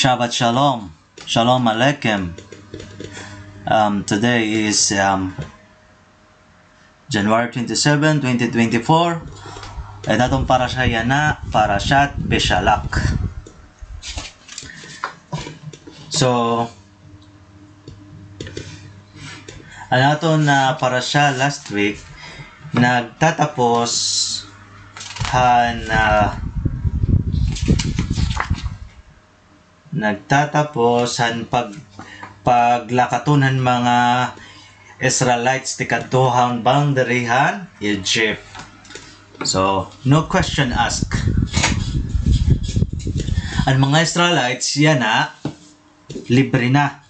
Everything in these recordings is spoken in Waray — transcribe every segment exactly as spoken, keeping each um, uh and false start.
Shabbat Shalom. Shalom Aleichem. Um, today is, um, January twenty-seven, twenty twenty-four. An aton parasha yana, Parashat Beshalach. So, an aton, ah, parasha last week, nagtatapos han, ah, nagtatapos han pag-, paglakaton han mga Israelites tikadto han boundary han Egypt. So, no question asked. An mga Israelites, yana, libre na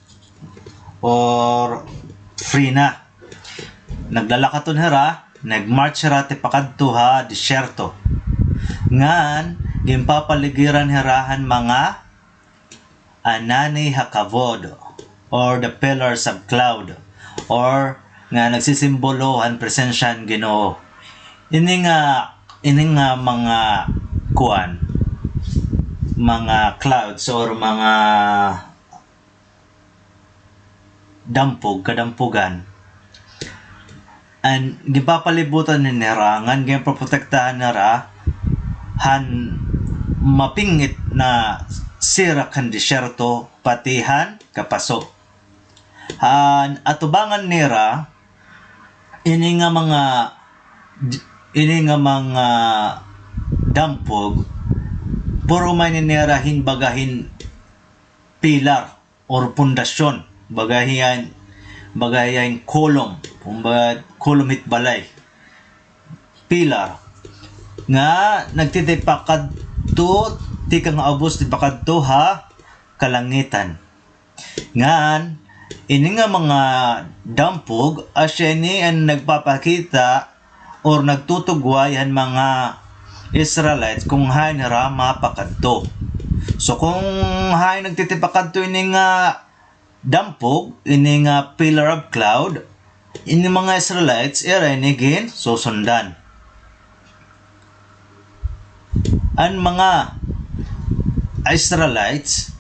or free na. Naglalakaton hira, nag-march hira tipakadto ha disyerto. Ngan, ginpapaligiran hira han mga anani hakavod, or the pillars of cloud, or nga nagsisimbolo han presensya han Ginoo. Ini nga, ini nga mga kuan, mga clouds or mga dampog, kadampugan. An ginpapalibutan hira, ngan ginpoprotektahan hira han mapingit na sirak han disyerto, pati han kapaso. Han atubangan nira, ini nga mga, ini nga mga dampog, puro man ini nira hin baga hin pilar or pundasyon, baga hiya hin, baga hiya hin kolom, kumbaga kolom hit balay. Pilar. Nga nagtitipakadto, tikang ha ubos tipakadto ha kalangitan. Ngan, ini nga mga dampog, asya ini an nagpapakita or nagtutugway han mga Israelites kon hain hira mapakadto. So, kon hain nagtitipakadto ini nga dampog, ini nga pillar of cloud, ini mga Israelites, ira ini ginsusundan. An mga Israelites,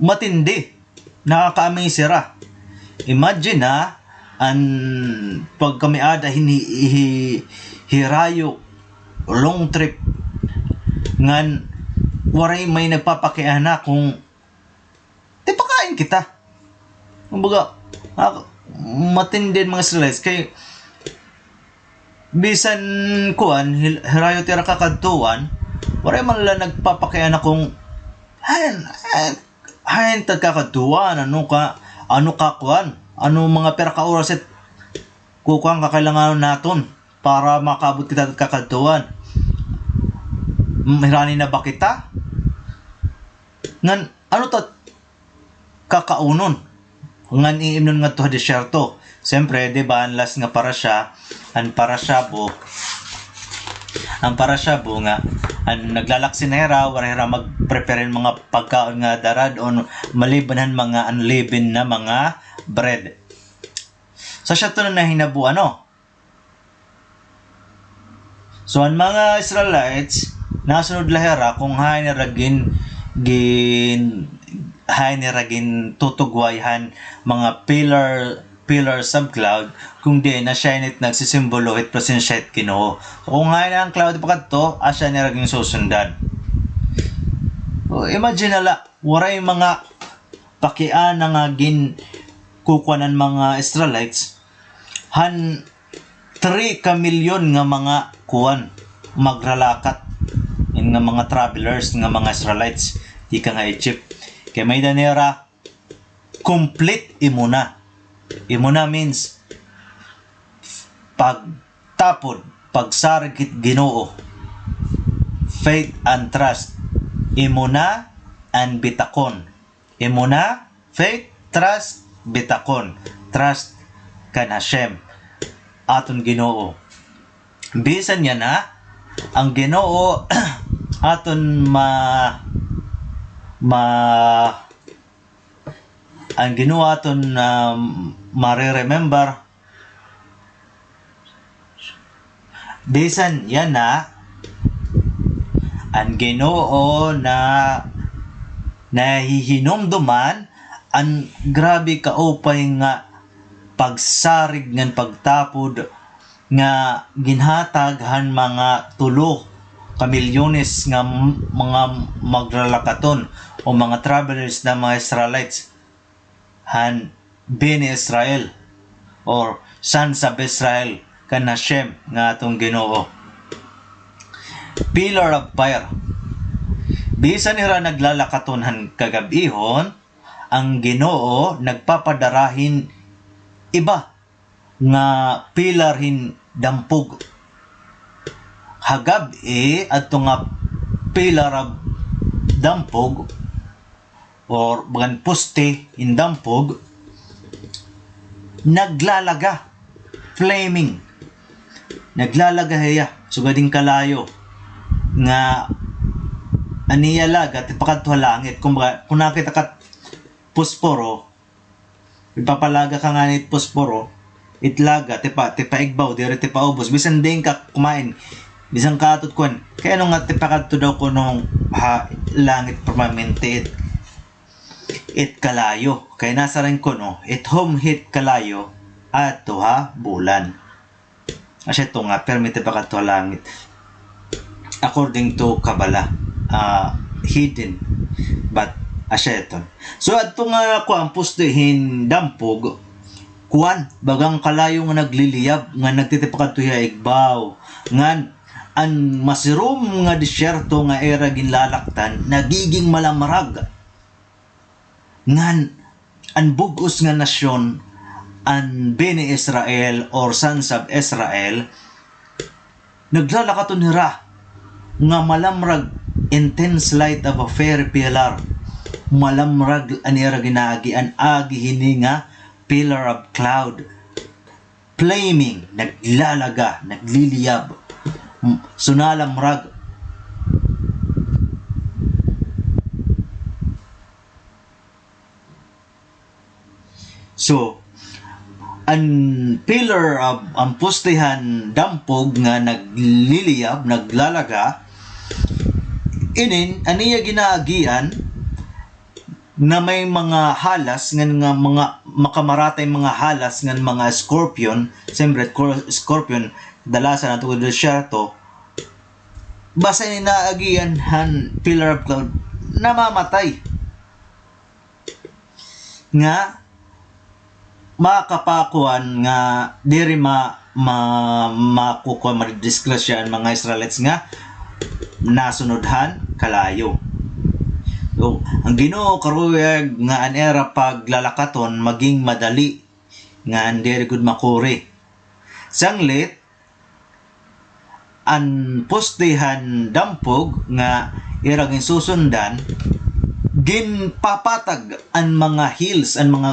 matindi. Nakaka-amaze hira. Imagine na, an pagkamiada hin hi-, hi-, hirayo, long trip, ngan waray may nagpapakiana kon tipakain kita. Kumbaga, ah, matindi an mga Israelites kay bisan kuan, hil-, hirayo it ira kakadtuan, waray man la nagpapakiana kon hain, hain, hain ta kakadtuan, ano ka, ano ka kuan, ano mga pira ka oras it kukuan kakailanganon naton para makaabot kita kakadtuan. Mm, hirani na ba kita? Ngan, ano ta kakaunon ngan iimnon ngadto ha disyerto. Siyempre, di ba, an last nga parasha, an parasha bo, an parasha bo nga, an naglalaksi na hira, waray hira mag-prepare hin mga pagkaon nga darad-on maliban han mga unleavened na mga bread. So, asya ito na nahinabo, ano? So, an mga Israelites, nasunod la hira kon hain hira gin-, gin-, hain hira gintutugway han mga pillar, pillars of cloud, kon diin asya ini it nagsisimbolo hit presensya hit Ginoo. So, kon hain an cloud pakadto, asya nira ginsusundan. So, imagine na la, waray mga pakiana nga ginkukuan an mga Israelites, han three ka milyon nga mga kuan, magralakat, in nga mga travelers nga mga Israelites tikang ha Egypt. Kay may-ada nira complete imuna. Imuna means pagtapod, pagsarig hit Ginoo. Faith and trust. Imuna and bitakon. Imuna, faith, trust, bitakon, trust kan Hashem, aton Ginoo. Bisan yana, an Ginoo aton ma-, ma-, an Ginoo aton, um, mare-remember, bisan yana, an Ginoo na Nahihinumduman an grabe kaupay nga pagsarig ngan pagtapod nga ginhatag han mga tulo ka milyones nga m-, mga maglalakaton o mga travelers na mga Israelites han Bnei Israel or sons of Israel kan Hashem nga aton Ginoo. Pillar of fire. Bisan hira naglalakaton han kagab-ihon, an Ginoo nagpapadara hin iba nga pillar hin dampog. Ha gab-i, adto nga pillar of dampog, or bagan poste hin dampog, naglalaga, flaming. Naglalaga hiya, sugad hin kalayo, nga an iya laga tipakadto ha langit. Kumbaga, kon nakita ka posporo, ipapalaga ka ngani it posporo, it laga, tipa-, tipaigbaw, diri tipaubos. Bisan diin ka kumain, bisan ka atot kuan. Kay ano nga tipakadto daw kuno ha langit permanente it, it kalayo. Kay nasiring kuno, it humhit kalayo, adto ha bulan. Asya ito nga, permi tipakadto ha langit. According to Kabbalah, ah, hidden, but asya ito. So, adto nga, kuan, poste hin dampog, kuan, bagan kalayo nga nagliliyab, nga nagtitipakadto ha igbaw, ngan an masirom nga disyerto nga ira ginlalaktan, nagiging malamrag. Ngan an bug-os nga nasyon, an Bnei Israel or sons of Israel, naglalakaton hira nga malamrag, intense light of a fiery pillar. Malamrag an ira ginaagian, agi hini nga pillar of cloud. Flaming, naglalaga, nagliliyab. M-, sunalamrag. So, an pillar of, an poste han dampog nga nagliliyab, naglalaga, inin, an iya ginaagian, na may mga halas ngan nga mga makamaratay mga halas ngan mga scorpion, siyempre, cor-, scorpion, kadalasan adto ha disyerto, basta ini naagian han pillar of cloud, namamatay. Nga, makapakuan nga diri ma-, ma-, makukuan, madidisgrasya an mga Israelites nga nasunod han kalayo. So, an Ginoo karuyag nga an ira paglalakaton maging madali, nga an diri gud makuri. Sanglit, an poste han dampog nga ira ginsusundan, ginpapatag an mga hills, an mga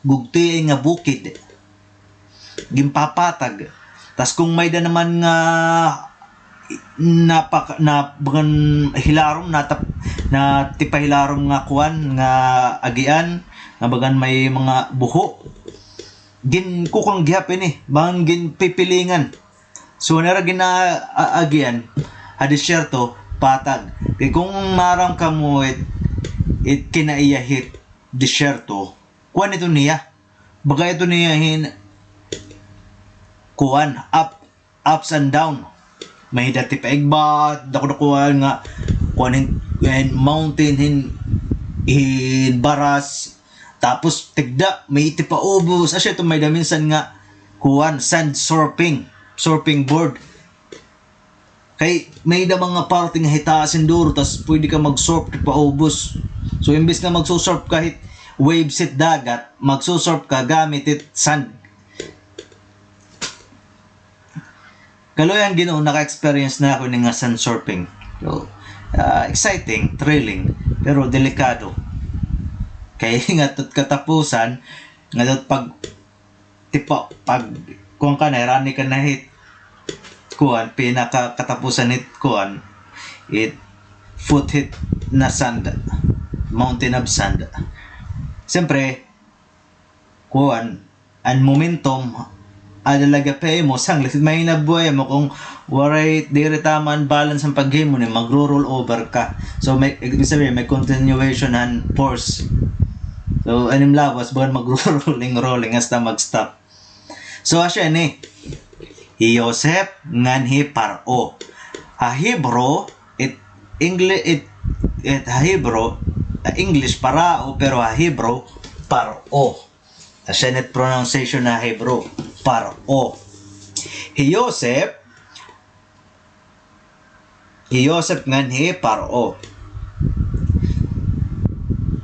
gugtiay nga bukid. Ginpapatag. Tas kon may-ada naman nga napak-, na, bagan hilarom, natap-, natipahilarom nga kuan, nga agian, nga bagan may mga buho, ginkukuan gihap ini, bagan ginpipilingan. So, an ira gina-, a-, agian ha disyerto, patag. Kay kon maaram kamo it, it kinaiya hit disyerto, kuan ito niya. Baga ito niya hin, kuan, up, ups and down. May-ada tipaigbaw, dakudakuan nga, kuan hin, hin mountain hin, hin baras, tapos tigda, may tipaubos. Asya ito, may-ada minsan nga, kuan, sand surfing, surfing board. Kay may-ada mga parte nga hitaas hin duro, tas pwede ka mag-surf tipaubos. So, imbes nga magsusurf ka hit waves hit dagat, magsusurf ka gamit hit sand. Kaluoy han Ginoo, naka-experience na ako ini nga sand surfing. So, ah, exciting, thrilling, pero delikado. Kay ngadto hit katapusan, ngadto hit pag, tipa-, pag, kuan ka na, hirani ka na hit, kuan, pinakakatapusan hit, kuan, it foot hit na sand, mountain of sand. Siyempre, kuan, an momentum Ada la gihap ha imo sanglit, mahinabuhi mo kon waray, diri tama an balance an paghimo ni, magro-roll over ka. So, may, ibig sabihin, may continuation han force. So, an im lawas, bagan magro-rolling, rolling, hasta mag-stop. So, asya ini, hi Yosef ngan hi Paro. Ha Hebrew, it, Engli-, it, it, ha Hebrew, ha English, Parao, pero ha Hebrew, Paro. Asya ini it pronunciation ha Hebrew, Paro. Hi Yosef, hi Yosef ngan hi Paro.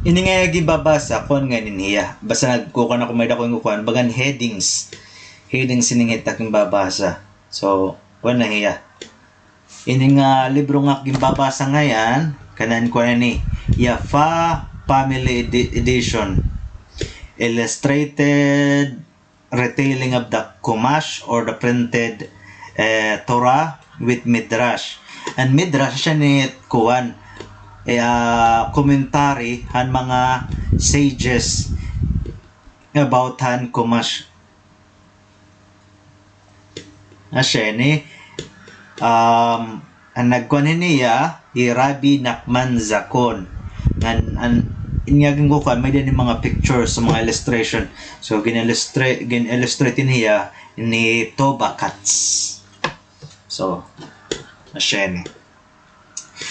Ini nga iya ginbabasa, kuan nga ini hiya. Basta nagkukuan ako, may dako nga kuan, bagan headings. Headings ini nga it ak ginbabasa. So, kuan na hiya. Ini nga libro nga ak ginbabasa ngay-an, kanan kuan ini, Yafa Family Edi-, Edition. Illustrated retelling of the Chumash or the printed, eh, Torah with Midrash. An Midrash, asya ini kuan, eh, ah, commentary han mga sages about han Chumash. Asya ini, um, an nagkuan hini hiya, hi Rabbi Nachman Zakon. Ngan, an, ini nga ginkukuan, may-ada ini mga pictures, mga illustration. So, gin-illustra-, gin-illustrate ini hiya ni Toba Katz. So, asya ini.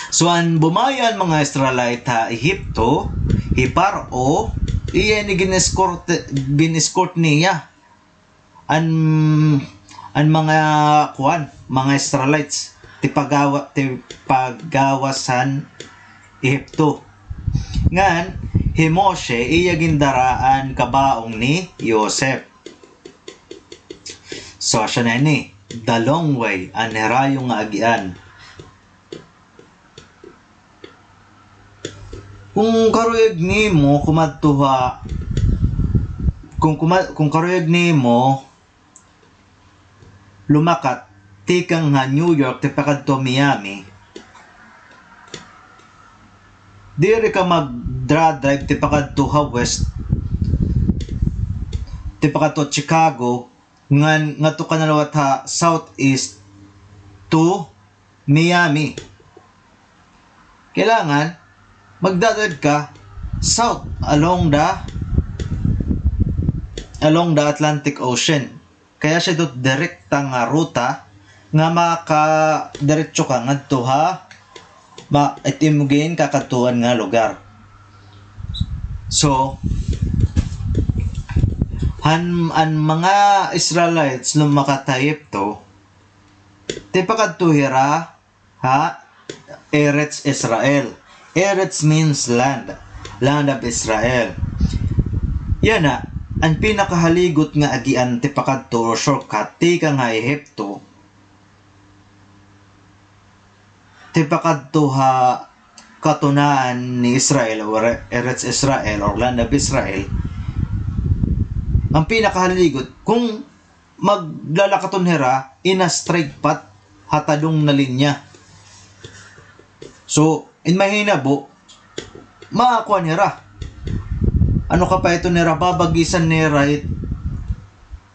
So, an bumaya an mga Israelite ha Ehipto, hi Paro, iya ini gin-escort, gin-escort niya an, an mga, kuan, mga Israelites, tipagawa-, tipagawas han Ehipto. Ngan, hi Moshe, iya gindara an kabaong ni Yosef. So, asya na ini, the long way, an hirayo nga agian. Kon karuyag nimo kumadto ha, kon kuma-, kon karuyag nimo lumakat tikang ha New York tipakadto ha Miami, diri ka magdra-drive tipakadto ha west, tipakadto Chicago, ngan ngadto ka na liwat ha southeast to Miami. Kailangan magdadrive ka south along the, along the Atlantic Ocean. Kay asya ito direkta nga ruta nga makadiretso ka ngadto ha ma-, it imo ginkakadtuan nga lugar. So, han, an mga Israelites lumakat ha Ehipto, tipakadto hira ha Eretz Israel. Eretz means land, land of Israel. Yana, an pinakahaligot nga agian tipakadto or shortcut tikang ha Ehipto, tipakadto ha katunaan ni Israel or Eretz Israel or land of Israel, an pinakahaligot, kon maglalakaton hira in a straight path, ha tadong na linya. So, in mahinabo, makuan hira. Ano ka pa ito nira, babagisan nira it,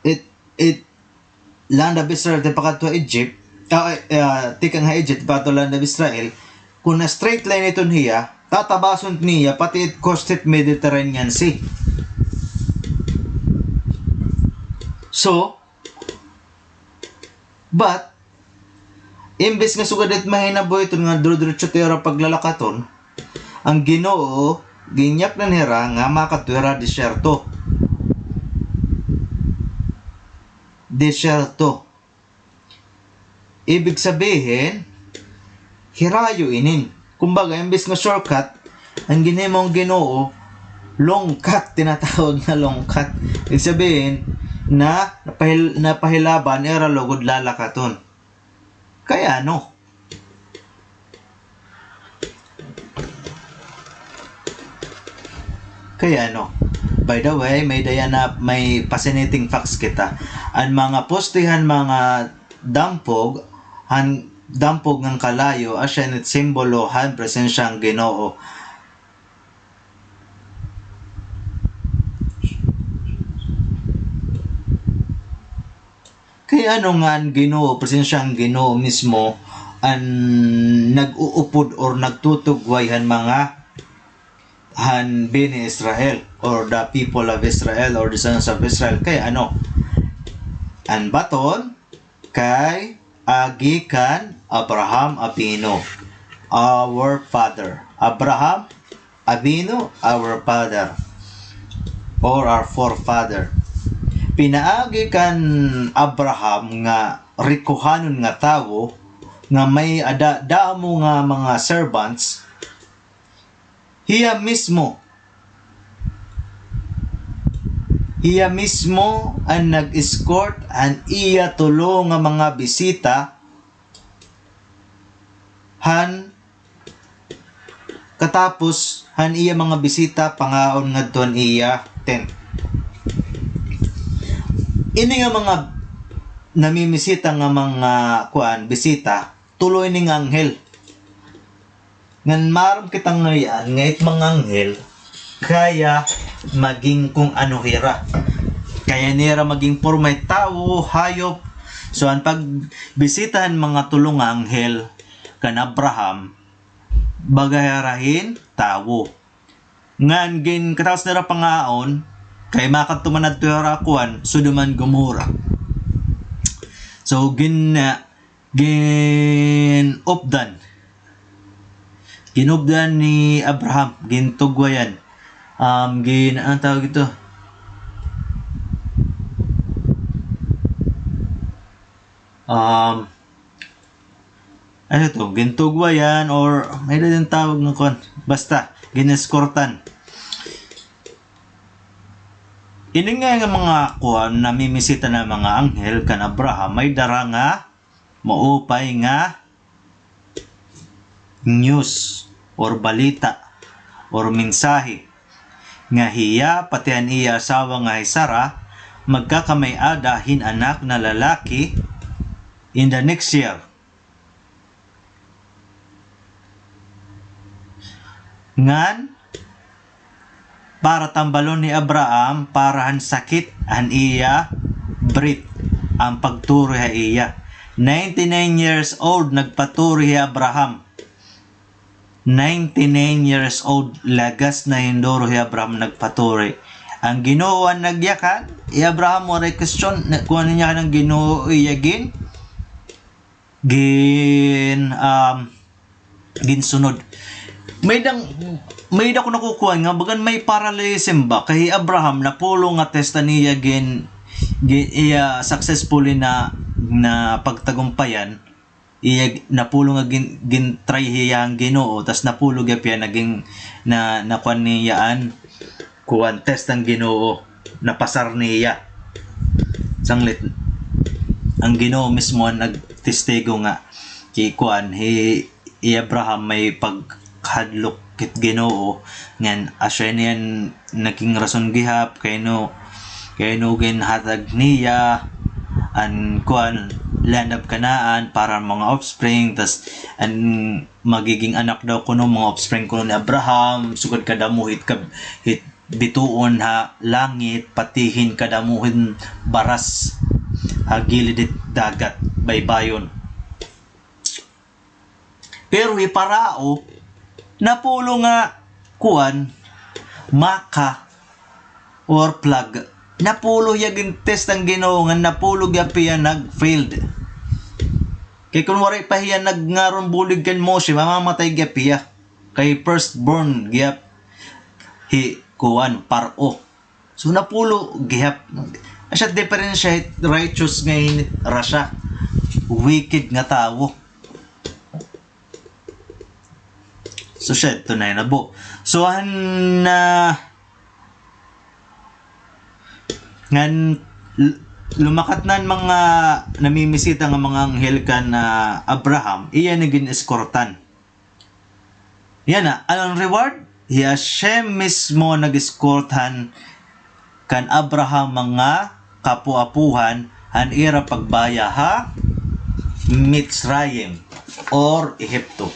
it, it land of Israel, tipakadto ha Egypt, ah, ah, tikang ha Egypt, pato land of Israel, kon na straight line iton hiya, tatabason niya pati it coast it Mediterranean Sea. So, but, imbes nga sugad it mahinabo iton nga dire-diretso it ira paglalakaton, an Ginoo, ginyaknan hira nga makadto hira disyerto. Disyerto. Ibig sabihin, hirayo inin. Kumbaga, imbes nga shortcut, an ginhimo han Ginoo, long cut, tinatawag na long cut. Ibig sabihin, na napahil-, napahilaba an ira lugod lalakaton. Kay ano? Kay ano? By the way, may daya na, may fascinating facts kita. An mga poste han mga dampog, han dampog ngan kalayo, asya ini it simbolo han presensya han Ginoo. Ano nga an Ginoo, presensya han Ginoo mismo an nag-uupod or nagtutugway han mga, han Bini Israel, or the people of Israel, or the sons of Israel? Kay ano? An baton kay agi kan Abraham Avinu, our father. Abraham Avinu, our father, or our forefather. Pinaagi kan Abraham nga rikuhanon nga tawo nga may ada damo nga mga servants, hiya mismo, hiya mismo an nag-escort han iya tulo nga mga bisita han katapos han iya mga bisita pangaon ngadto han iya tent. Ini nga mga namimisita nga mga, kuan, bisita, tulo ini nga anghel. Ngan maaram kita ngay-an nga it mga anghel kaya maging kung ano hira. Kaya nira maging porma hit tawo, hayop. So, an pagbisita han mga tulo nga anghel kan Abraham, baga hira hin tawo. Ngan gin-, katapos nira pangaon, kay makadto man adto hira kuan, Sodom and Gomorrah. So, gin-, ah, gin-updan. Gin-updan ni Abraham, gintugwayan. Um, gin-, ano tawag ito? Um, ano to? Gintugwayan or may-ada din tawag nga kuan. Basta, gin-eskortan. Ini nga, nga mga kuan, namimisita na mga anghel kan Abraham, may dara nga maupay nga news or balita or mensahe nga hiya pati an iya asawa nga hi Sarah magkakamay-ada hin anak na lalaki in the next year. Ngan para tambalon ni Abraham para han sakit han iya brit, an pagturi ha iya. Ninety-nine years old, nagpaturi hi Abraham. Ninety-nine years old, lagas na hin duro hi Abraham nagpaturi. An Ginoo an nagyakan, hi Abraham waray question, na, kuan niya an Ginoo iya gin, gin, um, ginsunod. May dang, may da ko nakukuha nga, bagan may parallelism ba? Kay Abraham, napulo nga test an iya gin, gin, iya successfully na, na pagtagumpayan, iya napulo nga gin, gin-try hiya an Ginoo, tas napulo gihap hiya naging, na, nakuan niya an, kuan, test an Ginoo, napasar niya. Sanglit, an Ginoo mismo an nagtestigo nga, hi kuan, hi, hi Abraham may paghadlok hit Ginoo, ngan asya niyan naging rason gihap, kay no, kay no ginhatag niya, an kuan, land of Canaan para mga offspring, tas an magiging anak daw kuno, mga offspring kuno ni Abraham, sugad kadamo hit kab-, hit bituon ha langit, pati hin kadamo hin baras ha gilid hit dagat, baybayon. Pero hi Parao, napulo nga, kuan, maka, or plague. Napulo hiya gin-test han Ginoo, ngan napulo gihap hiya nag-failed. Kay kun waray pa hiya nagngaron bulig kan Moshe, mamamatay gihap hiya. Kay firstborn gihap hi kuan, Paro. So, napulo gihap. Asya diferensya hit righteous ngan hin rasha. Wicked nga tawo. So, siya, ito na yun, abo. So, han, ah, ngan, l-, lumakat na an mga namimisita nga mga anghel kan, ah, Abraham, iya na gin-eskortan. Yana, an reward, hi Hashem mismo nag-escort han kan Abraham mga kapuapuhan han ira pagbaya ha Mitzrayim or Ehipto.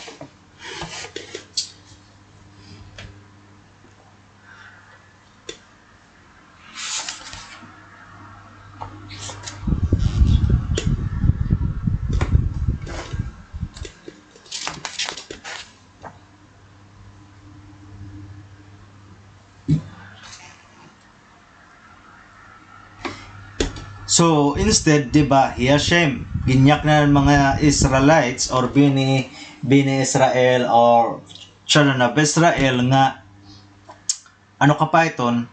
So, instead, di ba, hi Hashem, ginyaknan an mga Israelites or Bini, Bini Israel or Children of Israel nga, ano ka pa iton,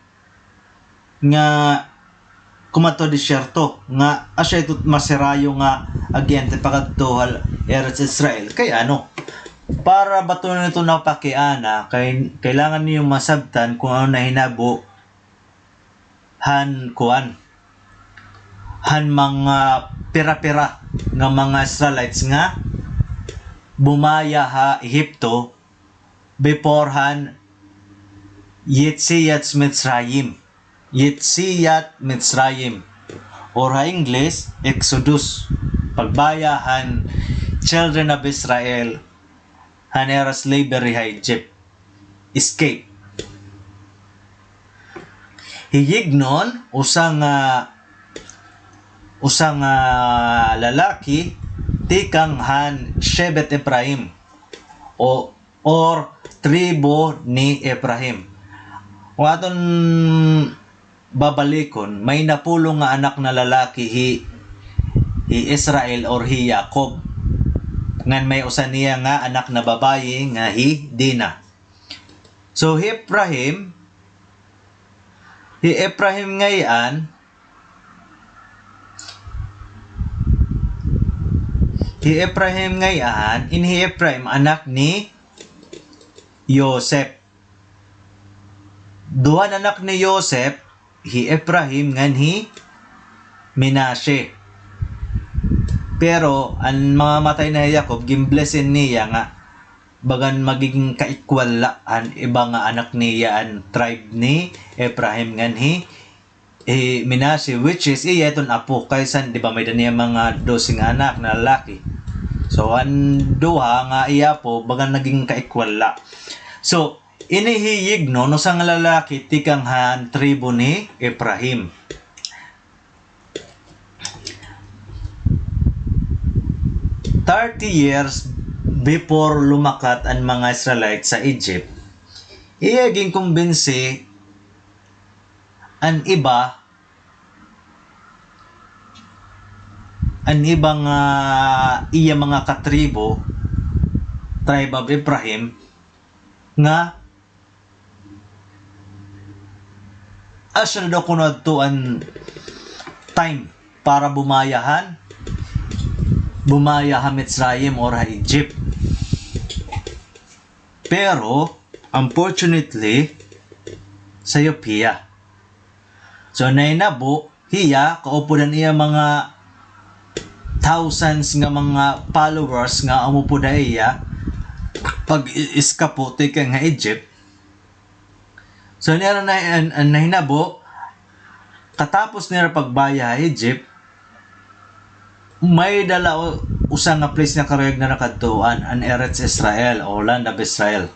nga kumadto ha disyerto, nga asya ito mas hirayo nga agian ti pakadto ha Eretz Israel. Kay ano? Para ba ito napakiana, kay, kailangan niyo masabtan kung ano nahinabo han kuan, han mga pira-pira nga mga Israelites nga bumaya ha Ehipto before han Yetziat Mitzrayim. Yetziat Mitzrayim, or ha English, Exodus. Pagbaya han children of Israel han ira slavery ha Egypt. Escape. Hi Yignon, usa nga, usa nga lalaki tikang han Shevet Ephraim, o, or tribo ni Ephraim. Kung aton babalikon, may napulo nga anak na lalaki hi, hi Israel or hi Jacob. Ngan may usa niya nga anak na babayi nga hi Dina. So, hi Ephraim, hi Ephraim ngay-an, hi Ephraim ngay-an, ini hi Ephraim anak ni Yosef. Duha an anak ni Yosef, hi Ephraim ngan hi Menashe. Pero an mga matay na hi Jacob, gin-bless-in niya nga bagan magiging ka-equal la an iba nga anak niya an tribe ni Ephraim ngan hi, hi Menashe, which is iya iton apo, kay san, di ba, may-ada niya mga dose nga anak na lalaki. So, an duha nga iya apo, bagan naging ka-equal la. So, ini hi Yignon, usa nga lalaki tikang han tribo ni Ephraim. Thirty years before lumakat an mga Israelites sa Egypt, iya ginkumbinsi an iba, an iba nga iya mga katribo, tribe of Ephraim, nga asya na daw kuno adto an time para bumaya han, bumaya ha Mitzrayim or ha Egypt. Pero, unfortunately, sayop hiya. So, nahinabo, hiya, kaupod an iya mga thousands nga mga followers nga umupod ha iya, pag-i-, iskapo tikang ha Egypt. So, nira na, an, an nahinabo, katapos nira pagbaya ha Egypt, may-ada la u-, usa nga place nga karuyag nira kadtuan, an Eretz Israel, o land of Israel,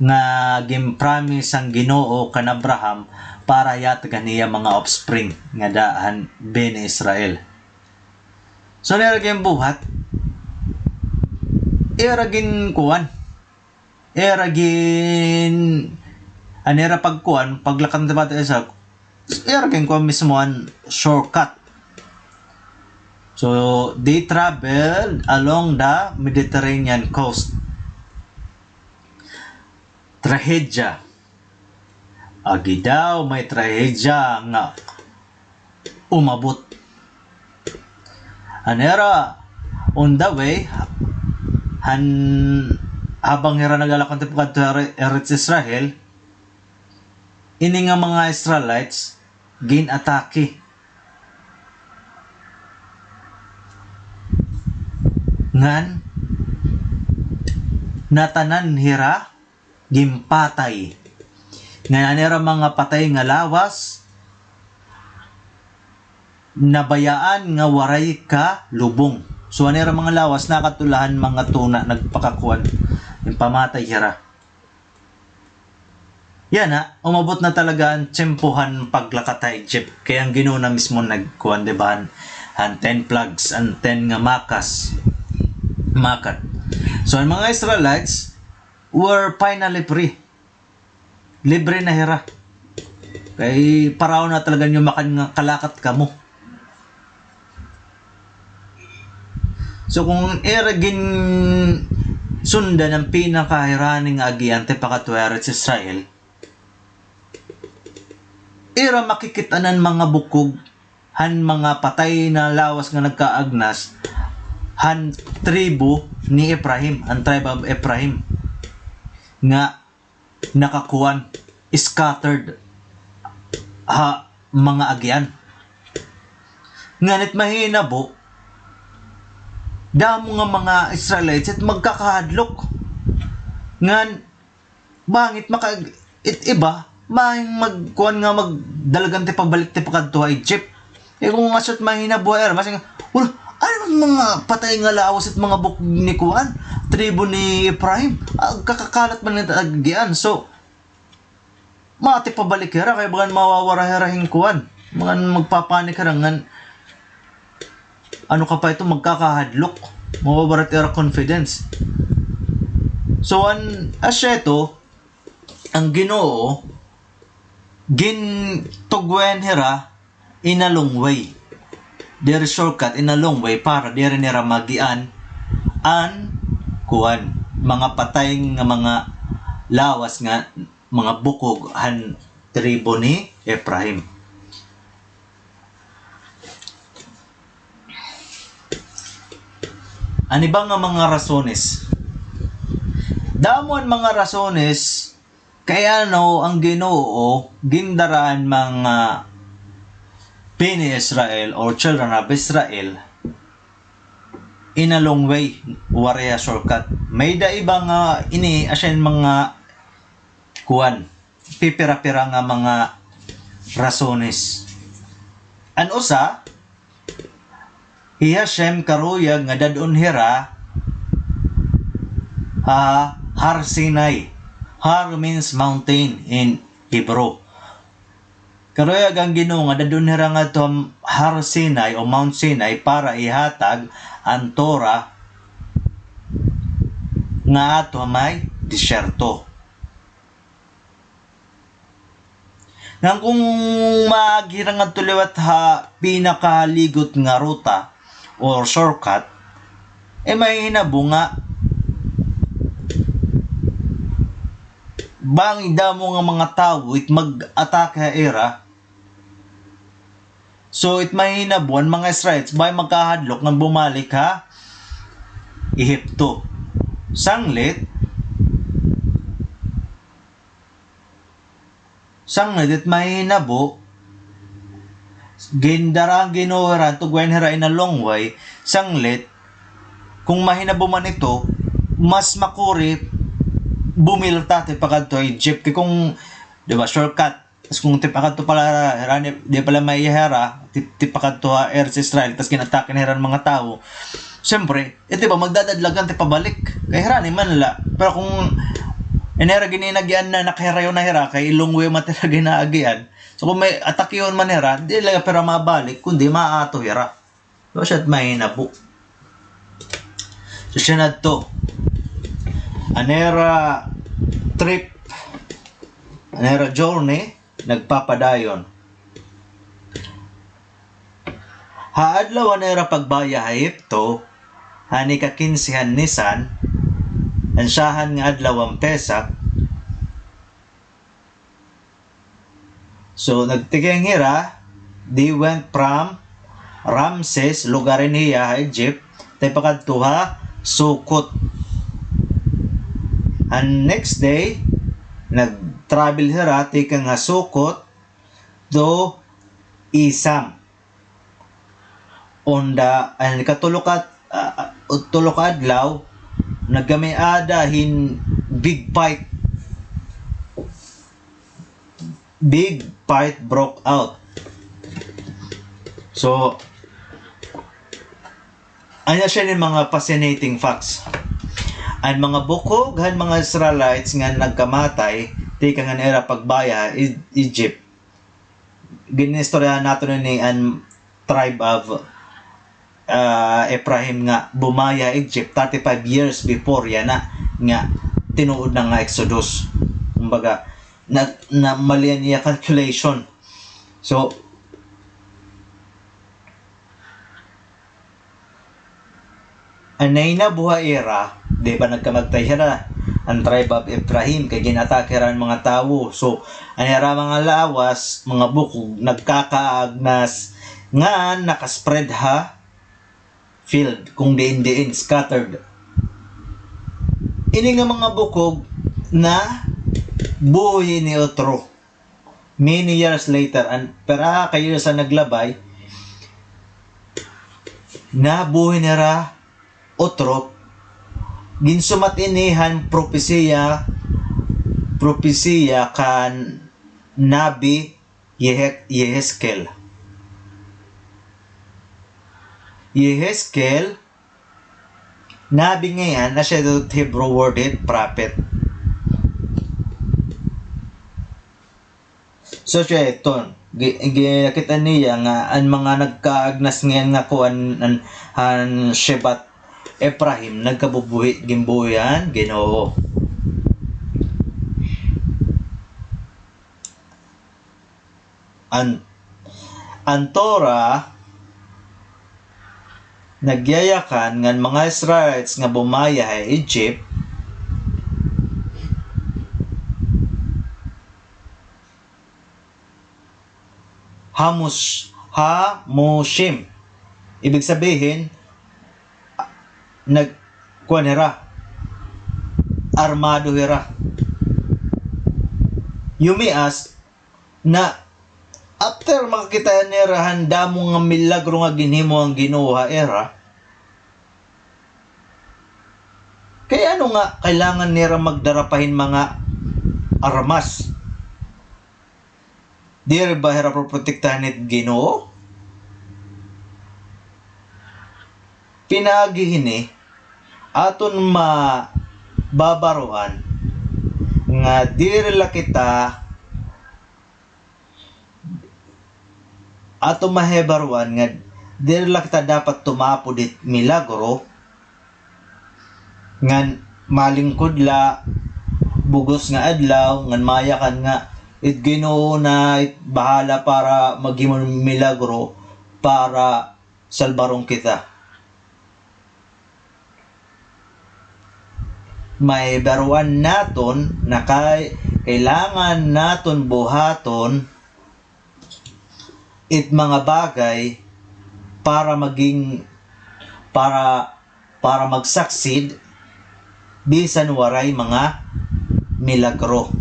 nga gin-promise han Ginoo kan Abraham para hihatag han iya mga offspring nga ada han Bnei Israel. So, nira ginbuhat, ira ginkuan, ira gin-, an ira pagkuan, paglakat na ba ito isa, ira ginkuan mismo an shortcut. So, they traveled along the Mediterranean coast. Trahedya. Agi daw may trahedya nga umabot. An ira, on the way, han, habang hira naglalakad pakadto ha Eretz Israel, ini nga mga Israelites, gin-atake. Ngan, natanan hira, ginpatay. Ngan an ira mga patay nga lawas, nabayaan nga waray kalubong. So, an ira mga lawas, nakadto la han mga tuna, nagpakakuan, ginpamatay hira. Yana, umabot na talaga an tiyempo han paglakat ha Egypt. Kay an Ginoo na mismo nagkuan, di ba, han, han ten plagues, an ten nga makas. Makat. So, an mga Israelites were finally free. Libre na hira. Kay Pharaoh na talaga niyo makan nga kalakat kamo. So, kon ira ginsundan an pinakahirani nga agian tipakadto ha Eretz Israel, ira makikit-an an mga bukog han mga patay na lawas nga nagkaagnas han tribo ni Ephraim, an tribe of Ephraim, nga nakakuan, scattered ha mga agian. Ngan it mahinabo, damo nga mga Israelites it magkakahadlok. Ngan bangin maka-, it iba, bangin magkuan nga magdalagan tipabalik tipakadto ha Egypt. Eh, kon asya it mahinabo, eh, basi nga, wala, ano an mga patay nga lawas it mga bukog ni kuan, tribo ni Ephraim? Ah, kakakalat man it agian. So, matipabalik hira, kay bagan mawawara hira hin kuan. Bagan magpapanik hira ngan, ano ka pa ito, magkakahadlok. Mawawara it ira confidence. So, an asya ito, an Ginoo, gintugwen hira in a long way. Diri shortcut, in a long way, para diri nira magian an kuan, mga patay nga mga lawas nga mga bukog han tribo ni Ephraim. An iba nga mga rasones. Damo an mga rasones kay ano an Ginoo gindara an mga Bnei Israel or children of Israel in a long way, waray ha shortcut. May-ada iba nga ini asya in mga kuan, pipira-pira nga mga rasones. An usa, hi Hashem karuyag nga dad-on hira ha Har Sinai. Har means mountain in Hebrew. Karuyag an Ginoo nga dad-on hira ngadto ha Har Sinai o Mount Sinai para ihatag an Torah nga ato ha may disyerto. Ngan kon maagi hira ngadto liwat ha pinakahaligot nga ruta or shortcut, eh, mahihinabo nga bangin damo nga mga tawo it mag-atake ha ira. So, it mahihinabo, an mga Israelites, bangin magkahadlok ngan bumalik ha Ehipto. Sanglit, sanglit it mahihinabo, gindara an Ginoo hira, tugwen hira in a long way, sanglit, kon mahinabo man ito, mas makuri bumelta tipakadto ha Egypt. Kay kon, di ba, shortcut. Tas kon tipakadto pa la hira, hira, di, di pa la maiha hira, ti-, tipakadto ha Eretz Israel, tas gin-atake na hira an mga tawo. Siyempre, eh, di ba, magdadadlag an tipabalik. Kay hirani man la. Pero kon an ira gin-, inagian na, nakahirayo na hira, kay long way man talaga in agian. So, kon may atakihon man hira, di la hira mabalik, kundi maato hira. So, asya it mahinabo. So, siya na ito. An ira trip, an ira journey, nagpapadayon. Ha adlaw han ira pagbaya ha Ehipto, han ika-kinse han Nisan, an syahan nga adlaw han Pesach, so, nagtiking hira, they went from Ramses, lugar ini hiya ha Egypt, tipakadto ha Succoth. An next day, nag-travel hira tikang ha Succoth to Etham. On the, an ikatulo ka, ah, tulo ka adlaw, nagkami-ada hin big fight. Big fight broke out. So, ania siya ni mga fascinating facts. An mga bukog han mga Israelites nga nagkamatay tikang han ira pagbaya ha E-, Egypt, gin-istoryahan naton ini an tribe of, ah, Ephraim nga bumaya Egypt thirty-five years before yana nga tinuod na nga Exodus. Kumbaga, na, na mali an iya calculation. So, An nahinabo ha ira, di ba nagkamagtay hira, an tribe of Ephraim, kay gin-attack hira han mga tawo. So, an ira mga lawas, mga bukog, nagkakaagnas, nga naka-spread ha field, kung diin-diin, scattered. Ini nga mga bukog nabuhi ini utro. Many years later, an pira ka years an naglabay, nabuhi nira utro, ginsumat ini han propesiya, propesiya kan Nabi Yehe-, Yehezkel. Yehezkel, nabi ngay-an, asya ito Hebrew word it, prophet. So, siya iton, gi-, gi-, kita niya nga an mga nagkaagnas ngay-an nga kuan, an, an Shebat Ephraim, nagkabubuhi, ginbuhi han Ginoo. An, an Torah, nagyayakan ngan mga Israelites nga bumaya ha Egypt, hamus-, hamushim. Ibig sabihin, nag-, kuan hira, armado hira. Yumias na after makakita nira han damo nga milagro nga ginhimo han Ginoo ha ira, kay ano nga kailangan nira magdara pa hin mga armas? Diri ba hira proprotektahan hit Ginoo? Pinaagi hini, aton mababaroan nga diri la kita, aton mahibaroan nga diri la kita dapat tumapod hit milagro, ngan malingkod la bug-os nga adlaw, ngan mayakan nga it Ginoo na it bahala para maghimo hin milagro para salbaron kita. Mahibaroan naton na kay-, kailangan naton buhaton it mga bagay para maging, para, para mag-succeed bisan waray mga milagro.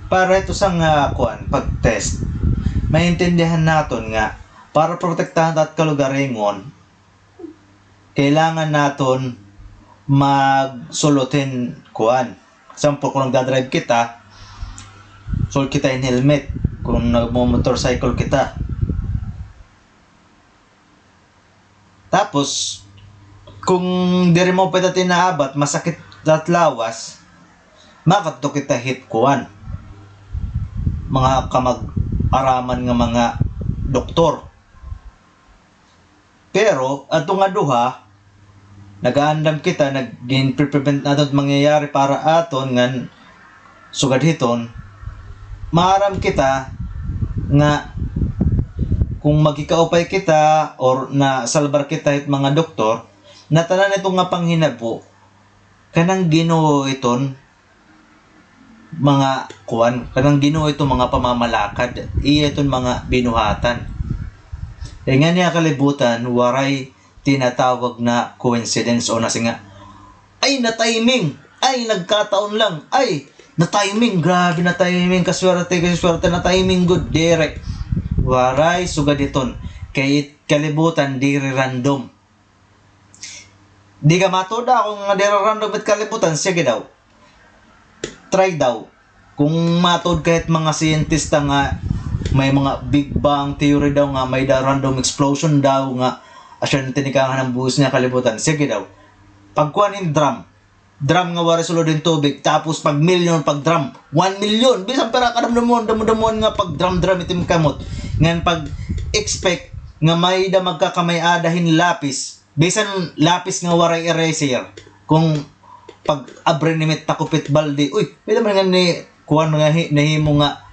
Para ito sa nga, kuan, pag-test, maintindihan naton nga para protektahan ta it kalugaringon, kailangan naton magsulot hin, kuan. Example, kung nagdadrive kita, sulot kita hin helmet. Kung nagmo-motorcycle kita, tapos, kung diri mo pa ita tinaabat, masakit it lawas, makadto kita hit kuan, mga kamag-araman nga mga doktor. Pero, adto nga duha, nag-aandam kita, nag-, gin-prevent naton it mangyayari para aton ngan sugad hiton, maaram kita nga kung maghikaupay kita or nasalbar kita hit mga doktor, nga tanan ito nga panghinabo, kanang Ginoo iton mga kuan, kanang Ginoo iton mga pamamalakad, iya iton mga binuhatan. Kay nganhi ha kalibutan, waray tinatawag na coincidence o na siring nga, "Ay, na-timing! Ay, nagkataon lang! Ay, na-timing! Grabe, na-timing! Kaswerte, kaswerte, na-timing gud!" Diri. Waray sugad hiton. Kay it kalibutan, diri random. Di ka matuod ako nga diri random it kalibutan, sige daw. Try daw. Kung matuod ka hit mga siyentista nga may mga Big Bang theory daw nga may-ada random explosion daw nga asya an tinikangan han buhis nga kalibutan, sige daw. Pagkuan hin drum. Drum nga waray sulod hin tubig, tapos pag-milyon pag-drum, one million, bisan pira ka damo-damoan, damo-damoan nga pag-drum-drum it im kamot. Ngan pag-expect nga may-ada magkakamay-ada hin lapis, bisan lapis nga waray eraser, kung pag-abri ni Mister Takupit Baldi, uy, pila man ngani kuan nga hi-, nahimo nga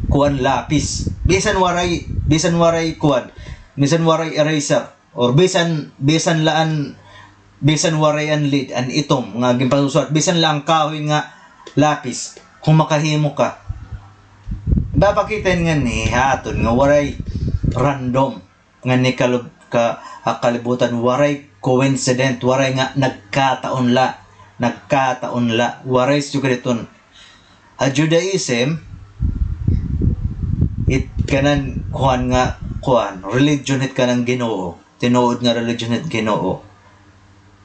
kuan lapis. Bisan waray, bisan waray kuan, bisan waray eraser, or bisan, bisan la an, bisan waray an lead, an itom nga ginpasusulat, bisan la an kahoy nga lapis, kung makahimo ka. Papakita ngani ha aton nga waray random. Ngani kalub-, ka-, ha kalibutan, waray coincident, waray nga nagkataon la, nagkataon la, waray sugad iton. Ha Judaism, it kanan kuan nga, kuan, religion hit kanan Ginoo, tinuod nga religion hit Ginoo.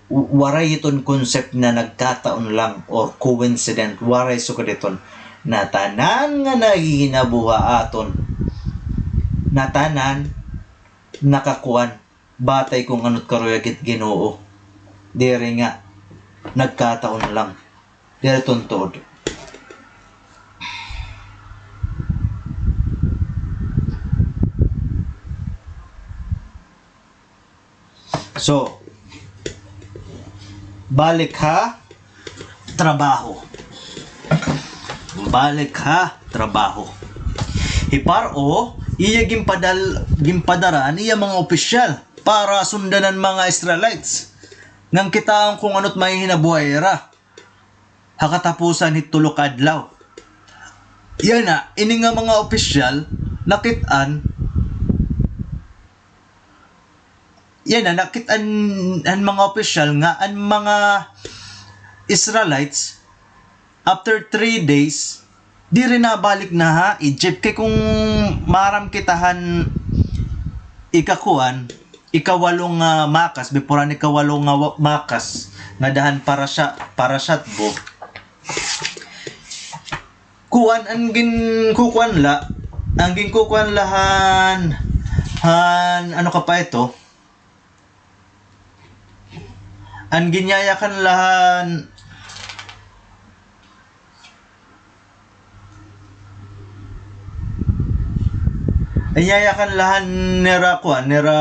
W-, waray iton concept na nagkataon lang or coincident, waray sugad iton. Natanan nga nahihinabo ha aton, natanan nakakuan, batay kon ano it karuyag hit Ginoo. Diri nga nagkataon lang. Diri iton tuod. So, balik ha trabaho. Balik ha trabaho. Hi Paro, iya ginpadal-, ginpadara an iya mga opisyal para sundan an mga Israelites. Ngan kitaon kon ano it mahihinabuhi ira ha katapusan hit tulo ka adlaw. Yana, ini nga mga opisyal, nakit-an, yana, nakit-an an mga opisyal nga an mga Israelites, after three days, diri na balik na ha Egypt. Kay kon maaram kita han ikakuan, ikawalo nga Maccabee, before an ikawalo nga wa-, Maccabee, ngada han parasha-, Parashat Bo. Kuan an ginkukuan la, an ginkukuan la han, han, ano ka pa ito? An ginyayakan la han, an ginyayakan la han nira kuan, nira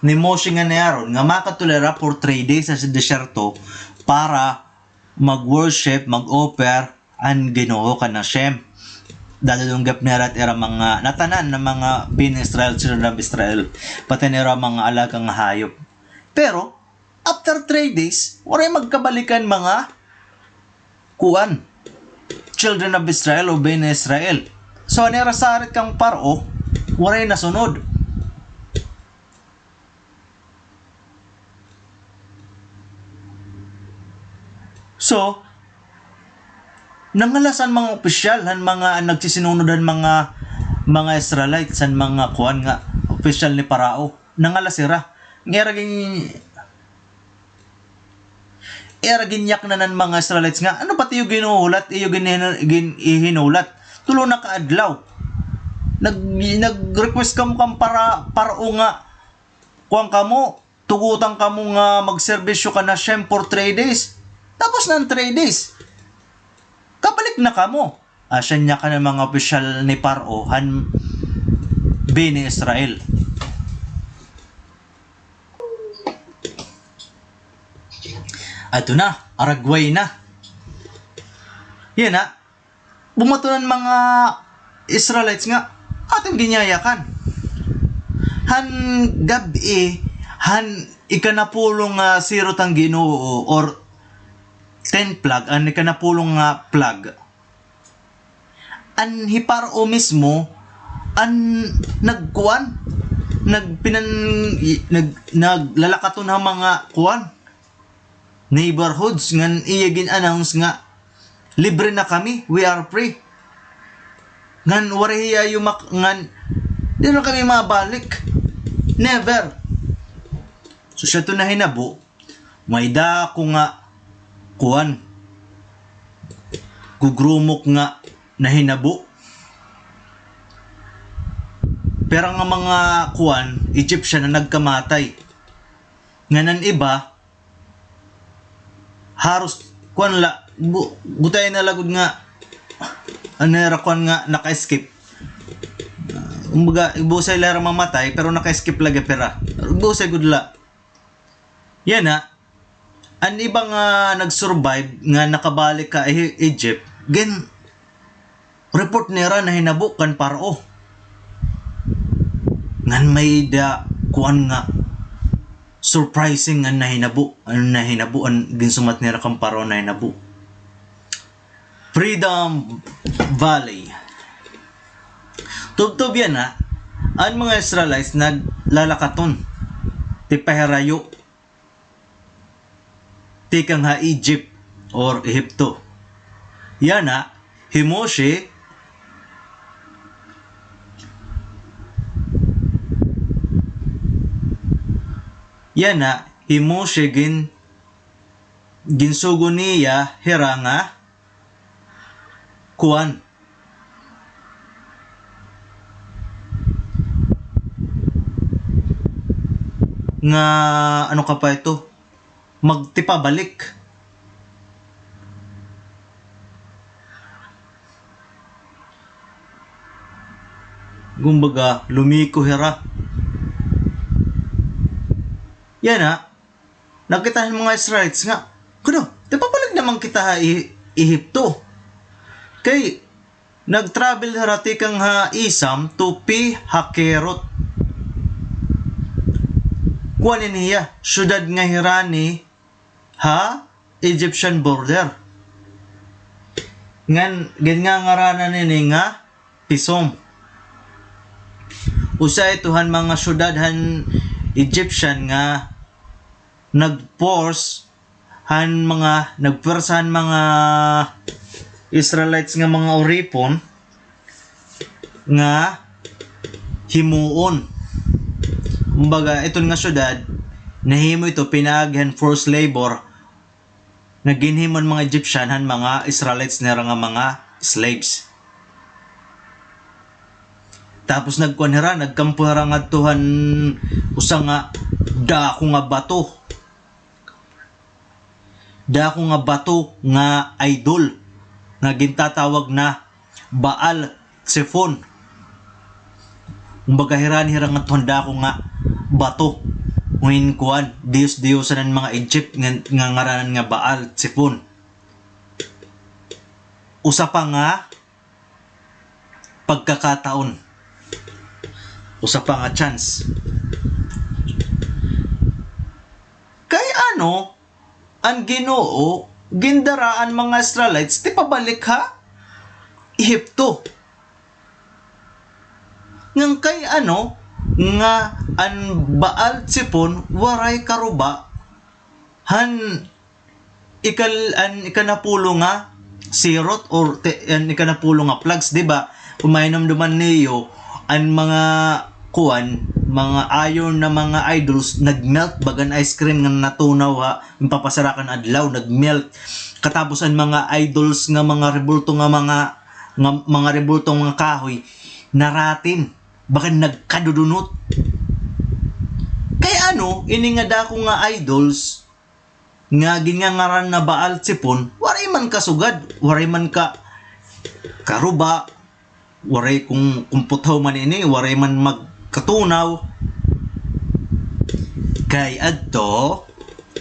ni Moshe ngan ni Aaron, nga makadto la hira for three days ha desyerto para mag-worship, mag-offer an Ginoo kan Hashem. Dadalon gihap nira it ira mga, natanan nga mga Bnei Israel, children of Israel, pati an ira mga alaga nga hayop. Pero, after three days, waray magkabalikan mga kuan, children of Israel o Bnei Israel. So, an ira sarit kan Paro, waray nasunod. So, nangalas an mga opisyal, han mga nagsisinunod han mga, mga Israelites, han mga kuan nga opisyal ni Parao. Nangalas hira. Nga ira gin-, ira ginyaknan an mga Israelites nga, "Ano pa it iyo ginhuhulat, iyo gin-, gin-, ihinulat? Tulo na ka adlaw. Nag-, nag-request kamo kan Para-, Paro nga, kuan kamo, tugutan kamo nga magserbisyo kan Hashem for three days. Tapos na an three days. Kabalik na kamo." Asya niya kan mga opisyal ni Paro han Bnei Israel. Ato na, aragway na. Yana, bumaton an mga Israelites nga, aton ginyayakan. Han gab-i, han ikanapulo nga sirot han Ginoo, or ten plague, an ikanapulo nga plague. An hi Paro mismo, an nagkuan, nagpinan-, nag-, naglalakaton ha mga kuan, neighborhoods, ngan iya gin-announce nga, "Libre na kami, we are free." Ngan waray hiya yumak-, ngan, "Di na kami mabalik." Never. So, siya to nahinabo, may dako nga, kuan, gugurumok nga nahinabo. Pira nga mga, kuan, Egyptian an nagkamatay. Ngan an iba, haros, kuan la, bu-, butay na la gud nga, ano ra, kuan nga, naka-escape. Kumbaga, ibusay la hira mamatay, pero naka-escape lagi pira. Ibusay gud la. Yana, An iba nga nag-survive nga nakabalik ha E-, Egypt, gin-report nira nahinabo kan Paro. Ngan may-ada kuan nga surprising an nahinabo, an nahinabo, an ginsumat nira kan Paro nahinabo. Freedom Valley. Tubtob yana, an mga Israelites naglalakaton tipahirayo tikang ha Egypt or Ehipto. Yana, hi Moshe, yana, hi Moshe gin-, ginsugo niya hira nga kuan. Nga, ano ka pa ito? Magtipabalik. Kumbaga, lumiko hira. Yana, nakita han mga Israelites nga, "Kuno, tipabalik naman kita ha E-, Ehipto. Kay, nag-travel hira tikang ha Esam to Pi Hakerot." Kuan ini hiya, syudad nga hirani ha Egyptian border. Ngan, gingangaranan ini nga Pisom. Usa ito han mga syudad han Egyptian nga nag-force han mga, nagpwersa han mga Israelites nga mga uripon nga himuon. Kumbaga, iton nga syudad, nahimo ito pinaagi han forced labor nga ginhimo han mga Egyptian han mga Israelites nira nga mga slaves. Tapos nagkuan hira, nagkampo hira ngadto han usa nga dako nga bato. Dako nga bato nga idol nga gintatawag na Baal Tsepon. Kumbaga, hirani hira ngadto han dako nga bato. Ngan kuan, diyos-diyosan han mga Egypt nga, nga ngaranan nga Baal Tsepon. Usa pa nga pagkakataon. Usa pa nga chance. Kay ano, an Ginoo gindara an mga Israelites tipabalik ha Ehipto. Ngan kay ano nga an Baal Tsepon waray karuba han ikal-, an ikanapulo nga sirot or te-, an ikanapulo nga plagues, di ba? Kon mahinumduman niyo, an mga kuan, mga iron na mga idols, nag-melt, bagan ice cream nga natunaw ha, mapapasarakan adlaw, nag-melt. Katapos an mga idols nga mga rebulto nga mga, nga mga rebulto nga mga kahoy, naratin, bagan nagkadudunot. Kay ano, ini nga dako nga idols, nga gingangaran na Baal Tsepon, waray man kasugad, waray man ka-, karuba, waray kon, kon puthaw man ini, waray man magkatunaw. Kay adto,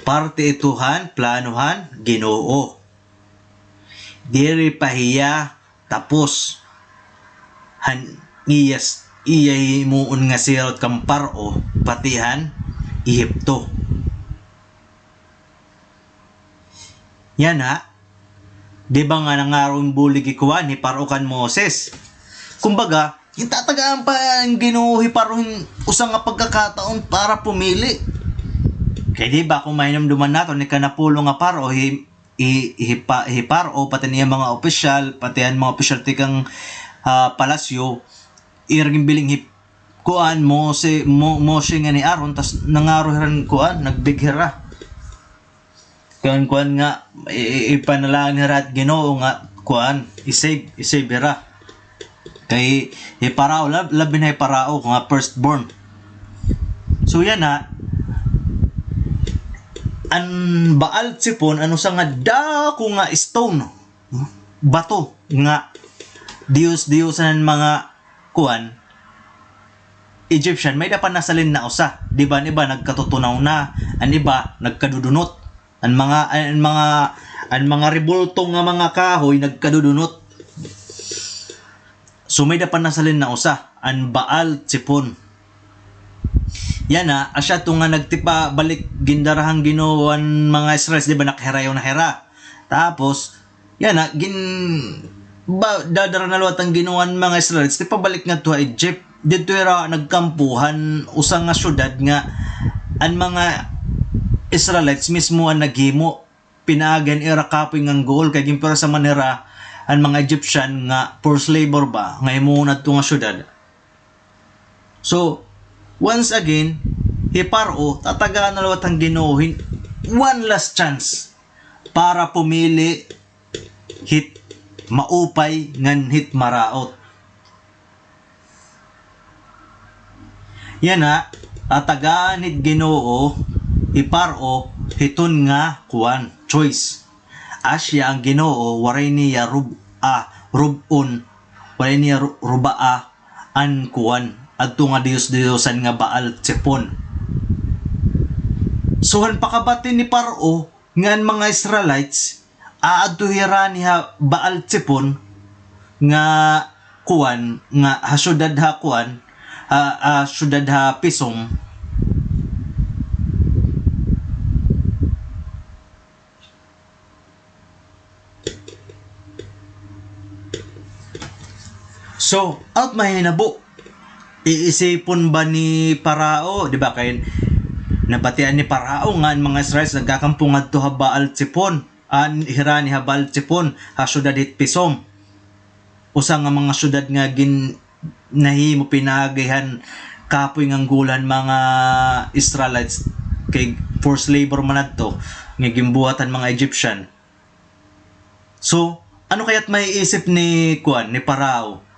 parte ito han plano han Ginoo. Diri pa hiya tapos han iya s-, iya himuon nga sirot kan Paro, pati han Ehipto. Yana, di ba nga nangaro hin bulig hi kuan, hi Paro kan Moses? Kumbaga, gintatagaan pa han Ginoo hi Paro hin usa nga pagkakataon para pumili. Kay di ba, kon mahinumduman naton, ikanapulo nga Paro, hi, hi, hi Pa-, hi Paro, pati an iya mga opisyal, pati an mga opisyal tikang, ah, palasyo, ira ginbiling hi kuan, Mose, Mo-, Moshe ngan hi Aaron, tas nangaro hira hin kuan, nagbeg hira. Kuan, kuan nga, i-, i-, ipanalangin hira ha Ginoo nga, kuan, i-save, i-save hira. Kay hi Parao, lab-, labi na hi Parao nga firstborn. So yana, an Baal Tsepon, an usa nga dako nga stone, bato nga diyos-diyosan han mga kuan, Egyptian, may-ada pa nasalin na usa. Di ba, an iba nagkatutunaw na, an iba nagkadudunot. An mga, an mga, an mga rebulto nga mga kahoy nagkadudunot. So, may-ada pa nasalin na usa, an Baal Tsipon. Yana, asya to nga nagtipabalik gindara han Ginoo an mga Israelites, di ba, nakahirayo na hira. Tapos, yana, gin-, ba, dadara na liwat han Ginoo an mga Israelites, tipabalik ngadto ha Egypt. Didto hira nagkampo han usa nga syudad nga an mga Israelites mismo an naghimo. Pinaagi han ira kapoy ngan guol, kay ginpwersa man hira han mga Egyptian nga forced labor ba, nga himuon adto nga syudad. So, once again, hi Paro, tatagaan na liwat han Ginoo hin one last chance para pumili hit maupay ngan hit maraot. Yana, tatagaan hit Ginoo hi Paro hiton nga kuan, choice. Asya an Ginoo, waray niya rub-, ah, rub-on, waray niya ru-, rubaa an kuan, adto nga diyos-diyosan nga Baal Tsipon. So, han pakabati ni Paro nga an mga Israelites, aadto hira ni ha Baal Tsipon nga kuan, nga ha syudad ha kuan, ha, ha syudad ha Pisom. So, ano it mahinabo? Iisipon ba ni Parao, di ba, kay nabatian ni Parao nga an mga Israelites nagkakampo ngadto ha Baal Tsipon, an hira ni ha Baal Tsipon, ha syudad hit Pisom. Usa nga mga syudad nga gin-, nahimo pinaagi han kapoy ngan guol han mga Israelites, kay forced labor man adto nga ginbuhat han mga Egyptian. So, ano kaya it maiisip ni kuan, ni Parao?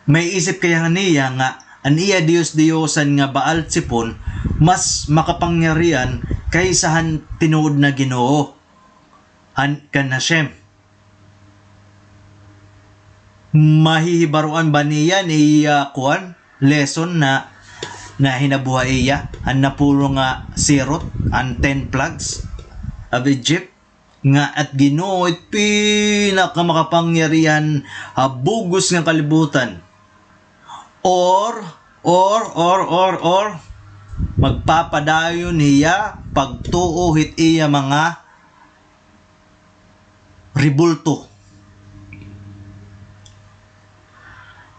Maiisip kaya niya nga an iya diyos-diyosan nga Baal Tsipon mas makapangyarihan kaysa han tinuod na Ginoo, han, kan Hashem? Mahihibaroan ba niya ni iya kuan, lesson na, na hinabuhi ha iya, an napulo nga sirot, an ten plagues of Egypt, nga an Ginoo it pinakamakapangyarihan ha bug-os nga kalibutan? Or, or, or, or, or, magpapadayon hiya pagtuo hit iya mga rebulto.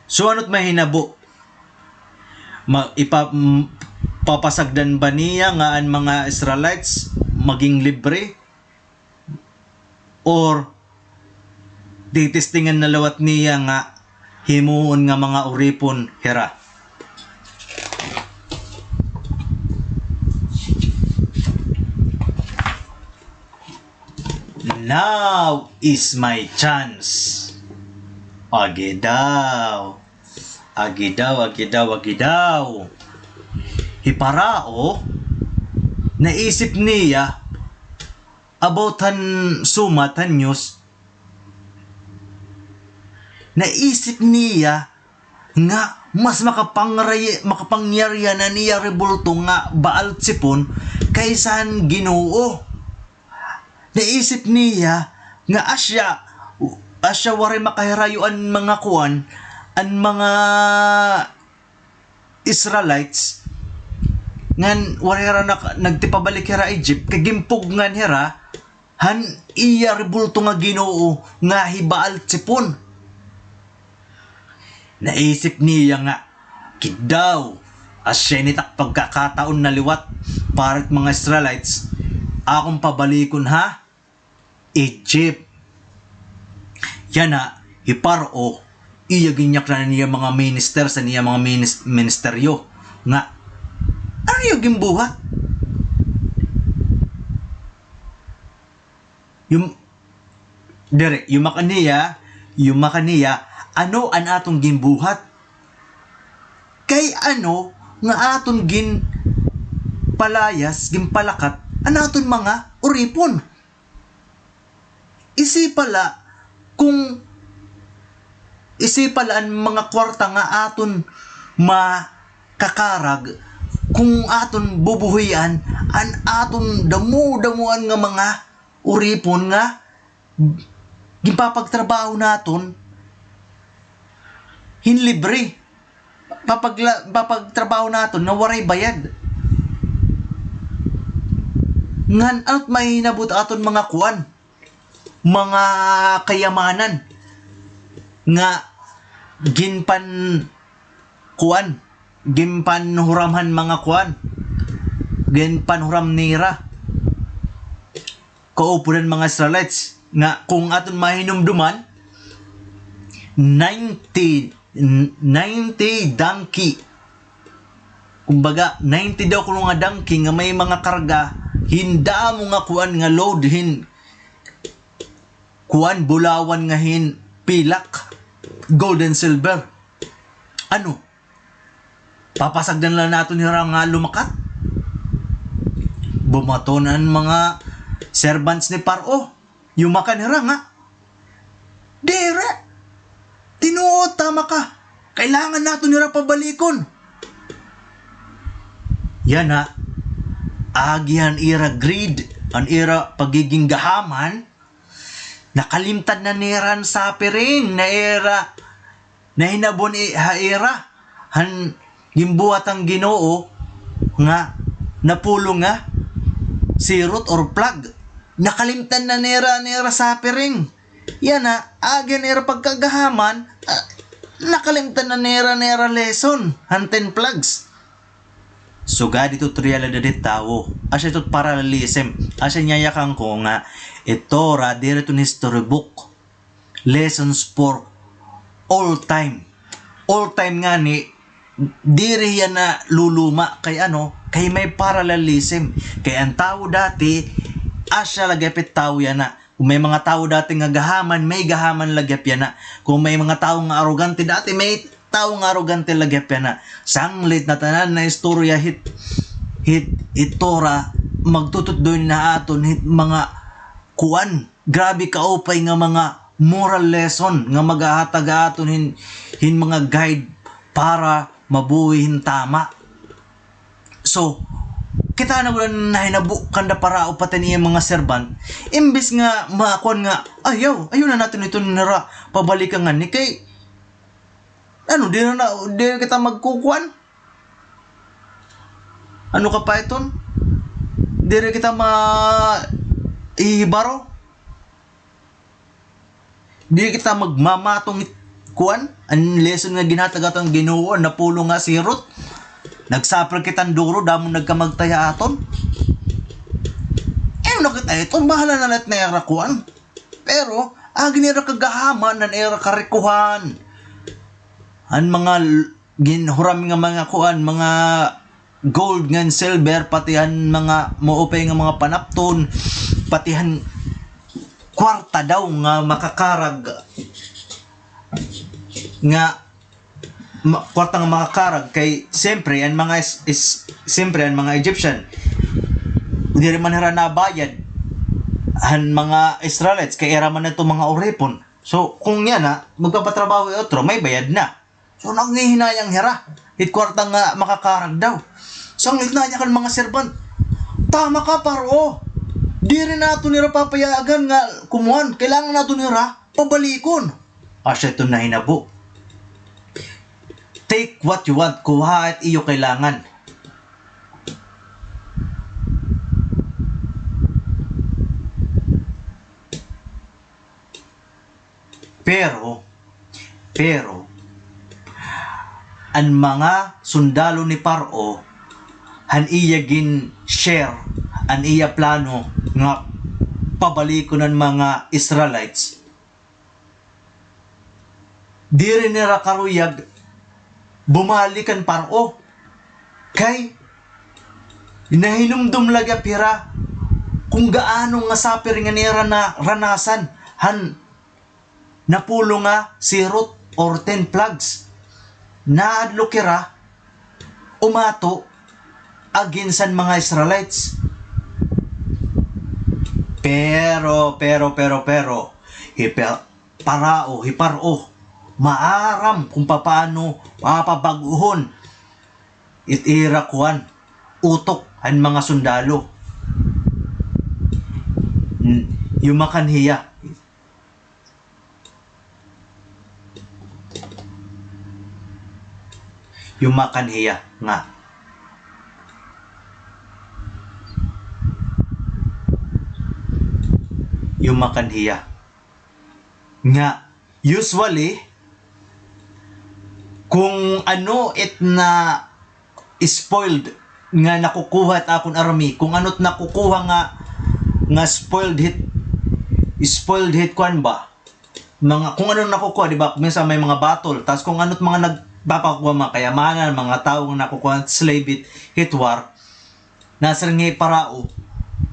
So, ano it mahinabo? Ma-, ipa-, m-, papasagdan ba niya nga an mga Israelites maging libre? Or titistingan na liwat niya nga himuon nga mga uripon hira? Now is my chance. Agi daw. Agi daw, agi daw, agi daw. Hi Parao, naisip niya about han sumat, han news. Naisip niya nga mas makapangray-, makapangyarihan an iya rebulto nga Baal Tsipon kaysa han Ginoo. Naisip niya nga asya, asya waray makahirayo an mga kuan, an mga Israelites, ngan waray hira nak-, nagtipabalik hira Egypt, kay ginpugngan hira han iya rebulto nga ginoo nga hi Baal Tsipon. Naisip niya nga, "Kiddaw, asya ini it ak pagkakataon na liwat para it mga Israelites, akon pabalikon ha Egypt." Yana, hi Paro, iya ginyaknan an iya mga minister sa iya mga minis-, ministeryo nga, "Ano niyo ginbuhat?" Yum-, diri, yumakan niya, yumakan niya, ano an aton ginbuhat? Kay ano nga aton ginpalayas, ginpalakat an aton mga uripon? Isipa la kung, isipa la an mga kwarta nga aton ma-, kakarag, Kung aton bubuhian, an aton damo-damoan nga mga uripon nga ginpapagtrabaho naton hin libre. Papagla-, papagtrabaho naton nga waray bayad. Ngan ano't mahinabo it aton mga kuan, mga kayamanan nga ginpan-, kuan, ginpanhuram han mga kuan, ginpanhuram nira kaupod han mga Israelites, nga kung aton mahinumduman, ninety, ninety donkey. Kumbaga, ninety daw kuno nga donkey nga may mga karga, hin damo nga kuan nga load hin kuan, bulawan nga hin pilak, gold and silver. Ano? Papasagdan la naton hira nga lumakat? Bumaton an mga servants ni Paro. Yumakan hira nga, "Diri. Tinuod, tama ka. Kailangan naton hira pabalikon." Yana, agi han ira greed, an ira pagiging gahaman, nakalimtan na nira an suffering na ira nahinabo ni ha ira, han ginbuhat han Ginoo nga napulong nga sirot or plague. Nakalimtan na nira an ira suffering. Yana, agi han ira pagkagahaman, ah, nakalimtan na nira an ira lesson han ten plagues. Sugad ito realidad hit tawo. Asya ito parallelism. Asya niyayakan ko nga it Torah, diri ito history book. Lessons for all time. All time ngani, diri hiya naluluma kay ano, kay may parallelism. Kay an tawo dati, asya la gihap it tawo yana. Kung may mga tawo dati nga gahaman, may gahaman la gihap yana. Kung may mga tawo nga arogante dati, may tawo nga arogante la gihap yana. Sanglit na tanan na istorya hit, hit, hit Torah, magtututdoy na ha aton hit mga kuan, grabe kaupay nga mga moral lesson nga maghahatag ha aton hin, hin mga guide para mabuhi hin tama. So, kita na gud an nahinabo kanda Parao pati an iya mga servant. Imbis nga makuan nga, "Ayaw, ayaw na naton ito nira pabalikan ngani kay, ano, di na, di kita magkukuan." Ano ka pa iton? Diri kita ma-, ihibaro. Diri kita magmamatong it-, kuan, an lesson nga ginhatag aton Ginoo, an napulong nga sirot. Nag-suffer kita hin duro, damo nagkamagtay ha aton. Eh, nakita iton, bahala na la it nira kuan. Pero, agi nira kagahaman, an ira karikohan. An mga l-, ginhuram nga mga kuan, mga gold ngan silver, pati han mga maupay nga mga panapton, pati han kwarta daw nga makakarag, nga ma-, kwarta nga makakarag kay siyempre an mga is, is, siyempre an mga Egyptian, diri man hira nabayad han mga Israelites kay ira man ito mga uripon. So, kung yana, magpapatrabaho it otro, may bayad na. So, nanghihinayang hira hit kwarta nga makakarag daw. Sanglit na niya kan mga servant, "Tama ka, Paro. Diri naton hira papayagan nga kumuan. Kailangan naton hira pabalikon." Asya iton nahinabo. Take what you want. Kuha it iyo kailangan. Pero, pero, an mga sundalo ni Paro, han iya gin-share an iya plano nga pabalikon an mga Israelites, diri nira karuyag bumalik kan Paro. Kay nahinumdom la gihap hira kung gaano nga suffering an ira naranasan han napulong nga sirot or ten plagues. Nahadlok hira umato against han mga Israelites. Pero, pero, pero, pero, hi Pa-, Parao, hi Paro, maaram kung papaano mapabag-ohon it ira kuan, utok han mga sundalo. N-, yumakan hiya. Yumakan hiya nga. Yumakan hiya. Nga, usually, kung ano it na spoiled nga nakukuha it akon army, kung ano't nakukuha nga, nga spoiled hit, spoiled hit kuan ba? Mga, kung ano nakukuha, di ba? Minsan may mga battle, tas kung ano't mga nagpapakuha, mga kayamanan, mga tawo nga nakukuha, slave hit, hit war, nasiring hi Parao,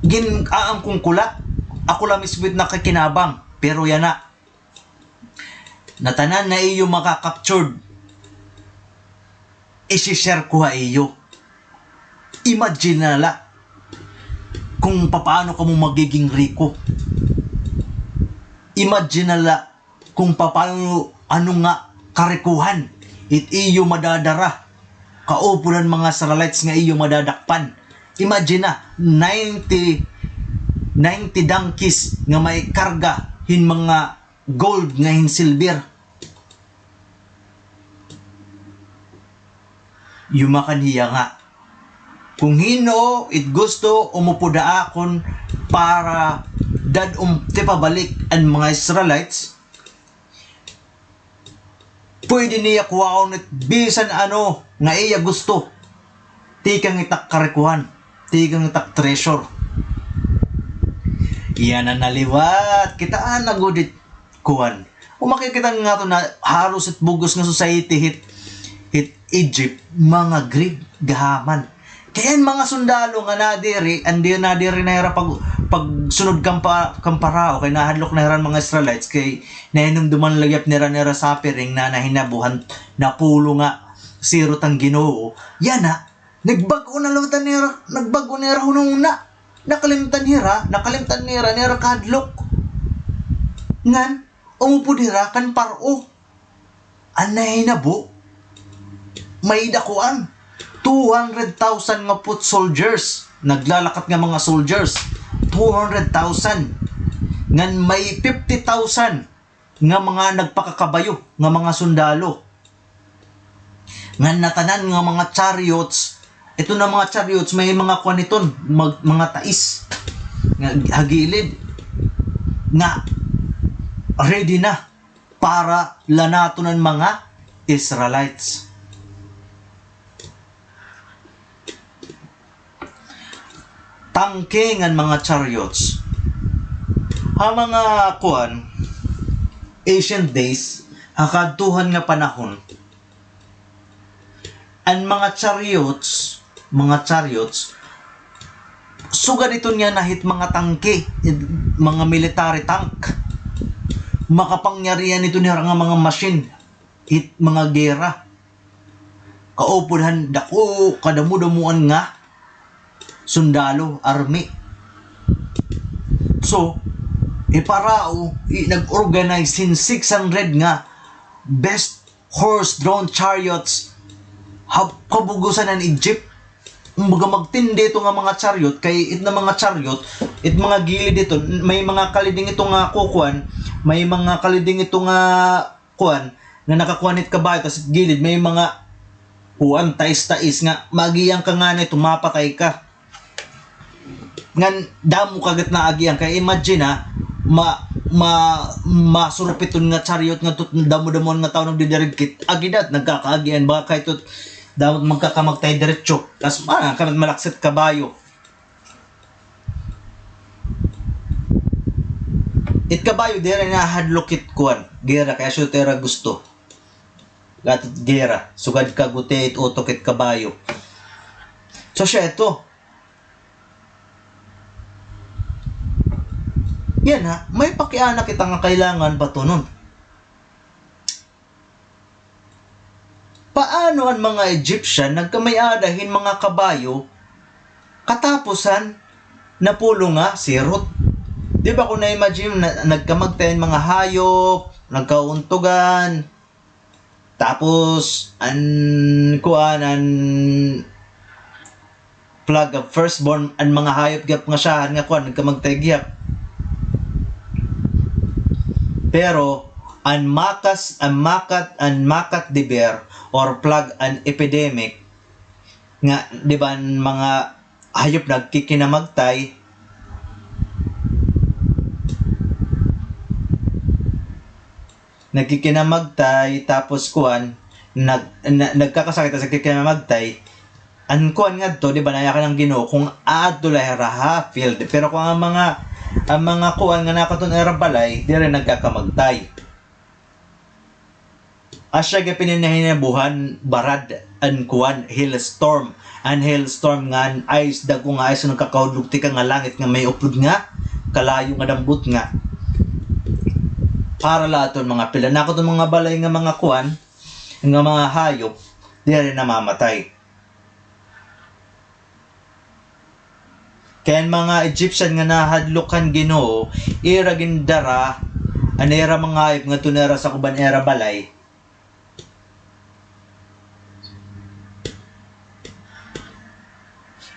gin-aangkon ko la, ako la mismo it nakakinabang, pero yana, natanan nga iyo maka-captured, isi-share ko ha iyo. Imagine na la kung papaano kamo magiging riko. Imagine na la kung papaano, ano nga karikohan it iyo madadara. Kaupod han mga Israelites nga iyo madadakpan. Imagine na, ninety, ninety donkeys nga may karga hin mga gold nga hin silver. Yumakan hiya nga, kung hin-o it gusto umupod ha akon para dad-on tipabalik an mga Israelites, pwede niya kuhaon it bisan ano nga iya gusto. Tikang it ak karikohan, tikang it ak treasure. Yana na liwat, kitaa na gud it kuan. Kung makikita nga ato na haros it bug-os nga society hit, hit Egypt, mga greed, gahaman. Kay an mga sundalo nga nadiri, an di nadiri na hira pag, pagsunod kan Pa-, kan Parao, kay nahadlok na hira an mga Israelites, kay nahinumduman la gihap nira, nira suffering na nahinabo han napulo nga sirot an Ginoo. Yana, nagbag-o na liwat an nira, nagbag-o nira hunahuna. Nakalimtan hira, nakalimtan nira, nira kahadlok. Ngan, umupod hira kan Paro. An nahinabo, may dakuan. Two hundred thousand nga foot soldiers. Naglalakat nga mga soldiers. Two hundred thousand. Ngan may fifty thousand nga mga nagpakakabayo, nga mga sundalo. Ngan natanan nga mga chariots, ito na mga chariots, may mga kuan iton, mag-, mga tais nga ha gilid, nga ready na para lanaton an mga Israelites. Tangke ngan mga chariots. Ha mga kuan, ancient days, ha kadtuhan nga panahon, an mga chariots, mga chariots, sugad iton yana hit mga tangke, mga military tank. Makapangyarihan iton hira nga mga machine, hit mga gera. Kaupod han dako, kadamo-damoan nga sundalo, army. So, hi Parao, i-, nag-organize hin six hundred nga best horse-drawn chariots ha kabug-osan han Egypt. Kumbaga, magtindi ito nga mga chariot, kay it na mga chariot, it mga gilid ito, may mga kaliding ito nga kukuan, may mga kaliding ito nga kuan, nga nakakuan it kabayo, tas gilid may mga kuan, tais-tais nga, maagian ka ngani, ito mapatay ka. Ngan damo ka gad naagian, kay imagine, ha, ma-, ma-, masurup iton nga chariot ngadto, damo-damoan nga tawo nagdidirigkit. Agi dat, nagkakaagian, baka kay ito, damo magkakamagtay diretso. Tas, ah, kami malaksit kabayo. It kabayo, diri na hadlok it kuan, gera, kay asya it ira gusto. Gat it gera, sugad ka guti it utok it kabayo. So, siya ito. Yana, may pakiana kita nga kailangan batunon. Paano an mga Egyptian nagkamay-ada hin mga kabayo katapos han napulo nga sirot? Di ba, kung na-imagine, na-, nagkamagtay an mga hayop, nagkauntugan, tapos, an, kuan, an, plague of firstborn, an mga hayop gihap nga syahan nga kuan, nagkamagtay gihap. Pero an makas, an makat, an makat diber or plague, an epidemic nga, di ba, an mga hayop nagkikinamagtay, nagkikinamagtay, tapos kuan, nag-, na-, nagkakasakit, tapos nagkikinamagtay. An kuan ngadto, di ba, nayakan an Ginoo kung aadto la hira ha field. Pero kung an mga, an mga kuan nga nakadto ha ira balay, diri nagkakamagtay. Asya gihap ini nahinabo han barad, an kuan, hailstorm. An hailstorm nga an ice, dagko nga ice nga nagkakahudlok tikang ha langit nga may upod nga kalayo nga dambot nga. Para la aton mga pila. Nakadto mga balay nga mga kuan, nga mga hayop, diri namamatay. Kay an mga Egyptian nga nahadlok han Ginoo, ira gindara an ira mga hayop ngadto ha ira sa uban ira balay.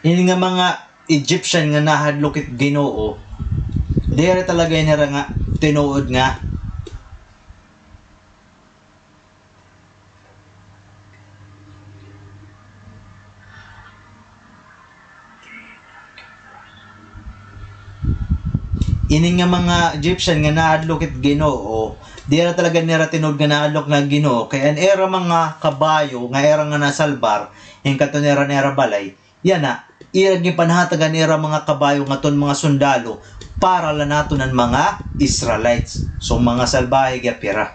Ini nga mga Egyptian nga nahadlok it Ginoo, diri talaga nira nga tinuod nga Ini nga mga Egyptian nga nahadlok it Ginoo, dira talaga nira tinuod nga nahadlok na Ginoo, kay an ira mga kabayo nga ira nga nasalbar, hin kadto nira nira balay, yana, ira ginpanhatag an ira mga kabayo ngadton mga sundalo, para la naton an mga Israelites. So, mga salbahe gihap ira.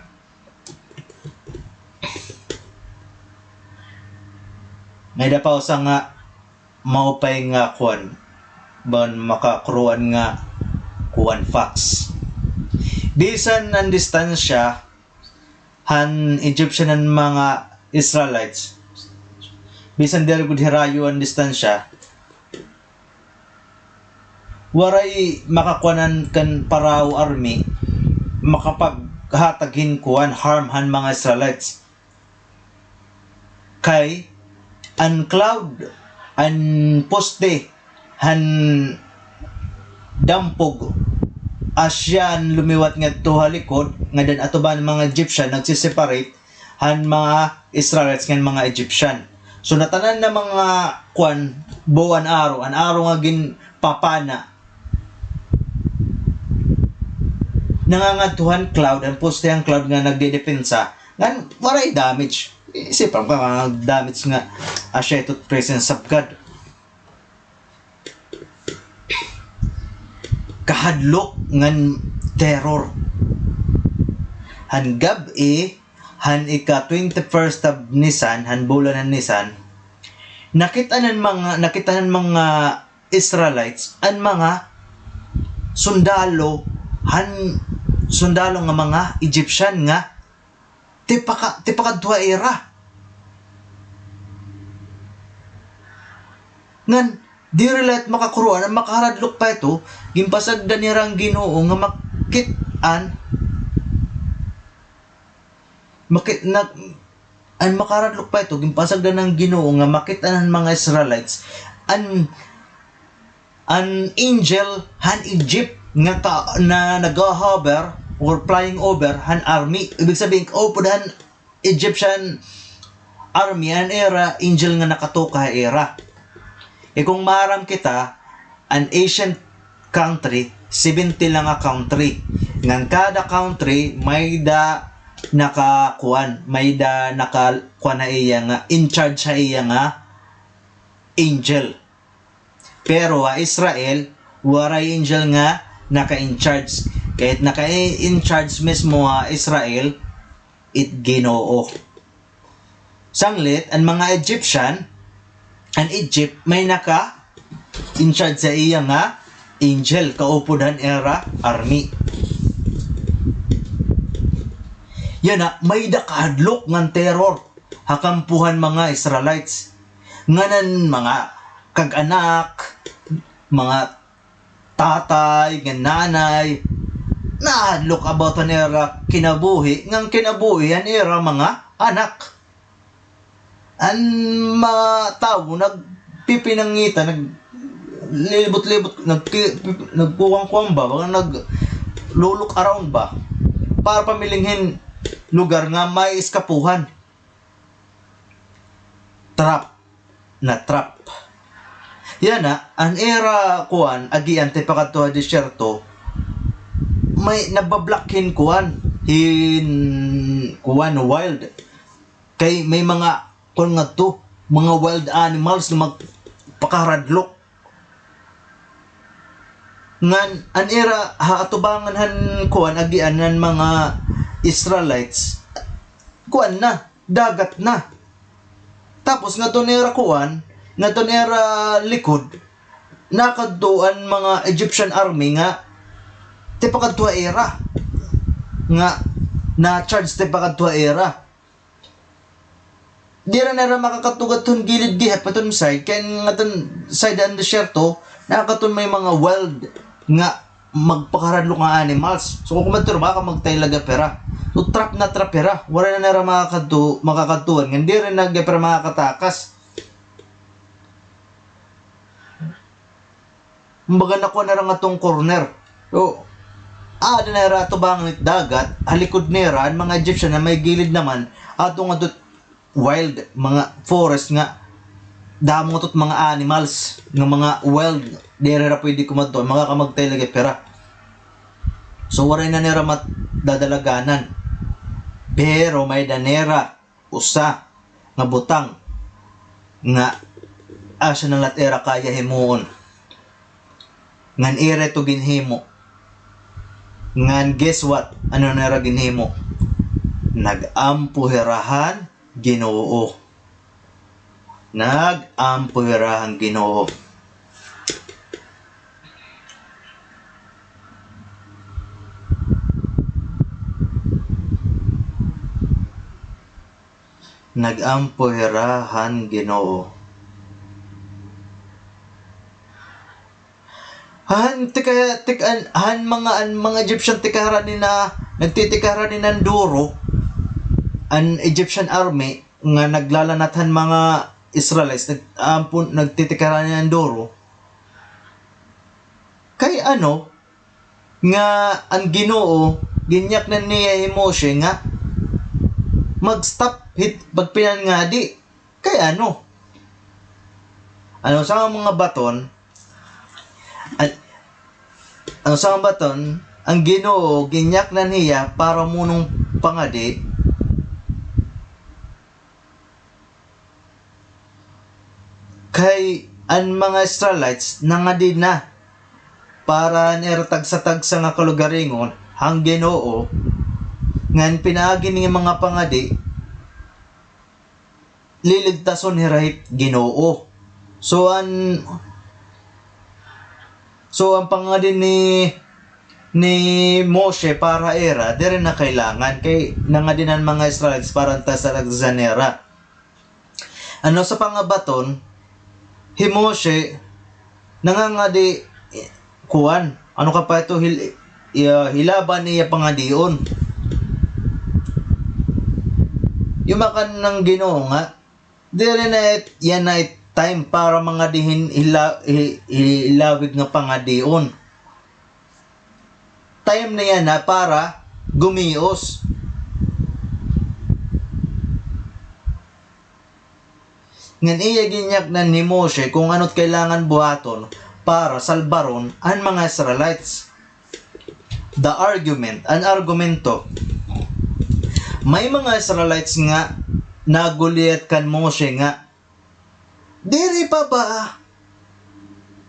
May-ada pa usa nga maupay nga kuan, ban makakuruan nga kuan, facts. Bisan an distansya han Egyptian han mga Israelites, bisan diri gud hirayo an distansya, waray makakuanan kan Pharaoh army makapaghatag hin kuan, harm han mga Israelites. Kay an cloud, an poste han dampog, asya an lumiwat ngadto ha likod, ngada an atubangan mga Egyptian nagse-separate han mga Israelites ngan mga Egyptian. So, natanan na mga kuan, buo an aro, an aro nga ginpapana. Nangangadto han cloud, an poste han cloud nga nagdedepensa, ngan waray damage. Isip ka nga damage nga asya ito presence of God. Kahadlok ngan terror. Han gab-i, han ika twenty-first of Nisan, han bulan han Nisan, nakit-an han mga, nakit-an han mga Israelites an mga sundalo, han sundalo nga mga Egyptian nga tipaka-, tipakadto ha ira. Ngan, diri la it makakuruan, an makahadlok pa ito, ginpasagdan nira an Ginoo nga makit-an, makit-, na, an makahadlok pa ito, ginpasagdan han Ginoo nga makit-an han mga Israelites an an angel han Egypt nga ka-, na nagha-hover or flying over han army. Ibig sabihin, kaupod han Egyptian army an ira angel nga nakatuka ha ira. E, kung maaram kita, an ancient country, seventy la nga country. Ngan kada country, may-da nakakuan, may-da nakakuan ha iya nga, in charge ha iya nga angel. Pero ha Israel, waray angel nga naka-in-charge. Kay it naka-in-charge mismo ha Israel, it Ginoo. Sanglit, an mga Egyptian, an Egypt, may naka-in-charge ha iya nga angel, kaupod han ira army. Yana, may-da kahadlok ngan terror ha kampo han mga Israelites. Ngan an mga kag-anak, mga tatay, ngan nanay, nahadlok about han ira kinabuhi, ngan kinabuhi han ira mga anak. An mga tawo nag-, nagpipinangita, naglilibot-libot, nagki-, nagkukuan-kuan ba, baga nag-look around ba, para pamiling hin lugar nga may eskapuhan. Trap. Na-trap. Yana, an ira kuan, agian tipakadto ha disyerto, may nabablock hin kuan, hin kuan, wild. Kay may mga kuan ngadto, mga wild animals nga magpakaradlok. Ngan an ira ha atubangan han kuan, agian han mga Israelites, kuan na, dagat na. Tapos ngadto nira kuan, ngadto nira likod, nakadto an mga Egyptian army nga tipakadto ha ira. Nga na-charge tipakadto ha ira. Diri na nira makakadto ngadto han gilid gihap, ngadto han side, kay ngadto han side han disyerto, nakadto may mga wild nga magpakaradlok nga animals. So, kon kumadto hira, baka magtay la gihap hira. So, trap na trap hira. Waray na nira makakadto, makakadtuan. Ngan diri na gihap hira makakatakas. Kumbaga, nakuha nira ngadton corner. So, aada na hira atubangan hit dagat, ha likod nira, an mga Egyptian ha may gilid naman, adto ngadto wild, mga forest nga, damo ngadto mga animals, nga mga wild, diri hira pwede kumadto, makakamagtay la gihap hira. So, waray na nira mat-, dadalaganan. Pero may-ada nira usa nga butang nga asya na la it ira kaya himuon. Ngan ira ito ginhimo. Ngan guess what? Ano nira ginhimo? Nag-ampo hira han Ginoo. Nag-ampo hira han Ginoo. Nag-ampo hira han Ginoo. Han, tika-, tik-, an, han mga, an mga Egyptian tikahran nina, nagtitikahran nina hin duro, an Egyptian army nga naglalanat han mga Israelites, nag-, ampo, nagtitikahran nina hin duro. Kay ano, nga an Ginoo, ginyaknan niya hi Moshe nga mag-stop hit pagpinangadi. Kay ano? Ano sa mga baton? An-, ano sa mga baton? An Ginoo, ginyaknan hiya para munong pangadi. Kay an mga Israelites nangadi na para han ira tagsa-tagsa nga kalugaringon han Ginoo, ngan pinaagi ini nga mga pangadi, liligtason hira hit Ginoo. So, an, so, an pangadi ni, ni Moshe para ira, diri na kailangan, kay nangadi na an mga Israelites para han tagsa-tagsa nira. Ano sa pangabaton, hi Moshe, nangangadi, kuan, ano ka pa ito, hil-, iya, hilaban niya pangadion. Yumakan an Ginoo nga, diri na it-, yana it time para mangadi hin hila-, hi-, hilawig nga pangadion. Time na yana para gumios. Ngan iya ginyaknan ni Moshe kon ano it kailangan buhaton para salbaron an mga Israelites. The argument, an argumento. May mga Israelites nga naguliyat kan Moshe nga, diri pa ba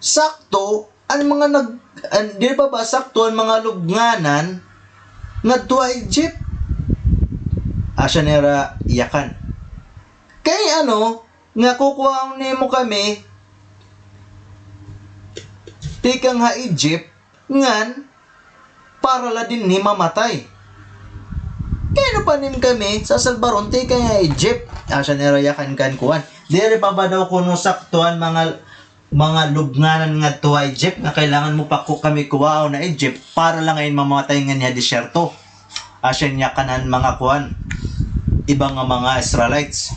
sakto an mga nag-, an, diri pa ba sakto an mga lubnganan ngadto ha Egypt? Asya nira yakan. Kay ano, nga kukuhaon nimo kami tikang ha Egypt, ngan para la dinhi mamatay. Kay ano pa nim kami sasalbaron tikang ha Egypt? Asya nira yakan kan kuan. Diri pa ba daw kuno sakto an mga, mga lubnganan ngadto ha Egypt nga kailangan mo pa ko kami kuhaon ha Egypt para la ngay-an mamatay nganhi ha disyerto? Asya niya kanan mga kuan, iba nga mga Israelites.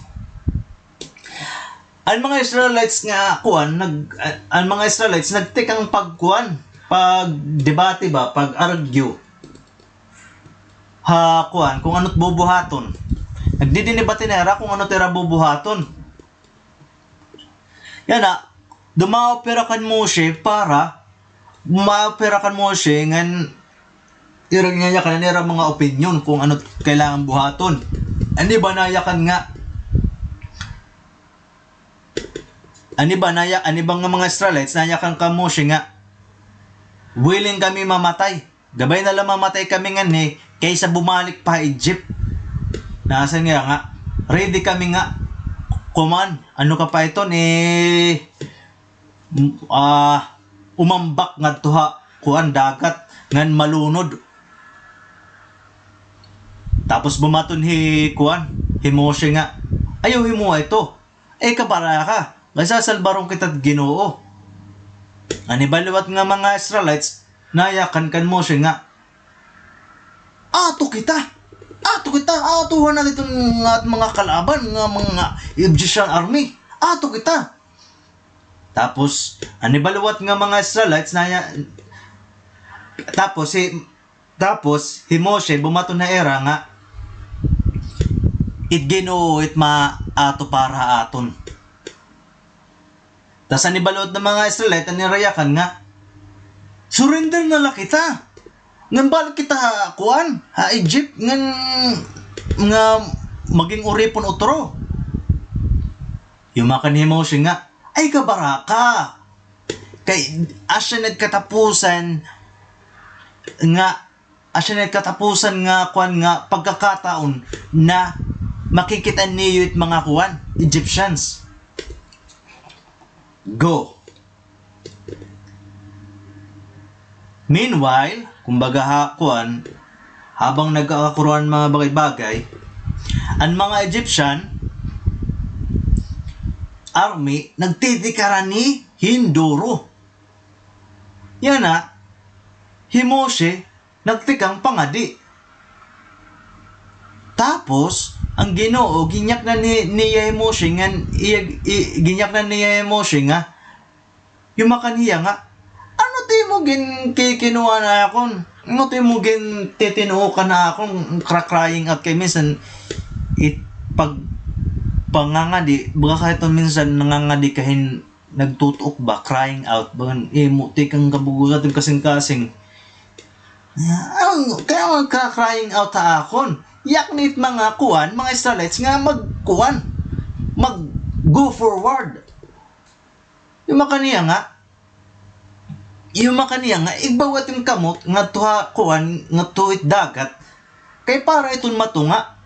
An mga Israelites nga, kuan, nag-, an mga Israelites nagtikang pagkuan, pagdebate ba, pag-argue ha, kuan, kung ano't bubuhaton. Nagdidinibate na ira kung ano't ira bubuhaton. Yana, dumaop ira kan Moshe para, dumaop ira kan Moshe ngan ira nga yakan an ira mga opinyon kung ano't kailangan buhaton. An iba nayakan nga, an iba naya-, an iba nga mga Israelites nayakan kan Moshe nga, "Willing kami mamatay. Gabay na la mamatay kami nganhi kaysa bumalik pa ha Egypt." Nasiring nga, ready kami nga, kuman, ano ka pa ito ni, ah, umambak ngadto ha, kuan, dagat, ngan malunod. Tapos bumaton hi, kuan, hi Moshe nga, "Ayaw himoa ito. Ay, kabaraka, kay sasalbaron kita hit Ginoo." An iba liwat nga mga Israelites, nayakan kan Moshe nga, "Ato kita! Ato kita! Ato na dito nga mga kalaban, nga mga Egyptian army! Ato kita!" Tapos, an iba liwat nga mga Israelites, naya-, tapos, si Tapos, hi Moshe bumaton ha ira nga, "It Ginoo it maato para ha aton." Tas an iba liwat nga mga Israelite, an ira yakan nga, "Surrender na la kita. Ngan balik kita ha, kuan, ha Egypt, ngan nga maging uripon utro." Yumakan hi Moshe nga, "Ay, kabaraka! Kay asya na it katapusan nga, asya na it katapusan nga, kuan, nga pagkakataon na makikit-an niyo it mga, kuan, Egyptians." Go. Meanwhile, kumbaga ha, kuan, habang nagkakakuruan mga bagay-bagay, an mga Egyptian army nagtitikaran ni hin duro. Yana, hi Moshe nagtikang pangadi. Tapos, an Ginoo, ginyaknan ni, niya hi Moshe ngan iya, i-, ginyaknan niya hi Moshe nga, yumakan hiya nga, "Ano it imo ginkikinuha ha akon? Ano it imo gintitinookan ha akon, cra-crying out?" Kay minsan, it-, pag pangangadi, baga ka iton minsan nangangadi ka hin nagtutuok ba, crying out, bagan imo tikang kabug-osan, kasingkasing. Ano, kay ano ka crying out ha akon? Yakni it mga kuan, mga Israelites nga magkuan, mag-go forward. Yumakan hiya nga, yumakan hiya nga, igbaw it im kamot ngadto ha kuan, ngadto hit dagat, kay para iton matunga.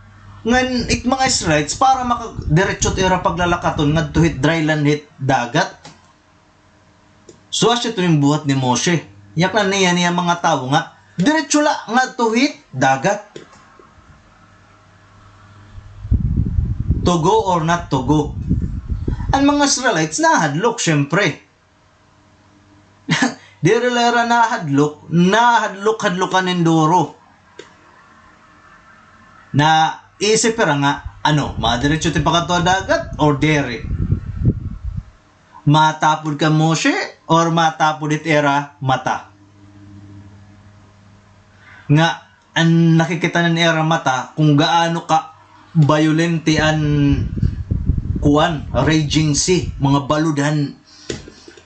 Ngan it mga Israelites, para makadiretso it ira paglalakaton ngadto hit dry land hit dagat. So, asya iton buhat ni Moshe. Yaknan niya, niya mga tawo nga, diretso la ngadto hit dagat. To go or not to go? An mga Israelites, nahadlok, syempre. Diri la ira nahadlok, nahadlok-hadlokan hin duro. Naisip hira nga, ano, madiretso it ipakadto ha dagat or diri? Matapod kan Moshe or matapod hit ira mata? Nga, an nakikita han ira mata, kung gaano ka-violente an kuan, raging sea, mga balod han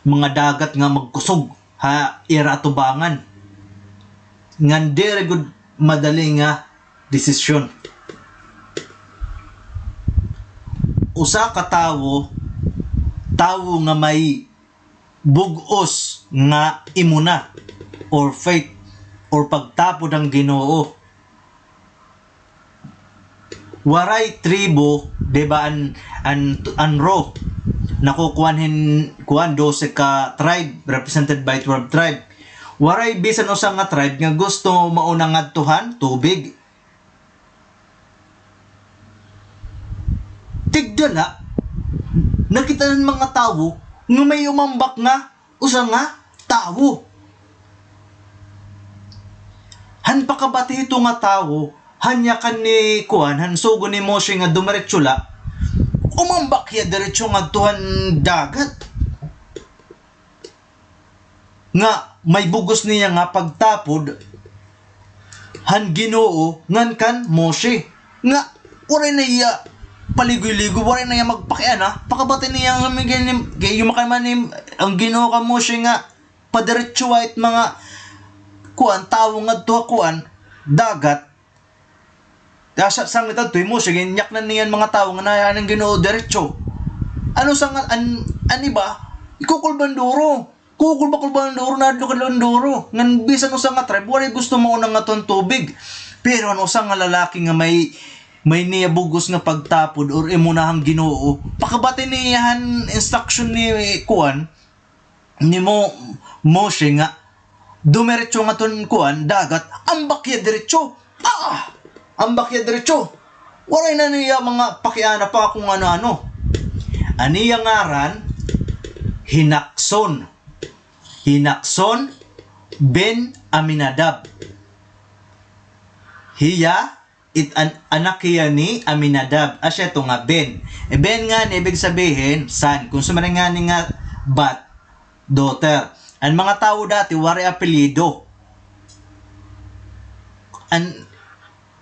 mga dagat nga magkusog ha ira atubangan. Ngan diri gud madali nga desisyon. Usa ka tawo, tawo nga may bug-os nga imuna or faith or pagtapod han Ginoo. Waray tribo, di ba, an, an, an Ro, nakukuan hin, kuan, dose ka tribe, represented by twelve tribe. Waray bisan usa nga tribe nga gusto mauna ngadto han tubig. Tigda la, nakit-an han mga tawo nga may umambak nga usa nga tawo. Han pakabati hito nga tawo, han yakan ni kuan, han sugo ni Moshe nga dumiretso la, umambak hiya diretso ngadto han dagat. Nga may bug-os niya nga pagtapod han Ginoo ngan kan Moshe. Nga waray na hiya paligoy-ligoy, waray na hiya magpakiana, pakabati niya nga may gani-, kay yumakan man ni an Ginoo kan Moshe nga padiretsoha it mga kuan, tawo ngadto ha kuan, dagat. Kaya sa, sanglit adto, hi Moshe, ginyaknan niya an mga tawo nga naay an Ginoo diretso. Ano sa nga, an, an iba, ikukulba han duro. Kukulba-kulba han duro, naadlok-adlok han duro. Ngan bisan usa nga tribe, waray gusto mauna ngadto han tubig. Pero an usa nga lalaki nga may, may niya bug-os nga pagtapod or imuna han Ginoo, pakabati niya han instruction ni, kuan, ni Mo-, Moshe nga dumiretso ngadto han kuan, dagat, ambak hiya diretso. Ah! Ambak hiya diretso. Waray na niya mga pakiana pa kung ano-ano. An iya ngaran, hi Nakson. Hi Nakson ben Aminadab. Hiya, it an-, anak hiya ni Aminadab. Asya ito nga ben. E, ben ngani, ibig sabihin, son. Kung sumari ngani nga bat, daughter. An mga tawo dati, waray apelyido. An,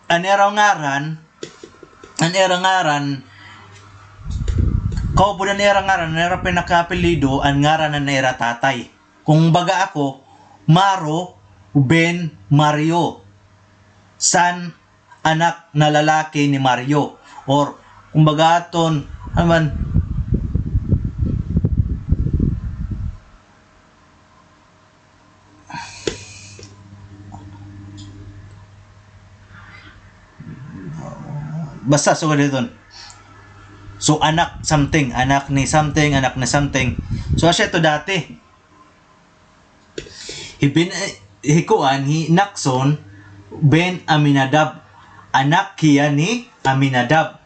an ira ngaran, an ira ngaran, kaupod an ira ngaran, an ira pinakaapelyido, an ngaran han ira tatay. Kung baga ako, Maro ben Mario. Son, anak na lalaki ni Mario. Or, kumbaga aton, ano man, basta, so, ganito. So, anak something, anak ni something, anak ni something. So, asya ito dati. Hi Ben, eh, hi kuan, hi Nakson ben Aminadab. Anak hiya ni Aminadab.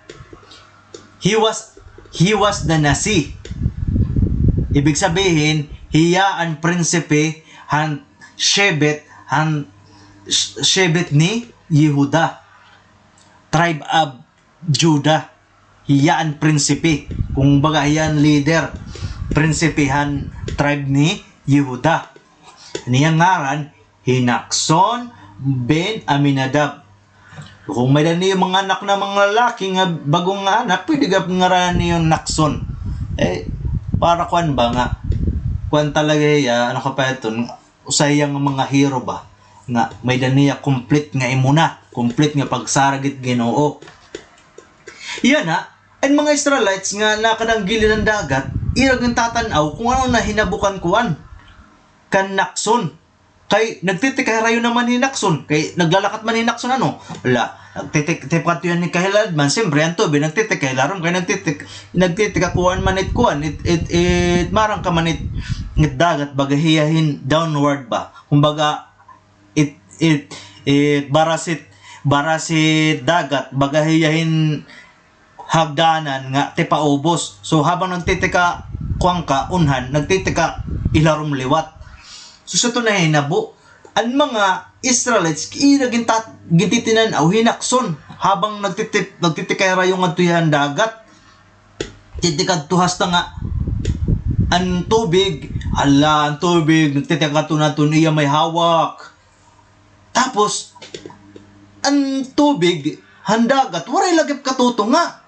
He was, he was the Nasi. Ibig sabihin, hiya an prinsipe han Shevet, han Sh-, Shevet ni Yehuda. Tribe of Judah. Hiya an prinsipe. Kung baga, hiya an leader. Prinsipe han tribe ni Yehuda. An iya ngaran, hi Nakson ben Aminadab. Kung may-ada niyo mga anak na mga lalaki nga bag-o nga anak, pwede gad ngaranan niyo Nakson. Eh, para kuan ba nga, kuan talaga hiya, ano ka pa iton, usa hiya nga mga hero ba, nga may-ada niya complete nga imuna, complete nga pagsaragit Ginoo. Yana, an mga Israelites nga nakada han gilid han dagat, ira gintatan-aw kung ano nahinabo kan kuan, kan Nakson. Kay nagtitikahirayo naman hi Nakson, kay naglalakat man hi Nakson, ano? Hala, nagtitik-, tipikadto hiya han kahilaladman, siyempre, an tubig, nagtitik-, kahilarom, kay nagtitik-, nagtitikakuan man it kuan, it, it, it, marang ka man it, it dagat, baga hiya hin downward ba? Kumbaga, it, it, it, baras it, baras it dagat, baga hiya hin hagdanan nga tipaubos. So, habang nagtitika-, kuan ka, unhan, nagtitika-, ilarom liwat. So, sa ito nahinabo, an mga Israelites, ira ginta-, gintitinan-aw, hi Nakson, habang nagtitip-, nagtitikahirayo ngadto hiya han dagat. Titikadto hasta nga an tubig, hala, an tubig, nagtitikadto na iton iya may hawak. Tapos, an tubig han dagat, waray lagi katutunga.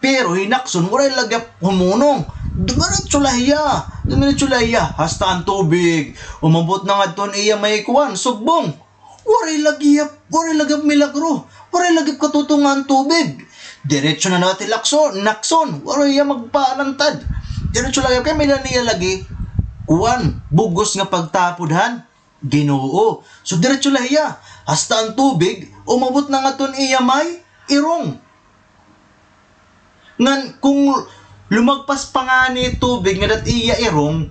Pero hi Nakson, waray lagi humunong. Dumiretso la hiya, dumiretso la hiya. Hasta an tubig, umabot na ngadto han iya may kuan, sugbong. Waray lagi, waray lagi milagro. Waray lagi katutunga an tubig. Diretso na naman hi Lakson, Nakson. Waray hiya magpaalantad. Diretso lagi, kay may-ada niya lagi, kuan, bug-os nga pagtapod han Ginoo. So, diretso la hiya. Hasta an tubig, umabot na ngadto han iya may irong. Ngan kung lumagpas pa ngani tubig ngada hit iya irong,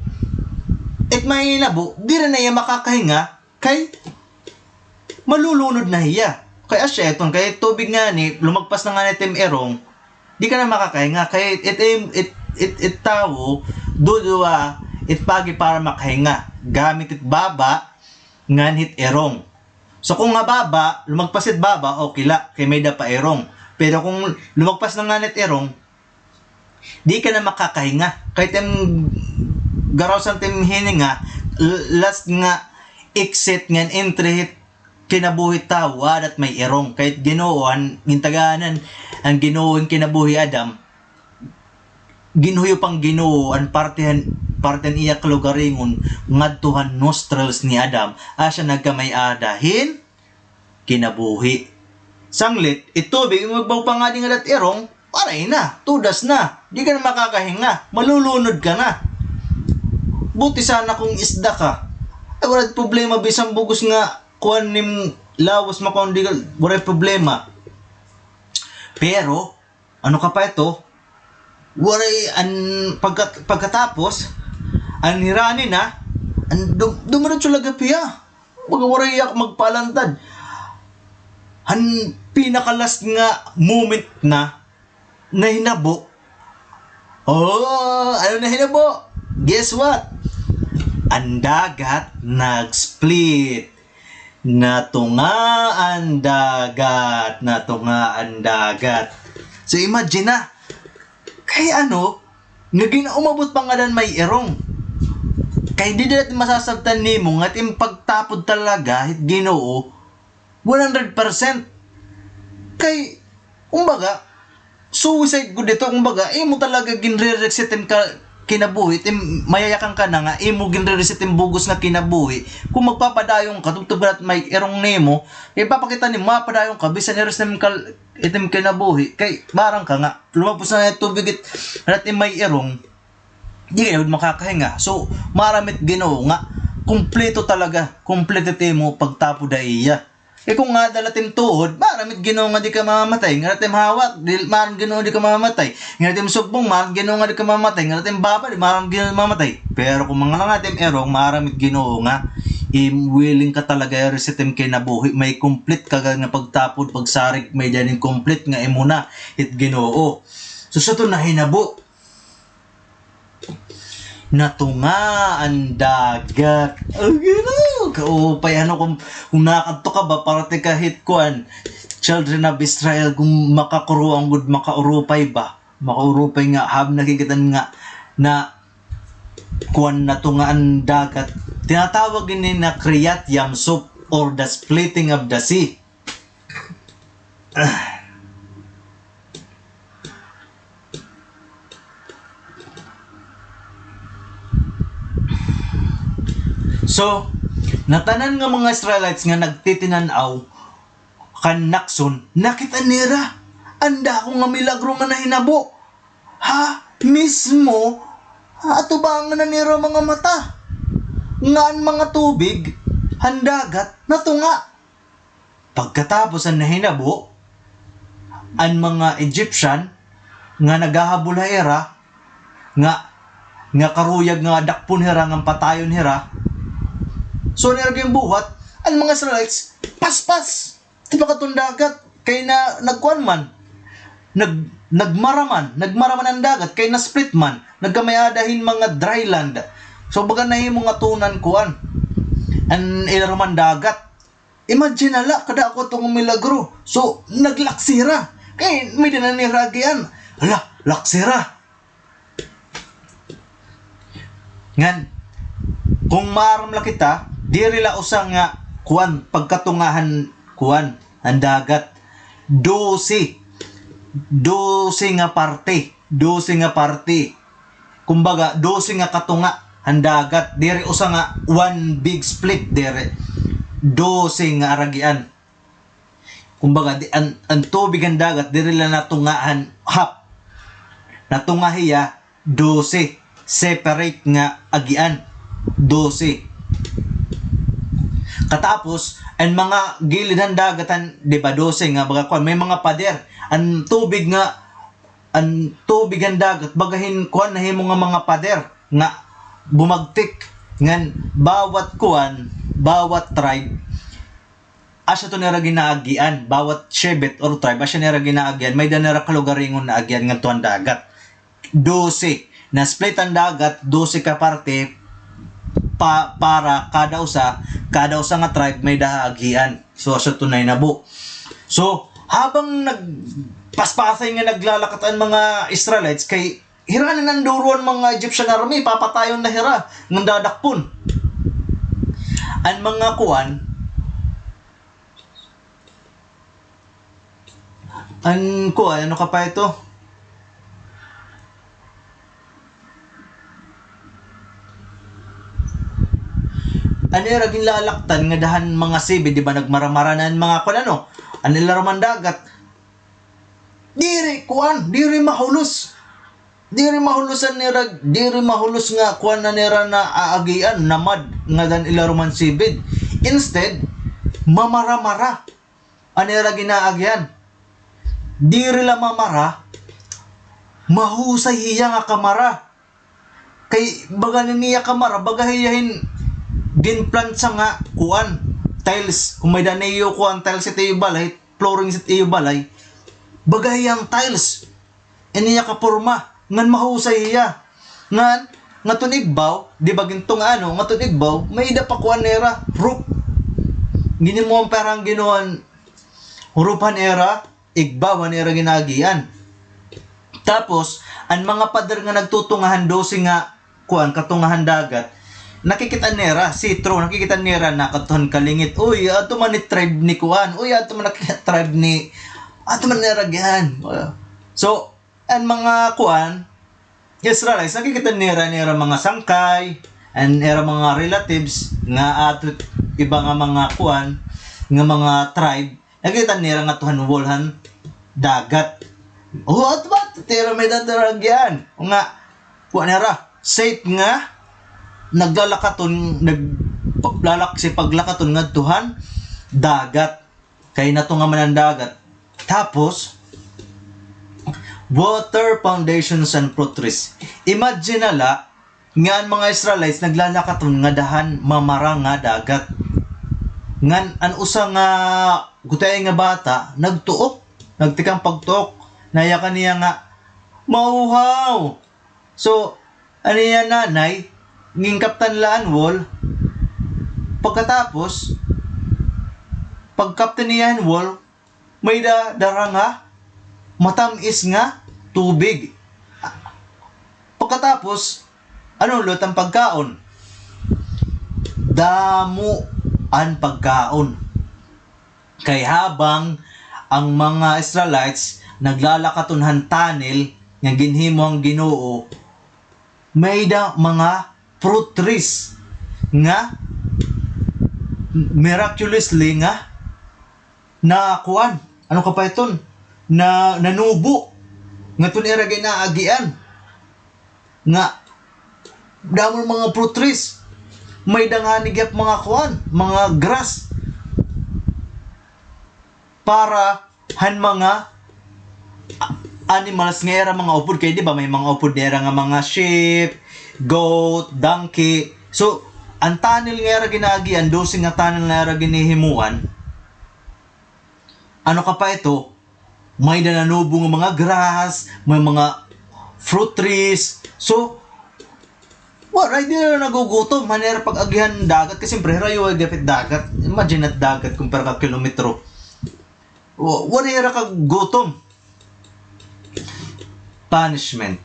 it mahinabo, diri na hiya makakahinga, kay malulunod na hiya. Kay asya iton, kay tubig ngani, lumagpas na ngani it im irong, di ka na makakahinga. Kay it, it, it, it, it tawo, duduha it paagi para makahinga. Gamit it baba, ngan hit irong. So, kung ha baba, lumagpas it baba, okay la, kay may-ada pa irong. Pero kung lumagpas na ngani it irong, Di ka na makakahinga. Kay tim garaw san tim hininga, l-, last nga exit ngan entry hit kinabuhi tawo, aada it may irong. Kay it Ginoo, an gintaganan, an Ginoo hin kinabuhi Adam, ginhuyop an Ginoo, an parte han, parte han iya kalugaringon, ngadto han nostrils ni Adam, asya nagkamay-ada hin kinabuhi. Sanglit, it tubig, magbaw pa ngadi nga aada it irong, waray na, tudas na. Di ka na makakahinga, malulunod ka na. Buti sana kung isda ka. Ay, waray problema, bisan bug-os nga kuan nim lawas, makuan, di ka, waray problema. Pero, ano ka pa ito? Waray an pagkat-, pagkatapos, an hirani na, an dum-, dumiretso la gihap hiya. Baga waray hiya magpalantad. Han pinaka-last nga moment na nahinabo. Oh, ano nahinabo? Guess what? An dagat nag-split. Natunga an dagat, natunga an dagat. So, imagine na. Kay ano, nga gin-, umabot pa ngada an may irong. Kay diri natin masasabtan nimo nga it im pagtapod talaga hit Ginoo, one hundred percent. Kay, kumbaga, suicide gud ito, kumbaga, imo talaga ginre-reset im ka-, kinabuhi, it im mayayakan ka na nga, imo ginre-reset im bug-os nga kinabuhi. Kung magpapadayon ka, tubtob ka na it may irong nimo, ipapakita nimo, mapadayon ka, bisan i-reset im kal-, it im kinabuhi, kay barang ka nga, lumapos na it tubig it, aada it im may irong, di ka na makakahinga. So, maaram it Ginoo nga, kumpleto talaga, kumpleto it imo pagtapod ha iya. Eh, kung aada la it im tuhod, maaram it Ginoo nga di ka mamamatay. Ngada it im hawak, di, maaram Ginoo di ka mamamatay. Ngada it im sugbong, maaram Ginoo nga di ka mamamatay. Ngada it im baba, di maaram Ginoo mamamatay. Pero kung mga ngada it im irong, maaram it Ginoo nga, im willing ka talaga i-reset im kinabuhi. May complete ka nga pagtapod, pagsarig, may-ada hin complete nga imo na, it Ginoo. So, sa ito nahinabo. Natunga an dagat. Oh, gano'n. Kaupay, ano, kung, kung nakadto ka ba, parte ka hit kuan, Children of Israel, kung makakuruan gud, makaurupay ba? Makaurupay nga, hab nakikita nga, na, kuan, natunga an dagat. Tinatawag ini na Kriyat Yam Suf or the splitting of the sea. So, natanan nga mga Israelites nga nagtitinan-aw kan Nakson, nakit-an nira an dako nga milagro nga nahinabo. Ha, mismo, atubangan na nira mga mata nga an mga tubig han dagat natunga. Pagkatapos han nahinabo, an mga Egyptian nga naghahabol ha ira, nga, nga karuyag nga dakpon hira, nga patayon hira, so, nira ginbuhat, an mga Israelites, paspas! Di ba katon dagat, kay na, nagkuan man, nag-, nagmara man, nagmara man an dagat, kay na-split man, nagkamay-ada hin mga dry land. So, baga nahimo nga tunan kuan, an ira man dagat. Imagine na la, kadako ito nga milagro. So, naglaksira. Kay, may-ada na nira agian. Hala, laksira. Ngan, kung maaram la kita, diri la usa nga, kuan, pagkatunga han, kuan, han dagat. Dose. Dose nga parte. Dose nga parte. Kumbaga, dose nga katunga han dagat. Diri usa nga one big split diri. Dose nga aragian. Kumbaga, di, an, an tubig han dagat, diri la natunga han half. Natunga hiya, dose. Separate nga agian. Dose. Katapos, an mga gilid han dagat han, di ba, dose nga, baga kuan, may mga pader. An tubig nga, an tubig han dagat, baga hin, kuan, nahimo nga mga pader, nga bumagtik, ngan bawat kuan, bawat tribe, asya ito nira ginaagian, bawat shevet or tribe, asya nira ginaagian, may-ada nira kalugaringon na agian ngadto han dagat. Dose. Na-split an dagat, dose ka parte, pa, para kada usa, kada usa nga tribe may-ada ha agian. So, asya ito nahinabo. So, habang nagpaspasay nga naglalakat an mga Israelites, kay hira na nanduruan mga Egyptian army, papatayon na hira, ngan dadakpon. An mga kuan, an kuan, ano ka pa ito? An ira ginlalaktan nga dahan mga sibid, di ba, nagmaramara na an mga kuan, ano? An ila ruman dagat. Diri, kuan, diri mahulos. Diri mahulos an ira, diri mahulos nga kuan na nira na aagian, namad, nga dahan ila ruman sibid. Instead, mamaramara an ira ginaagian. Diri la mamara, mahusay hiya nga kamara. Kay baga an iya kamara, baga hiya hin ginplantsa nga kuan, tiles. Kon may-ada niyo kuan, tiles it iyo balay, flooring it iyo balay, baga hiya hin tiles. An iya kaporma, ngan mahusay hiya. Ngan, ngadton igbaw, di ba gintunga ano, ngadton igbaw, may-ada pa kuan nira, roof. Ginhimuan pa hira hin Ginoo han roof han ira igbaw han ira ginaagian. Tapos, an mga pader nga nagtutunga han dose nga, kuan, katunga han dagat, nakikit-an nira, see-through, nakikit-an nira na kadto han kalingit. Uy, adto man it tribe ni kuan. Uy, adto man it tribe ni, adto man nira gihan. So, an mga kuan, Israelites, nakikit-an nira, nira mga sangkay, an ira mga relatives, nga adto iba nga mga kuan, nga mga tribe, nakikit-an nira ngadto han wall han dagat. O, adto ba? Tira may dadaragyan. Nga, kuan nira, safe nga, naglalakaton, naglalak-, si paglakaton ngadto han dagat. Kay natunga man an dagat. Tapos, water, foundations, and fruit trees. Imagine na la, nga an mga Israelites naglalakaton ngada han mamara nga dagat. Ngan an usa nga gutiay nga bata, nagtuok, nagtikang pagtuok. Nayakan niya nga, "Mauhaw!" So, an iya nanay, ginkaptan la an wall. Pagkatapos, pagkaptan niya an wall, may da-, dara nga matam-is nga tubig. Pagkatapos, ano liwat an pagkaon? Damo an pagkaon. Kay habang ang mga Israelites naglalakaton han tunnel nga ginhimo han Ginoo, may da mga fruit trees nga miraculously nga na kuan, ano ka pa iton? Na, nanubo. Ngadton ira ginaagian. Nga, damo mga fruit trees. May da ngani gihap mga kuan, mga grass. Para han mga a-, animals nga ira mga upod. Kay di ba may mga upod nira nga mga sheep, goat, donkey. So, an tunnel nga ira ginaagian, dose nga tunnel nga ira ginihimuan, ano ka pa ito? May da nanubo nga mga grass, may mga fruit trees. So, waray, diri la nagugutom han ira pag-agihan dagat. Kay siyempre, hirayo gihap it dagat. Imagine it dagat kon pira ka kilometro. Wa-, waray hira kagutom. Punishment.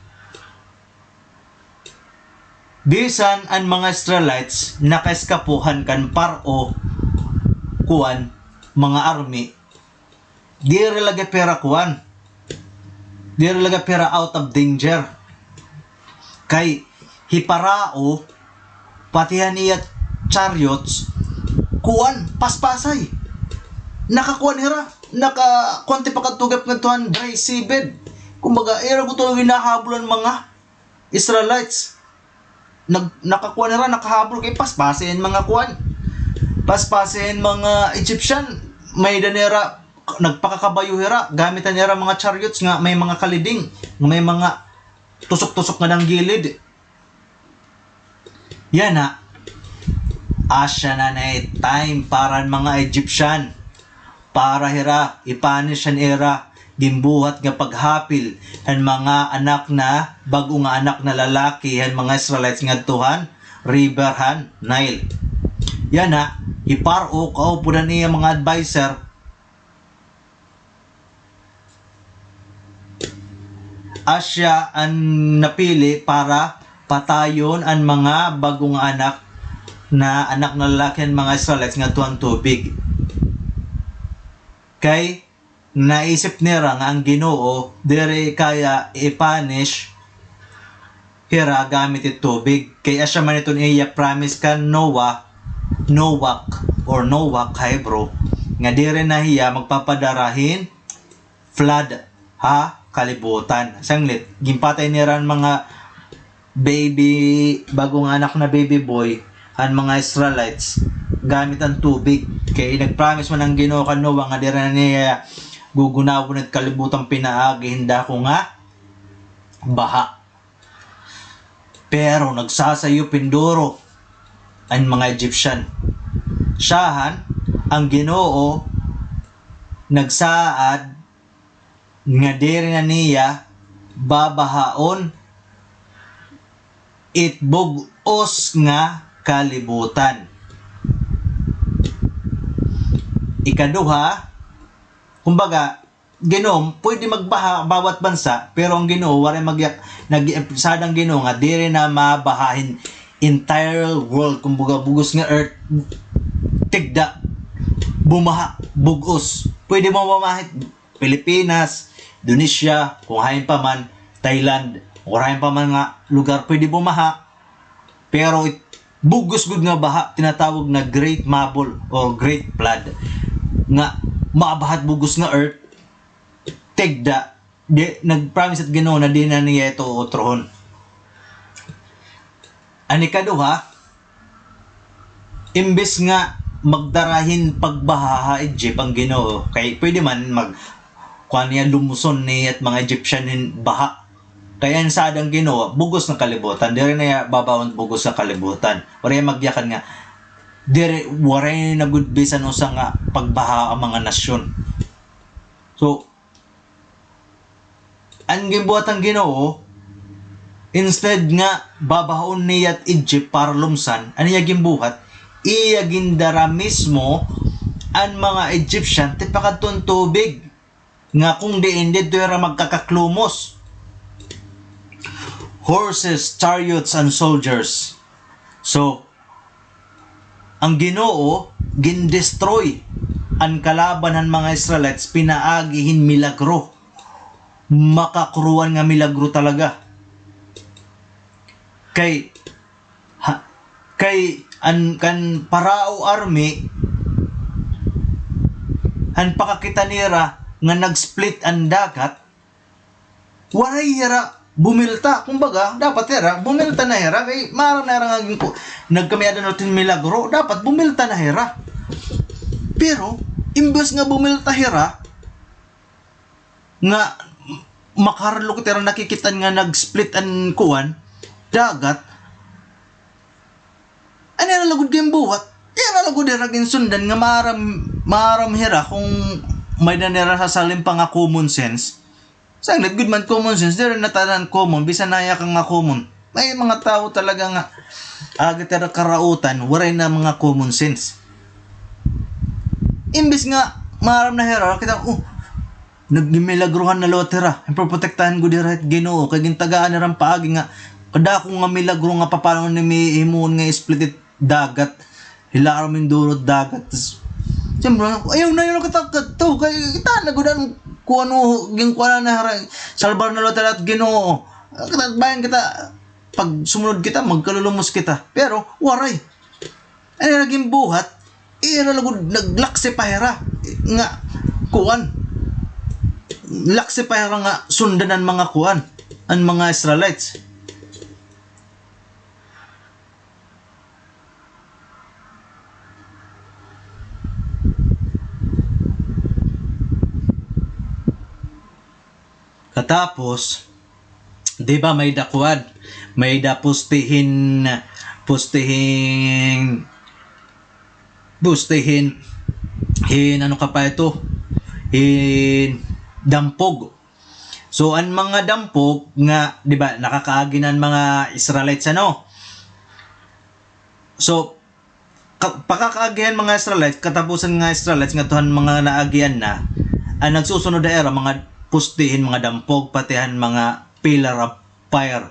Bisan an mga Israelites nakaeskapo han kan Paro, kuan, mga army, diri la gihap hira kuan. Diri la gihap hira out of danger. Kay hi Parao, pati han iya chariots, kuan, paspasay. Nakakuan hira, nakakuan ti pakadto gihap ngadto han dry seabed. Kumbaga, ira gud to hinahabol an mga Israelites. Nag-, nakakuan hira, nakahabol kay paspasi an mga kuan. Paspasi an mga Egyptian, may-ada nira, nagpakakabayo hira, gamit han ira mga chariots nga may mga kaliding, nga may mga tusok-tusok nga nanggilid. Yana, asya na na it time para an mga Egyptian, para hira i-punish han ira ginbuhat nga paghapil han mga anak na, bag-o nga anak na lalaki han mga Israelites ngadto han river han Nile. Yana, hi Paro, kaupod han iya mga adviser, Asya an napili para patayon an mga bag-o nga anak na anak na lalaki han mga Israelites ngadto han tubig. Kay naisip nira nga an Ginoo diri kaya i-punish hira gamit it tubig. Kay asya man iton iya promise kan Noah, Noach or Noach ha Hebrew, nga diri na hiya magpapadara hin flood ha kalibutan. Sanglit, ginpatay nira an mga baby, bag-o nga anak na baby boy, an mga Israelites, gamit an tubig. Kay nag-promise man an Ginoo kan Noah nga diri na niya gugunawon it kalibutan pinaagi hin dako nga baha. Pero nagsasayop hin duro an mga Egyptian. Syahan, an Ginoo nagsaad nga diri na niya babahaon it bug-os nga kalibutan. Ikaduha, kumbaga, Ginoo, pwede magbaha bawat bansa, pero an Ginoo, waray magyak-, nag-, saad an Ginoo nga diri na mabaha hin entire world, kumbaga, bug-os nga earth, tigda, bumaha, bug-os. Pwede mo mamaha hin Pilipinas, Indonesia, kung hain pa man, Thailand, kung hain pa man nga lugar, pwede bumaha. Pero it-, bug-os gud nga baha, tinatawag na Great Mabul or Great Flood, nga mabaha it bug-os nga earth, tigda, di, nag-promise it Ginoo na di na niya ito utrohon. An ikaduha, imbes nga magdara hin pagbaha ha Egypt an Ginoo, kay pwede man mag-, kuan niya, lumuson niya it mga Egyptian hin baha. Kay an saad an Ginoo, bug-os nga kalibutan, diri na niya babahaon bug-os nga kalibutan. Waray magyakan nga, diri, waray na gud bisan usa nga pagbaha an mga nasyon. So, an ginbuhat han Ginoo, instead nga babahaon niya it Egypt para lumsan, an iya ginbuhat, iya gindara mismo an mga Egyptian tipakadto han tubig, nga kung diin didto hira magkakaklumos. Horses, chariots, and soldiers. So, an Ginoo gindestroy an kalaban han mga Israelites pinaagi hin milagro. Makakruan nga milagro talaga. Kay, ha, kay an, kan Parao army, han pakakita nira nga nag-split an dagat, waray hira bumilta. Kumbaga, dapat hira, bumilta na hira. Kay maaram na hira nga ginku-, nagkamiadan naton milagro, dapat bumilta na hira. Pero, imbes nga bumilta hira, nga makarlo kita hira nakikit-an nga nag-split an kuan, dagat, an ira lugod ginbuhat, ira lugod hira ginsundan nga maaram, maaram hira kung may-ada nira sasalin pa nga common sense. Sanglit gud man common sense, diri na tanan common, bisan naya ka nga common. May mga tawo talaga nga, agi ta hira karautan, waray na mga common sense. Imbis nga, maaram na hira, kita, oh, nagmimilagruhan na liwat hira. Proprotektahan gud hira hit Ginoo, kay gintagaan hira hin paagi nga, kadako nga milagro nga paano nimo hihimuon nga i-split it dagat. Hilarom hin duro it dagat. Tas, siyempre, ayaw na, ayaw na kita kadto. Kay kita na gud an kuan, ginkuan na hira, salbar na liwat hira hit Ginoo. Kita, bayan kita, pag sumunod kita, magkalulumos kita. Pero, waray. An ira ginbuhat, ira lugod naglaksi pa hira. Nga, kuan. Laksi pa hira nga sundan an mga kuan, an mga Israelites. Katapos, di ba may-ada kuan, may-ada poste hin, poste hin, poste hin, hin ano ka pa ito, hin dampog. So, an mga dampog nga, di ba, nakakaagi na an mga Israelites, ano? So, ka-, pakakaagi han mga Israelites, katapusan nga Israelites, ngadto han mga naagian na, an nagsusunod ha ira, mga poste hin mga dampog, pati han mga pillar of fire,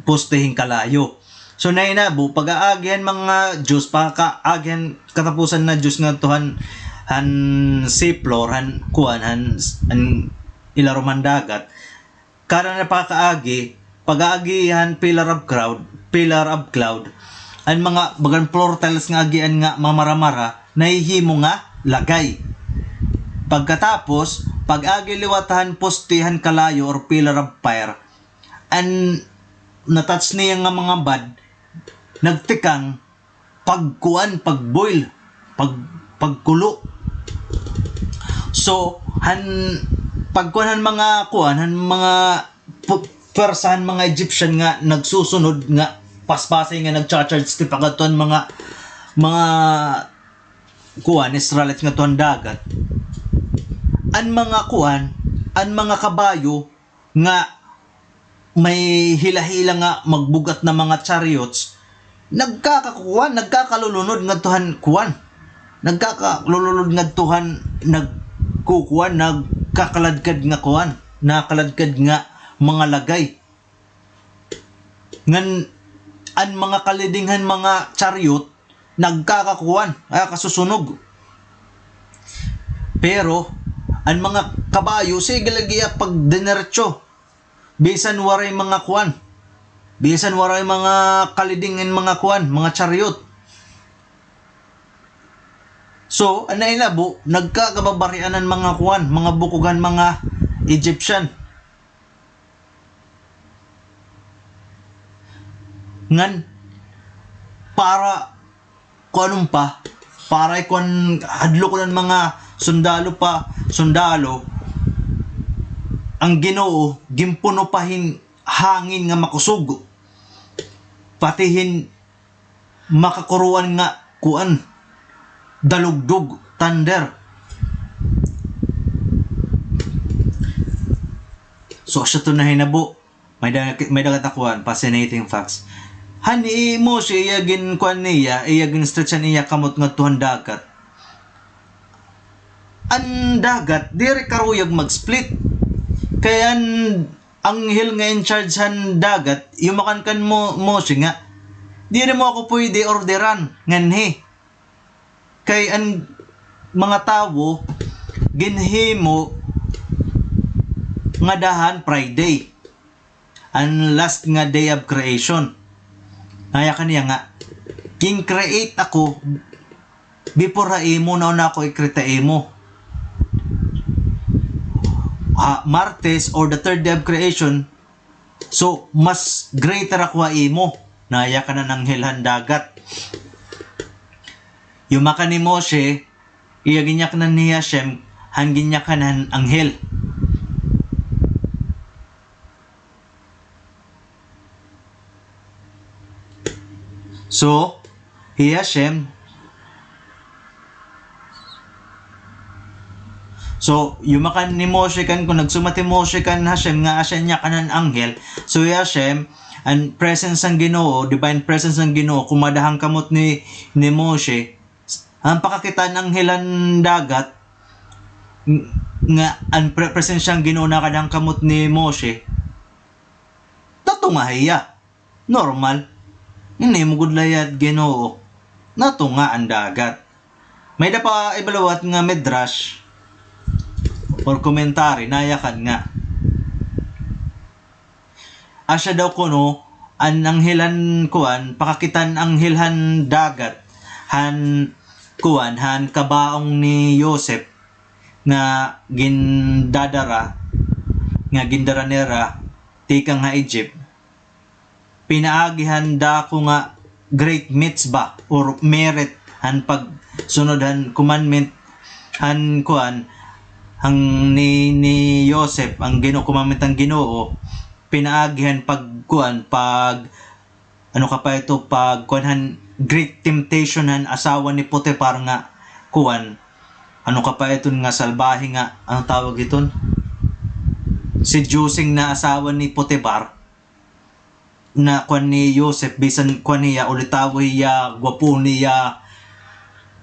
poste hin kalayo. So, nahinabo, pag-aagi han mga Diyos, pagkaagi han katapusan na Diyos ngadto han, han seafloor, han kuan, han, han ilarom han dagat, kada na pagkaagi, pag-aagi han pillar of cloud, pillar of cloud, an mga bagan floor tiles nga agian nga mamaramara, nahihimo nga lagay. Pagkatapos, pag-agi liwat han poste han kalayo or pillar of fire, an na-touch niya nga mga bad, nagtikang pagkuan, pag-boil, pag-, pagkulo. So, han, pagkuan han mga kuan, han mga pu-, pwersa han mga Egyptian nga nagsusunod nga paspasay nga nagcha-charge ti pagadto han mga, mga kuan, Israelites ngadto han dagat. An mga kuan, an mga kabayo nga may hila-hila nga magbug-at na mga chariots, nagkakakuan, nagkakalulunod ngadto han kuan. Nagkakalulunod ngadto han nagkukuan, nagkakaladkad nga kuan, nakaladkad nga mga lagay. Ngan an mga kaliding han mga chariot, nagkakakuan, ah, kasusunog. Pero, an mga kabayo, sige lagi iya pagdineretso. Bisan waray mga kuan. Bisan waray mga kaliding hin mga kuan, mga chariot. So, an nahinabo, nagkakababarian an mga kuan, mga bukog han mga Egyptian. Ngan, para kuanon pa, para ikuan, hadlokon an mga sundalo pa, sundalo, an Ginoo, ginpuno pa hin hangin nga makusog. Pati hin makakuroan nga kuan, dalugdog, thunder. So, asya ito nahinabo. May da-, may dagat na kuan, fascinating facts. Han hi Moshe, iya ginkuan niya, iya gin-stretch an iya kamot ngadto han dagat. An dagat, diri karuyag mag-split. Kay an anghel nga in charge han dagat, yumakan kan Mo-, Moshe nga, "Diri mo ako pwede orderan nganhi. Kay an mga tawo ginhimo ngada han Friday, an last nga day of creation." Nayakan niya nga, "Gin-create ako before ha imo, nauna ako i-create ha imo. Ha Martes or the third day of creation, so, mas greater ako ha imo." Nayakan an anghel han dagat. Yumakan ni Moshe, iya ginyaknan ni Hashem, han ginyakan han anghel. So, hi Hashem. So, yumakan ni Moshe kan, kon nagsumat hi Moshe kan Hashem nga asya niya kan an anghel. So, hi Hashem, an presence han Ginoo, divine presence han Ginoo, kumada han kamot ni, ni Moshe. An pakakita han anghel han dagat, ng-, nga an pre-, presensya han Ginoo nakada han kamot ni Moshe. Natunga hiya. Normal. Ini mo gud layad Ginoo. Natunga an dagat. May-ada pa iba liwat nga midrash or commentary, nayakan nga, asya daw kuno, an anghel han kuan, pakakita han anghel han dagat, han kuan, han kabaong ni Yosef, nga gindadara, nga gindara nira tikang ha Egypt, pinaagi han dako nga great mitzvah or merit han pagsunod han commandment han kuan, han ni, ni Yosef, an Ginoo, commandment han Ginoo, pinaagi han pagkuan, pag, ano ka pa ito, pagkuan han great temptation han asawa ni Potifar nga kuan, ano ka pa iton nga salbahe nga, ano tawag hiton? Seducing na asawa ni Potifar. Na kuan ni Yosef, bisan kuan hiya, ulitawo hiya, gwapo niya,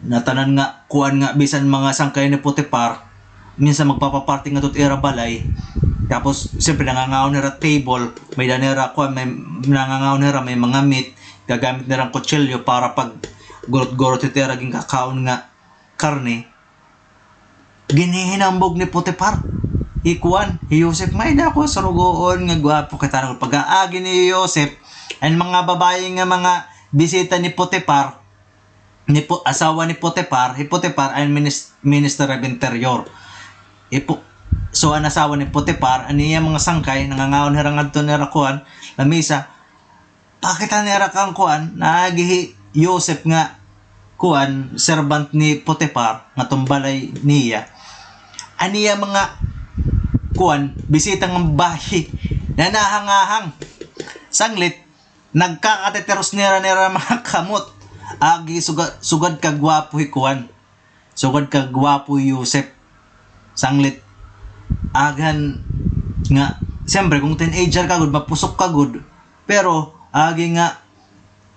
na tanan nga kuan nga bisan mga sangkay ni Potifar, minsan magpapaparty ngadto ha ira balay, Tapos, siyempre, nangangaon hira table, may-ada nira, kuan, may nangangaon hira, may mga meat, gagamit nira hin kutsilyo para paggurot-gurot hit ira ginkakaon nga karne. Ginhihinambog ni Potifar hi kuan, hi Yosef, "May-ada ako surugoon nga gwapo." Kita na pag-aagi ni Yosef, an mga babaye nga mga bisita ni Potifar, ni Po-, asawa ni Potifar, hi Potifar ay minis-, Minister of Interior. Hi Po-, so, an asawa ni Potifar, an iya mga sangkay, nangangaon hira ngadto nira kuan, lamisa, pakita nira kan kuan, naagi hi Yosef nga kuan, servant ni Potifar, ngadton balay niya. An iya mga kuan, bisita nga babaye, nanahangahang. Sanglit, nagkakatitiros nira, nira mga kamot. Agi suga-, sugad kagwapo hi kuan. Sugad kagwapo hi Yosef. Sanglit, agihan nga, siyempre, kung teenager ka gud, mapusok ka gud. Pero, agi nga,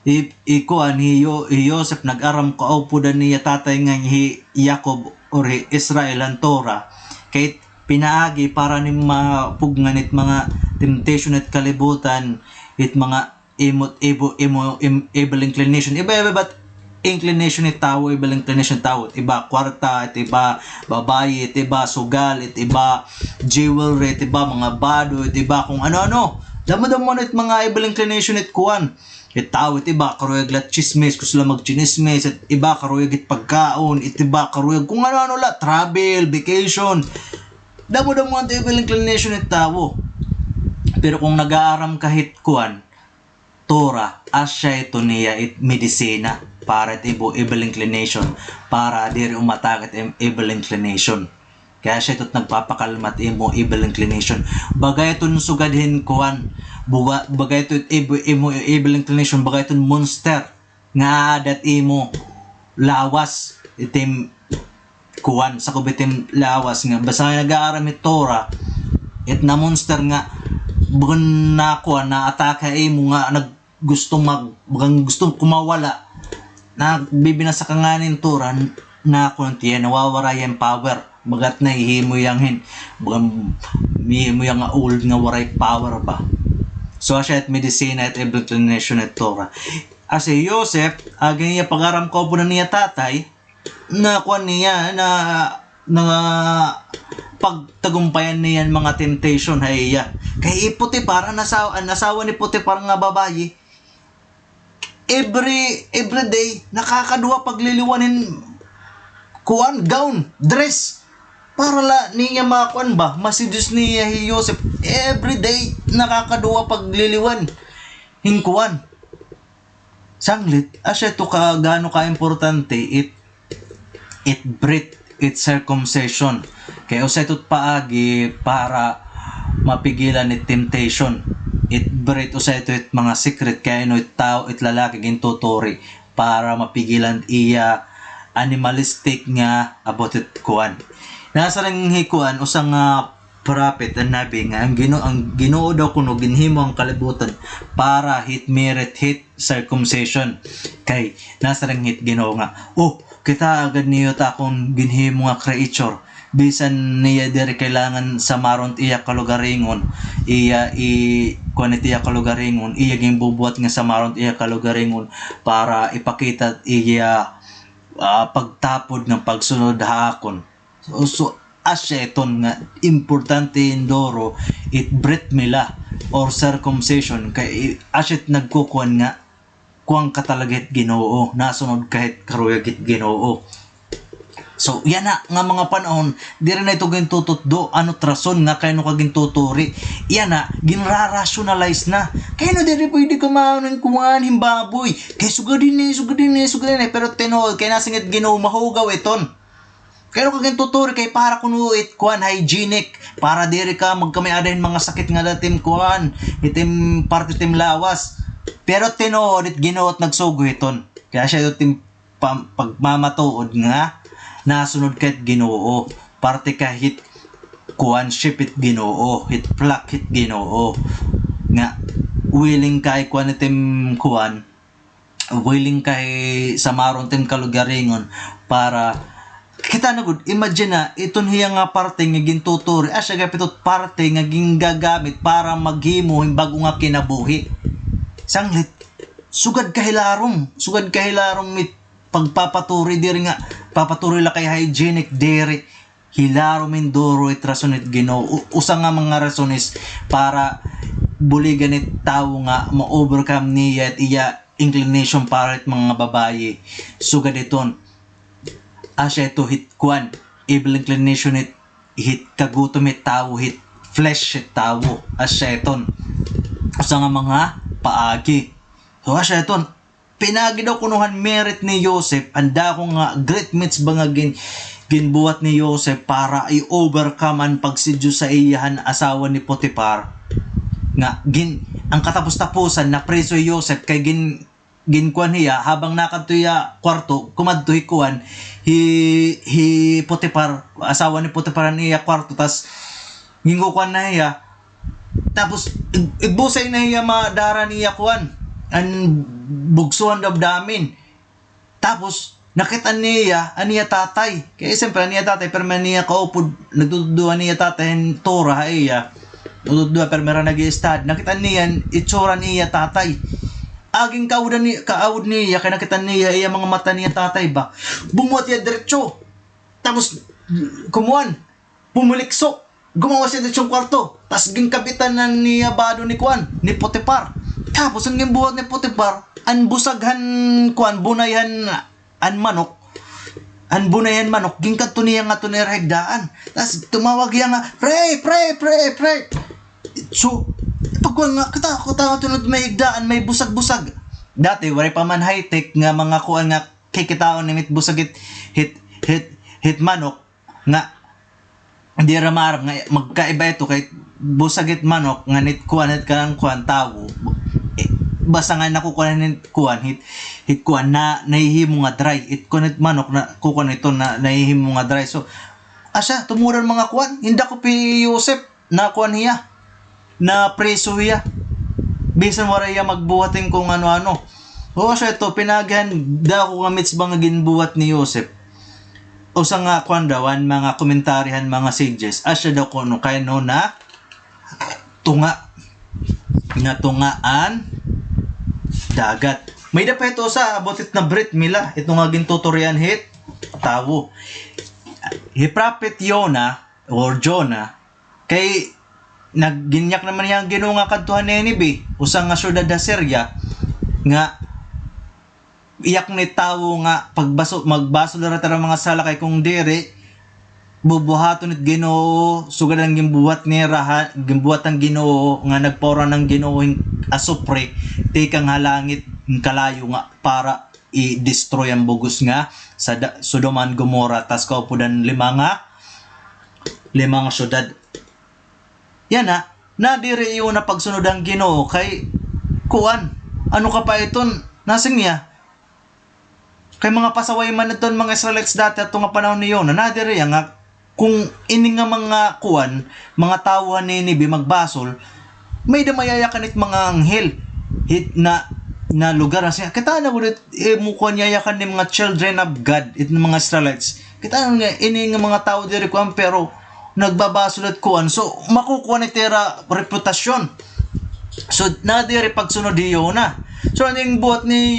hi, hi kuan, hi Yo-, hi Yosef, nag-aram kaupo da niya tatay nga hi Jacob or hi Israel an Torah. Kay pinaagi para nim mapugngan it mga temptation it kalibutan, it mga imo, imo, imo, im-, evil inclination. Iba-iba ba it inclination it tawo, evil inclination it tawo. It iba kwarta, it iba babaye, it iba sugal, it iba jewelry, it iba mga bado, it iba kung ano-ano. Damo-damo na it mga evil inclination it kuan. It tawo, it iba karuyag la tsismis, gusto la magtsinismis, it iba karuyag it pagkaon, it iba karuyag kung ano-ano la, travel, vacation. Damo-damo it evil inclination it tawo. Pero kung nag-aaram ka hit kuan, Torah, asya ito niya it medisina para it imo evil inclination, para diri umatake it im-, evil inclination. Kay asya ito it nagpapakalma it imo evil inclination. Baga ito sugad hin kuan, buga-, baga ito it imo, imo evil inclination, baga ito monster nga aada it imo lawas, it im kuan, sakob it im lawas nga basta nag-aaram hit Torah, it na monster nga bagan na kuan, naatake ha imo nga nag-, gusto mag-, bagan gusto kumawala, nagbibinasa ka ngani hin Torah, na kuan tiya, nawawara iya hin power. Baga it nahihimo iya hin, bagan mahimo iya nga old nga waray power ba. So, asya it medisina it evil inclination it Torah. Asya hi Yosef, agi niya pag-aram kaupo na niya tatay, na kuan niya, na, na pagtagumpayan niya an mga temptation ha iya. Kay hi Potifar, an asawa, an asawa ni Potifar nga babaye, every, every day, nakakaduha pagliliwan hin kuan, gown, dress. Para la niya makuan ba, ma-seduce niya hi Yosef. Every day, nakakaduha pagliliwan hin kuan. Sanglit, asya ito ka, gaano ka-importante it, it brit, it circumcision. Kay usa ito it paagi para mapigilan it temptation. It brit, usa ito it mga secret kay ano it tawo, it lalaki gintuturi para mapigilan iya animalistic nga about it kuan. Nasiring hi kuan, usa nga prophet, an nabi, nga an Ginoo, an Ginoo daw kuno ginhimo an kalibutan para hit merit hit circumcision. Kay nasiring hit Ginoo nga, "Oh, kitaa gad niyo it akon ginhimo nga creature. Bisan niya diri kailangan samaron it iya kalugaringon, iya i-, kuan it iya kalugaringon, iya ginbubuhat nga samaron it iya kalugaringon para ipakita it iya, ah, pagtapod nga pagsunod ha akon." So, so, asya iton nga importante hin duro, it brit mila or circumcision, kay i-, asya it nagkukuan nga kuan ka talaga hit Ginoo, nasunod ka hit karuyag hit Ginoo. So, yana nga mga panahon, diri na ito gintututdo, ano it rason nga kay ano ka gintuturi. Yana, ginra-rationalize na. Kay ano diri pwede ka maano hin kuan, hin baboy. Kay sugad ini, sugad ini, sugad ini. Pero tinuod, kay nasiring it Ginoo, mahugaw iton. Kay ano ka gintuturi kay para kuno it kuan hygienic, para diri ka magkamay-ada hin mga sakit nga dati it im kuan, it im parte it im lawas. Pero tinuod it Ginoo it nagsugo hiton. Kay asya ito it im pam-, pagmamatuod nga nasunod ka hit Ginoo, parte ka hit kuan, sheep hit Ginoo, hit flock hit Ginoo. Nga willing ka ikuan it im kuan, willing ka hi samaron it im kalugaringon para Kita na gud, imagine na, iton hiya nga parte nga gintuturi, asya gihap iton parte nga gingagamit para maghimo hin bag-o nga kinabuhi. Sanglit, sugad kahilarom, sugad kahilarom it pagpapaturi diri nga, papaturi la kay hygienic diri. Hilarom hin duro it rason it Ginoo. U-, usa nga mga rason is para buligan it tawo nga ma-overcome niya it iya inclination para it mga babayi. Sugad iton, asya ito hit kuan, evil inclination hit, hit kagutom hit tawo, hit flesh hit tawo. Asya iton usa nga mga paagi. So, asya iton, pinaagi daw kuno han merit ni Joseph, an dako nga great mitzvah nga gin-, ginbuhat ni Joseph para i-overcome an pagseduce sa iya han asawa ni Potifar. Nga gin-, ang katapos-tapusan, napriso hi Joseph kay gin-, ginkuan hiya, habang nakadto hiya kwarto, kumadto hi kuan, hi, hi Potifar, asawa ni Potifar an iya kwarto, tas ginkukuan na hiya. Tapos, ig-, igbusay na hiya madara niya kuan, an bugso han damdamin. Tapos, nakit-an niya an iya tatay. Kay siyempre, an iya tatay, pirmi an iya kaupod, nagtutudlo an iya tatay hin Torah ha iya. Nagtutudlo, pirmi hira nag-i-study. Nakit-an niya an itsura niya tatay. Aging kaawod ni, kaawod niya, kay nakit-an niya iya mga mata niya tatay ba. Bumuhat hiya diretso. Tapos, kumuan, pumulikso. Gumawas hiya didto ha kwarto. Tas ginkabitanan niya bado ni kuan, ni Potifar. Tapos an ginbuhat ni Potifar, an busag han kuan, bunay han, an manok. An bunay han manok, ginkadto niya ngadto han ira higdaan. Tas tumawag hiya nga, "Rape, rape, rape, rape." So, pagkuan nga, kita, kita ngadto may higdaan, may busag-busag. Dati, waray pa man high-tech nga mga kuan nga kikitaon nimo it busag it, hit, hit, hit manok. Nga, di ra maaram nga magkaiba ito kay busag it manok nga nit kuan, nit kanang kuan tawo. Eh, basta nga nakukuan nit kuan, hit, hit kuan na nahihimo nga dry. It kuan it manok na kukuan ito na nahihimo nga dry. So, asya, tumudan mga kuan, hinda ko pi Yosef, nakuan hiya, napriso hiya. Bisan waray hiya magbuhat hin kung ano-ano. O, asya ito, pinaagi han dako nga mitzvah nga ginbuhat ni Yosef. Usa nga kuan daw, an mga komentary han mga sages, asya daw kuno kay no natunga, natunga an dagat. May-ada pa ito usa, about it na Brit Mila, ito nga gintuturian hit tawo. Hi Prophet Yona, or Jonah, kay nag-, ginyak naman niya an Ginoo nga kadto ha Nineveh, usa nga syudad ha Syria, nga iyak ni tawo nga pagbaso-, magbasol hira hira mga sala kay kung diri, bubuhaton it Ginoo, sugad an ginbuhat nira ha, ginbuhat han Ginoo nga nagpaura an Ginoo hin asupre, tikang ha langit, hin kalayo nga para i-destroy an bug-os nga Sada-, Sodom and Gomorrah, tas kaupod an lima nga, lima nga syudad. Yana, nadiri Yona pagsunod han Ginoo kay, kuan, ano ka pa iton, nasiring hiya. Kay mga pasaway man iton mga Israelites dati ato nga panahon ni Yona, nadiri hiya nga, kung ini nga mga kuan, mga tawo ha Nineveh magbasol, may-ada mayayakan it mga anghel hit na, na lugar. Kasi kita na gud it, eh, mo kuan, yayakan ni mga children of God, it mga Israelites. Kita nga ini nga mga tawo diri kuan, pero nagbabasol it kuan. So, makukuan it ira reputasyon. So, nadiri pagsunod hi Yona. So, ano it buhat ni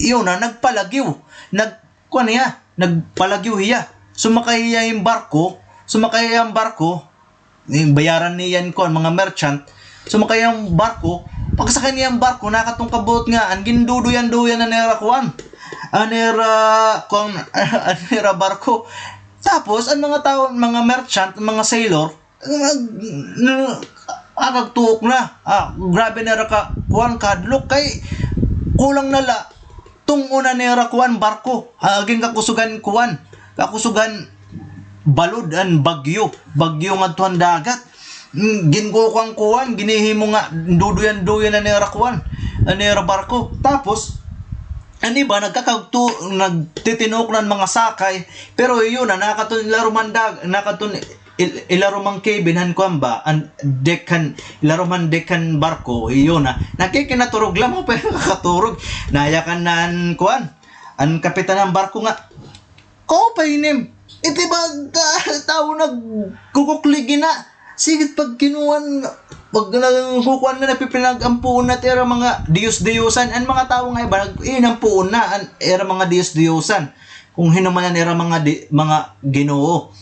Yona? Nagpalagyo. Nag-, kuan hiya, nagpalagyo hiya. Sumakay hiya hin barko, sumakay hiya hin barko, eh, bayaran niya an kuan, mga merchant. Sumakay hiya hin barko, pagsakay niya hin barko, nakadto an kabuot nga, an ginduduyan-duyan na nira kuan. An ira, kuan, an ira barko. Tapos, an mga tawo, mga merchant, mga sailor, Nag-, na-, akag tuok na. Ah, grabe na ra ka, kuan, kahadlok kay kulang na la, tun-on na nira kuan, barko. Ah, aging kakusugan kuan, kakusugan balod an bagyo, bagyo ngadto han dagat. Mm, ginkukuan kuan, ginhihimo nga duduyan-duyan na nira kuan, an nira barko. Tapos, an iba, nagkakagtu-, nagtitinok na an mga sakay, pero iyon na, nakadto ilarom han dag-, nakadto il-, ilarom han cabin han kuan ba, an deck han, ilarom han deck han barko, iyo na. Nakikinaturog la, mga pa nakakaturog. Nayakan na an kuan, an kapitan han barko nga, "Kaupay nim, Iti ba, ta-, tawo nagkukukligi na. Sige, pagkinuan, pag nagkukuan na, napipinag-ampuon na it ira mga diyos-diyosan. An mga tawo nga iba, nag-, inampuon na an ira mga diyos-diyosan. Kung hin-o man an ira mga di-, mga ginoo.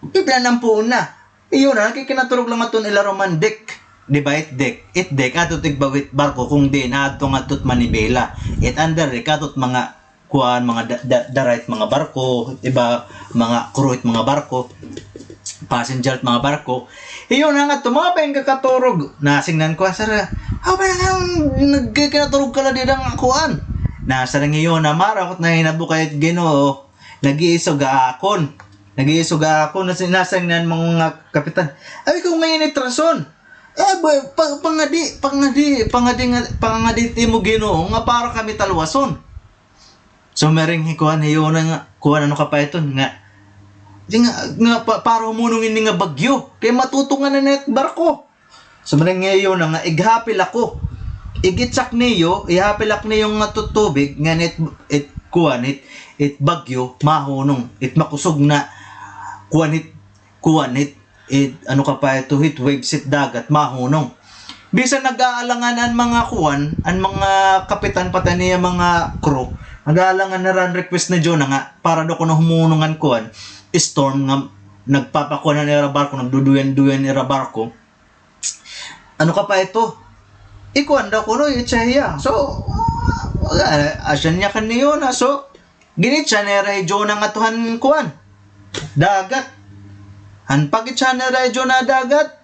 Pipinag-ampuon na. Iyo na, nakikinaturog la ngadto an ila Roman deck. Di ba, it deck? It deck, adto it igbaw it barko, kung diin, adto ngadto it manibela. It under deck, adto it mga kuan, mga da-, da-, dara it mga barko, iba, mga crew it mga barko, passenger it mga barko. Iyo na ngadto, mga bahin kakaturog. Nasingnan ko, sir, ah, ba nga nagkikinaturog ka la dida nga kuan? Nasiring hi Yona, maraw ak it nahinabo kay it Ginoo nag-iisog ha akon. Nag-iisog ha akon, nasi-, nasingnan mga kapitan. Ay, ikaw ngay-an it rason. Eh, ba, pa-, pangadi, pangadi, pangadi nga, pangadi it imo Ginoo nga para kami talwason. So, masiring hi kuan, hi Yona nga, kuan, ano ka pa iton, nga, di nga, nga pa-, para humunong ini nga bagyo. Kay matutungan na it barko. So, masiring hi Yona nga, ighapil ako. Igitsak niyo, ihapil ak niyo ngadto tubig, ngan it, it, kuan, it, it bagyo, mahunong, it makusog na, kuan, it, kuan, it, it, ano ka pa ito, heat waves, it dagat, mahunong. Bisan nag-aalangan an mga kuan, an mga kapitan, pati an iya mga crew, nag-aalangan na ran request ni Jonah nga, para daw kuno humunong an kuan, storm nga nagpapakuan an ira barko, nagduduyan-duyan ira barko. Ano ka pa ito? Ikuan daw kuno, itsa hiya. So, wala, asya niya kan ni Jonah. So, ginitsa nira hi Jonah ngadto han kuan, dagat. Han pag-itsa nira hi Jonah dagat,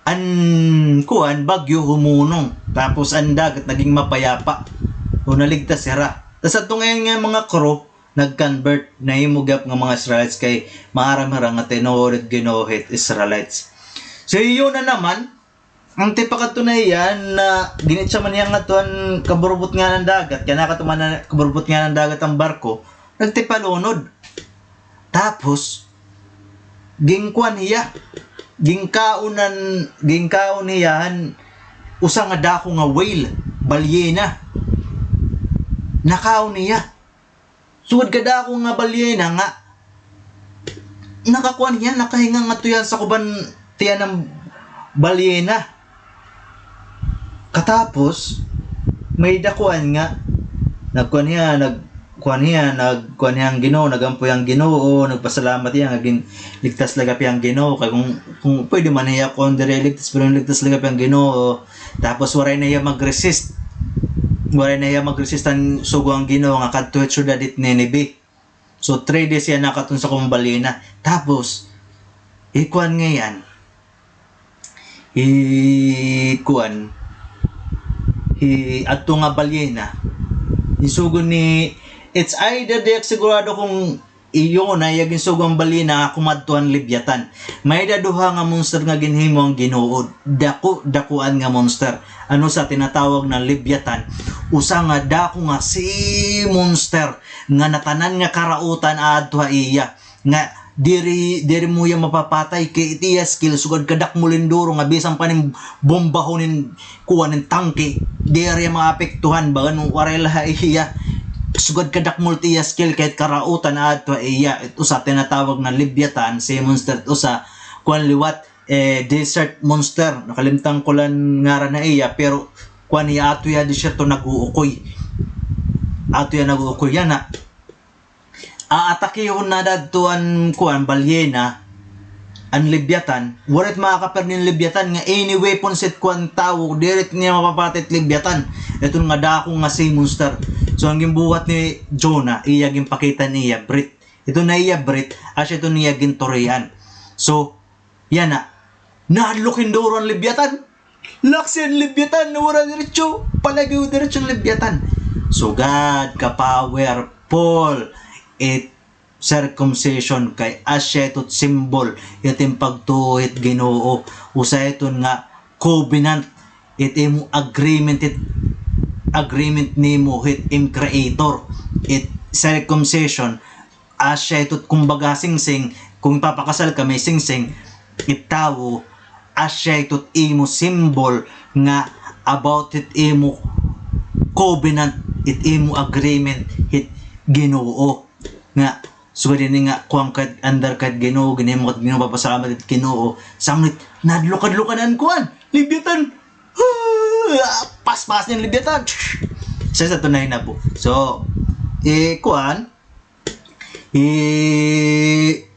an kuan, bagyo humunong. Tapos an dagat naging mapayapa. O naligtas hira. Tas adto ngay-an nga mga crew, nag-convert, nahimo gihap nga mga Israelites kay maaram hira nga tinuod it Ginoo hit Israelites. So, iyo na naman, an tipakadto na iya, na ginitsa man niya ngadto an kaburubot nga han dagat, kay nakadto man ha kaburubot nga han dagat an barko, nagtipalunod. Tapos, ginkuan hiya, ginkaon an, ginkaon hiya han usa nga dako nga whale, balyena. Nakaon hiya. Sugad kadako nga balyena nga nakakuan hiya, nakahinga ngadto hiya han sakob han tiyan han balyena. Katapos, may-ada kuan nga, nagkuan hiya, nagkuan hiya, nagkuan hiya han Ginoo, nag-ampo hiya han Ginoo, nagpasalamat hiya nga gin-, ligtas la gihap hiya han Ginoo, kay kung, kung pwede man hiya kuan diri ligtas, pero ligtas la gihap hiya han Ginoo. Tapos waray na hiya mag-resist. Waray na hiya mag-resist han sugo han Ginoo nga kadto hit syudad hit Nineveh. So, three days hiya nakadto han sakob han balyena. Tapos, ikuan ngay-an. Ikuan. Hi, adto nga balyena. Isugo ni, it's either, di ak sigurado kung iyo na iya ginsugo an balyena nga kumadto han Leviathan. May-ada duha nga monster nga ginhimo han Ginoo. Dako, dakuan nga monster. An usa tinatawag na Leviathan. Usa nga dako nga sea monster nga natanan nga karautan aadto ha iya. Nga diri, diri mo iya mapapatay kay it iya skill sugad kadakmol hin duro nga bisan pa nim bombahon hin kuan hin tangke, diri iya maapektuhan, bagan waray la ha iya. Sugad kadakmol it iya skill kay karautan aadto ha iya. It usa tinatawag na Leviathan, sea monster, it usa kuan liwat, eh, desert monster. Nakalimtan ko la an ngaran ha iya, pero kuan hiya, aadto hiya ha desierto nag-uukoy. Aadto hiya nag-uukoy, yana. Aatakihon na dadto an kuan, balyena, an Leviathan. Waray it makakapirmi hin Leviathan nga any weapons it kuan tawo, diri it niya mapapatay it Leviathan. Iton nga dako nga sea monster. So, an ginbuhat ni Jonah, iya ginpakita niya, breath. Iton na iya breath, asya iton niya ginturian. So, yana, nahadlok hin duro an Leviathan. Laksi an Leviathan, nawara diretso. Palagiw diretso an Leviathan. Sugad ka powerful it circumcision kay asya ito it symbol, it im pagtuo hit Ginoo. Usa iton nga covenant, it imo agreement, it agreement nimo hit im Creator. It circumcision, asya ito, kumbaga, singsing, kung ipapakasal ka, may singsing, it tawo, asya ito it imo symbol nga about it imo covenant, it imo agreement, hit Ginoo. Nga, sugad ini nga, kuan ka hit andar ka hit Ginoo, ginhimo ka hit Ginoo, papasalamat ka hit Ginoo. Sanglit, nadlok-adlok an kuan, Leviathan. Paspas niyan Leviathan. Sa, sa ito nahinabo. So, eh, kuan, eh,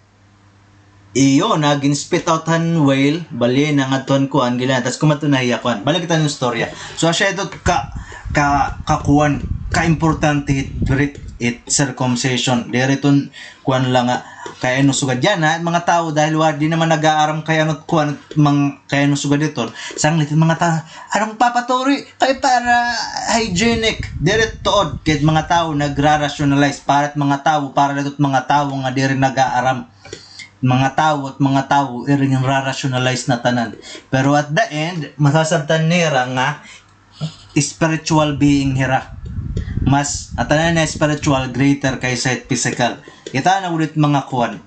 iyo, na gin-spit out han whale, bali na ngadto han kuan, gila, tas kumadto na hiya kuan. Balik kita han istorya. So, asya ito ka, ka, ka kuan, ka-importante hit, hit, hit circumcision. Diri iton kuan la nga, kay ano sugad yana, mga tawo, dahil wa, di naman nag-aaram kay ano kuan, mang, kay ano sugad iton. Sanglit mga tawo, anong papaturi? Kay para hygienic, diri tuod, kay mga tawo nagra-rationalize, para it mga tawo, para dito mga tawo nga diri nag-aaram. Mga tawo at mga tawo, iring ra-rationalize na tanan. Pero at the end, masasabtan nira nga spiritual being hira. Mas, at tanan na spiritual, greater kaysa it physical. Kita na ulit mga kuan.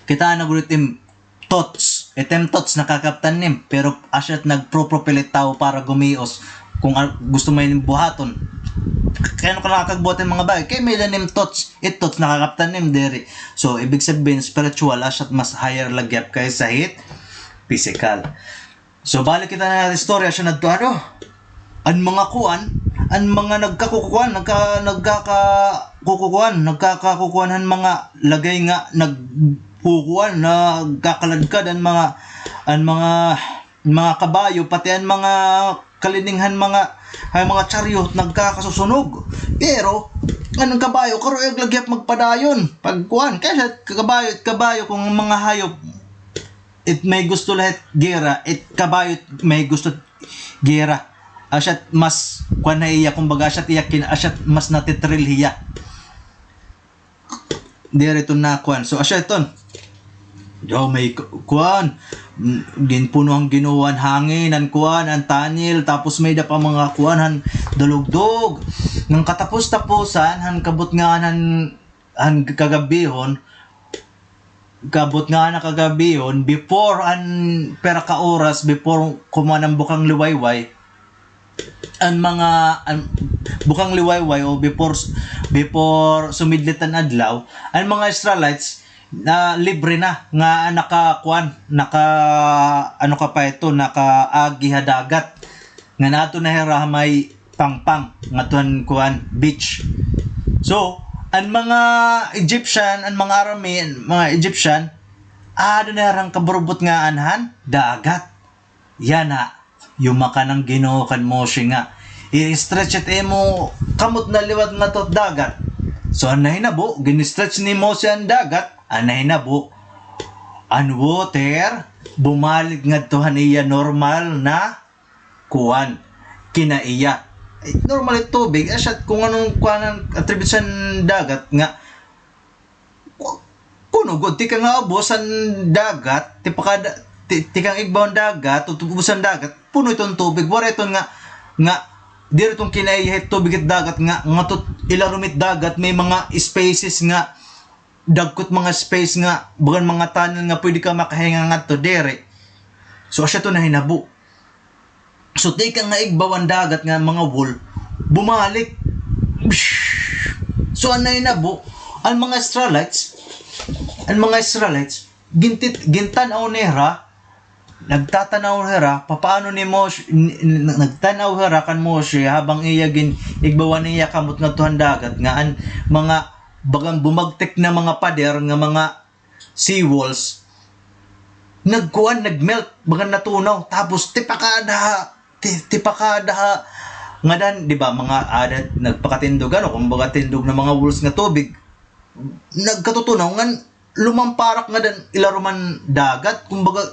Kita na ulit im-, thoughts. Itim thoughts nakakaptan nim, pero asya it nagpro-propel it tawo para gumios. Kung al-, gusto mo ini buhaton. Kay ano ka nakakagbuhat hin mga bagay? Kay may lanim thoughts. It thoughts nakakaptan nim diri. So, ibig sabihin, spiritual, asya it mas higher la gihap kaysa hit physical. So, balik kita na istorya siya nadto, ano? An mga kuan, an mga nagkakukuan, nagka-, nagkakakukuan, nagkakakukuan han mga lagay nga nagkukuan, nagkakaladkad an mga, an mga, mga kabayo, pati an mga kalining han mga, han mga chariot, nagkakasusunog. Pero, an kabayo, karuyag la gihap magpadayon. Pagkuan, kay asya kabayo, kabayo kung mga hayop, it may gusto la hit gera, it kabayo it may gusto gera. Asya it mas kuan ha iya, kumbaga asya it iya kin-, asya it mas natitril hiya. Diri iton na kuan. So, asya iton. Daw may ku-, kuan. Mm, ginpuno han Ginoo an hangin, an kuan, an tunnel, tapos may-ada pa mga kuan, han dalugdog. Ngan katapos-tapusan, han kabutngaan han, han kagabihon, kabutngaan han kagabihon, before an pira ka oras, before kuman an bukang liwayway, an mga, an, bukang liwayway o before, before sumidlit an adlaw, an mga Israelites, na libre na nga nakakuan, naka, ano ka pa ito, nakaagi ha dagat. Nga nato na hira ha may pangpang, ngadto han kuan, beach. So, an mga Egyptian, an mga Arami, an mga Egyptian, aada na hira han kaburubutngaan han dagat. Yana, yumakan an Ginoo kan Moshe nga, i-stretch it imo kamot na liwat ngadto ha dagat. So, an nahinabo, gin-stretch ni Moshe an dagat, an nahinabo, an water, bumalik ngadto han iya normal na kuan, kinaiya. Eh, normal it tubig, asya kung ano an kuan, an attributes han dagat nga, ku-, kuno gud, tikang ha ubos han dagat, tipakada-, ti-, tikang igbaw han dagat, o ubos han dagat, puno iton tubig, waray iton nga, nga, diri iton kinaiya hit tubig hit dagat nga, ngadto ilarom hit dagat, may mga spaces nga, dagko it mga space nga, bagan mga tunnel nga pwede ka makahinga ngadto, diri. So, asya iton nahinabo. So, tikang ha igbaw han dagat nga mga wall, bumalik. So, an nahinabo, an mga Israelites, an mga Israelites, gintit-, gintan-aw nira, nagtatan-aw hira, papaano ni Moshe, ni-, ni-, nagtan-aw hira kan Moshe, habang iya gin-, igbawan niya kamot ngadto han dagat, nga an mga bagan bumagtik na mga pader, nga mga seawalls, nagkuan, nagmelt, bagan natunaw, tapos tipakada ha, ti-, tipakada ha, ngadan, di ba, mga adat, nagpakatindog, ano, kumbaga tindog na mga walls nga tubig, nagkatutunaw, ngan lumamparak ngadan ilarom han dagat, kumbaga,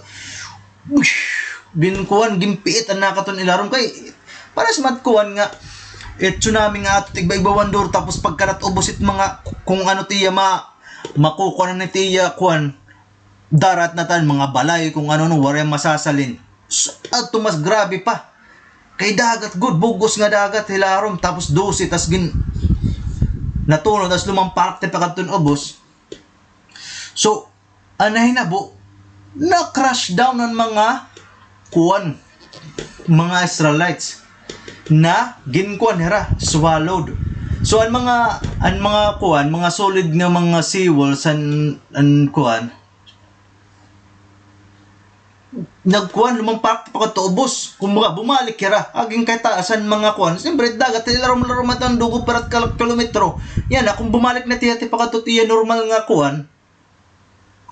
whoosh, ginkuan, ginpiit an nakaton ilarom, kay, para sa mat kuan nga, it tsunami nga ato, tigba-igbawan duro, tapos pagkarat ubos it mga, kung ano tiya, ma-, makukuan na tiya, kuan, darat na tan, mga balay, kung ano, no, waray masasalin. S-, adto mas grabe pa. Kay dagat gud, bug-os nga dagat, hilarom, tapos dose, tas gin-, natunaw, tas lumamparak tipakadton ubos. So, an nahinabo, na-crash down an mga kuan, mga Israelites, na ginkuan hira, swallowed. So, an mga, an mga kuan, mga solid nga mga seawalls, an, an kuan, nagkuan, lumamparak pakadto ubos. Kumbaga, bumalik hira. Aging kay taas an mga kuan. Siyempre, dagat, larom-larom man it an dugo pira ka kilometro. Yana, kon bumalik na tiya, tipakadto tiya normal nga kuan,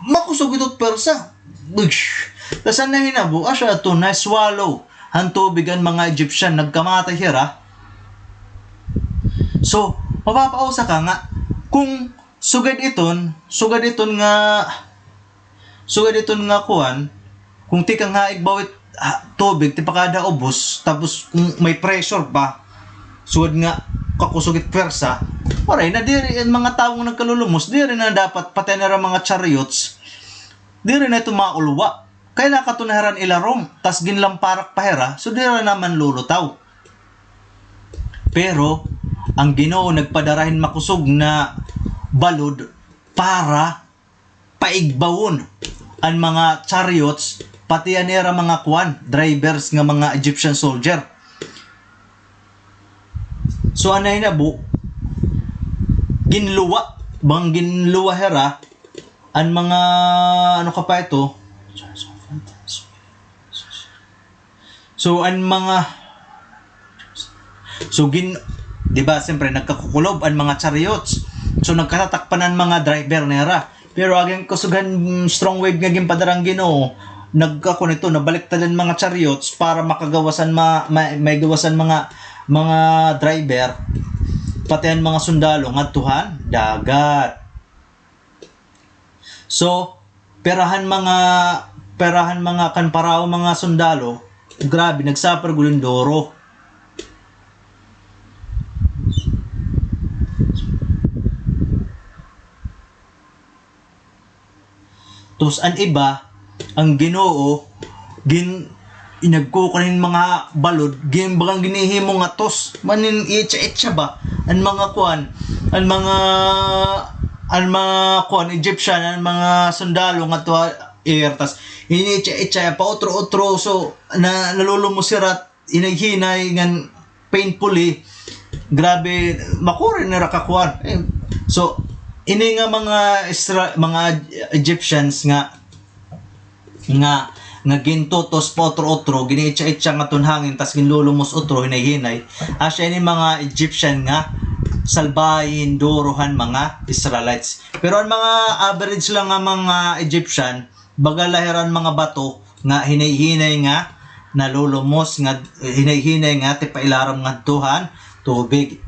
makusog ito pwersa. Ush! Tas an nahinabo, asya adto, na-swallow han tubig an mga Egyptian, nagkamatay hira. So, mapapausa ka nga, kung sugad iton, sugad iton nga, sugad iton nga kuan, kung tikang ha igbaw it, ha, tubig, tipakada ubos, tapos kung may pressure pa, sugad nga kakusog it pwersa, waray na, diri an mga tawo nga nagkalulumos, diri na dapat, pati an ira mga chariots, diri na ito maulwa. Kay nakadto na hira han ilarom, tas ginlamparak pa hira, so diri na manlulutaw. Pero, an Ginoo nagpadara hin makusog nga balod para paigbawon an mga chariots, pati an ira mga kuan, drivers nga mga Egyptian soldier. So, an nahinabo, ginluwa, bang ginluwa hira, an mga, ano ka pa ito? So, an mga, so, gin-, di ba, siyempre, nagkakukulob an mga chariots. So, nagkatatakpan an mga driver nira. Pero aging kusog han, mm, strong wave nga ginpadara han Ginoo, nagkakon ito, nabaliktad an mga chariots para makagawas an ma-, ma-, maigawas an mga, mga driver, pati an mga sundalo ngadto han dagat. So, pira han mga, pira han mga kan Parao mga sundalo, grabe, nag-suffer gud hin duro. Tapos an iba, an Ginoo, gin-, inagkukuan hin mga balod, gin-, bagan ginhihimo nga tos. Manin itsa-itsa ba? An mga kuan, an mga, an mga kuan, Egyptian, an mga sundalo ngadto ha air, tas initsa-itsa, pautro-utro, so, na, nalulumos hira, hinay-hinay ngan painfully, grabe, makuri nira kakuan. Eh, so, ini nga mga Isra-, mga Egyptians nga, nga, nga gintutos pa utro-utro, giniitsa-itsa ngadto han hangin, tas ginlulumos utro, hinay-hinay. Asya ini mga Egyptian nga salbahe hin duro han mga Israelites. Pero an mga average lang nga mga Egyptian, baga la hira an mga bato nga hinay-hinay nga nalulumos nga, hinay-hinay nga tipailarom ngadto han tubig.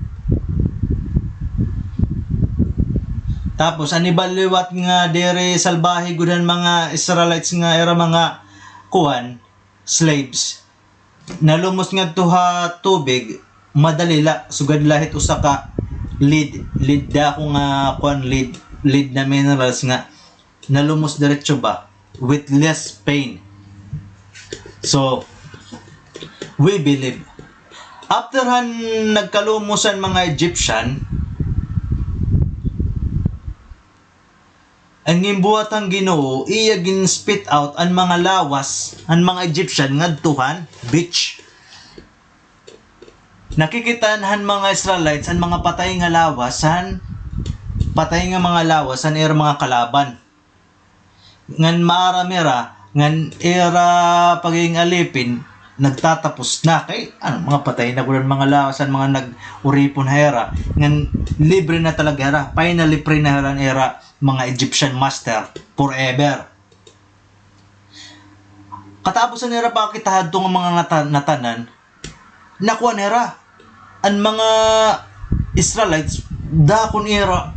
Tapos, an iba liwat nga diri salbahe gud han mga Israelites nga ira mga kuan, slaves. Nalumos ngadto ha tubig, madali la, sugad la hit usa ka lead, lead dako nga kuan, lead, lead na minerals nga nalumos diretso ba, with less pain. So, we believe. After han nagkalumos an mga Egyptian, an ginbuhat han Ginoo, iya gin-spit out an mga lawas han mga Egyptian ngadto han beach. Nakikita han mga Israelites an mga patay nga lawas han, patay nga mga lawas han ira mga kalaban. Ngan maaram hira nga an ira pagiging alipin nagtatapos na, kay ano, mga patay na gud an mga lawas han mga nag-uripon ha ira, ngan libre na talaga hira, finally free na hira han ira mga Egyptian master forever. Katapos han ira pakakita hadto nga mga ngata-, ngatanan, nakuan hira. An mga Israelites, dako nira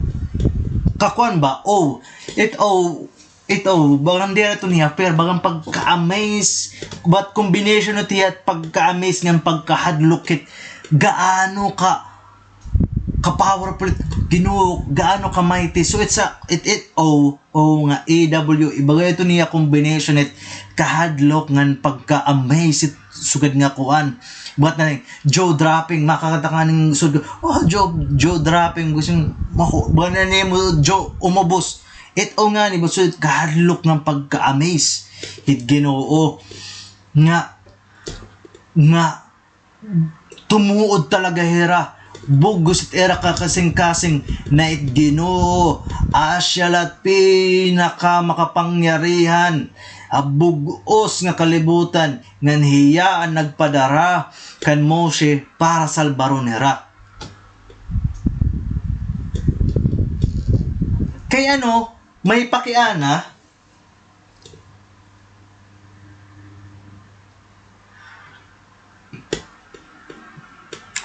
kakuan ba? Oh, it, oh, it, oh, bagan diri ito niya, pero bagan pagka-amaze, but combination ito niya, pagka-amaze ngan pagkahadlok hit, gaano ka, ka-powerful it Ginoo, gaano ka-mighty. So, it's a, it, it, oh, Oo nga, A W, ibaga ito niya combination it kahadlok ngan pagka-amaze it sugad nga kuan. Buhat na rin, jaw dropping, makakanta ka ning sugad, oh, jaw, jaw dropping, gusto yung, mako, buhat na niya mo, jaw, umubos. It o nga ni, gusto it kahadlok ngan pagka-amaze. It Ginoo. Nga, nga, tumuod talaga hira. bug-os it ira kakasingkasing na it Ginoo, asya la it pinakamakapangyarihan ha bug-os nga kalibutan, ngan hiya an nagpadara kan Moshe para salbaron hira. Kay ano, may pakiana,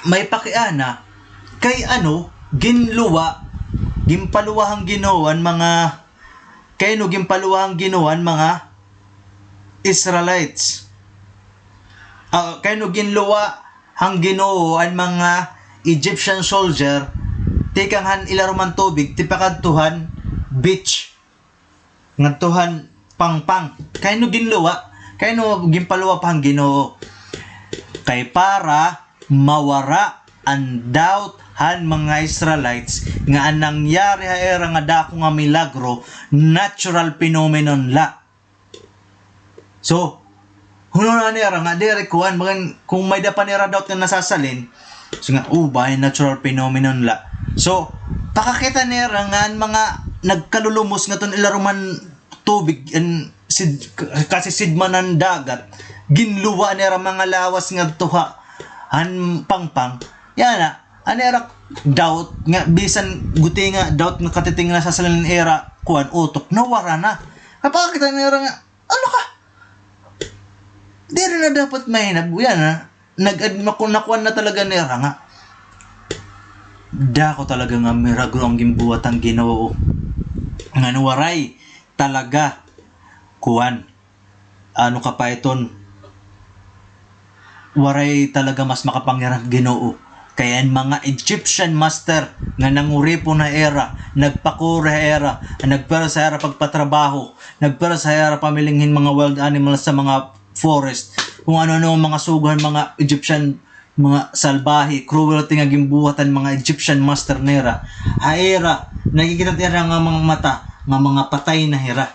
may pakiana, kay ano, ginluwa, ginpaluwa han Ginoo an mga, kay ano, ginpaluwa han Ginoo an mga Israelites. Ah, kay ano, ginluwa han Ginoo an mga Egyptian soldier, tikang han ilarom han tubig, tipakadto han beach. Ngadto han pangpang. Kay ano ginluwa? Kay ano ginpaluwa pa han Ginoo? Kay para mawara an doubt han mga Israelites nga an nangyari ha ira nga dako nga milagro, natural phenomenon la. So, hunahunaa nira nga diri kuan, bagan, kung may-ada pa nira doubt nga nasasalin, so nga, oh, bangin natural phenomenon la. So, pakakita nira nga an mga nagkalulumos ngadton ilarom han tubig, an sid-, kasisidman han dagat, ginluwa nira mga lawas ngadto ha han pangpang. Yana, an ira doubt nga, bisan gutiay nga doubt nga katiting nasasalin ira kuan, utok, nawara na. Napakakita nira nga, ano ka? Diri na dapat mahinabo yana. Nag-, naku-, nakuan na talaga nira nga dako talaga nga milagro an ginbuhat han Ginoo. Ngan waray talaga kuan. Ano ka pa iton? Waray talaga mas makapangyarihan nga Ginoo. Kay an mga Egyptian master nga nanguripon ha ira, nagpakuri ha ira, nagpera sa ira pagpatrabaho, nagpera sa ira pamiling hin mga wild animals sa mga forest, kung ano-ano an mga sugo han mga Egyptian, mga salbahe, cruelty nga ginbuhat han mga Egyptian master nira. Ha ira, nakikita nira nga mga mata, nga mga patay na hira.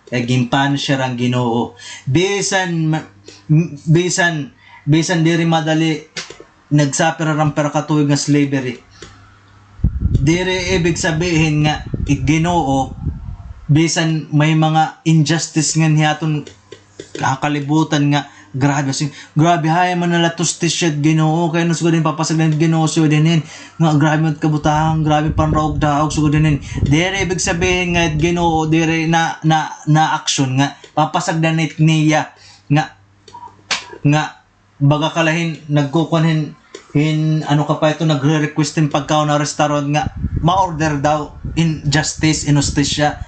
Kay ginpunish hira han Ginoo. Bisan ma-, m-, bisan, bisan diri madali, nag-suffer hira han pira ka tuig nga slavery. Diri ibig sabihin nga it Ginoo, bisan may mga injustice nganhi ha aton kalibutan nga, grabe, si-, grabe, hain man na la it hustisya it Ginoo, kay ano sugad hin papasagdan it Ginoo sugad hinin, nga grabe man it kabutang, grabe panraog-daog sugad hinin. Diri ibig sabihin nga it Ginoo diri na, na, na action nga papasagdan it niya nga, nga baga ka la hin nagkukuan hin, hin ano ka pa ito, nagre-request hin pagkaon ha restaurant nga ma-order daw hin justice, hin hustisya.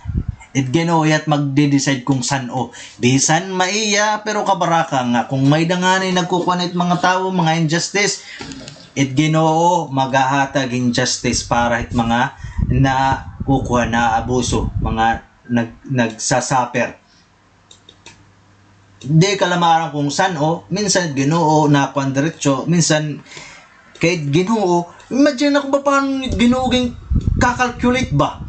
It Ginoo hiya it magde-decide kung san-o. Bisan maiya, pero kabaraka nga kung may-ada ngani nagkukuan hit mga tawo, mga injustice, it Ginoo maghahatag hin justice para hit mga nakukuha, naabuso, mga nag-, nagsasaper. Di ka la maaram kung san-o, minsan Ginoo nakuan diretso, minsan kay Ginoo, imagine ako papaano ni Ginoo ginkakalculate ba?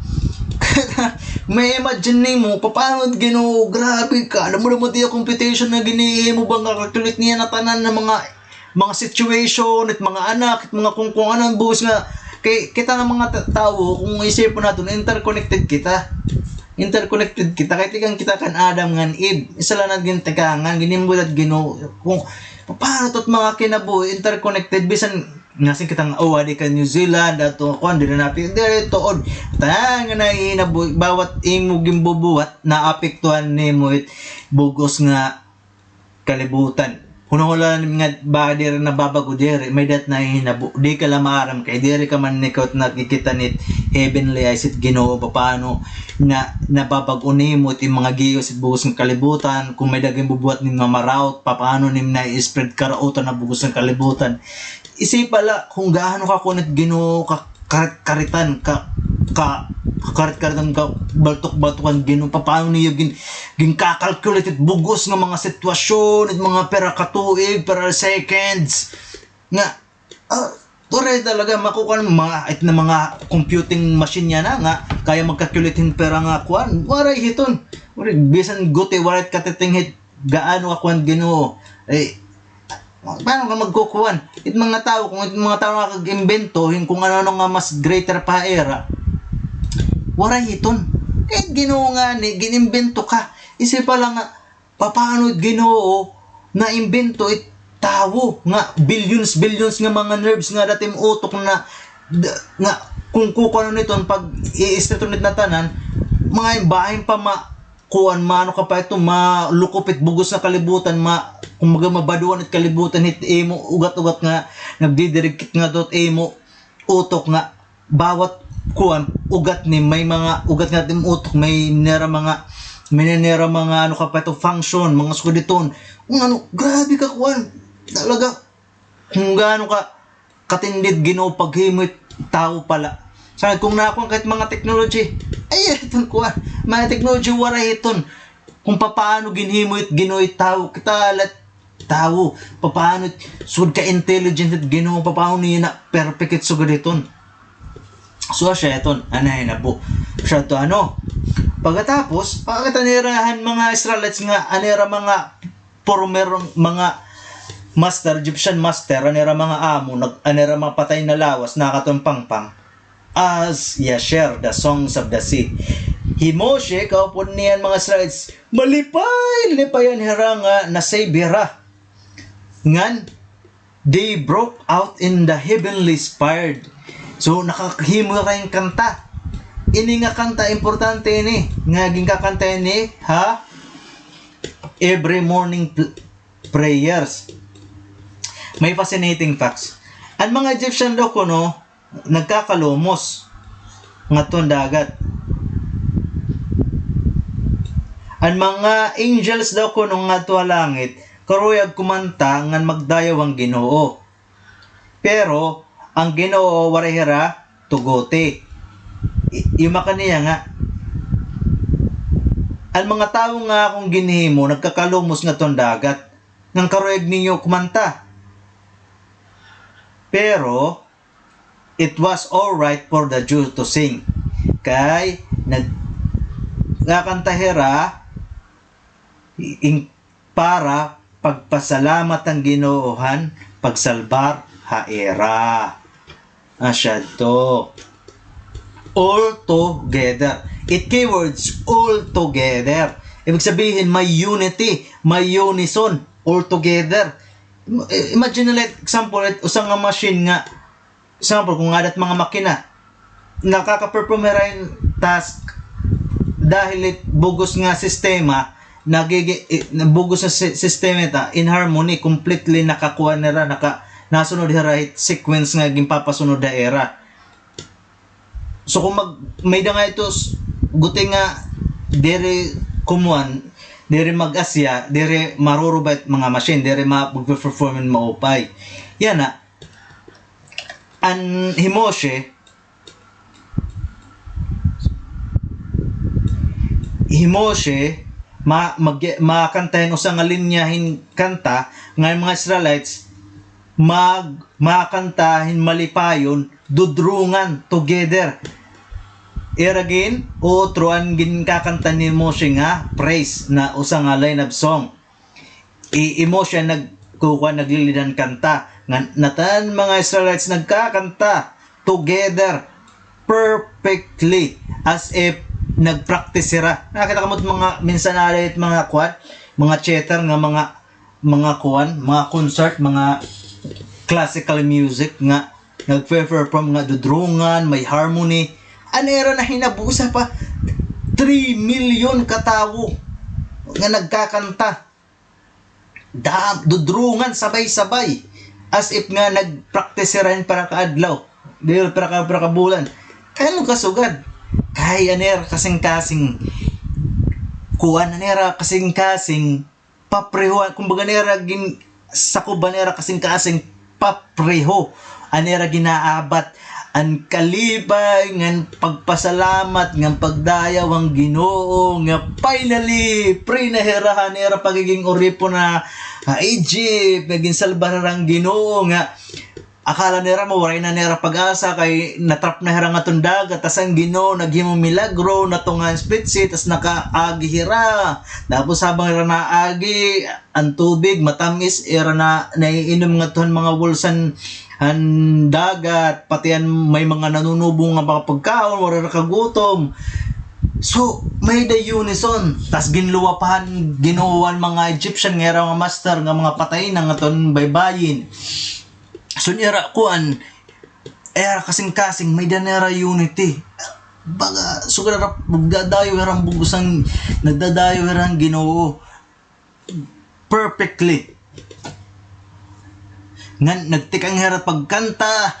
May imagine nimo, papaano Ginoo, grabe ka, alam mo naman, di computation na ginihimo ba nga calculate niya na tanan nga mga, mga situation, it mga anak, it mga kung, kung ano an buhos nga, kay kita nga mga ta-, tawo, kung isipon naton, interconnected kita. Interconnected kita. Kay tikang kita kan Adam ngan Eve. Isa la na gintikangan, ginhimo kita hit Ginoo. Kung paano ito it mga kinabuhi, interconnected, bisan nasiring kita nga, oh, adi ka New Zealand, ato, kuan, diri na, diri tuod. Tanan nga nahihinabo, bawat imo ginbubuhat, naapektuhan nimo it bug-os nga kalibutan. Hunahunaa la nga ba diri nababag-o diri, may-ada it nahihinabo. Di ka la maaram kay diri ka man ikaw it nakikita nit heavenly eyes it Ginoo, papaano nga nababag-o nimo it mga giyos it bug-os nga kalibutan, kung may-ada ginbubuhat nim nga maraot, papaano nim nai-spread karautan ha bug-os nga kalibutan. Isipa la kung gaano ka kuan it Ginoo ka karit-karitan, ka, ka, karit-karitan, kabaltok-baltokan Ginoo, papaano niya gin-, ginkakalculate it bug-os nga mga sitwasyon, it mga pira ka tuig, pira seconds. Nga, ah, waray talaga makukuan, mga, it na mga computing machine yana nga kaya mag-calculate hin pira nga kuan. Waray hiton. Waray, bisan guti, waray katiting hit gaano ka kuan Ginoo. Eh, Paano ka magkukuan? It mga tawo, kung it mga tawo nakag-imbento hin kung ano-ano nga mas greater pa ha ira, waray hiton. Kay it Ginoo ngani, gin-imbento ka. Isip pa la nga, papaano it Ginoo naimbento it tawo nga billions, billions nga mga nerves nga ada it im utok na, d-, nga kung kukuanon hiton pag-i-straighten hit na tanan, mga bahin pa ma-, kuan, maano ka pa ito, malukop it bug-os nga kalibutan, ma-, kumbaga, mabaduan it kalibutan hit imo ugat-ugat nga nagdidirigkit ngadto hit imo utok nga bawat kuan, ugat ni may mga ugat nga it im utok, may nira mga, may nira mga ano ka pa ito, function, mga sugad hiton. Kung ano, grabe ka kuan. Talaga, kung gaano ka katindi it Ginoo paghimo hit tawo pala. Sa kung nakuan ka hit mga technology, ay, hiton kuan, mga technology waray hiton. Kung papaano ginhimo hit Ginoo hit tawo, kita la it tawo, papaano hit sugad ka intelligent hit Ginoo, papaano niya na-perfect hit sugad hiton. So, asya hiton, anay na po. Asya to, ano. Pagkatapos, pakita nira han mga Israelites nga, an ira mga former mga master, Egyptian master, an ira mga amo, nag-, an ira mga patay na lawas, nakadto han pangpang. As Yasher, the songs of the sea. Hi Moshe, kaupod niyan mga Israelites, malipay-lipayan hira nga na-save hira. Ngan, they broke out in the heavenly inspired. So, nakahimo hira hin kanta. Ini nga kanta, importante ini, nga ginkakanta ini, ha? Every morning pl-, prayers. May fascinating facts. An mga Egyptian daw kuno, nagkakalumos ngadto han dagat. An mga angels daw kuno ngadto ha langit, karuyag kumanta ngan magdayaw han Ginoo. Pero, an Ginoo waray hira tuguti. I-, yumakan niya nga, an mga tawo nga akon ginhimo nagkakalumos ngadto han dagat, ngan karuyag niyo kumanta. Pero, it was all right for the Jews to sing. Kay, nag-, nagkakanta hira, in, para pagpasalamat han Ginoo han pagsalbar ha ira. Asya to. All together. It keywords, all together. Ibig sabihin, may unity, may unison, all together. Im-, imagine na, like, example, usa nga machine nga, example, kung ada it mga makina, nakaka-perform hira hin task dahil it bug-os nga sistema, nagigi-, eh, bug-os nga si-, sistema ita, in harmony, completely nakakuan nira, naka-, nasunod hira hit sequence nga ginpapasunod ha ira. So, kung mag-, may-ada nga ito s-, guti nga diri kumuan, diri mag-asya, diri maruruba it mga machine, diri ma-, mag-perform hin maupay. Yana, an hi Moshe, hi Moshe, ma-, mag-, makanta hin usa nga linya hin kanta, nga an mga Israelites, mag-, makanta hin malipayon, dudrungan, together. Ira gin-, uutro an ginkakanta ni Moshe nga praise na usa nga line of song. I-, hi Moshe an nagkukuan, nagli-lead han kanta. Ngan, natan mga Israelites nagkakanta together perfectly as if nag-practice hira. Nakita kamo mga minsan ada it mga kuan, mga theater nga mga, mga kuan, mga concert, mga classical music nga nagpe-perform nga dudrungan, may harmony. An ira nahinabo, usa pa, three million ka tawo nga nagkakanta. Da-, dudrungan sabay-sabay. As if nga nag-practice hira hin para ka adlaw. Di para ka, para ka bulan. Kay ano kasugad? Kay an ira kasingkasing kuan, an ira kasingkasing papreho, kumbaga, an ira gin-, sakob, an ira kasingkasing papreho. An ira ginaabat an kalipay ngan pagpasalamat ngan pagdayaw han Ginoo nga finally free na hira han ira pagiging uripon ha, ha Egypt, nga ginsalbar hira han Ginoo nga Akala nira nga waray na nira pag-asa kay na-trap na hira ngadton dagat, tas an Ginoo naghimo milagro, natunga an split sea, tas nakaagi hira. Tapos habang hira naagi, an tubig matam-is, ira na naiinom ngadto han mga whales han, han dagat, pati an may mga nanunubong nga mga pagkaon, waray ra kagutom. So, may-ada unison. Tas ginluwa pa han Ginoo an mga Egyptian nga ira mga master nga mga patay na ngadton baybayin. So, nira kuan, ira kasingkasing, may-ada nira unity. Baga, sugad ra, nagdadayaw hira han bug-os han, nagdadayaw hira han Ginoo perfectly. Ngan nagtikang hira pagkanta,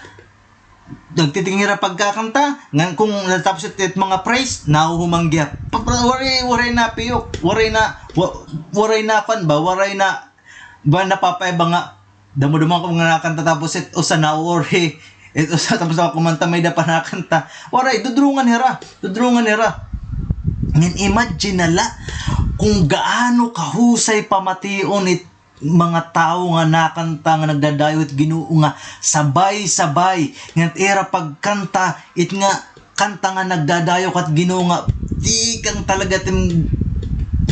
nagtitikang hira pagkakanta, ngan kon natapos it, it mga praise, nahuhuman gihap. Pa-, pa-, waray, waray na piyok, waray na, wa-, waray na kuan ba, waray na, ba napapaiba nga, damo-damo ako nga nakanta tapos it usa nauurhi. It usa tapos ako kumanta may-ada pa nakanta. Waray, dudrungan hira. Dudrungan hira. Ngan imagine na la kung gaano kahusay pamation it mga tawo nga nakanta nga nagdadayaw it Ginoo nga sabay-sabay. Ngan ira pagkanta, it nga kanta nga nagdadayaw kat Ginoo nga tikang talaga tim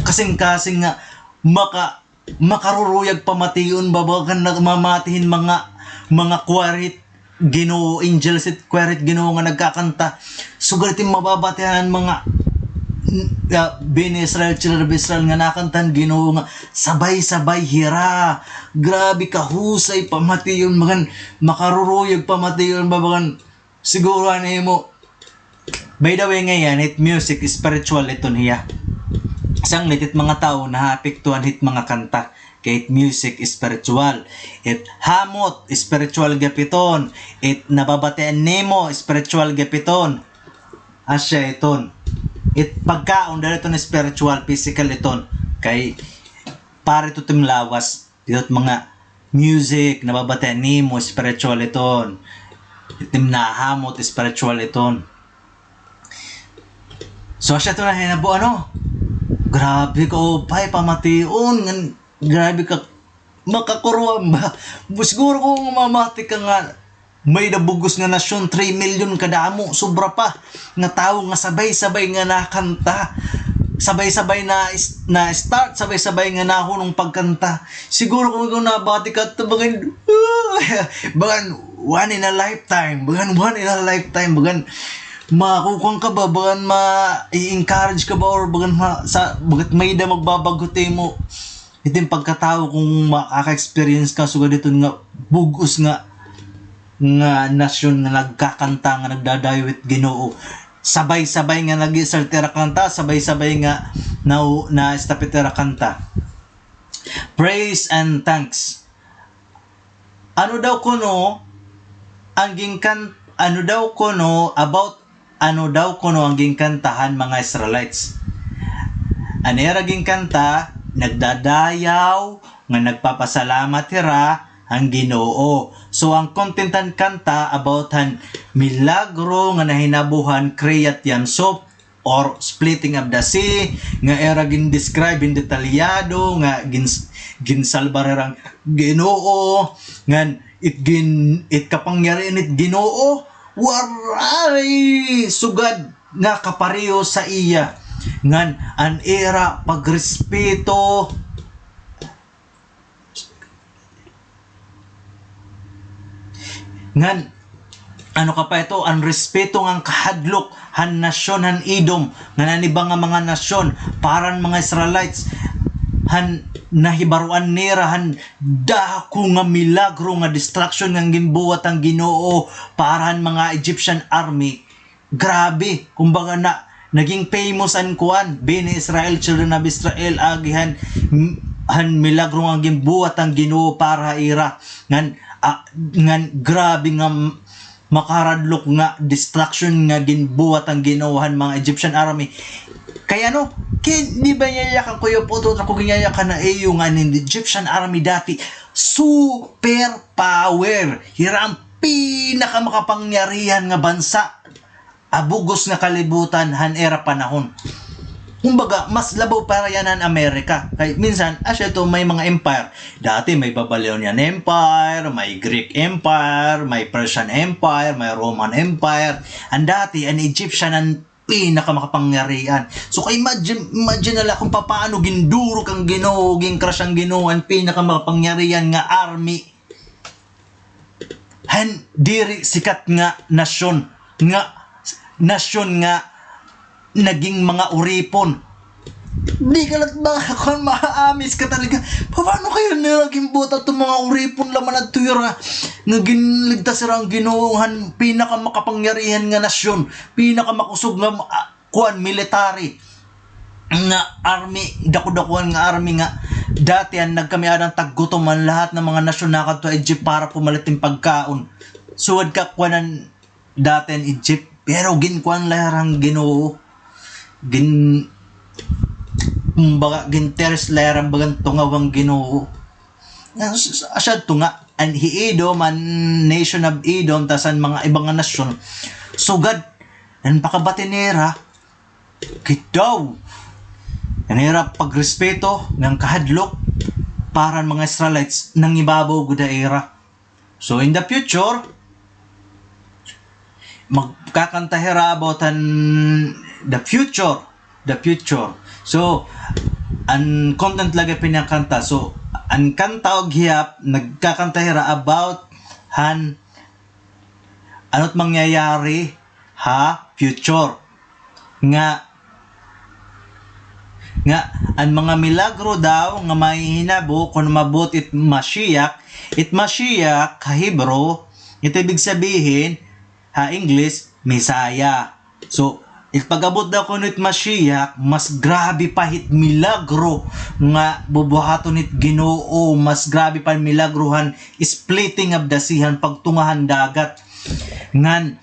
kasingkasing nga maka makaruruyag pamation ba, bagan na mamati hin mga, mga choir hit Ginoo, angels hit choir hit Ginoo nga nagkakanta. Sugad it mababatian han mga, ah, Bnei Israel, children of Israel nga nakanta han Ginoo nga sabay-sabay hira. Grabe kahusay pamation, bagan makaruruyag pamation ba, bagan Siguro ano imo. By the way, ngay-an, it music spiritual iton hiya. Sanglit it mga tawo nahaapektuhan hit mga kanta. Kay it music spiritual. It hamot spiritual gihap iton. It nababatian nimo spiritual gihap iton. Asya iton. It pagkaon diri iton spiritual, physical iton. Kay para ito tim lawas. Didto it mga music, nababatian nimo, spiritual iton. It im nahamot, spiritual iton. So, asya ito nahinabo, ano? Grabe ka, upay, pamation, ngan, grabe ka, makakuruam ba? Siguro kon mamati ka nga, may-ada bug-os nga nasyon, three million kadamo, sobra pa, nga tawo nga sabay-sabay nga nakanta. Sabay-sabay na is-, na-start, sabay-sabay nga nahunong pagkanta. Siguro kon ikaw nabati ka, to, bagan, bagan, one in a lifetime, bagan, one in a lifetime, bagan, makukuan ka ba, bagan, ma-encourage ka ba, or bagan, ma-, sa, bagat may-ada magbabag-o ha imo. Iton pagkatawo kon makaka-experience ka sugad hiton nga bug-os nga, nga nasyon nga nagkakanta nga nagdadayaw hit Ginoo. Sabay-sabay nga nag-i-start it ira kanta, sabay-sabay nga nau-, na-stop it ira kanta. Praise and thanks. Ano daw kuno an ginkan-, ano daw kuno about Ano daw kuno an ginkanta han mga Israelites? An ira ginkanta, nagdadayaw nga nagpapasalamat hira han Ginoo. So, an content han kanta about han milagro nga nahinabo han Kriyat Yam Suf or splitting of the sea, nga ira gin-describe hin detalyado, nga gins-, ginsalbar hira han Ginoo, ngan it gin-, it kapangyarihan hit Ginoo, waray sugad nga kapareho sa iya, ngan an ira pagrespeto, ngan, ano ka pa ito, an respeto ngan kahadlok han nasyon han Edom, ngan an iba nga mga nasyon, para han mga Israelites, han nahibaroan nira han dako nga milagro nga destruction nga ginbuhat han Ginoo para han mga Egyptian army. Grabe, kumbaga na, naging famous an kuan, Bnei Israel, children of Israel, agi han, han milagro nga ginbuhat han Ginoo para ha ira. Ngan, ah, ngan grabe nga m-, makaradlok nga destruction nga ginbuhat han Ginoo han mga Egyptian army. Kay ano, kay di ba niyayakan, Kuya Puto, ako ginyayakan na iyo nga an Egyptian army dati, super power. Hira an pinakamakapangyarihan nga bansa ha bug-os nga kalibutan han ira panahon. Kumbaga, mas labaw pa yana han Amerika. Kay minsan, asya ito may mga empire. Dati may Babylonian Empire, may Greek Empire, may Persian Empire, may Roman Empire. An dati, an Egyptian an pinakamakapangyarihan. So, ka-imagine, imagine na la kung papaano gindurog han Ginoo, gin-crush han Ginoo, an pinakamakapangyarihan nga army han diri sikat nga nasyon, nga nasyon nga naging mga uripon. Di ka lat ba, kuan, maamis ka talaga. Paano kaya nira ginbuhat ato mga uripon la man adto hira nga ginligtas hira han Ginoo han pinakamakapangyarihan nga nasyon, pinakamakusog nga, ah, kuan, military, nga army, dako-dakuhan nga army nga dati an nagkamiadan taggutom an lahat nga mga nasyon nakadto ha Egypt para pumalit hin pagkaon. Suwad ka kuan an dati an Egypt, pero ginkuan la hira han Ginoo. Gin-, kumbaga, gin-test la hira han bagan tungaw han Ginoo. Nga, s-, s-, asya adto nga, an hi Edom, an nation of Edom, tas an mga iba nga nasyon, sugad an pakabati nira, kitaw, an ira pagrespeto ngan kahadlok para han mga Israelites nangibabaw gud ha ira. So, in the future, magkakanta hira about han the future, the future. So, an content la gihap hin kanta. So, an kanta ug hiyap, nagkakanta hira about han ano it mangyayari ha future. Nga, nga an mga milagro daw nga mahihinabo kon umabot it Mashiach, it Mashiach ha Hebrew, it ibig sabihin, ha English, Messiah. So, it pag-abot daw kuno it Mashiach, mas grabe pa hit milagro nga bubuhaton hit Ginoo, mas grabe pa milagro han splitting of the sea, han pagtunga han dagat. Ngan,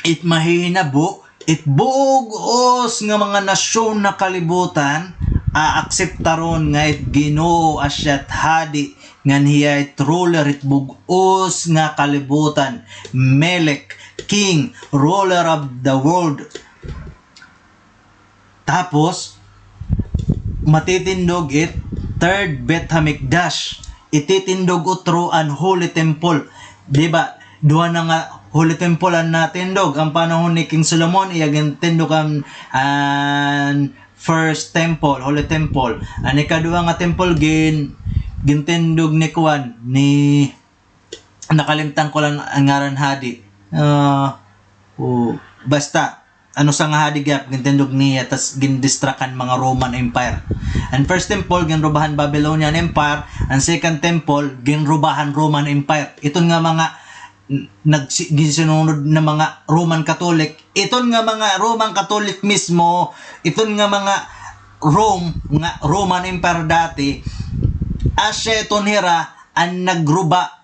it mahihinabo, it bug-os nga mga nasyon ha kalibutan, aakseptaron nga it Ginoo asya it hadi, ngan hiya it ruler it bug-os nga kalibutan, Melech, king, ruler of the world. Tapos, matitindog it third Beit Hamikdash. Ititindog utro an Holy Temple. Di ba, duha na nga Holy Temple an natindog. An panahon ni King Solomon, iya gintindog an, an first temple, Holy Temple. An ikaduha nga temple, gin-, gintindog ni kuan, ni, nakalimtan ko la an ngaran hadi. Ah, o, basta, an usa nga hadi gihap, gintindog niya, tas gindestruct han mga Roman Empire. An first temple, ginruba han Babylonian Empire. An second temple, ginruba han Roman Empire. Iton nga mga n-, nagsi-, ginsinunod na mga Roman Catholic. Iton nga mga Roman Catholic mismo, iton nga mga Rome, nga Roman Empire dati, asya iton hira an nagruba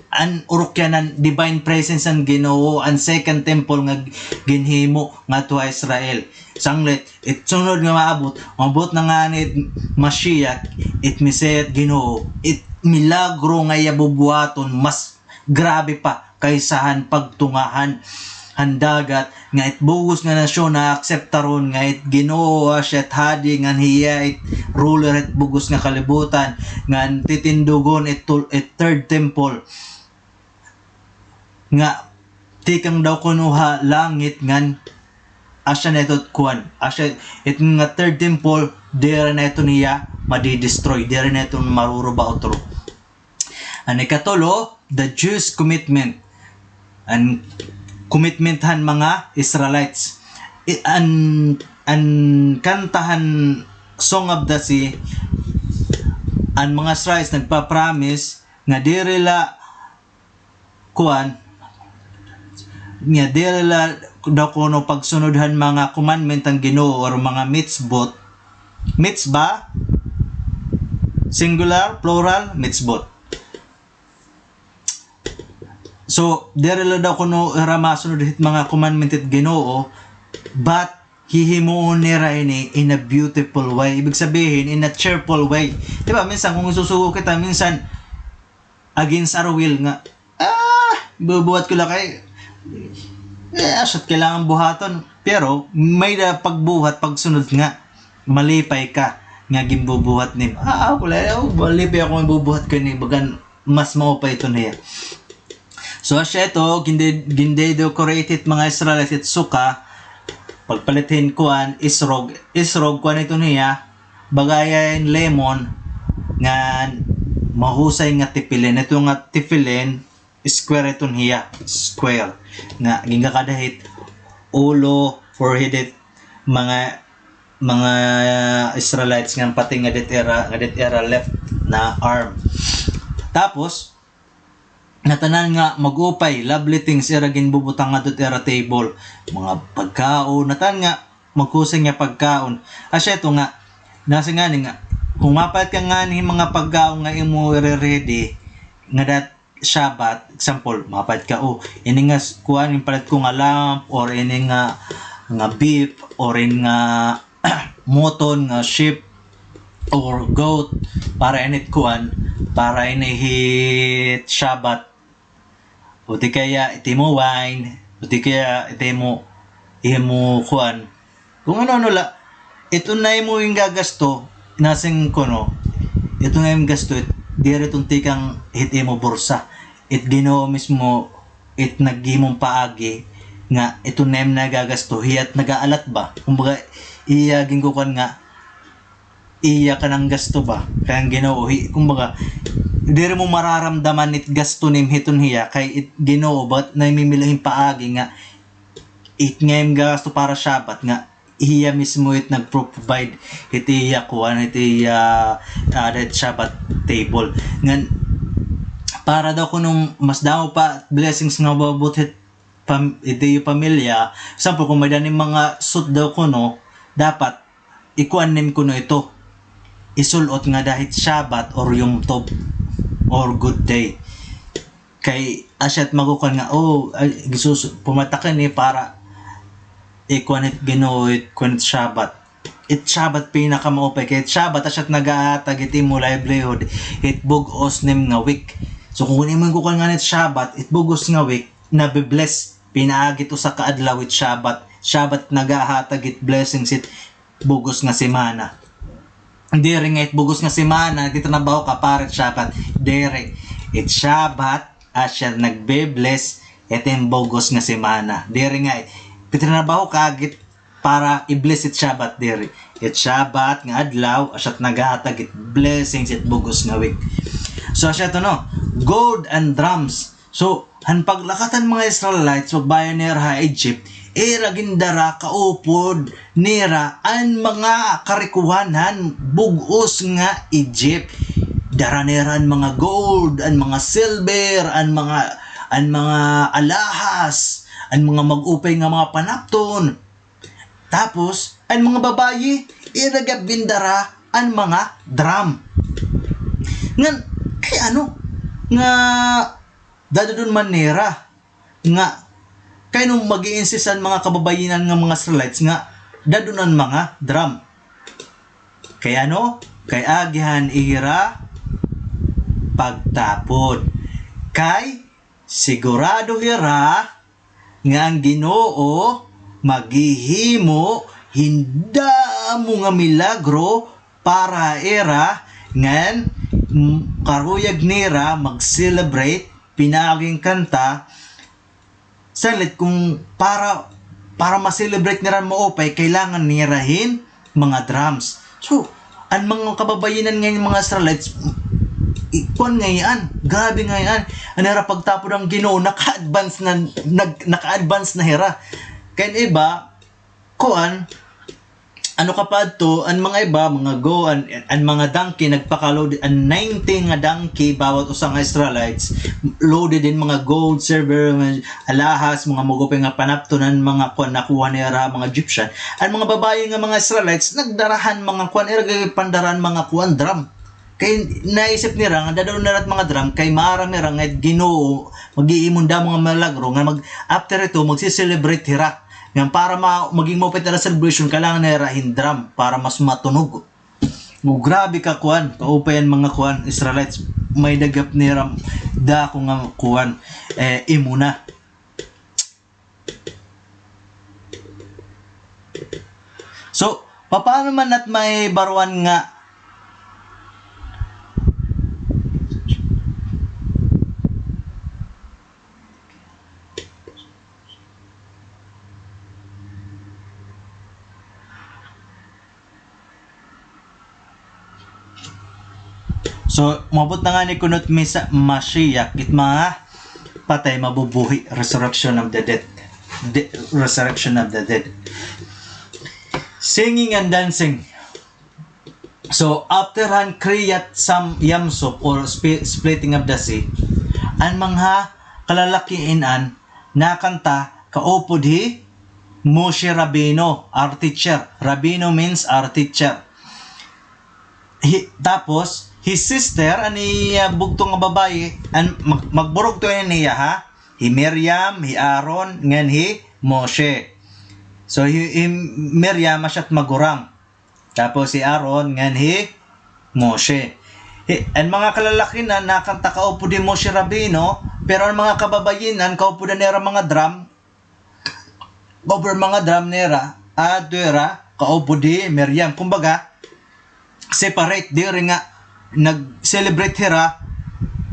an urukyanan, divine presence han Ginoo, an second temple nga ginhimo ngadto ha Israel. Sanglit, it sunod nga maabot, maabot na ngani it Mashiach, it Messiah, it Ginoo, it milagro nga iya bubuhaton, mas grabe pa kaysa han pagtunga han, han dagat, nga it bug-os nga nasyon naakseptaron nga it Ginoo asya it hadi, ngan hiya it ruler hit bug-os nga kalibutan, ngan titindugon it tul-, it third temple nga tikang daw kuno ha langit, ngan asya na ito kuan, asya it nga third temple, diri na ito niya madi-destroy, diri na ito maruruba utro. An ikatulo, the Jews' commitment. An commitment han mga Israelites. I-, an, an kanta han Song of the Sea, an mga Israelites nagpa-promise nga diri la kuan, nga diri la daw kuno pagsunod han mga commandment han Ginoo or mga mitzvot. Mitzvah, singular, plural, mitzvot. So, diri la daw kuno hira masunod hit mga commandment hit Ginoo, but hihimuon nira ini in a beautiful way. Ibig sabihin, in a cheerful way. Di ba, minsan kung isusugo kita, minsan, against our will nga, ah, bubuhat ko la kay, eh, asya it kailangan buhaton. Pero, may-ada pagbuhat, pagsunod nga. malipay ka nga ginbubuhat nim. Ah, ako la, oh, malipay ako nga bubuhat ko ini, bagan mas maupay iton hiya. So, asya ito, ginde-, ginde-decorate it mga Israelites it suka, pagpalit hin kuan, esrog, esrog, kuan iton hiya, bagayan lemon, nga mahusay nga tefillin. Ito nga tefillin, square iton hiya, square. Nga, gingkakada hit ulo, forehead it, mga, mga Israelites nga pati nga dit ira, nga dit ira left na arm. Tapos, ngatanan nga mag-upay, lovely things, ira ginbubutang ngadto it ira table. Mga pagkaon, ngatanan nga maghusay nga pagkaon. Asya ito nga, nasa ngani nga, kung mapalit ka ngani mga pagkaon nga imo ire-ready, nga dat Shabbat, example, mapalit ka, oh, ini nga s-, kuan, ginpalit ko nga lamb, or ini nga, nga beef, or ini nga moton, nga sheep, or goat, para ini it kuan, para ini hit Shabbat. O di kaya, it imo wine, o di kaya, it imo, imo kuan, kung ano-ano la, ito na imo gingagasto, nasiring kuno, ito na imo gasto, it, diri iton tikang hit imo bursa. It Ginoo mismo, it naghimo hin paagi, nga ito na imo nagagasto, hiya it nag-aalat ba? Kumbaga, iya ginkukuan nga, iya kanan gasto ba? Kay an Ginoo, hi-, kumbaga, diri mo mararamdaman it gasto nim hiton hiya, kay it Ginoo, ba it namimili hin paagi nga, it nga im gasto para Shabbat nga, hiya mismo it nagpro-provide hit iya kuan, hit iya, ah, hit Shabbat table. Ngan, para daw kuno mas damo pa blessings nga maabot hit pam-, hit iyo pamilya. Example, kung may-ada nim mga suit daw kuno, dapat ikuan nim kuno ito. Isul-ot ngada hit Shabbat or Yom Tov or Good Day. Kay asya it magkukuan nga, oh, ay, Jesus, pumatak ini para ikuan it Ginoo, it kuan it Shabbat. It Shabbat pinakamaupay. Kay it Shabbat, asya it nagahatag it imo livelihood, it bug-os nim nga week. So, kung imo kukuan ngani it Shabbat, it bug-os nga week, nabe-bless. Pinaagi it usa ka adlaw it Shabbat. Shabbat nagahatag it blessings it bug-os nga semana. Diri nga it bug-os nga semana, nagtitrabaho ka para it Shabbat. Diri. It Shabbat, asya nagbe-bless it im bug-os nga semana. Diri nga, nagtitrabaho ka agit para i-bless it Shabbat, diri. It Shabbat nga adlaw, asya nagahatag it blessings it bug-os nga week. So, asya ito, no? Gold and drums. So, han paglakat han mga Israelites, pagbayan nira ha Egypt, ira gindara kaupod nira an mga karikohan han bug-os nga Egypt. Dara nira an mga gold, an mga silver, an mga, an mga alahas, an mga mag-upay nga mga panapton. Tapos, an mga babayi, ira gihap gindara an mga drum. Ngan, kay ano, nga dadadon man nira, nga, kay ano mag-i-insist an mga kababayinan nga mga Israelites nga dadon an mga drum. Kay ano, kay agi han ira pagtapod. Kay sigurado hira nga an Ginoo maghihimo hin damo nga milagro para ha ira, ngan, mm, karuyag nira mag-celebrate, pinaagi hin kanta, sanglit kung para, para ma-celebrate nira maupay, kailangan nira hin mga drums. So, an mga kababayinan ngay-an, mga Israelites, i-, kuan ngay-an, grabe ngay-an. An ira pagtapod an Ginoo, naka-advance na, nag-, naka-advance na hira. Kay an iba, kuan, ano ka pa adto, an mga iba, mga go, an, an mga donkey, nagpaka-load, an ninety nga donkey, bawat usa nga Israelites, loaded hin mga gold, silver, mga alahas, mga mag-upay nga panapton, an mga kuan, nakuha nira, mga Egyptian. An mga babayi nga mga Israelites, nagdara han mga kuan, ira gipandara han mga kuan, drum. Kay naisip nira nga dadalon nira it mga drum, kay maaram nira nga it Ginoo, maghihimo hin damo nga milagro, nga mag-, after ito, magse-celebrate hira. Nga para ma-, maging maupay it ira celebration, kailangan nira hin drum para mas matunog. O, grabe ka kuan, kaupay an mga kuan, Israelites, may-ada gihap nira dako nga kuan, eh, imuna. So, Papaano man at may baruan nga So, umabot na ngani kuno it Misa-, Mashiach, it mga patay mabubuhi, resurrection of the dead. The resurrection of the dead. Singing and dancing. So, after han Kriyat Sam-, Yamsuf or spi-, splitting of the sea, an mga kalalakian nakanta kaupod hi Moshe Rabbeinu, our teacher. Rabbeinu means our teacher. Hi-, tapos, his sister, an iya bugto nga babaye, an mag-, magburugto ini niya, ha? Hi Miriam, hi Aaron, ngan hi Moshe. So, hi, hi Miriam, asya it magurang. Tapos hi Aaron ngan hi Moshe. Hi, an mga kalalakian nakanta kaupod hi Moshe Rabbeinu, pero an mga kababayin-an kaupod an ira mga drum, kaupod an mga drum nira, adto ira kaupod hi Miriam. Kumbaga, separate, diri nga nag-celebrate hira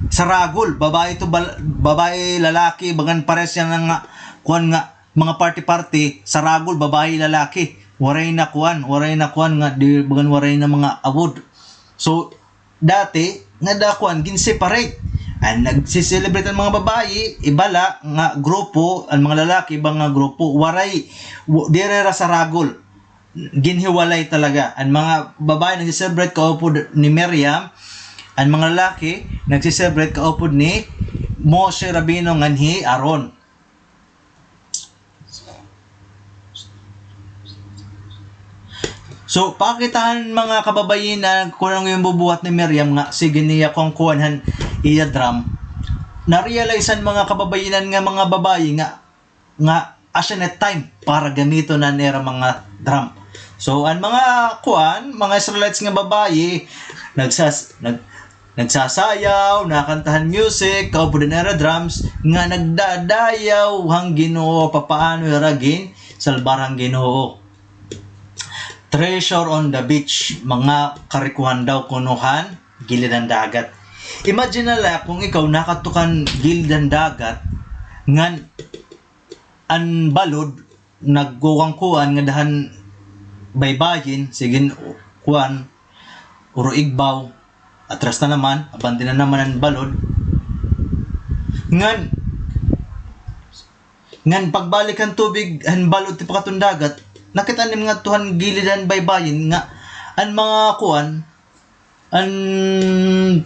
saragol, babaye to bal-, babaye, lalaki, bagan pares yana nga, kuan nga, mga party-party, saragol, babaye, lalaki. Waray na kuan, waray na kuan nga, di, bagan waray na mga awod. So, dati, nga da kuan, gin-separate. An nagse-celebrate an mga babaye, iba la nga grupo, an mga lalaki, iba nga grupo, waray, w-, diri ra saragol. Ginhiwalay talaga. An mga babaye nagse-celebrate kaupod ni Miriam, an mga lalaki nagse-celebrate kaupod ni Moshe Rabbeinu ngan hi Aaron. So, pakita han mga kababayin-an kun ano it ginbubuhat ni Miriam nga sige niya kuan-kuan han iya drum. Na-realize han mga kababayin-an nga mga babaye nga, nga asya na it time para gamiton an ira mga drum. So, an mga kuan, mga Israelites nga babaye, nagsas-, nag-, nagsasayaw, nakanta han music, kaupod an ira drums, nga nagdadayaw han Ginoo, papaano ira ginsalbar han Ginoo. Treasure on the beach, mga karikohan daw kuno han gilid han dagat. Imagine na la kung ikaw nakadto ka han gilid han dagat, ngan an balod nagkukuan-kuan ngada han baybayin, sige, kuan, uro igbaw, atras na naman, abante na naman an balod. Ngan, ngan pagbalik han tubig han balod tipakadto han dagat, nakit-an nim ngadto han gilid han baybayin nga an mga kuan, an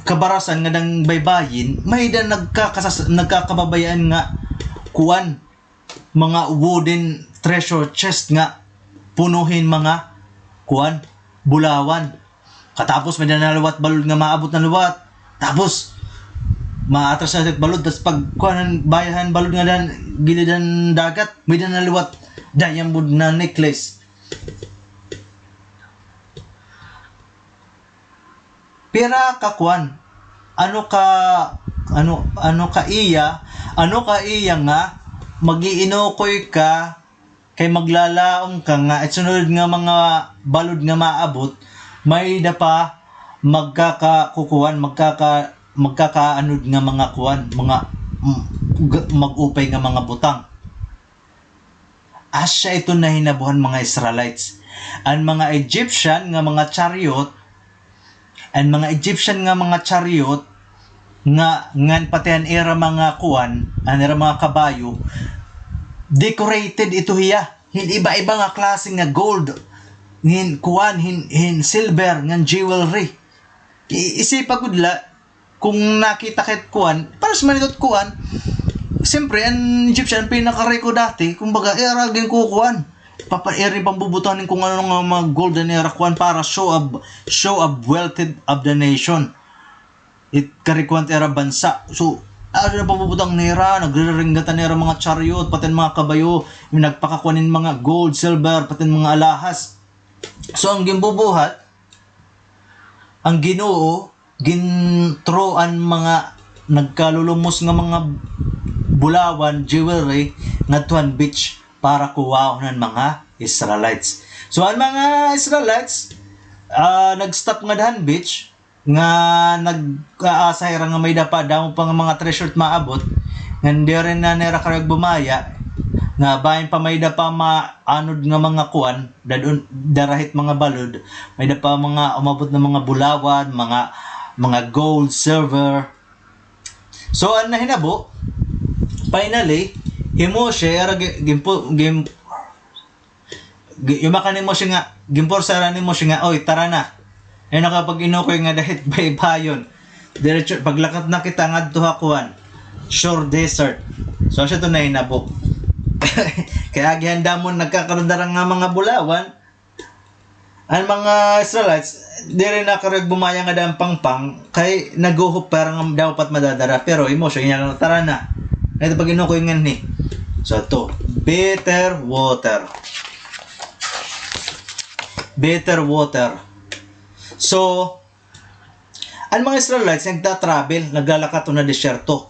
kabarasan ngada han baybayin, may-ada nagkakasas-, nagkakababayaan nga kuan, mga wooden treasure chest nga puno hin mga kuan, bulawan. Katapos may-ada na liwat balod nga maabot na liwat. Tapos maatras na it balod, tas pagkuan han baya han balod ngada han gilid han dagat, may-ada na liwat diamond na necklace. Pira ka kuan? Ano ka, ano, ano ka iya, ano ka iya nga mag-iinukoy ka kay maglalaom ka nga it sunod nga mga balod nga maabot, may-ada pa magkakakukuan, magkaka-, magkakaanod nga mga kuan, mga, mm, g-, mag-upay nga mga butang. Asya ito nahinabo han mga Israelites. An mga Egyptian nga mga chariot, an mga Egyptian nga mga chariot nga, ngan pati an ira mga kuan, an ira mga kabayo, decorated ito hiya hin iba-iba nga klase nga gold, hin kuan, hin, hin silver, ngan jewelry. I-, isipa gud la, kung nakita ka hit kuan, pares man ito hit kuan. Siyempre, an Egyptian, an pinaka-riko dati, kumbaga, ira ginkukuan. Papa-, ira pambubutang hin kung ano nga mga gold an ira kuan para show of, show of wealth of the nation. It karikuan it ira bansa. So, ano na pambubutang nira, nagriringgatan nira mga chariot, pati an mga kabayo, nagpakakuan hin mga gold, silver, pati an mga alahas. So, an ginbubuhat, an Ginoo, gin-throw an mga nagkalulumos nga mga bulawan, jewelry, ngadto han beach. para kuwaon han mga Israelites. So, an mga Israelites, ah, nag-stop ngada han beach, nga nag-aasa hira nga may-ada pa, damo pa nga mga treasure it maabot, ngan diri na nira karuyag bumaya, nga bahin pa may-ada pa maanod nga mga kuan, dad-on, dara hit mga balod, may-ada pa mga umabot nga mga bulawan, mga, mga gold, silver. So, an nahinabo, finally, hi Moshe, ira gi-, gimpu-, gim-, Gi-, yumakan ni Moshe nga, ginpursa ra ni Moshe nga, "Oy, tara na." Ay nakapag-inukoy nga dahit baybayon. Diretso, paglakat na kita ngadto ha kuan, Shur Desert. So, siya to nahinabo. Kay agi han damo nagkakaroon dara nga mga bulawan. An mga Israelites, diri na karuyag bumaya ngada han pangpang, kay naghuhop para nga dapat madadara. Pero hi Moshe, niya, "Tara na." Ito pag-inukoy nganhi. So, to, bitter water. Bitter water. So, an mga Israelites nagta-travel, naglalakat ha disyerto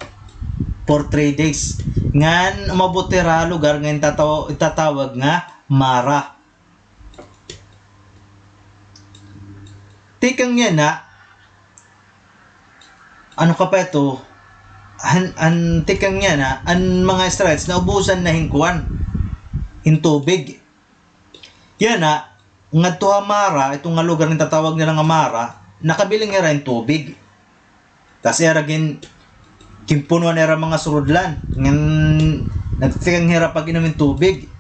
for three days. Ngan umabot hira ha lugar nga itataw-, itatawag nga Mara. Tikang yana, ano ka pa ito? An, an tikang yana, an mga Israelites naubusan na hin kuan, hin tubig. Yana, ngadto ha Mara, ito nga lugar nga itatawag nira nga Mara, nakabiling hira hin tubig. Tas ira gin-, ginpunuan ira mga surudlan, ngan nagtikang hira pag-inom hin tubig.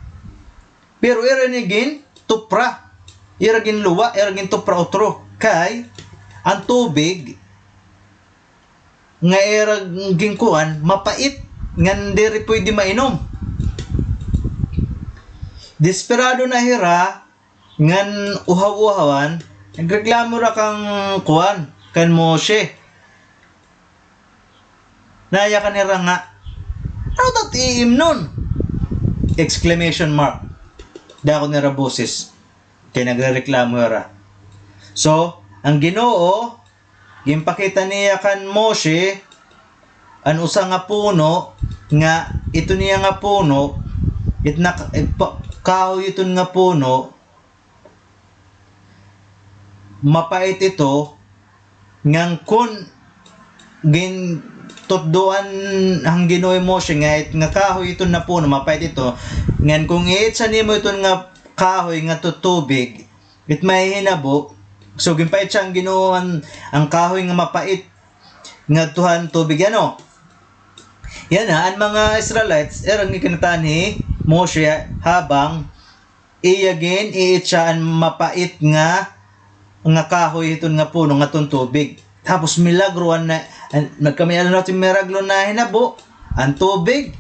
Pero ira ini gintupra, ira ginluwa, ira gintupra utro. Kay an tubig nga ira ginkuan, mapait, ngan diri pwede mainom. Desperado na hira, ngan uhaw-uhawan, nagreklamo ra kan kuan, kan Moshe. Nayakan nira nga, "Ano ta it iimnon?" Exclamation mark. Dako nira boses. Kay nagrereklamo hira. So, an Ginoo, ginpakita niya kan Moshe an usa nga puno, nga ito niya nga puno, it nak-, it pa-, kahoy iton nga puno, mapait ito, ngan kon gintutdoan han Ginoo hi Moshe nga it nga kahoy iton nga puno, mapait ito, ngan kon iitsa nimo iton nga kahoy ngadto tubig, it mahihinabo, so ginpaitsa han Ginoo an, an kahoy nga mapait ngadto han tubig, ano? Yana, an mga Israelites, ira ginkinatan hi Moshe habang iya gin-iitsa an mapait nga, nga kahoy hiton nga puno ngadton tubig. Tapos milagro an na, an, nagkami-ano na it milagro nahinabo, an tubig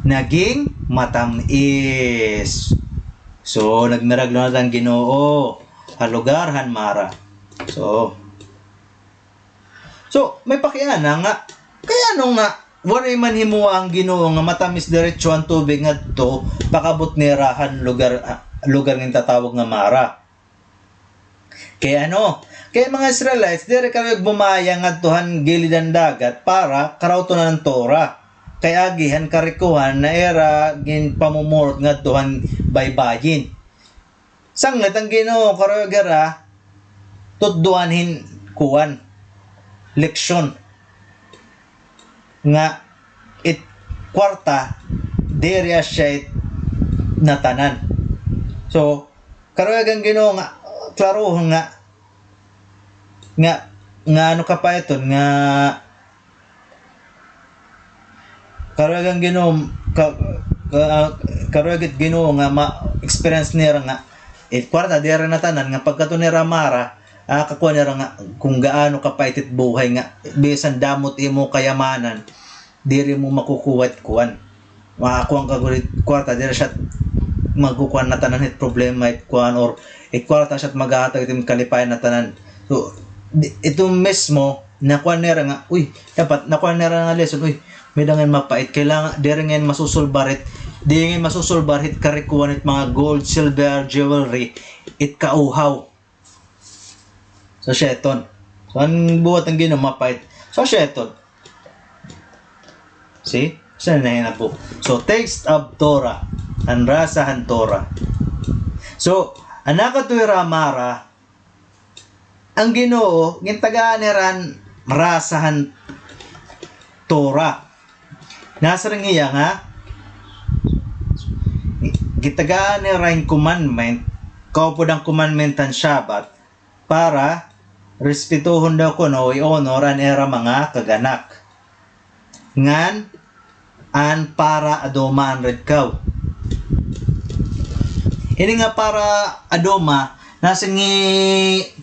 naging matam-is. So, nagmiraglo na an Ginoo ha lugar han Mara. So, So, may pakiana nga, kay ano nga, waray man himoa han Ginoo nga matamis diretso an tubig ngadto, pakabot nira han lugar, ah, lugar nga gintatawag nga Mara. Kay ano, kay mga Israelites, diri karuyag bumaya ngadto han gilid han dagat para karawton an Torah. Kay agi han karikohan na ira ginpamumurot ngadto han baybayin. Sanglit an Ginoo karuyag hira tutdoan hin kuan, leksyon nga it kwarta, diri asya it natanan. So, karuyag an Ginoo nga klarohon nga, nga, nga ano ka pa iton, nga Karuyag an Ginoo, ka, ka, karuyag it Ginoo nga ma-experience nira nga, it kwarta, diri natanan, nga pagkadto nira Mara, ah, kakuan nira nga, kung gaano kapait it buhay nga, bisan damo it imo kayamanan, diri mo makukuha it kuan. Makakuan ka gud it kwarta, diri siya makukuan natanan it problema, it kuan, or it kwarta siya maghahatag it kalipayan natanan. So, di-, ito mismo, nakuan nira nga, uy, dapat nakuan nira nga lesson, uy, may-ada ngay-an mapait. Kailangan, diri ngay-an masusulbar it, diri ngay-an masusulbar it karikohan it mga gold, silver, jewelry, it kauhaw. So, siya iton. So, an buhat han Ginoo, mapait. So, siya iton. See? Siya na hinabo. So, taste of Torah. An rasa han Torah. So, an nakadto hira ha Mara, an Ginoo, gintagaan hira han rasa han Torah. Nasiring hiya nga, gintagaan hira hin commandment, kaupod an commandment han Shabbat, para respetohon daw kuno, i-honor an ira mga kag-anak. Ngan an para Adoma an red cow. Ini nga para Adoma, nasiring hi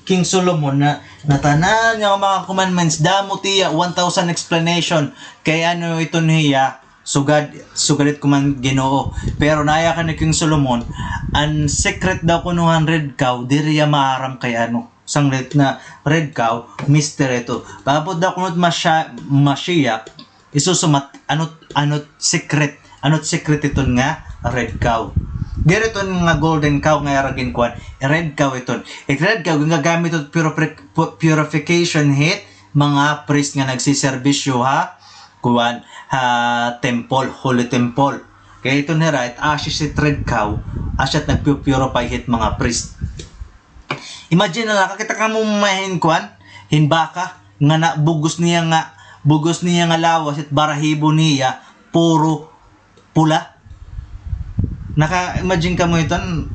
King Solomon na, natanan nga mga commandments, damo tiya, one thousand explanation, kay ano iton hiya, sugad, sugad it kuman Ginoo. Pero nayakan ni King Solomon, an secret daw kuno han red cow, diri hiya maaram kay ano. Sanglit na red cow, mister ito. Paabot daw kuno it Masha-, Mashiach, isusumat, ano, ano secret, ano secret iton nga red cow. Diri iton nga golden cow nga ira ginkuan, red cow iton. It red cow, ginagamit iton purifi-, pu-, purification hit mga priest nga nagsiserbisyo ha, kuan, ha temple, holy temple. Kay iton hira, it ashes it red cow, asya it nagpu-purify hit mga priest. Imagine na, nakakita kamo hin kuan, hin baka, nga na, bug-os niya nga, bug-os niya nga lawas, it balahibo niya, puro pula. Naka-imagine kamo iton,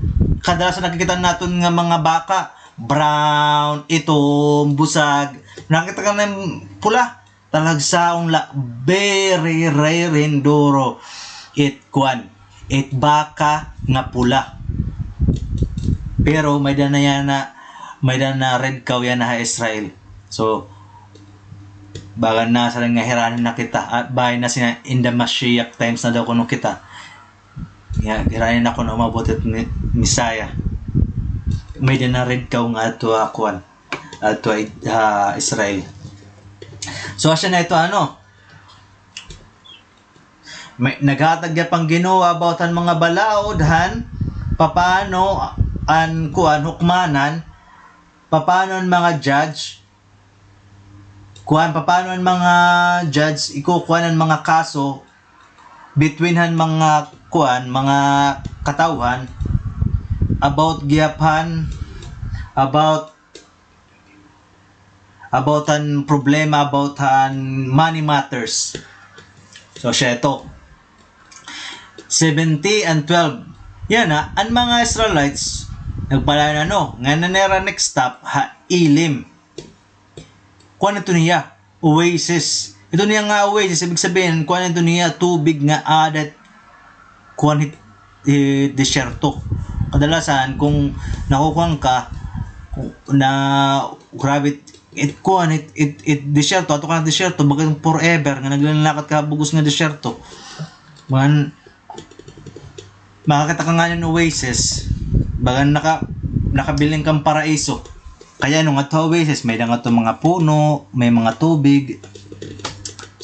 kadalasan nakikita naton nga mga baka, brown, itom, busag, nakita ka na pula. Talagsaon la, very rare hin duro it kuan, it baka nga pula. Pero may-ada na yana, may-ada na red cow yana ha Israel. So, bagan na sa nga hiranin na kita, at bahay na sina in the Mashiach times na daw kuno kita. Ya, hiranin na kuno umabot it Mi-, Messiah. May-ada na red cow nga adto ha kuan, adto ha, ha Israel. So, asya na ito, ano? May, naghatag gihap an Ginoo about han mga balaod han papaano an kuan, hukmanan, papaano an mga judge, kuan, papaano an mga judge ikukuan an mga kaso between han mga kuan, mga katawhan about gihap han, about about han problema about han money matters. So, siya ito. Seventy and twelve. Yana, an mga Israelites, nagpalayo na, no? Ngan an ira next stop, ha Elim. Kuan ito niya, oasis. Ito niya nga oasis, ibig sabihin, kuan ito niya, tubig nga adat kuan hit, hit disyerto. Kadalasan, kung nakukuan ka, kung na, grabe, it, kuan, it, it, it disyerto, ato ka na disyerto, bagan forever, nga naglalakat ka bug-os nga disyerto. Mga, makakita ka ngani hin oasis, bagan naka, nakabiling kan paraiso. Kay ano, ngadto ha oasis, may-ada ngadto mga puno, may mga tubig.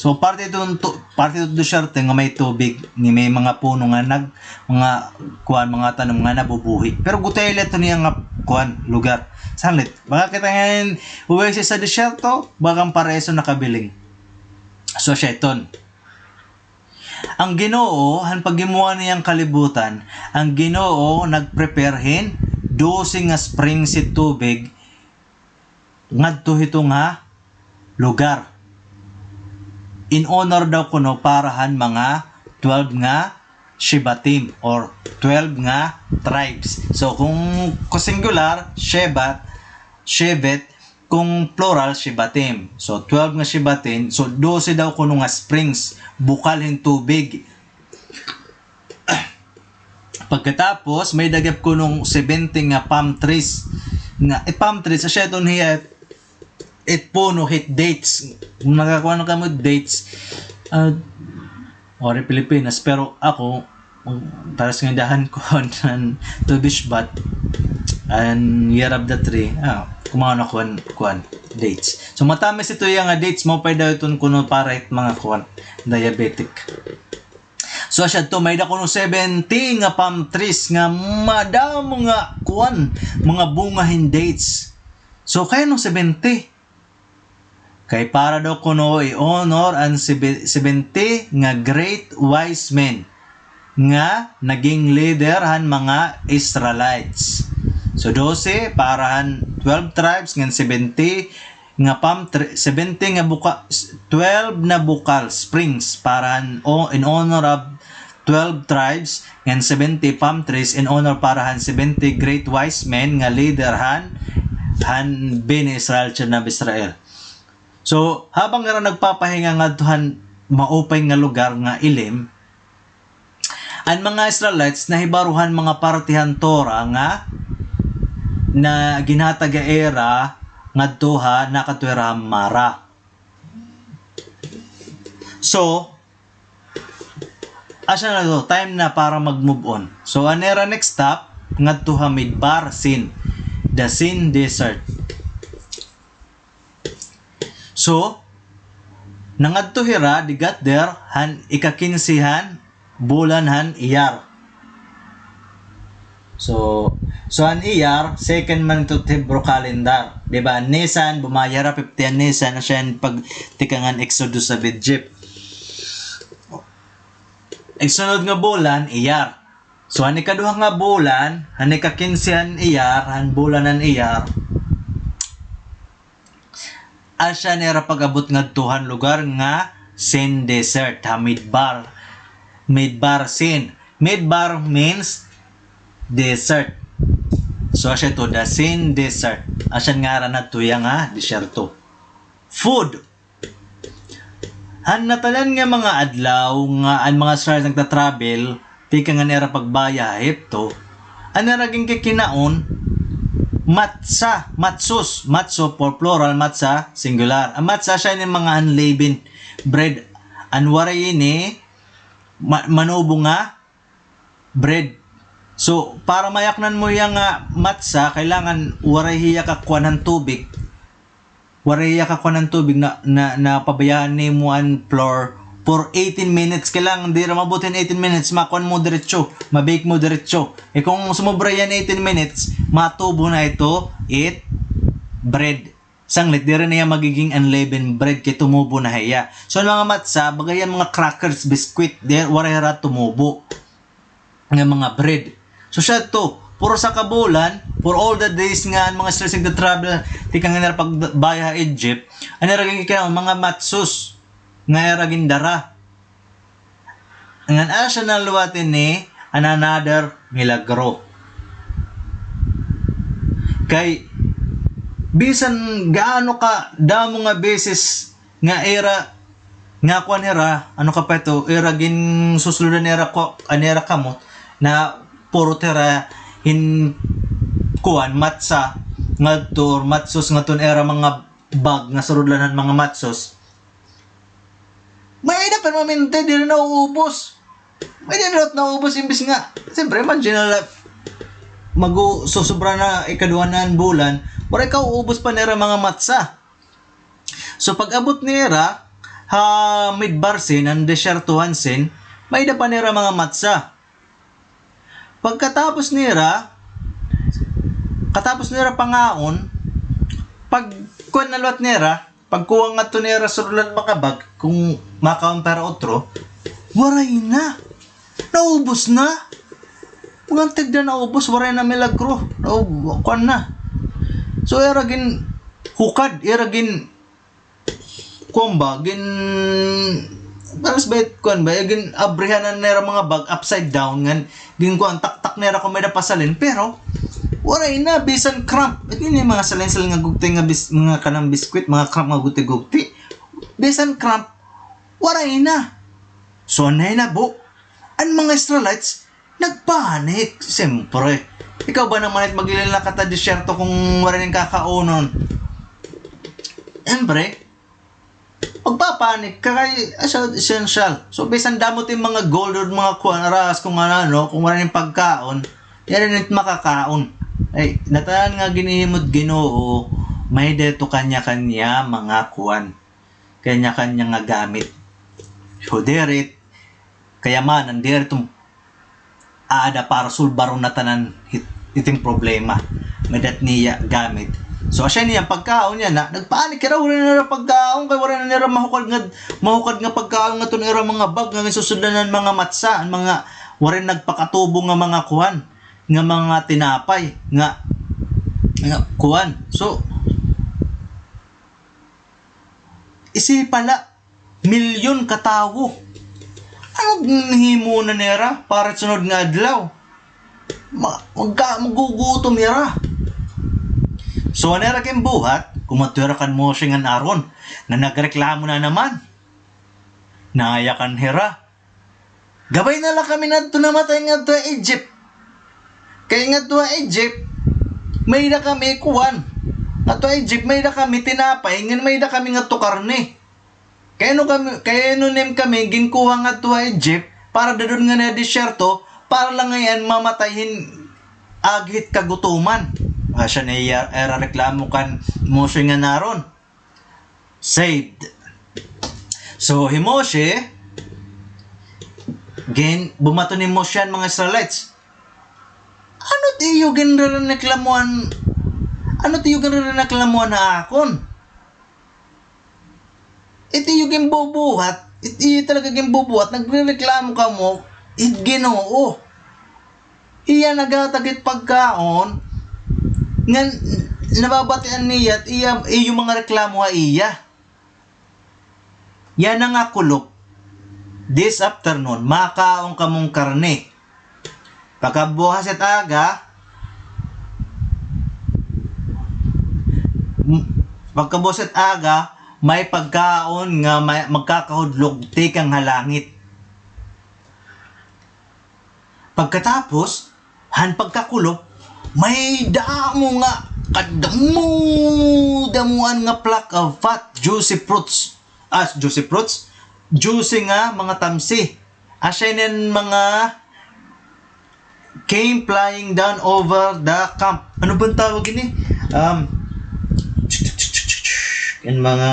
So, parte ito, tu-, parte ito disyerto nga may tubig, ni may mga puno nga nag-, mga, kuan, mga tanom nga nabubuhi. Pero gutay la ito niya nga, kuan, lugar. Sanglit, makakita ngani hin oasis ha disyerto, bagan paraiso nakabiling. So, siya iton. An Ginoo, han paghimuha niya han kalibutan, an Ginoo nag-prepare hin dose nga springs hit tubig ngadto hito nga lugar. In honor daw kuno para han mga twelve nga Shebatim or twelve nga tribes. So, kung, kung singular, Shebat, Shevet, kung plural, Shebatim. So, twelve nga Shebatim. So, dose daw kuno nga springs, bukal hin tubig. Pagkatapos, may-ada gihap kuno seventy nga palm trees. Nga, eh, palm trees, asya iton hiya, it puno hit dates. Kung nakakuha na kamo dates, ah, waray Pilipinas, pero ako, pares nga dahan ko an Tu Bishvat, an year of the tree, ah, kumaon ako an, kuan, dates. So, matamis ito iya nga dates, maupay daw iton kuno para hit mga kuan, diabetic. So, asya to, may-ada kuno seventy nga palm trees nga madamo nga kuan, mga bunga hin dates. So, kay ano seventy? Kay para daw kuno i-honor an sebe-, seventy nga great wise men. nga naging leader han mga Israelites. So, dose para han twelve tribes, ngan seventy nga palm tree, seventy nga buka-, twelve na bukal springs para han, o, in honor of twelve tribes, ngan seventy palm trees in honor para han seventy great wise men nga leader han, han Bnei Israel, children of Israel. So, habang ira nagpapahinga ngadto han maupay nga lugar nga Elim, an mga Israelites nahibaro han mga parte han Torah nga na ginhatag ha ira ngadto ha nakadto hira ha Mara. So, asya na to, time na para mag-move on. So, an ira next stop ngadto ha Midbar Sin, the Sin Desert. So, nangadto hira, they got there, han ika-kinse han bulan han Iyar. So, so an Iyar, second month of Hebrew calendar. Di ba? Nisan, bumaya hira, fifty an Nisan, asya an pagtikang han Exodus of Egypt. An sunod nga bulan, Iyar. So, han ikaduha nga bulan, han ika-kinse han Iyar, han bulan han Iyar, asya an ira pag-abot ngadto han lugar nga Sin Desert, ha Midbar. Midbar Sin. Midbar means desert. So, asya ito, the Sin Desert. Asya an ngaran hadto hiya nga disyerto. Food. Han natanan nga mga adlaw nga an mga Israelites nagta-travel, tikang han ira pagbaya ha Ehipto, an ira ginkikinaon, matsa, matsus, matso for plural, matsa singular. An matsa, asya ini mga unleavened bread, an waray ini ma-, manubo nga bread. So, para mayaknan mo hiya nga matsa, kailangan waray hiya kakuan han tubig. Waray hiya kakuan han tubig na, na, na pabayaan nimo an flour for eighteen minutes. Kailangan diri maabot hin eighteen minutes, makuan mo diretso, ma-bake mo diretso. Eh, kung sumobra hiya hin eighteen minutes, matubo na ito, it bread. Sanglit, diri na hiya magiging unleavened bread kay tumubo na hiya. So, an mga matsa, baga hiya mga crackers, biscuit, di, waray hira tumubo nga mga bread. So, siya to, puro sa kabulan, for all the days nga an mga Israelites nagta-travel, tikang han ira pagbaya ha Egypt, an ira ginkikinaon, mga matsus nga ira gindara. Ngan asya na liwat ini an another milagro. Kay bisan gaano kadamo nga beses nga ira, nga kuan hira, ano ka pa ito, ira ginsuslodan nira ko, an ira kamot, na puro hira hin kuan, matsa ngadto or matsus ngadto an ira mga bag nga surudlan han mga matsus. May-ada pa hin maminti, diri nauubos. May-ada liwat nauubos, imbis nga, siyempre, imagine na la, mag-u-, susubra na ikaduha na an bulan, waray kauubos pa nira mga matsa. So, pag-abot nira ha Midbar Sin, an desyerto han Sin, may-ada pa nira mga matsa. Pagkatapos nira, katapos nira pangaon, pagkuan na liwat nira, pagkuha ngadto nira surudlan mga bag, kung makaon pa hira utro, waray na. Naubos na. Mga antig na naubos, waray na milagro. Naub-, kuan na. So, ira ginhukad, ira gin-, kuan ba, gin-, paras ba it, kuan ba, gin-abrihan na nira mga bag upside down, ngan ginkuan, taktak nira kon may-ada pa salin, pero waray na, bisan crumb. Ito ini mga salin-salin nga gugti nga bis-, mga kanang biskwit, mga crumb nga gugti-gugti. Bisan crumb, waray na. So, an nahinabo, an mga Israelites, nagpanik, siyempre. Ikaw ba naman it maglalakat ha disyerto kung waray nim kakaunon? Siyempre, magpapanik ka kay, ah, essential. So, bisan damo it im mga gold or mga kuan, aras, kung ano, ano, kung waray nim pagkaon, diri nim makakaon. Ay, natanan nga ginhihimo it Ginoo, may-ada ito kanya-kanya mga kuan, kanya-kanya nga gamit. So, diri it kayamanan, diri it aada para sulbaron na tanan hit-, iton problema. May-ada it niya gamit. So, asya niya, pagkaon niya na, nagpanik hira, waray na nira pagkaon, kay waray na nira mahukad nga, mahukad nga pagkaon ngadto an ira mga bag, nga ginsusudlan han mga matsa, an mga Waray nagpakatubo nga mga kuan, nga mga tinapay, nga, nga kuan. So, isipa la, milyon ka tawo. Ano an himo na nira para sunod nga adlaw? Ma-, magka-, magugutom hira. So, ano hira ginbuhat? Kumadto hira kan Moshe ngan Aaron, nga nagreklamo na naman. Nayakan hira. Gabay na la kami ngadto namatay ngadto ha Egypt. Kay ngadto ha Egypt, may-ada kami kuan. Ngadto ha Egypt, may-ada kami tinapay, ngan may-ada kami ngadto karne. Kay ano kami, kay ano nim kami ginkuha ngadto ha Egypt para dadon ngani ha disyerto, para la ngay-an mamatay hin agi hit kagutoman. Asya na iya, ira reklamo kan Moshe ngan Aaron. Saved. So, hi Moshe, gin-, bumaton ni Moshe an mga Israelites. Ano it iyo ginrereklamuhan? Ano it iyo ginrereklamuhan ha akon? It iyo ginbubuhat, it iyo talaga ginbubuhat, nagrereklamo kamo, it Ginoo. Iya naghatag hit pagkaon, ngan nababatian niya, it iya, iyo mga reklamo ha iya. Yana nga kulop, this afternoon, makaon kamon karne. Pagkabuhas it aga, m-, pagkabuhas it aga, may pagkaon nga may, magkakahudlog tikang ha langit. Pagkatapos, han pagkakulop, may damo nga, kadamo-damoan nga flock of fat, juicy fruits. Ah, juicy fruits? Juicy nga mga tamsi. Asya ini an mga came flying down over the camp. Ano ba an tawag ini? Um, an mga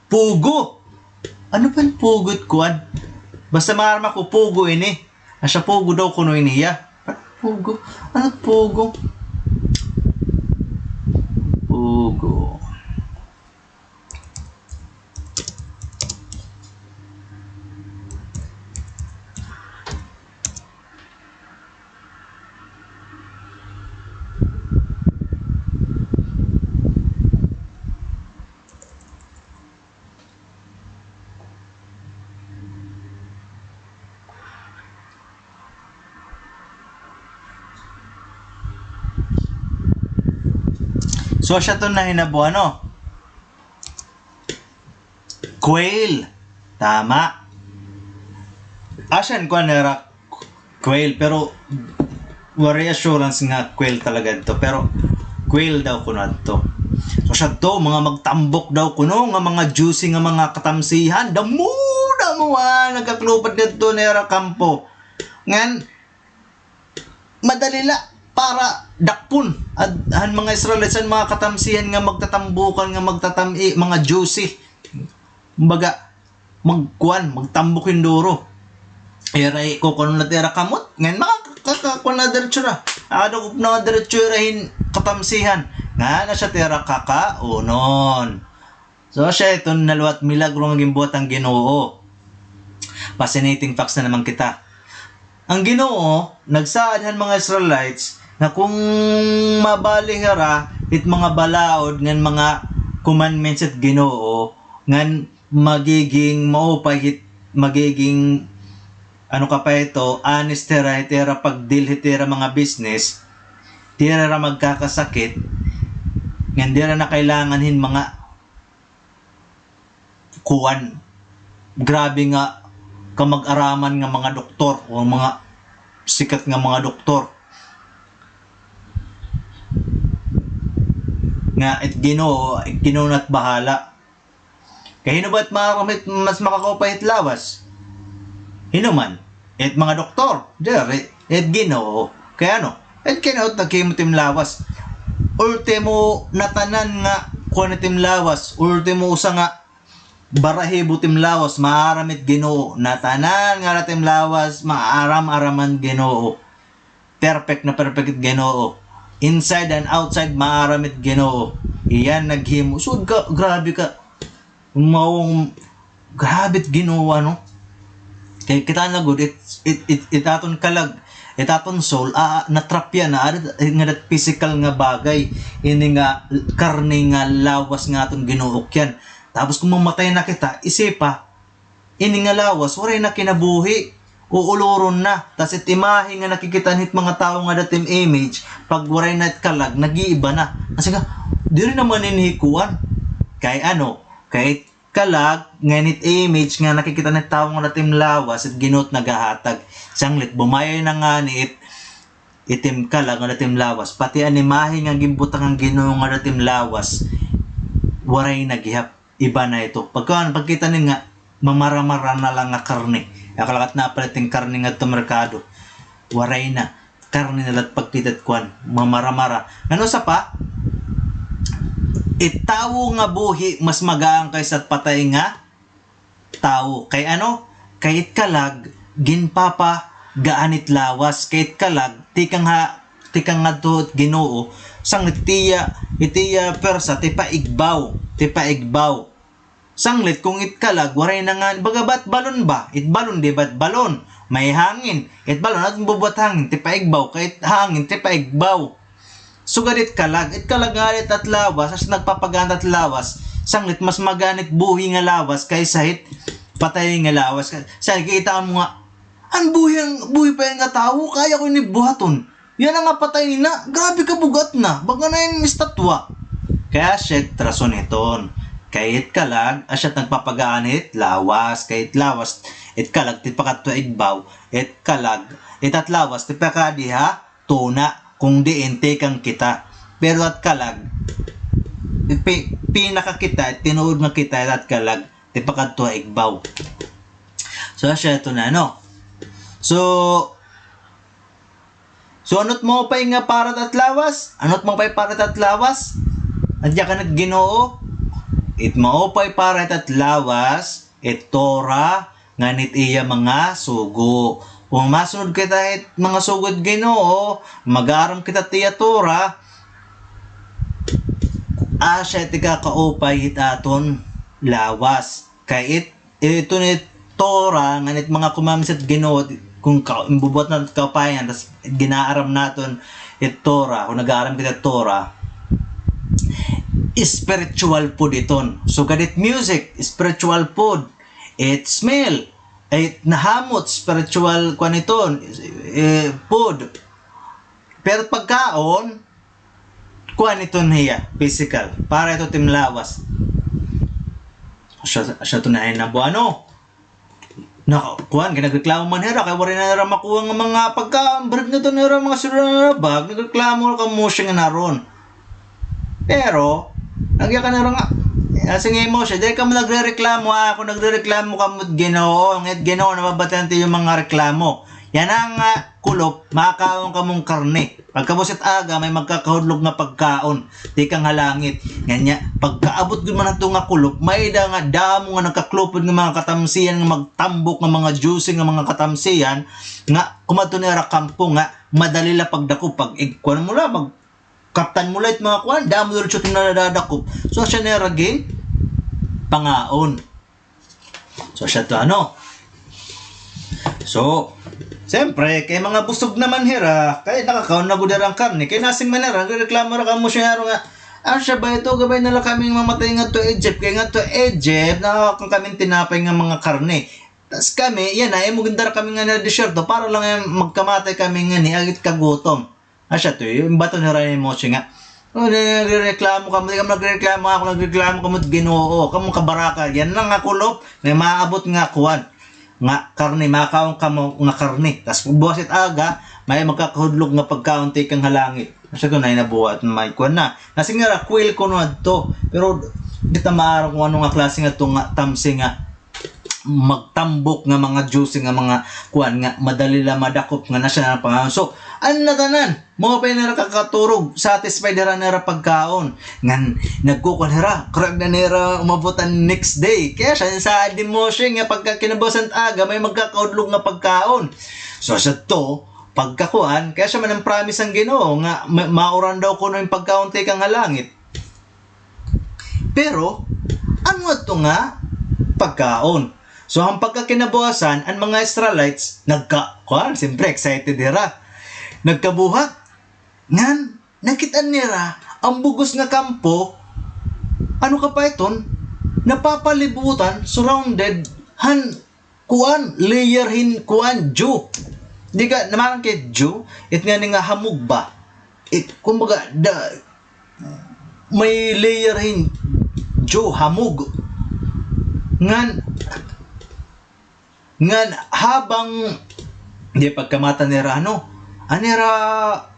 pugo. Ano ba an pugo it kuan? Basta maaram ako, pugo ini. Asya pugo daw kuno ini, ya. Pugo. Ano pugo? Pugo. So, asya iton nahinabo, ano? Quail. Tama. Asya an kuan nira, quail, pero waray assurance nga quail talaga adto, pero quail daw kuno adto. So, asya adto, mga magtambok daw kuno nga mga juicy nga mga katamsihan. Damo, damo, ah, nagkaklubad ngadto nira kampo. Ngan, madali la para dakpon. Ad-, han mga Israelites, an mga katamsihan nga magtatambukan, nga magtatam-, eh, mga juicy. Kumbaga, magkuan, magtambok hin duro. Ira, kukunon na it ira kamot, ngan makaka-, kuan na diretso na. Adto na diretso ira hin katamsihan. Ngan asya it ira kakaunon. So, asya iton naliwat milagro nga ginbuhat han Ginoo. Fascinating facts na naman kita. An Ginoo nagsaad han mga Israelites nga kon mabali hira it mga balaod ngan mga commandments it Ginoo, ngan magiging maupay hit, magiging, ano ka pa ito, honest hira hit ira pag-deal hit ira mga business, diri hira magkakasakit, ngan diri hira na kailangan hin mga kuan, grabe nga kamag-araman nga mga doktor o mga sikat nga mga doktor. Nga it Ginoo, it Ginoo na it bahala. Kay hin-o ba it maaram hit mas makakaupay hit lawas? Hin-o man? It mga doktor, diri, it Ginoo. Kay ano? It Ginoo it naghimo it im lawas. Ultimo, natanan nga kuan it im lawas. Ultimo, usa nga balahibo it im lawas, maaram it Ginoo. Natanan nga ara it im lawas, maaram-araman Ginoo. Perfect na perfect it Ginoo. Inside and outside, maaram it Ginoo. Iya an naghimo. Sugad ka, grabe ka. Mawong, grabe it Ginoo, ano? Kay kita na gud, it, it, it, it aton kalag, it aton soul, ah, natrap yana, ada nga dat physical nga bagay, ini nga karne nga lawas nga aton ginuok yan. Tapos kung mamatay na kita, isipa, ini nga lawas, waray na kinabuhi. Uuloron na. Tas it imahe nga nakikita hit mga tawo nga dat im image, pag waray na it kalag, nag-iiba na. Kasi nga, diri naman ini kuan. Kay ano, kay kalag, ngan it image nga nakikita hit tawo nga dat im lawas, it Ginoo it nagahatag. Sanglit, bumayay na ngani it, it im kalag nga dat im lawas. Pati an imahe nga ginbutang han Ginoo nga dat im lawas, waray na gihap. Iba na ito. Pagka, pagkita nin nga, mamara-mara na lang nga karne. Akalakat na pala iting karne nga ito merkado. Waray na. Karne na lang pagkita it kuan. Mamara-mara. Ano sa pa? It tawo nga buhi, mas magaan kaysa patay nga tawo. Kay ano? Kay it kalag, ginpapagaan it lawas. Kay it kalag, tikang ha, tikang ngadto it Ginoo, sanglit it iya, it iya pwersa, tipaigbaw, tipaigbaw. Sanglit kung it kalag, waray na nga, baga ba it balon ba? It balon, di ba it balon? May hangin. It balon, aton bubuhat hangin, tipaigbaw, kay it hangin, tipaigbaw. Sugad it kalag, it kalag nga it at lawas, as nagpapagaan it lawas, sanglit mas magaan it buhi nga lawas kaysa it patay nga lawas. Sa kita mo nga, an buhi, an buhi pa yan nga tawo, kaya ko ini buhaton. Yana nga patay na, grabe ka bug-at na, baga na yan estatwa. Kay asya it rason hiton. Kay it kalag, asya it nagpapagaan it lawas, kay it lawas, it kalag, tipakadto igbaw, it kalag, it at lawas, tipakadi ha, tuna, kung diin tikang kita. Pero at kalag, pi-, pinaka kita, tinuod nga kita, at kalag, tipakadto ha igbaw. So, asya ito na, no? So, so, ano't maupay nga para it at lawas? Ano't maupay para it at lawas? Adya kan it Ginoo? It maupay para it at lawas, it Torah, ngan it iya mga sugo. Kung masunod kita it mga sugo it Ginoo, mag-aaram kita it iya Torah, asya it ikakaupay it aton lawas. Kay it, ito ni Torah, ngan it mga commandments it Ginoo, kung ka-, imbubuhat naton kaupayan, tas ginaaram naton it Torah, kung nag-aaram kita Torah, spiritual food iton. Sugad it music, spiritual food. It smell, it nahamot, spiritual, kuan iton, eh, food. Pero pagkaon, kuan iton hiya, physical. Para ito tim lawas. Siya, siya to na ay nabuano. Na, kuan, kay nagreklamo man hira, kay waray na nira makuha nga mga pagkaon, brief na to nira, mga sura na bag, nagreklamo ka mo siya nga naron. Pero, nagya ka nira nga, ah, sige mo siya, dahil ka mo nagrereklamo, ah, ako nagrereklamo ka mo, Ginoo, ngit Ginoo, nababatian ti yung mga reklamo. Yana nga, ah, kulop, makakaon ka mong karne. Pagkabus it aga, may magkakahudlog nga pagkaon tikang ha langit. Nganya, pagkaabot gud man hadto nga kulop, may-ada nga damo nga nagkaklupod nga mga katamsiyan, nga magtambok nga mga juicy nga mga katamsiyan, nga kumadto nira kampo nga madali la pagdakop, pag ig-, kuan mo la, magkaptan mo la it mga kuan, damo diretso ito nadadakop. So, asya nira ginpangaon. So, asya to, ano? So, siyempre, kay mga busog naman hira, kay nakakaon na gud hira an karne, kay nasiring man hira, nagrereklamo hira kamo siya nga, "Asya ba ito, gabay na la kami mamatay ngadto Egypt, kay ngadto Egypt, nakakaon kami tinapay nga mga karne. Tas kami, yana, imo gindara kami nga na disyerto, para lang yan, magkamatay kami ngani, agit kagutom." Asya to, eh, imbaton hira ni Moshe nga, "Oh, nagrereklamo kamo, di kamo nagrereklamo, ako nagreklamo kamo, Ginoo, kamo kabaraka, yana nga kulop, may maabot nga kuan, nga karne, makaon kamo nga karne. Tas buwas it aga, may magkakahudlog nga pagkaon tikang ha langit." Asya to na nabuhat, may kuan na. Nasiring hira, quail kuno adto. Pero, di ta maaram kung ano nga klase nga to nga tamsi nga magtambok nga mga juicy nga mga kuan nga madali la madakop nga nasya na pangaon. So, an natanan, maupay nira kakaturog, satisfied hira nira pagkaon. Ngan nagkukuan hira, kurag na nira umabot an next day. Kay asya, saad ni Moshe nga pagka kinabuwasan aga, may magkakahudlog nga pagkaon. So, asya to, pagkakuan, kay asya man an promise han Ginoo nga ma-, mauran daw kuno an pagkaon tikang ha langit. Pero, ano adto nga pagkaon? So, an pagkakinabuwasan, an mga Israelites, nagka-, kuan, siyempre, excited hira. Nagkabuhat. Ngan, nakit-an nira, an bug-os nga kampo, ano ka pa iton, napapalibutan, surrounded, han, kuan, layer hin, kuan, dew. Di ka, naman kay dew, it nga ni nga hamog ba? It, kumbaga, da, may layer hin dew, hamog. Ngan, ngan habang, di pagkamata nira, ano, an ira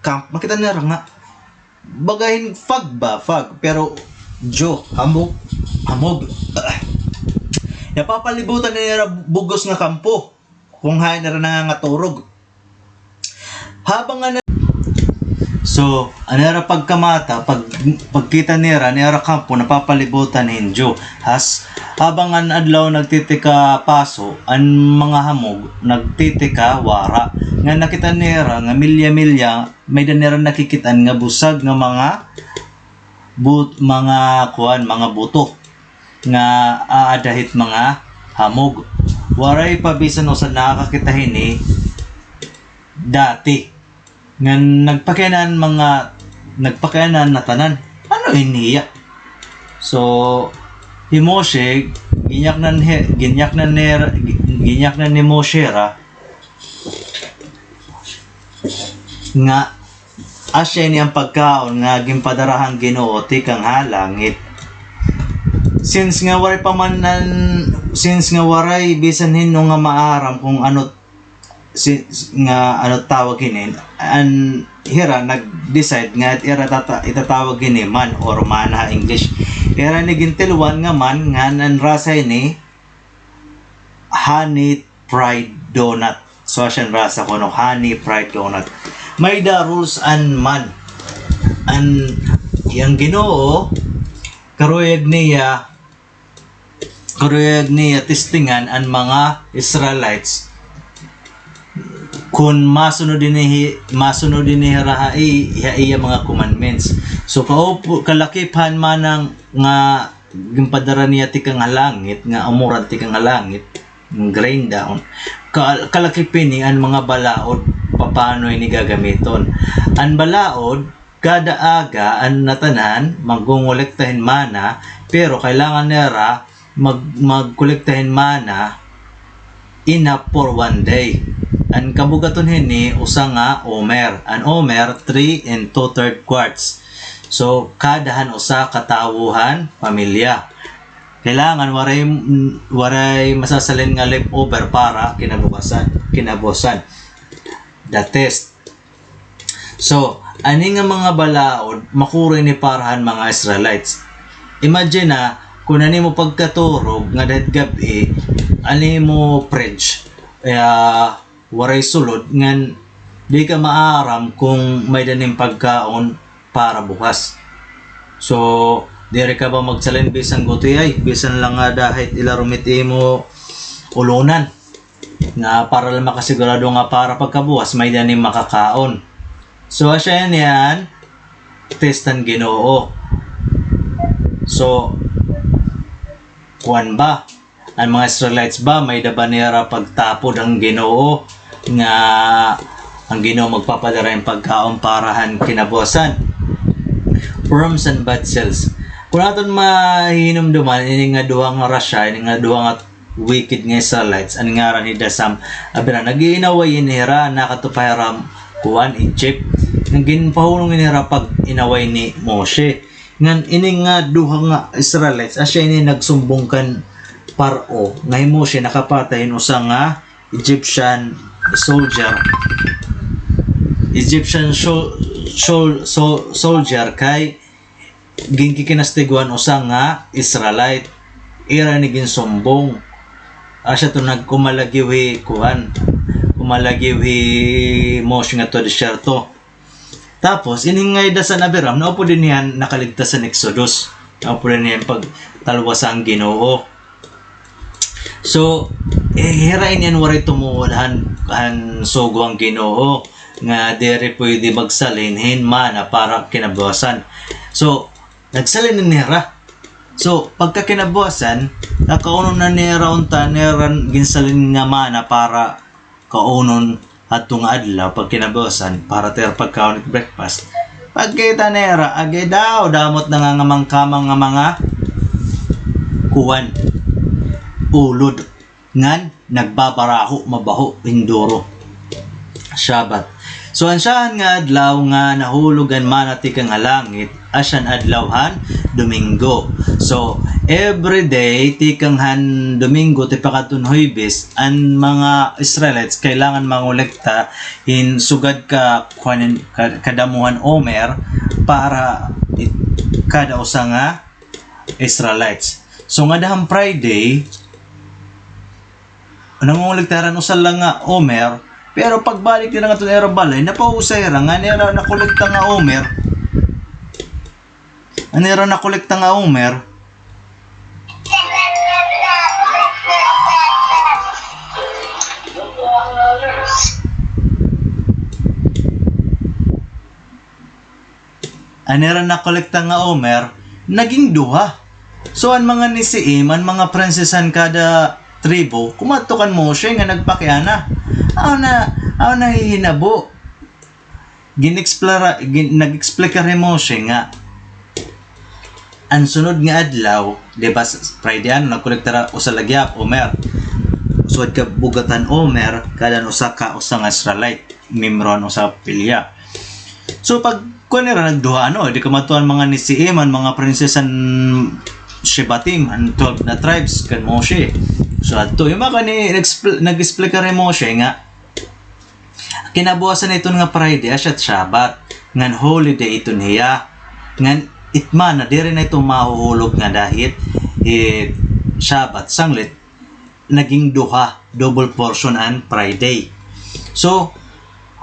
camp, makita nira nga, baga hin fog ba, fog, pero dew, hamog, hamog. Napapalibutan na nira bug-os nga kampo. Kung hain nira nangangaturog. Habang an, so, an ira pagkamata, pag, pagkita nira, an ira kampo, napapalibutan hin dew. Has, habang an adlaw nagtitika paso, an mga hamog, nagtitika wara. Nga nakita nira, nga milya-milya, may-da nira nakikit-an nga busag nga mga but-, mga kuan, mga buto nga aada hit mga hamog. Waray pa bisan usa nakakakita hini dati. Nga nagpakiana an mga, nagpakiana an ngatanan. Ano ini hiya? So, hi Moshe, ginyaknan hi-, ginyaknan ni, ginyaknan ni Moshe hira, nga asya ini an pagkaon nga ginpadara han Ginoo tikang ha langit. Since nga waray pa man an, since nga waray bisan hin-o nga maaram kung ano, si-, nga ano tawag hini, an hira nag-decide nga ira tata-, itatawag hini man or manna ha English. Ira ini gintilwan nga man, ngan an rasa hini honey fried donut. So, asya an rasa kuno, honey fried donut. May-da rules an man. An, an Ginoo, karuyag niya, karuyag niya testingan an mga Israelites kon masunod ini hi-, masunod ini hira ha i-, ha iya mga commandments. So, kaupo, kalakip han manna nga ginpadara niya tikang ha langit, nga umuran tikang ha langit, nga rain down. Ka-, kalakip ini an mga balaod, papano ini gagamiton. An balaod, kada aga, an ngatanan, magngongolekta hin manna, pero kailangan nira mag-, magkolekta hin manna, enough for one day. An kabug-aton hini, usa nga omer. An omer, three and two-third quarts. So, kada han usa ka tawo han pamilya. Kailangan waray, waray masasalin nga leftover para kinabukasan, kinabukasan. The test. So, ani nga mga balaod, makuri ini para han mga Israelites. Imagine na, kon an imo pagkaturog ngada hit gab-i, an imo fridge, ah, waray sulod, ngan di ka maaram kon may-da nim pagkaon para bukas. So, diri ka ba magsalin bisan gutiay, bisan la ngada hit ilarom hit imo ulonan, nga para la makasigurado nga para pagkabukas may-da nim makakaon. So, asya ini an test han Ginoo. So, kuan ba? An mga Israelites ba, may-da ba nira pagtapod han Ginoo nga an Ginoo magpapadara hin pagkaon para han kinabuwasan? Worms and bad cells. Kon aton mahihinumduman, ini nga duha nga rasha, ini nga duha nga wicked nga Israelites, an ngaran hi Dasam, abi ra, nag-iinaway ini hira, nakadto pa hira, kuan, Egypt. Nga ginpahunong ini hira pag-inaway ni Moshe. Ngan ini nga duha nga Israelites, asya ini nagsumbong kan Paro nga hi Moshe nakapatay hin usa nga Egyptian soldier. Egyptian sol-, sol-, sol-, soldier kay ginkikinastiguhan usa nga Israelite. Ira ini ginsumbong. Asya to nagkumalagiw hi kuan. Kumalagiw hi Moshe ngadto ha disyerto. Tapos, ini nga hi Dasan Abiram, naupod ini han nakaligtas han Exodus. Naupod ini han pagtalwas han Ginoo. So, eh, hira ini an waray tumuod han, han sugo han Ginoo nga diri pwede magsalin hin mana para kinabuwasan. So, nagsalin ini hira. So, pagkakinabuwasan, kakaunon na nira unta nira ginsalin nga mana para kaunon adto nga adlaw, pagkinabuwasan, para ta hira pagkaon it breakfast. Pagkita nira, agi daw, damo it nangangamangkamang nga mga kuan, ulod ngan nagbabaraho, mabaho, hinduro. Sabbath. So, an syahan nga adlaw nga nahulog an mana tikang ha langit, asya an adlaw han Domingo. So, every day, tikang han Domingo tipakadton Huwebes, an mga Israelites kailangan mangolekta hin sugad ka, kuan, ka, kadamo han omer para it-, kada usa nga Israelites. So, ngada han Friday, nangongolekta hira hin usa la nga omer, pero pagbalik nira ngadto ha ira balay, napahusa hira nga an ira nakolekta nga omer, an ira nakolekta nga omer, an ira nakolekta nga omer, naging duha. So, an mga nesi'im, an mga prinses han kada tribo, kumadto kan Moshe nga nagpakiana. Ano na, ano nahihinabo? Gin-explora-, gin-, nag-explicar hi Moshe nga an sunod nga adlaw, di ba, s-, Friday, ano, nagkolekta hira usa la gihap, omer. Sugad ka bug-at han omer, kada usa ka, usa nga Israelite, miyembro han usa ka pilya. So, pag kuan nira, nagduha, ano, di kumadto an mga nesi'im, an mga prinses han Shebatim, an twelve na tribes, kan Moshe. So, adto, yung mga kani, nag-expl-, nag-explicar hi Moshe nga, kinabuwasan iton nga Friday, asya it Sabbath, ngan holiday iton hiya, ngan it mana, diri na ito mahuhulog ngada hit, hit Sabbath, sanglit, naging duha, double portion an Friday. So,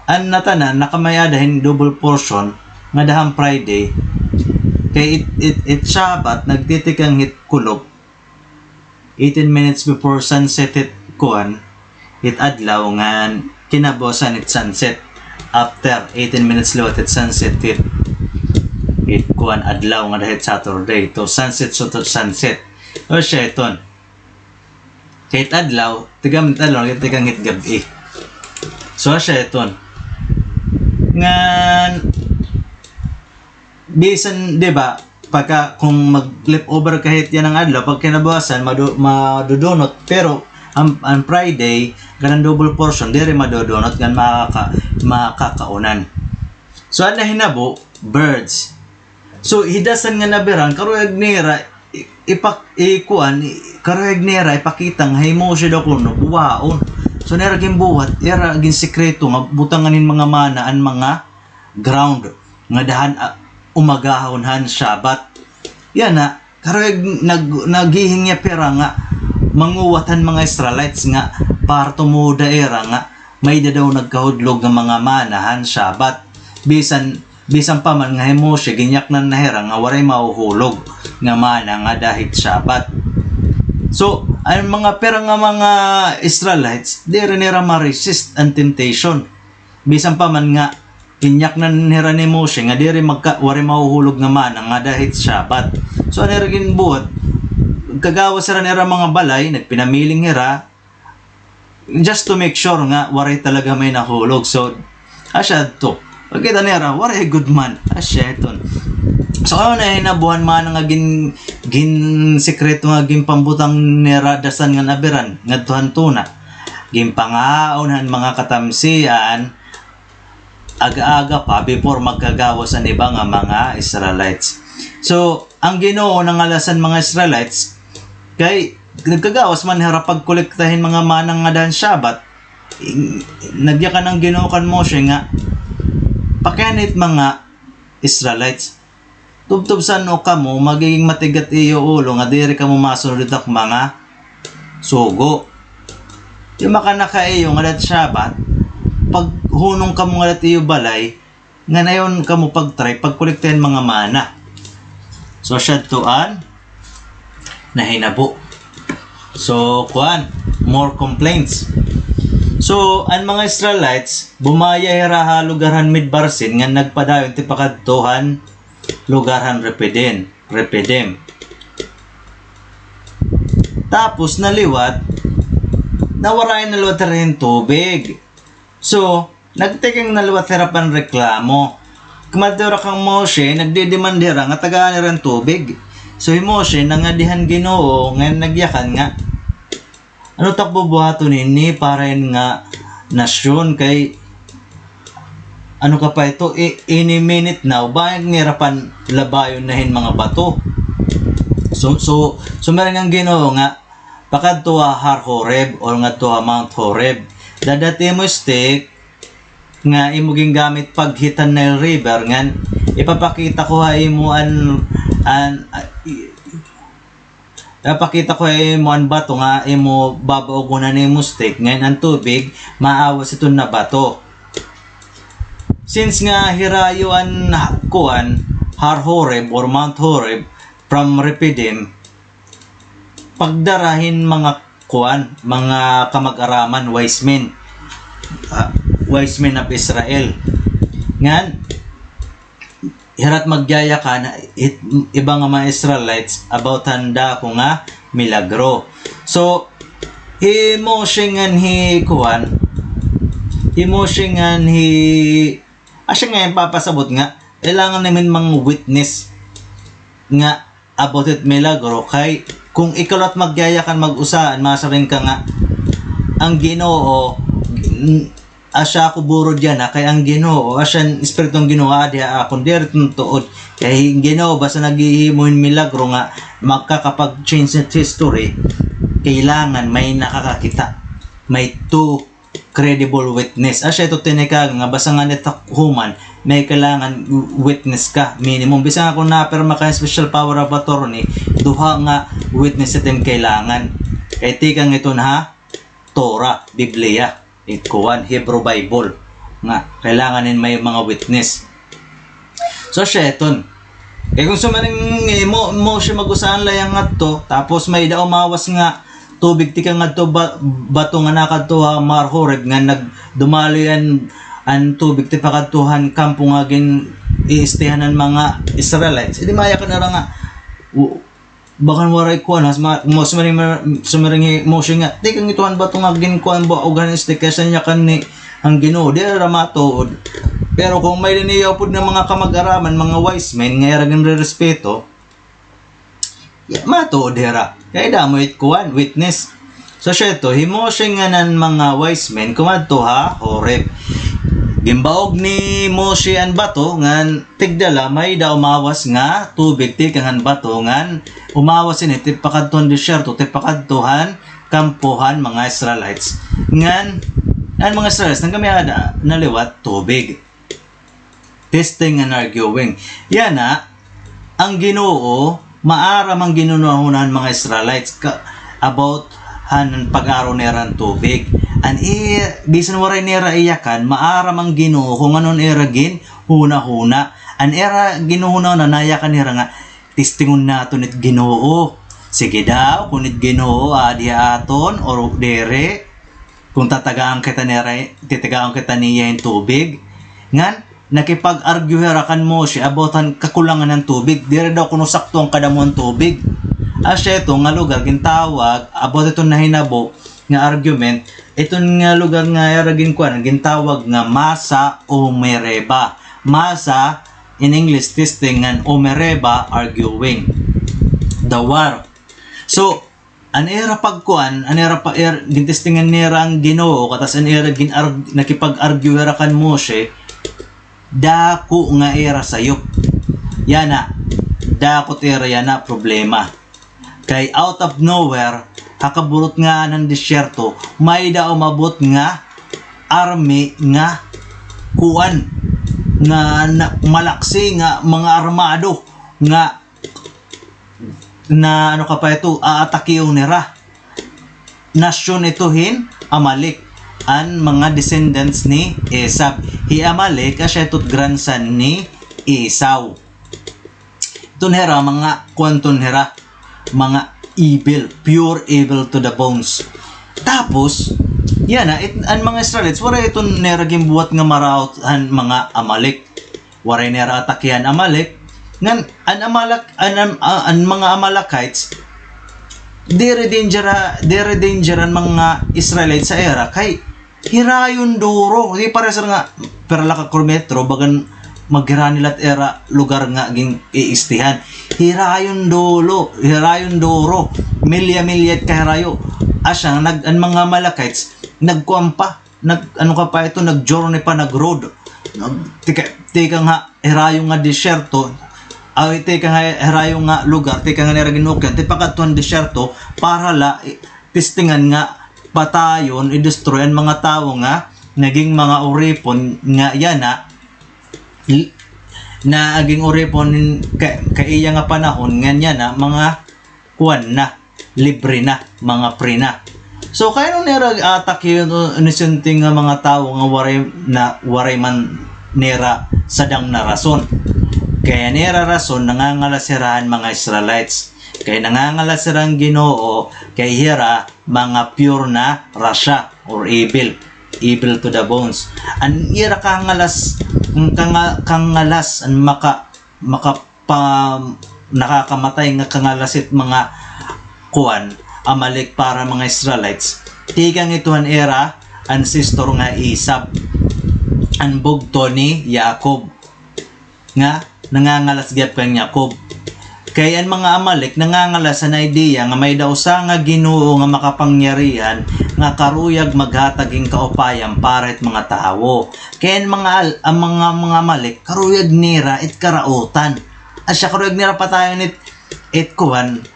an natanan, nakamay-ada hin double portion, ngada han Friday, kay it, it, it Sabbath, nagtitikang hit kulop, eighteen minutes before sunset hit kuan, hit adlaw ngan kinabuwasan hit sunset. After eighteen minutes liwat hit sunset hit, hit kuan adlaw ngada hit Saturday. To sunset, so to sunset. O siya iton. Kahit adlaw, tikang hit adlaw, tikang hit gab-i. So siya iton. Ngan, bisan, di ba, pagka, kung mag-left over ka hit yana nga adlaw, pag kinabuwasan, madu-, madudunot. Pero, an, an Friday, kanang double portion, diri madudunot, ngan makaka-, makakaunan. So, an nahinabo, birds. So, hidasan nga nabiran, karuyag nira, i-, ipak-, ikuan, i-, karuyag nira, ipakita nga, hi Moshe daw kuno, buwaon. So, nira ginbuhat, ira ginsikreto nga, butangan hin mga mana, an mga ground ngada han, ah, umagahon han Sabbath. Yana, karuyag nag-, naghihingyap hira nga manguwat han mga Israelites nga para tumuda ira nga may-ada daw nagkahudlog nga mga mana han Sabbath. Bisan, bisan pa man nga hi Moshe, ginyaknan na hira nga waray mahuhulog nga mana ngada hit Sabbath. So, an mga pira nga mga Israelites, diri nira ma-resist an temptation. Bisan pa man nga ginyaknan hira ni Moshe nga diri magka-, waray mahuhulog nga mana ngada hit Sabbath. So, an ira ginbuhat, kagawas hira han ira mga balay, nagpinamiling hira, just to make sure nga waray talaga may nahulog. So, asya adto. Pagkita nira, waray gud man. Asya iton. So, ano na hinabuhan mana nga gin-, ginsikreto nga ginpambutang nira dasan nga nabiran, ngadto han tuna. Ginpangaon han mga katamsian, aga-aga pa before magkagawas an iba nga mga Israelites. So, an Ginoo nangalasan mga Israelites, kay nagkagawas man hira pagkolekta hin mga mana ngada han Sabbath, nagyakan an Ginoo kan Moshe nga, pakiana hit mga Israelites. Tubtob san-o kamo, magiging matigat iyo ulo nga diri kamo masunod hit akon mga sugo. Di makana ka iyo ngada hit Sabbath, paghunong kamo ngada hit iyo balay, ngan ayaw kamo pag-try pagkolekta hin mga mana. So, asya adto an nahinabo. So, kuan, more complaints. So, an mga Israelites, bumaya hira ha lugar han Midbar Sin, ngan nagpadayon tipakadto han lugar han Repidim, Repidim. Tapos na liwat, nawarayan na liwat hira hin tubig. So, nagtikang na liwat hira panreklamo. Kumadto hira kan Moshe, nagdidemand hira nga tagaan hira hin tubig. So, hi Moshe, nangadi han Ginoo, ngan nagyakan nga, ano tak bubuhaton ini para ini nga nasyon kay ano ka pa ito, i-, any minute now, bangin nira panlabayon na hin mga bato. So, so, sumiring an Ginoo nga, pakadto ha Har Horeb, or ngadto ha Mount Horeb. Dad-a it imo stick, nga imo gingamit pag-hit han Nile River, ngan ipapakita ko ha imo an, an, ah, i-, Ipapakita ko ha imo an bato nga imo babaogon han imo stick, ngan an tubig, maawas iton na bato. Since nga hirayo an ha-, kuan, Har Horeb or Mount Horeb from Rephidim, pagdara hin mga kuan, mga kamag-araman, wise men, ah, wise men of Israel. Ngan, hira it magyayakan, it, iba nga mga Israelites, about han dako nga milagro. So, hi Moshe ngan hi kuan, hi Moshe ngan hi, asya nga ipapasabot nga, kailangan nimo hin mga witness nga about it milagro, kay kung ikaw la it magyayakan mag-usa, masiring ka nga, an Ginoo, n-, asya ako burod yana, kay an Ginoo, asya an Espiritu han Ginoo, adi ha akon, diri iton tuod. Kay an Ginoo, basta naghihimo hin milagro nga makakapag-change it history, kailangan may nakakakita. May two credible witness. Asya ito tinikagan nga basta ngani it human, may kailangan witness ka, minimum. Bisan nga kon napirma ka hin special power of attorney, duha nga witness it im kailangan. Kay tikang iton ha Torah, Biblia, it kuan, Hebrew Bible, nga kailangan hin may mga witness. So, asya iton. Kay kon sumiring, eh, Mo-, Moshe mag-usa an layang ngadto, tapos may-ada umawas nga tubig tikang ngadto ba-, bato nga nakadto ha Mar Horeb nga nag-, dumaloy an, an tubig tipakadto han kampo nga gin-iistihan han mga Israelites. Edi mayakan nira nga, w-, Bagan waray kuan, has ma-, mo-, sumiring ma-, sumiring hi Moshe nga, tikang ito han bato nga ginkuan ba, ug han stick, kay asya an yakan ni han Ginoo, diri ra matuod. Pero kon may-ada niya upod nga mga kamag-araman, mga wise men, nga ira ginrerespeto, ya, matuod hira. Kay damo it kuan, witness. So, asya ito, hi Moshe ngan an mga wise men kumadto ha Horeb. Ginbaog ni Moshe an bato ngan tigda la may-ada umawas nga tubig tikang han bato ngan umawas ini tipakadto han disyerto, tipakadto han kampo han mga Israelites. Ngan an mga Israelites, nagkami-ada na liwat tubig. Testing and arguing. Yana, an Ginoo, maaram an ginhunahuna han mga Israelites ka, about han pag-aro nira han tubig. An i-, bisan waray nira iyakan, maaram an Ginoo kon ano an ira ginhunahuna. An ira ginhunahuna, nayakan nira nga, testingon naton it Ginoo. Sige daw, kon it Ginoo, adi ha aton, or diri. Kon tatagaan kita nira, tatagaan kita niya hin tubig. Ngan, nakipag-argue hira kan Moshe about han kakulangan han tubig. Diri daw kuno sakto an kadamo han tubig. Asya ito nga lugar gintawag, about iton nahinabo nga argument, iton nga lugar nga ira ginkuan, gintawag nga Masa o Mereba. Masa, in English, testing, ngan o Mereba, arguing. The war. So, an ira pagkuan, an ira pa-, ir-, gintestingan nira an Ginoo, katas an ira gin-arg-, nakipag-argue hira kan Moshe, dako nga ira sayop. Yana, dako it ira yana problema. Kay out of nowhere, ha kaburutngaan han disyerto, may-ada umabot nga army nga kuan, nga, na, malaksi nga mga armado, nga na, ano ka pa ito, aatakihon nira. Nasyon ito hin Amalek, an mga descendants ni Esab. Hi Amalek, asya ito it grandson ni Esau. Iton hira, mga kuan iton hira, mga evil, pure evil to the bones. Tapos, yana, it-, an mga Israelites, waray iton nira ginbuhat nga maraot han mga Amalek. Waray nira atake an Amalek. Ngan, an Amalek, an, an, ah, an mga Amalekites, Diri danger, diri danger an mga Israelites ha ira kay hirayon duro. Di pareha sira nga pira la ka kilometro, bagan maghirayon la it ira lugar nga gin-iistihan. Hirayon duro, hirayon duro. Milya-milya it kahirayo. Asya nga nag-, an mga Amalekites, nagkuan pa, nag-, ano ka pa ito, nag-journey pa, nag-road. Nag-, tika-, tikang ha hirayo nga disyerto, aw, tikang ha hirayo nga lugar, tikang ha nira ginukyan, tipakadto han disyerto, para la, i-, testingan nga patayon, i-destroy an mga tawo nga naging mga uripon nga yana, i-, naging uripon ka, kaiya nga panahon, ngan yana, mga kuan na, libre na, mga free na. So, kay ano nira atake yun, o, inosente nga mga tawo nga waray na, waray man nira sadang na rason. Kay nira rason, nangangalas hira han mga Israelites. Kay nangangalas hira han Ginoo, kay hira mga pure na rasha or evil. Evil to the bones. An ira kangalas, kanga-, kangalas, an maka-, maka-, pa-, nakakamatay nga kangalas it mga kuan, Amalek para mga Israelites. Tikang ito han ira ancestor nga Esau, an bugto ni Jacob, nga nangangalas gihap kan Jacob. Kay an mga Amalek nangangalas han idea nga may-ada usa nga Ginoo nga makapangyarihan nga karuyag maghatag hin kaupayan para hit mga tawo. Kay an mga al-, an mga, mga Amalek, karuyag nira it karautan. Asya, karuyag nira patayon it, it kuan,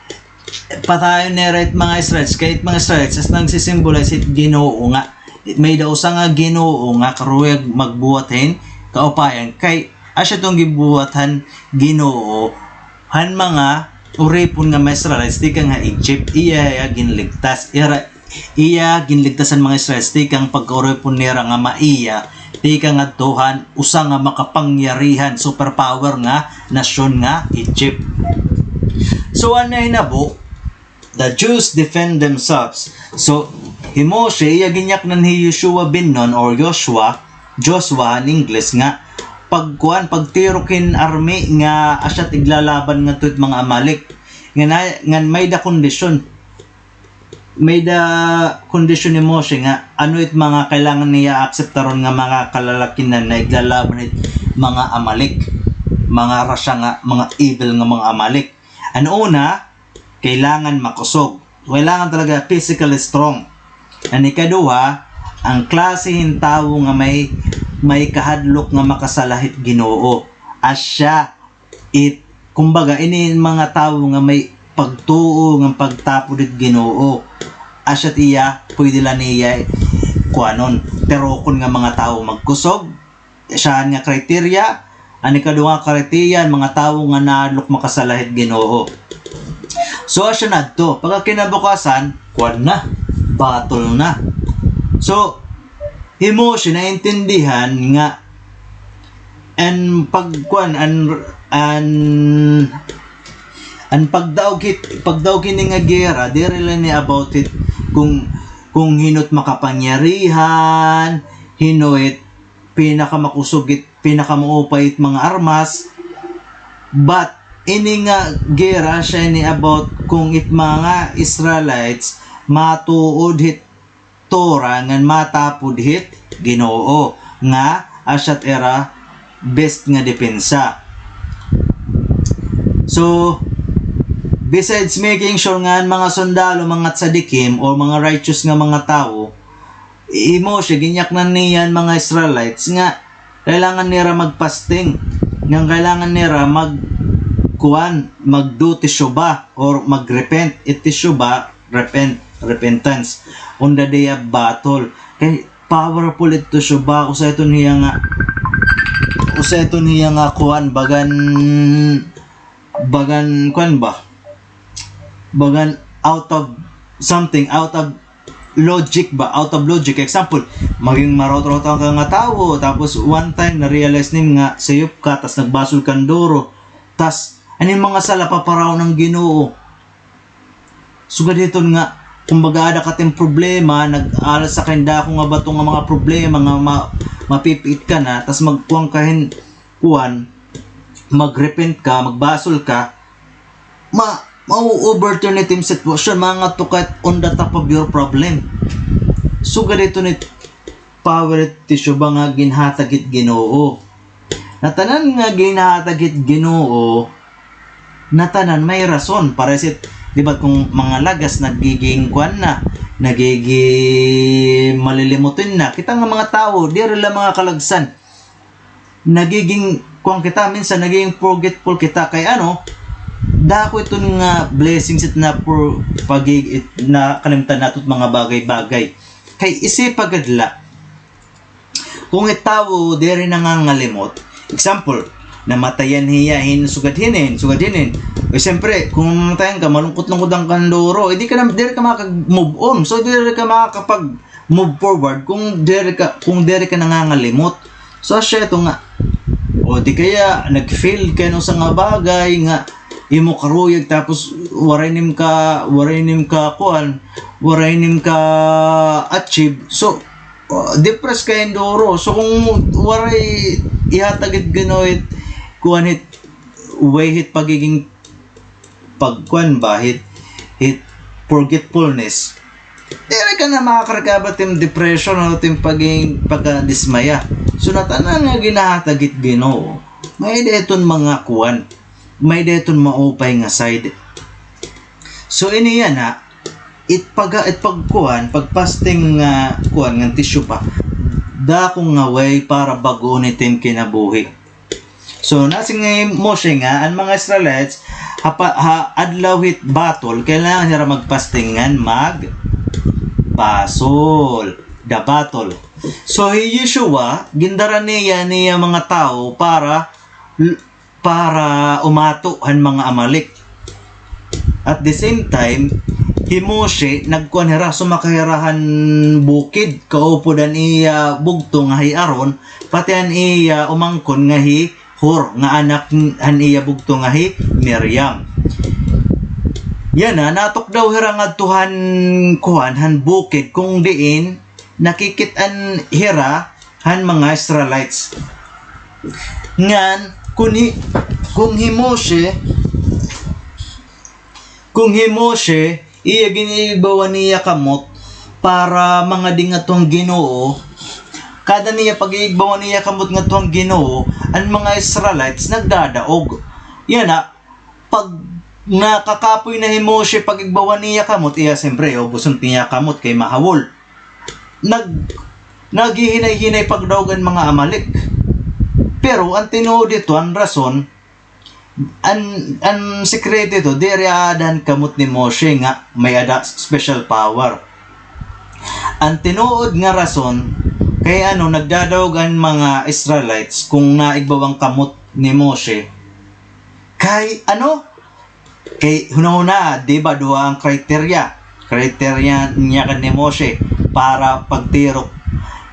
patayon nira it mga Israelites, kay it mga Israelites, as nagsisimbolize it Ginoo nga, may-ada usa nga Ginoo nga karuyag magbuhat hin kaupayan, kay asya iton gibuhat han Ginoo han mga uripon nga mga Israelites tikang ha Egypt, iya, iya ginligtas, ira, iya ginligtas an mga Israelites tikang pagkauripon nira nga maiya, tikang ngadto han usa nga makapangyarihan, superpower nga nasyon nga Egypt. So, an nahinabo, the Jews defend themselves. So, hi Moshe, iya ginyaknan hi Joshua bin Nun or Joshua, Joshua han Ingles nga, pagkuan, pagtirok hin army nga asya it iglalaban ngadto it mga Amalek. Ngan, ngan may-ada kondisyon. May-ada kondisyon ni Moshe nga ano it mga kailangan niya akseptaron nga mga kalalakinan nga iglalaban hit mga Amalek, mga rasha nga, mga evil nga mga Amalek. An una, kailangan makusog. Kailangan talaga physically strong. An ikaduha, an klase hin tawo nga may, may kahadlok nga makasala hit Ginoo. Asya it, kumbaga, ini mga tawo nga may pagtuo nga pagtapod hit Ginoo. Asya it iya, pwede la niya kuanon, tirokon nga mga tawo magkusog. Asya nga criteria, an ikaduha nga criteria, an mga tawo nga nahadlok makasala hit Ginoo. So, asya na adto. Pagkakinabukasan, kuan na, battle na. So, hi Moshe naintindihan nga an pagkuan, an, an, an pagdaog hit, pagdaog hini nga gera, diri la ini about it kung, kung hin-o it makapangyarihan, hin-o it pinakamakusog it, pinakamaupay it mga armas, but ini nga gera asya ini about kung it mga Israelites matuod hit Torah ngan matapod hit Ginoo nga asya it ira best nga depensa. So, besides making sure nga an mga sundalo, mga tzadikim, o mga righteous nga mga tawo, hi Moshe, ginyaknan niya an mga Israelites nga kailangan nira mag-fasting, nga kailangan nira mag-, kuan, mag-do teshuvah or mag-repent. It teshuvah, repent, repentance, on the day of battle. Kay powerful it teshuvah, usa iton hiya nga, usa iton hiya nga kuan, bagan, bagan, kuan ba? Bagan out of something, out of logic ba? Out of logic. Example, maging marot-rot ka nga tawo, tapos one time na-realize nim nga sayop ka, tas nagbasol ka hin duro, tas an imo mga sala paparaon han Ginoo. Sugad hiton nga, kumbaga, ada ka tin problema, nag-alsa ka hin dako nga bato nga mga problema nga ma-, mapipiit ka na, tas magkuan ka hin, kuan, mag-repent ka, magbasol ka, ma-, mau-overturn it im sitwasyon, mangadto ka hit on the top of your problem. Sugad iton it power it Teshuvah nga ginhatag hit Ginoo. Na tanan nga ginhatag hit Ginoo, na tanan may rason. Para sit, di ba, kung mga lagas, nagiging kuan na, nagiging malilimutin na. Kita nga mga tawo, diri la mga kalagsan. Nagiging, kuan kita, minsan nagiging forgetful kita. Kay ano, dako iton nga blessings it na for pagig-, it na kalimtan nato it mga bagay-bagay. Kay isipa gad la, kung it tawo diri nangangalimot, example, namatayan hiya hin sugad hinin, sugad hinin. Eh, siyempre, kung namatayan ka, malungkot-lungkot an kanduro, eh, di ka na, diri ka makag-move on. So, diri ka makakapag-move forward kung diri ka, kung diri ka nangangalimot. So, asya ito nga. O di kaya, nag-fail ka hin usa nga bagay nga imo karuyag, tapos waray nim ka, waray nim ka kuan, waray nim ka achieve. So, uh, depressed ka hin duro. So, kung waray ihatag it Ginoo it, kuan hit, way hit pagiging pagkuan ba, hit, hit forgetfulness, diri ka na makaka-recover it im depression o it im pagiging pagkadismaya. So, na tanan nga ginahatag hit Ginoo, may-ada iton mga kuan, may-ada iton maupay nga side. So, ini yana, it pag-, it pagkuan, pag-fasting nga kuan ngan Teshuvah, dako nga way para bag-on it im kinabuhi. So, nasiring hi Moshe nga an mga Israelites, ha pa-, ha adlaw hit battle, kailangan hira mag-fasting ngan magbasol. The battle. So, hi Yeshua, gindara niya an iya mga tawo para l-, para umato han mga Amalek. At the same time, hi Moshe, nagkuan hira, sumakay hira han bukid, kaupod an iya bugto nga hi Aaron, pati an iya umangkon nga hi Hur, nga anak n-, han iya bugto nga hi Miriam. Yana, natukdaw hira ngadto han kuan, han bukid, kung diin nakikit-an hira han mga Israelites. Ngan, kung hi-, kung hi Moshe, kung hi Moshe, iya gin-iigbaw an iya kamot para mangadi ngadto han Ginoo, kada niya pag-iigbaw an iya kamot ngadto han Ginoo, an mga Israelites nagdadaog. Yana, pag nakakapoy na hi Moshe pag-igbaw an iya kamot, iya, siyempre, ubuson it iya kamot kay mahawol. Nag-, naghihinay-hinay pagdaog an mga Amalek. Pero an tinuod hito, an rason, an, an sikreto hito, diri aada han kamot ni Moshe nga may-ada special power. An tinuod nga rason, kay ano, nagdadaog an mga Israelites kung naigbaw an kamot ni Moshe. Kay ano, Kay hunahuna, di ba, duha an criteria. Criteria niya kan ni Moshe para pagtirok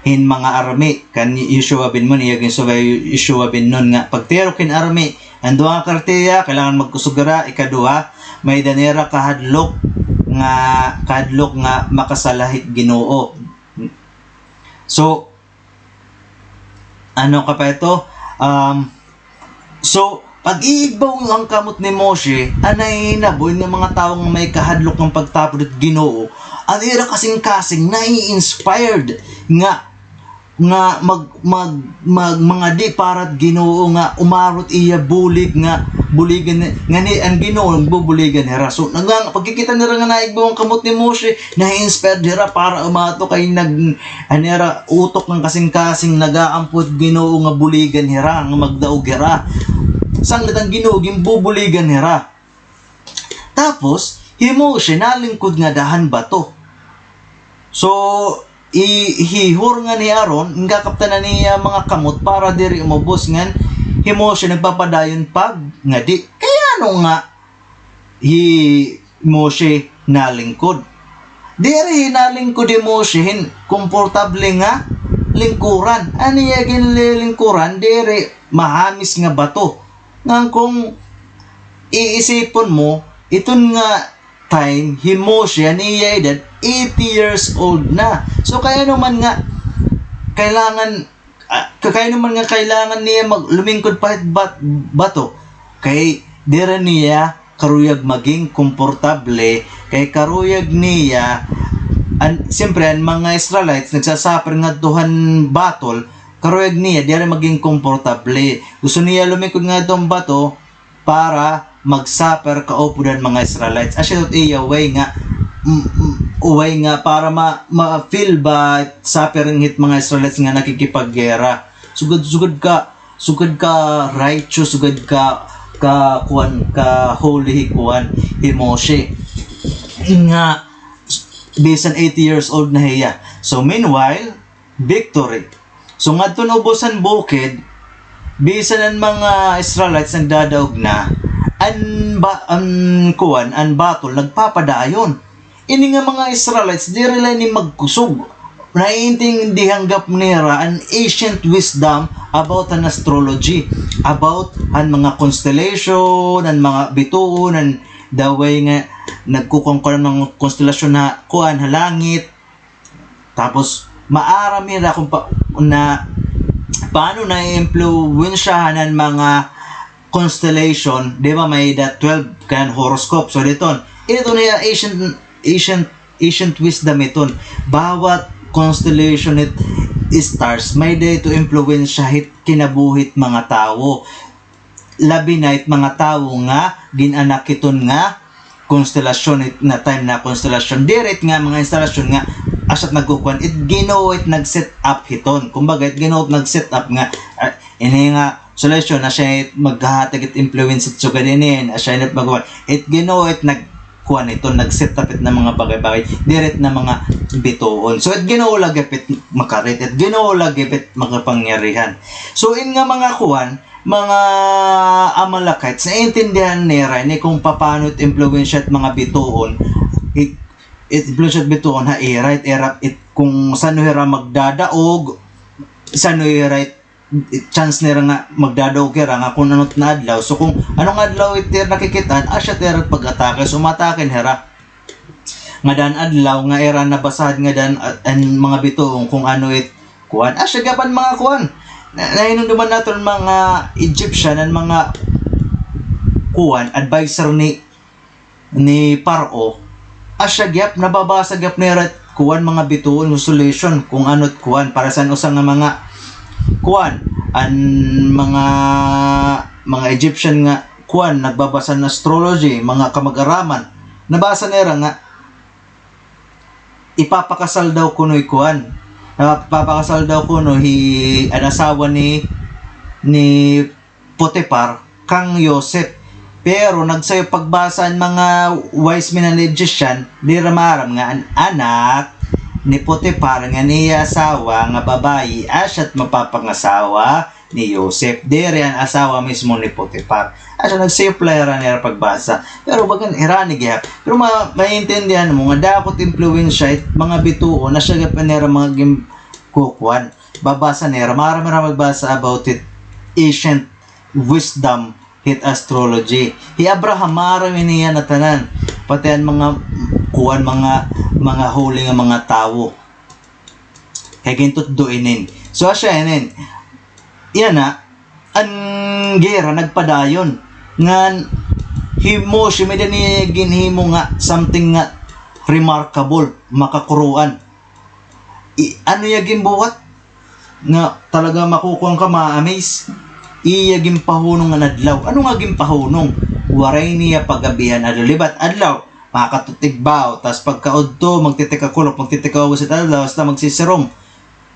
hin mga army kan Yeshua ben Nun, iya ginsugad Yeshua ben Nun nga pagtirok hin army. An duha nga criteria, kailangan magkusog hira. Ikaduha, may-ada nira kahadlok nga, kahadlok nga makasala hit Ginoo. So, ano ka pa ito? Um, so, pag-iigbaw an kamot ni Moshe, an nahihinabo, nga mga tawo nga may kahadlok nga pagtapod hit Ginoo, an ira kasingkasing nai-inspired nga, nga mag-, mag-, mag-, mangadi para hit Ginoo nga umaro it iya bulig nga buligan ni-, nga ni-, an Ginoo bubuligan hira. So, naga-, pagkikita nira nga naigbaw an kamot ni Moshe, nai-inspired hira para umato kay nag-, an ira utok ngan kasingkasing nag-aampo hit Ginoo nga buligan hira, nga magdaog hira. Sanglit an Ginoo ginbubuligan hira. Tapos, hi Moshe nalingkod ngada han bato. So, i-, hi Hur ngan hi Aaron, gakaptan an iya mga kamot para diri umubos ngan hi Moshe nagpapadayon pagngadi. Kay ano nga hi Moshe nalingkod? Diri nalingkod hi Moshe hin komportable nga lingkuran. An iya ginlilingkuran, diri mahamis nga bato. Ngan kung iisipon mo, iton nga time, hi Moshe, an iya edad, eighty years old na. So, kay ano man nga, kailangan, ah, ka-, kay ano man nga kailangan niya mag-, lumingkod pa hit bat-, bato, kay diri niya karuyag maging komportable, kay karuyag niya, an, siyempre, an mga Israelites nagsasuffer ngadto han battle, karuyag niya, diri maging komportable. Gusto niya lumingkod ngadto han bato para mag-suffer kaupod han mga Israelites. Asya it iya way nga, mm, mm, way nga para ma-, ma-feel ba suffering hit mga Israelites nga nakikipaggera. Sugad, sugad ka, sugad ka righteous, sugad ka, ka, kuan, ka holy hi kuan, hi Moshe. Nga, bisan eighty years old na hiya. So, meanwhile, victory. So, ngadto han ubos han bukid, bisan an mga Israelites nagdadaog na, an ba-, an kuan, an battle nagpapadayon. Ini nga mga Israelites, diri la ini magkusog. Naiintindihan gihap nira an ancient wisdom about an astrology, about an mga constellation, an mga bituon, an the way nga nagkukuan-kuan an mga konstelasyon ha kuan, ha langit. Tapos, maaram nira kung pa-, na paano naiimpluwensyahan an mga constellation, di ba, may the twelve kan horoscope. So, diton, ito na yung ancient, ancient, ancient wisdom iton. Bawat constellation it stars, may-ada ito impluwensya hit kinabuhi hit mga tawo. Labi na it mga tawo nga gin-anak hiton nga konstelasyon, it na time na konstelasyon. Diri it nga mga konstelasyon nga asya it nagkukuan, it Ginoo it nag-set up hiton. Kumbaga, it Ginoo it nag-set up nga, ah, ini nga konstelasyon, asya it maghahatag it influence it sugad ini, asya it magkuan. It Ginoo it nagkuan hiton, nag-set up it na mga bagay-bagay. Diri it na mga bituon. So, it Ginoo la gihap it makarit, it Ginoo la gihap it makapangyarihan. So, in nga mga kuan, mga Amalekites, naiintindihan nira ini kung papaano it impluwensya it mga bituon, it, it impluwensya it bituon ha ira, it ira, it kung san-o hira magdadaog, san-o hira it, it chance nira nga magdadaog hira nga kung ano it na adlaw. So kung ano nga adlaw it ira nakikit-an, asya it ira pag-atake, so umatake hira. Ngada han adlaw nga ira nabasahan ngada han, an mga bituon kung ano it kuan. Asya gihap an mga kuan. Na, nahinumduman naton mga Egyptian, an mga kuan, adviser ni, ni Paro. Asya gihap, nababasa gihap nira it kuan, mga bituon, solution, kung ano it kuan, para sa usa nga mga kuan, an mga, mga Egyptian nga kuan, nagbabasa han astrology, mga kamag-araman. Nabasa nira nga ipapakasal daw kuno hi kuan. Ipapakasal daw kuno hi, an asawa ni, ni Potifar kang Joseph. Pero nagsayo pagbasa an mga wise men and Egyptian, diri maaram nga an anak ni Potifar nga an iya asawa nga babayi, asya it mapapangasawa ni Joseph, diri an asawa mismo ni Potifar. Asya, nagsayop la hira nira pagbasa. Pero bagan hirani gihap. Pero ma-, maintindihan mo nga dako it impluwensya it mga bituon, asya gihap nira mga gin-, kukuan. Babasa nira, maaram hira magbasa about it ancient wisdom hit astrology. Hi Abraham, maaram ini yana tanan. Pati an mga kuan, mga, mga holy nga mga tawo. Kay gintutdo inin. So, asya inin. Yana, an gera nagpadayon. Ngan hi Moshe, may-ada niya ginhimo nga something nga remarkable, makakuroan. I-, ano iya ginbuhat? Nga talaga makukuan ka, ma-amaze. Iya ginpahunong nga adlaw. Ano nga ginpahunong? Waray niya pag-abihan adlaw. Libat adlaw, makatutigbaw. Tas pagkaudto, magtitikakulop, magtitikaubos it adlaw, hasta magsisirom.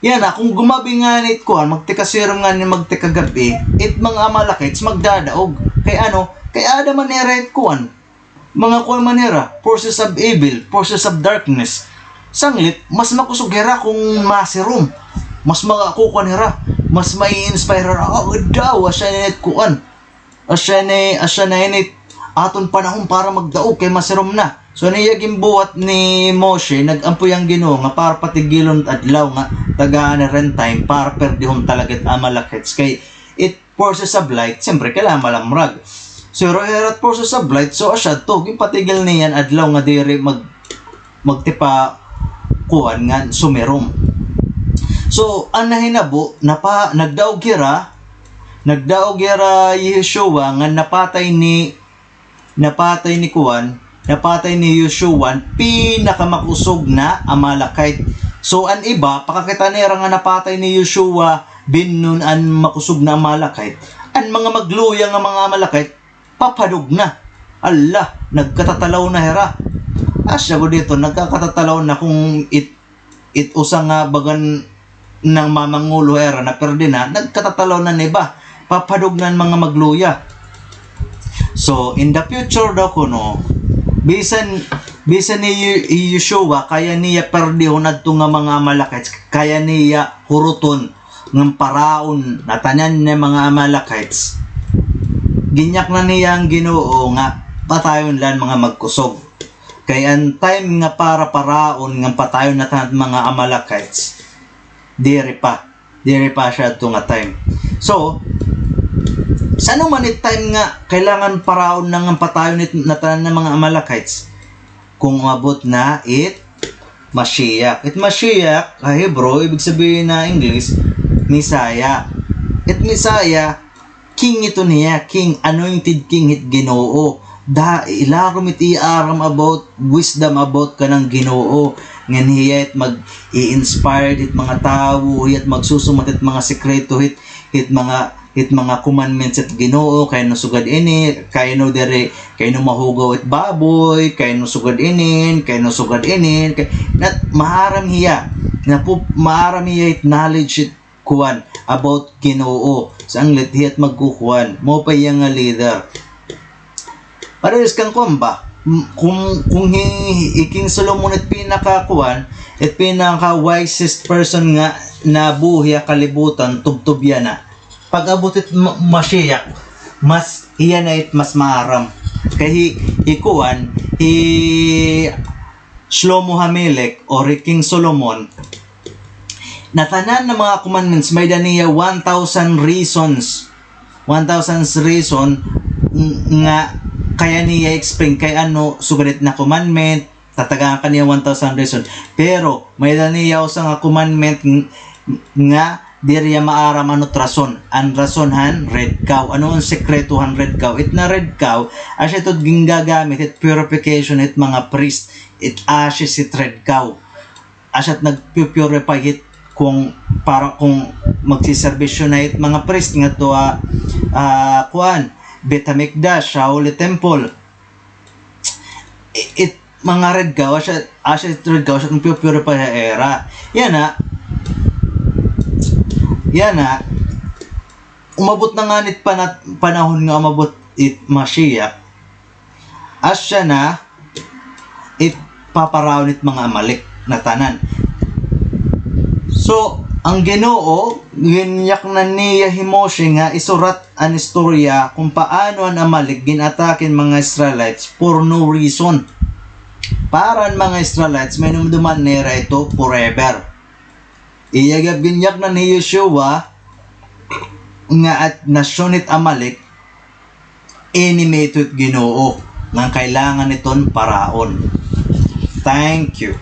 Yana, kung gumabi ngani it kuan, magtikasirom ngani, magtikagabi, it mga Amalekites magdadaog. Kay ano? Kay aada man nira it kuan. Mga kuan man nira, forces of evil, forces of darkness. Sanglit, mas makusog hira kung masirom. Mas makakukuan hira. Mas mai-inspire hira. Ah, daw, asya na it kuan. Asya na, asya na ini it aton panahon para magdaog kay masirom na. So, an iya ginbuhat ni Moshe, nag-ampo iya han Ginoo nga para patigilon it adlaw nga tagaan hira hin time para perdihon talaga it Amalekites kay it forces of light, siyempre, kailangan malamrag. So, hira it forces of light, so, asya adto, ginpatigil niya an adlaw nga diri mag-, magtipa kuan nga sumirom. So, an nahinabo, napa-, nagdaog hira, nagdaog hira Yeshua nga napatay ni, napatay ni kuan, napatay ni Yeshua an pinakamakusog na Amalekite. So, an iba, pakakita nira nga napatay ni Yeshua bin Nun an makusog na Amalekite. An mga magluya nga mga Amalekite, papadog na. Hala, nagkatatalaw na hira. Asya gud ito, nagkakatatalaw na kung it, it usa nga bagan nga mamangulo hira napirdi na, nagkatatalaw na an iba. Papadog na an mga magluya. So, in the future daw kuno, bisan, bisan ni Ye-, Yeshua, kaya niya perdihon adto nga mga Amalekites, kaya niya huruton ngan paraon natanan nga mga Amalekites. Ginyaknan niya an Ginoo nga patayon la an mga magkusog. Kay an time nga para paraon ngan patayon natanan mga Amalekites, diri pa. Diri pa asya adto nga time. So, san-o man it time nga kailangan paraon na ngan patayon it natanan nga mga Amalekites? Kung umabot na it Mashiach. It Mashiach, ha Hebrew, ibig sabihin na English, Messiah. It Messiah, king ito niya, king, anointed king hit Ginoo. Da, ilarom it iya aram about, wisdom about kanan Ginoo. Ngan hiya it mag-i-inspire hit mga tawo, hiya it magsusumat hit mga sekreto hit, hit mga, hit mga commandments hit Ginoo, kay ano sugad ini, kay ano diri, kay ano mahugaw it baboy, kay ano sugad inin, kay ano sugad inin, kay, nat, maaram hiya, napu-, maaram hiya it knowledge it kuan, about Ginoo. Sa anglit, hiya it magkukuan. Mao pa hiya nga leader. Parehas kan kuan ba? M-, kung, kung hi, hi King Solomon it pinakakuan, it pinaka wisest person nga nabuhi ha kalibutan, tubtob yana. Pag-abot it Ma-, Mashiach, mas, hiya na it mas maaram. Kay hi, hi kuan, hi Shlomo Hamelech or hi King Solomon, natanan nga mga commandments, may-ada niya one thousand reasons. One thousand reason ng-, nga kaya niya explain kay ano sugad it na commandment, tatagaan ka niya one thousand reason. Pero, may-ada niya usa nga commandment ng-, nga diri hiya maaram ano it rason. An rason han red cow. Ano an sekreto han red cow? It na red cow, asya ito it gingagamit, it purification, it mga priest, it ashes, it red cow. Asya it nagpu-purify hit kung para kung magsiserbisyo na hit mga priest ngadto ha, ah, kuan, Beit Hamikdash, ha Holy Temple. I-, it mga red cow, asya, asya it red cow, asya it nagpu-purify ha ira. Yana, yana, umabot na ngani it pana-, panahon nga umabot it Mashiach. Asya na it paparaon it mga Amalek natanan. So, an Ginoo, ginyaknan niya hi Moshe nga isurat an istorya kung paano an Amalek gin-atake an mga Israelites for no reason. Para an mga Israelites, mahinumduman nira ito forever. Iya gihap ginyaknan hi Yeshua nga an nasyon hit Amalek, enemy ito hit Ginoo, nga kailangan iton paraon. Thank you.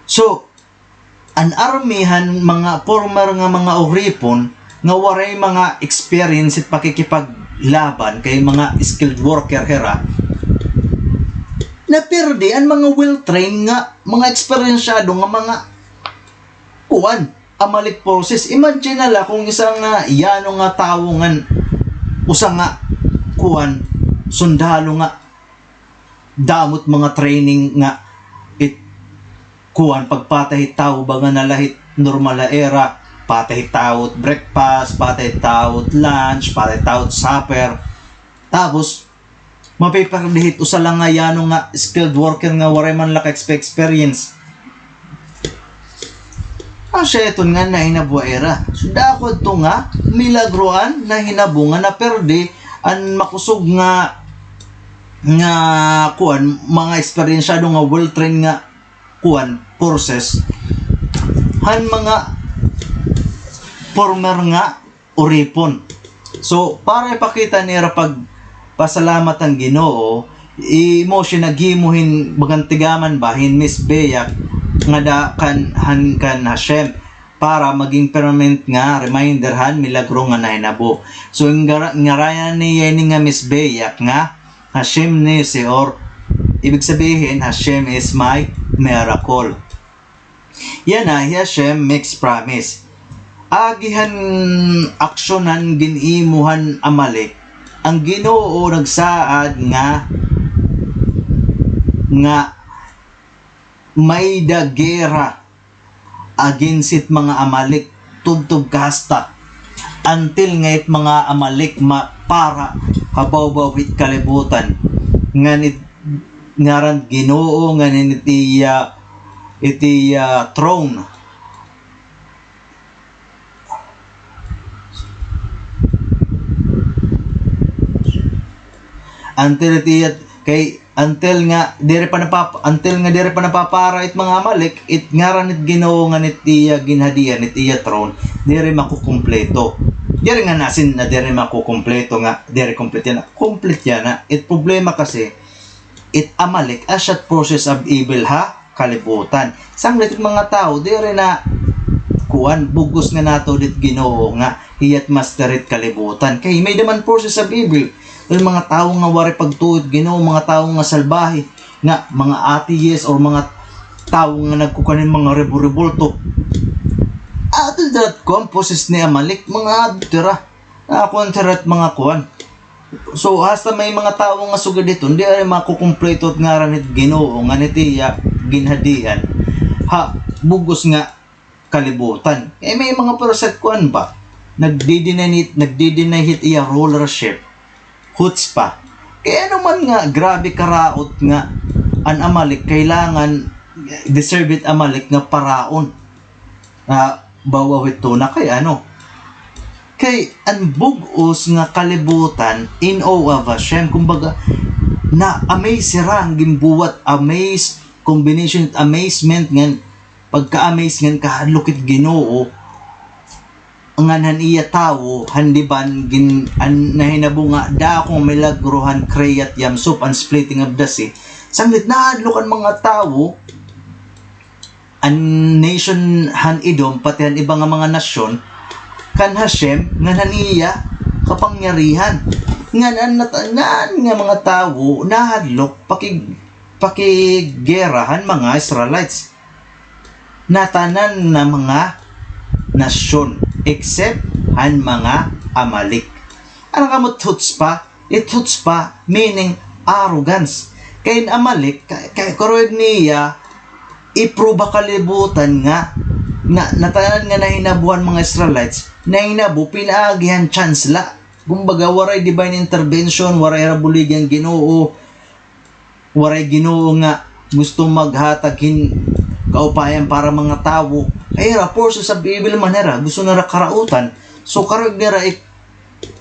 So, an army han mga former nga mga uripon nga waray mga experience hit pakikipaglaban, kay mga skilled worker hira, napirdi an mga well-trained nga mga eksperyensyado nga mga kuan, Amalek forces. Imagine na la kung isa nga yano nga tawo ngan usa nga kuan, sundalo nga damo it mga training nga it kuan, pagpatay hit tawo, baga na la hit normal ha ira, patay hit tawo breakfast, patay hit tawo lunch, patay hit tawo supper. Tapos, mapipirdi hit usa la nga yano nga skilled worker nga waray man la ka expe-, experience. Asya iton nga nahinabo ha ira. So, dako adto nga milagro an nahinabo nga napirdi an makusog nga, nga, kuan, mga eksperyensyado nga well-trained nga, kuan, forces han mga former nga uripon. So, para ipakita nira pagpasalamat han Ginoo, hi Moshe naghimo hin bagan tigaman ba, hin mizbeach ngada kan, han kan Hashem, para maging permanent nga reminder han milagro nga nahinabo. So, ngara-, ngaranan niya ini nga mizbeach nga Hashem Nissi, or ibig sabihin, Hashem is my miracle. Yana, hi Hashem makes promise. Agi han aksyon han gin-imo han Amalek, an Ginoo nagsaad nga, nga may-ada gera against it mga Amalek, tubtob kahasta. Until nga it mga Amalek mapara ha bawbaw hit kalibutan. Ngan it ngaran Ginoo, ngan it iya, it iya throne. Until it iya, kay until nga diri pa napap-, until nga diri pa napapara it mga Amalek, it ngaran it Ginoo ngan it iya ginhadian, it iya throne, diri makukumpleto. Diri nga nasin na diri makukumpleto nga, diri complete yana. Complete yana. It problema kasi, it Amalek, asya it forces of evil ha kalibutan. Sanglit it mga tawo, diri na, kuan, bug-os nga nato dit Ginoo nga hiya it master hit kalibutan. Kay may-ada man forces of evil. May mga tawo nga waray pagtuo hit Ginoo, mga tawo nga salbahe, nga mga atheist or mga tawo nga nagkukuan hin mga rebol-rebulto. Ato dira it kuan, forces ni Amalek, mga adto dira. Ah, kuan, dira it mga kuan. So, hasta may mga tawo nga sugad hiton, diri makukumpleto it ngaran hit Ginoo, ngan it iya ginhadian ha bug-os nga kalibutan. Kay may mga pwersa it kuan ba, nagdi-deny it, nagdi-deny hit iya rulership. Chutzpah. Kay ano man nga grabe karaot nga an Amalek, kailangan, deserve it Amalek nga paraon. Nga bawbaw hit tuna kay ano. Kay an bug-os nga kalibutan in awe of Hashem. Kumbaga, na-amaze hira han ginbuhat, amaze, combination it amazement ngan pagka-amaze ngan kahadlok hit Ginoo. Ngan han iya tawo, han Liban, gin-, an nahinabo nga dako nga milagro han Kriyat Yam Suf, an splitting of the sea. Sanglit nahadlok an mga tawo, an nation han Edom, pati han iba nga mga nasyon, kan Hashem, ngan han iya kapangyarihan. Ngan an natanan nga mga tawo nahadlok pakig-, pakiggera han mga Israelites. Natanan nga mga nasyon, except han mga Amalek. Ano kamo chutzpah? It chutzpah, meaning arrogance. Kay an Amalek, ka-, kay karuyag niya i-prove ha kalibutan nga, na, natanan nga nahinabo han mga Israelites, nahinabo pinaagi han chance la. Kumbaga, waray divine intervention, waray hira buligi han Ginoo, waray Ginoo nga gusto maghatag hin kaupayan para mga tawo. Kay hira, forces of evil man hira, gusto na hira karautan. So, karuyag nira i-,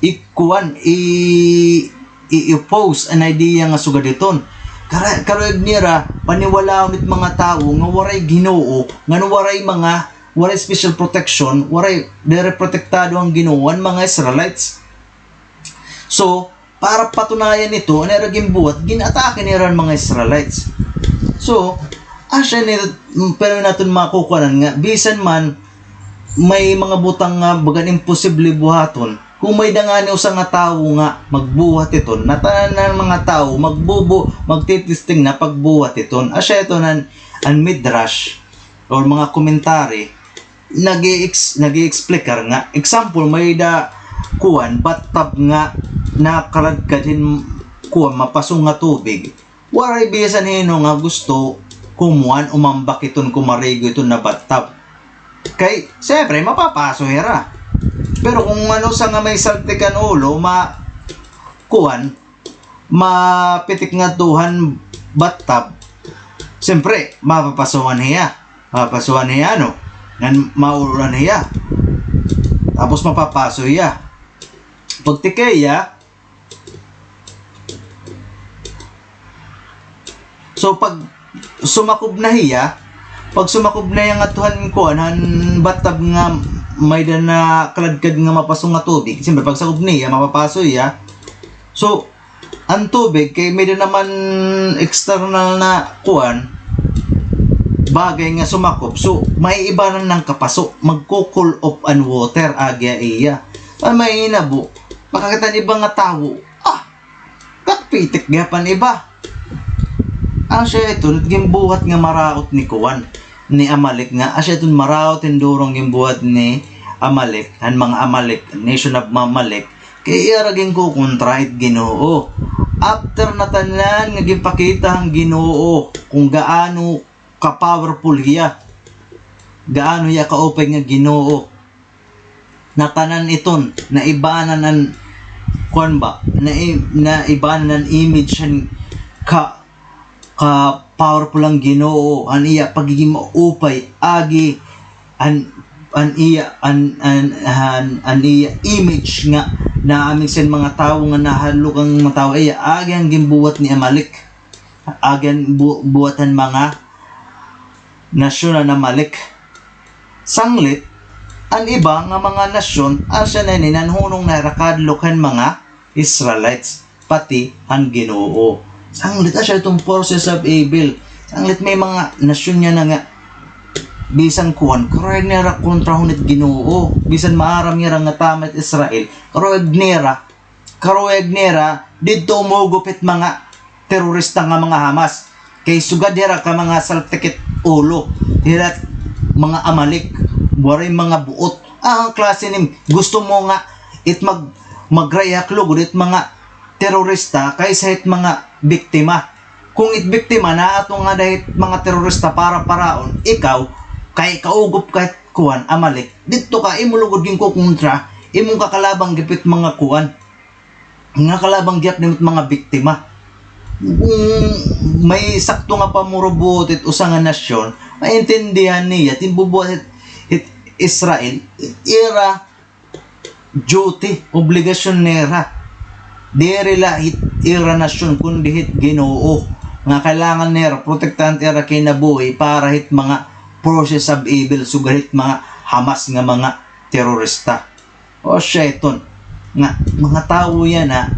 ikuan, i-, i-oppose an idea nga sugad hiton. Kara-, karuyag nira paniwalaon it mga tawo nga waray Ginoo, nga waray mga, waray special protection, waray, diri protektado an Ginoo, an mga Israelites. So, para patunayan ito, an ira ginbuhat, gin-atake nira an mga Israelites. So, asya ni, pero naton makukuanan nga, bisan man, may mga butang nga bagan imposible buhaton. Kon may-ada ngani usa nga tawo nga magbuhat hiton, natanan nga mga tawo magbubu-, magtitesting na pagbuhat hiton. Asya ito nan, an Midrash or mga commentary, nag-i-ex-, nag-i-explicar nga, example, may-ada kuan, bathtub nga nakaladkad hin kuan, mapaso nga tubig. Waray bisan hin-o nga gusto kumuan, umambak hiton, kumarigo hiton na bathtub. Kay, siyempre, mapapaso hira. Pero kon an usa nga may saltik an ulo, ma-, kuan, mapitik ngadto han bathtub, siyempre, mapapasohan hiya. Mapapasohan hiya, no? Ngan maulan hiya. Tapos mapapaso hiya. Pagtikay hiya, so, pag sumakob na hiya, pag sumakob na hiya ngadto han kuan, han bathtub nga may-ada nakaladkad nga mapaso nga tubig. Siyempre, pagsakob niya, mapapaso hiya. So, an tubig, kay may-ada naman external na kuan, bagay nga sumakob. So, maiibanan an kapaso. Magko-cool off an water, agi ha iya. An mahinabo, makakita an iba nga tawo, ah, bakit Pitik gihap an iba. Asya iton ginbuhat nga maraot ni kuan, ni Amalek nga, asya iton maraot hin duro nga ginbuhat ni Amalek, han mga Amalek, nation of Amalek, kay ira ginkukontra it Ginoo. After na tanan nga ginpakita han Ginoo kung gaano ka-powerful hiya, gaano hiya kaupay nga Ginoo. Natanan iton, naibanan an, kuan ba, nai-, naibanan an image han ka, ka powerful an Ginoo, an iya pagiging maupay, agi, an, an iya, an, an, an, an iya image nga naamin sa mga tawo nga nahadlok an mga tawo, iya, agi an ginbuhat ni Amalek, agi an bu-, buhat han mga nasyon han Amalek. Sanglit, an iba nga mga nasyon, asya na ini nanhunong na hira kahadlok han mga Israelites, pati han Ginoo. Sanglit, asya iton forces of evil. Sanglit, may mga nasyon niya na nga, bisan kuan, karuyag nira kontrahon it Ginoo. Bisan maaram nira nga tama it Israel, karuyag nira karuyag nira didto umugop hit mga terorista nga mga Hamas. Kay sugad hira ka mga saltik it ulo, hira mga Amalek, waray mga buot. Ah, an klase nim, gusto mo nga it mag-, magrayhak lugod it mga terorista kaysa hit mga biktima. Kung it biktima naa ato ngada hit mga terorista para paraon, ikaw, kay kaugop ka hit kuan, Amalek, didto ka, imo lugod ginkukontra, imo kakalabang gihap it mga kuan, nga kalabang gihap nimo it mga biktima. Kung may sakto nga pamurubuot it usa nga nasyon, maintindihan niya, it ginbubuhat hit, hit Israel, ira duty, obligasyon nira. Diri la hit ira nasyon, kundi hit Ginoo, nga kailangan nira protektahan it ira kinabuhi para hit mga forces of evil, sugad hit mga Hamas nga mga terorista. O siya iton. Nga, mga tawo yana,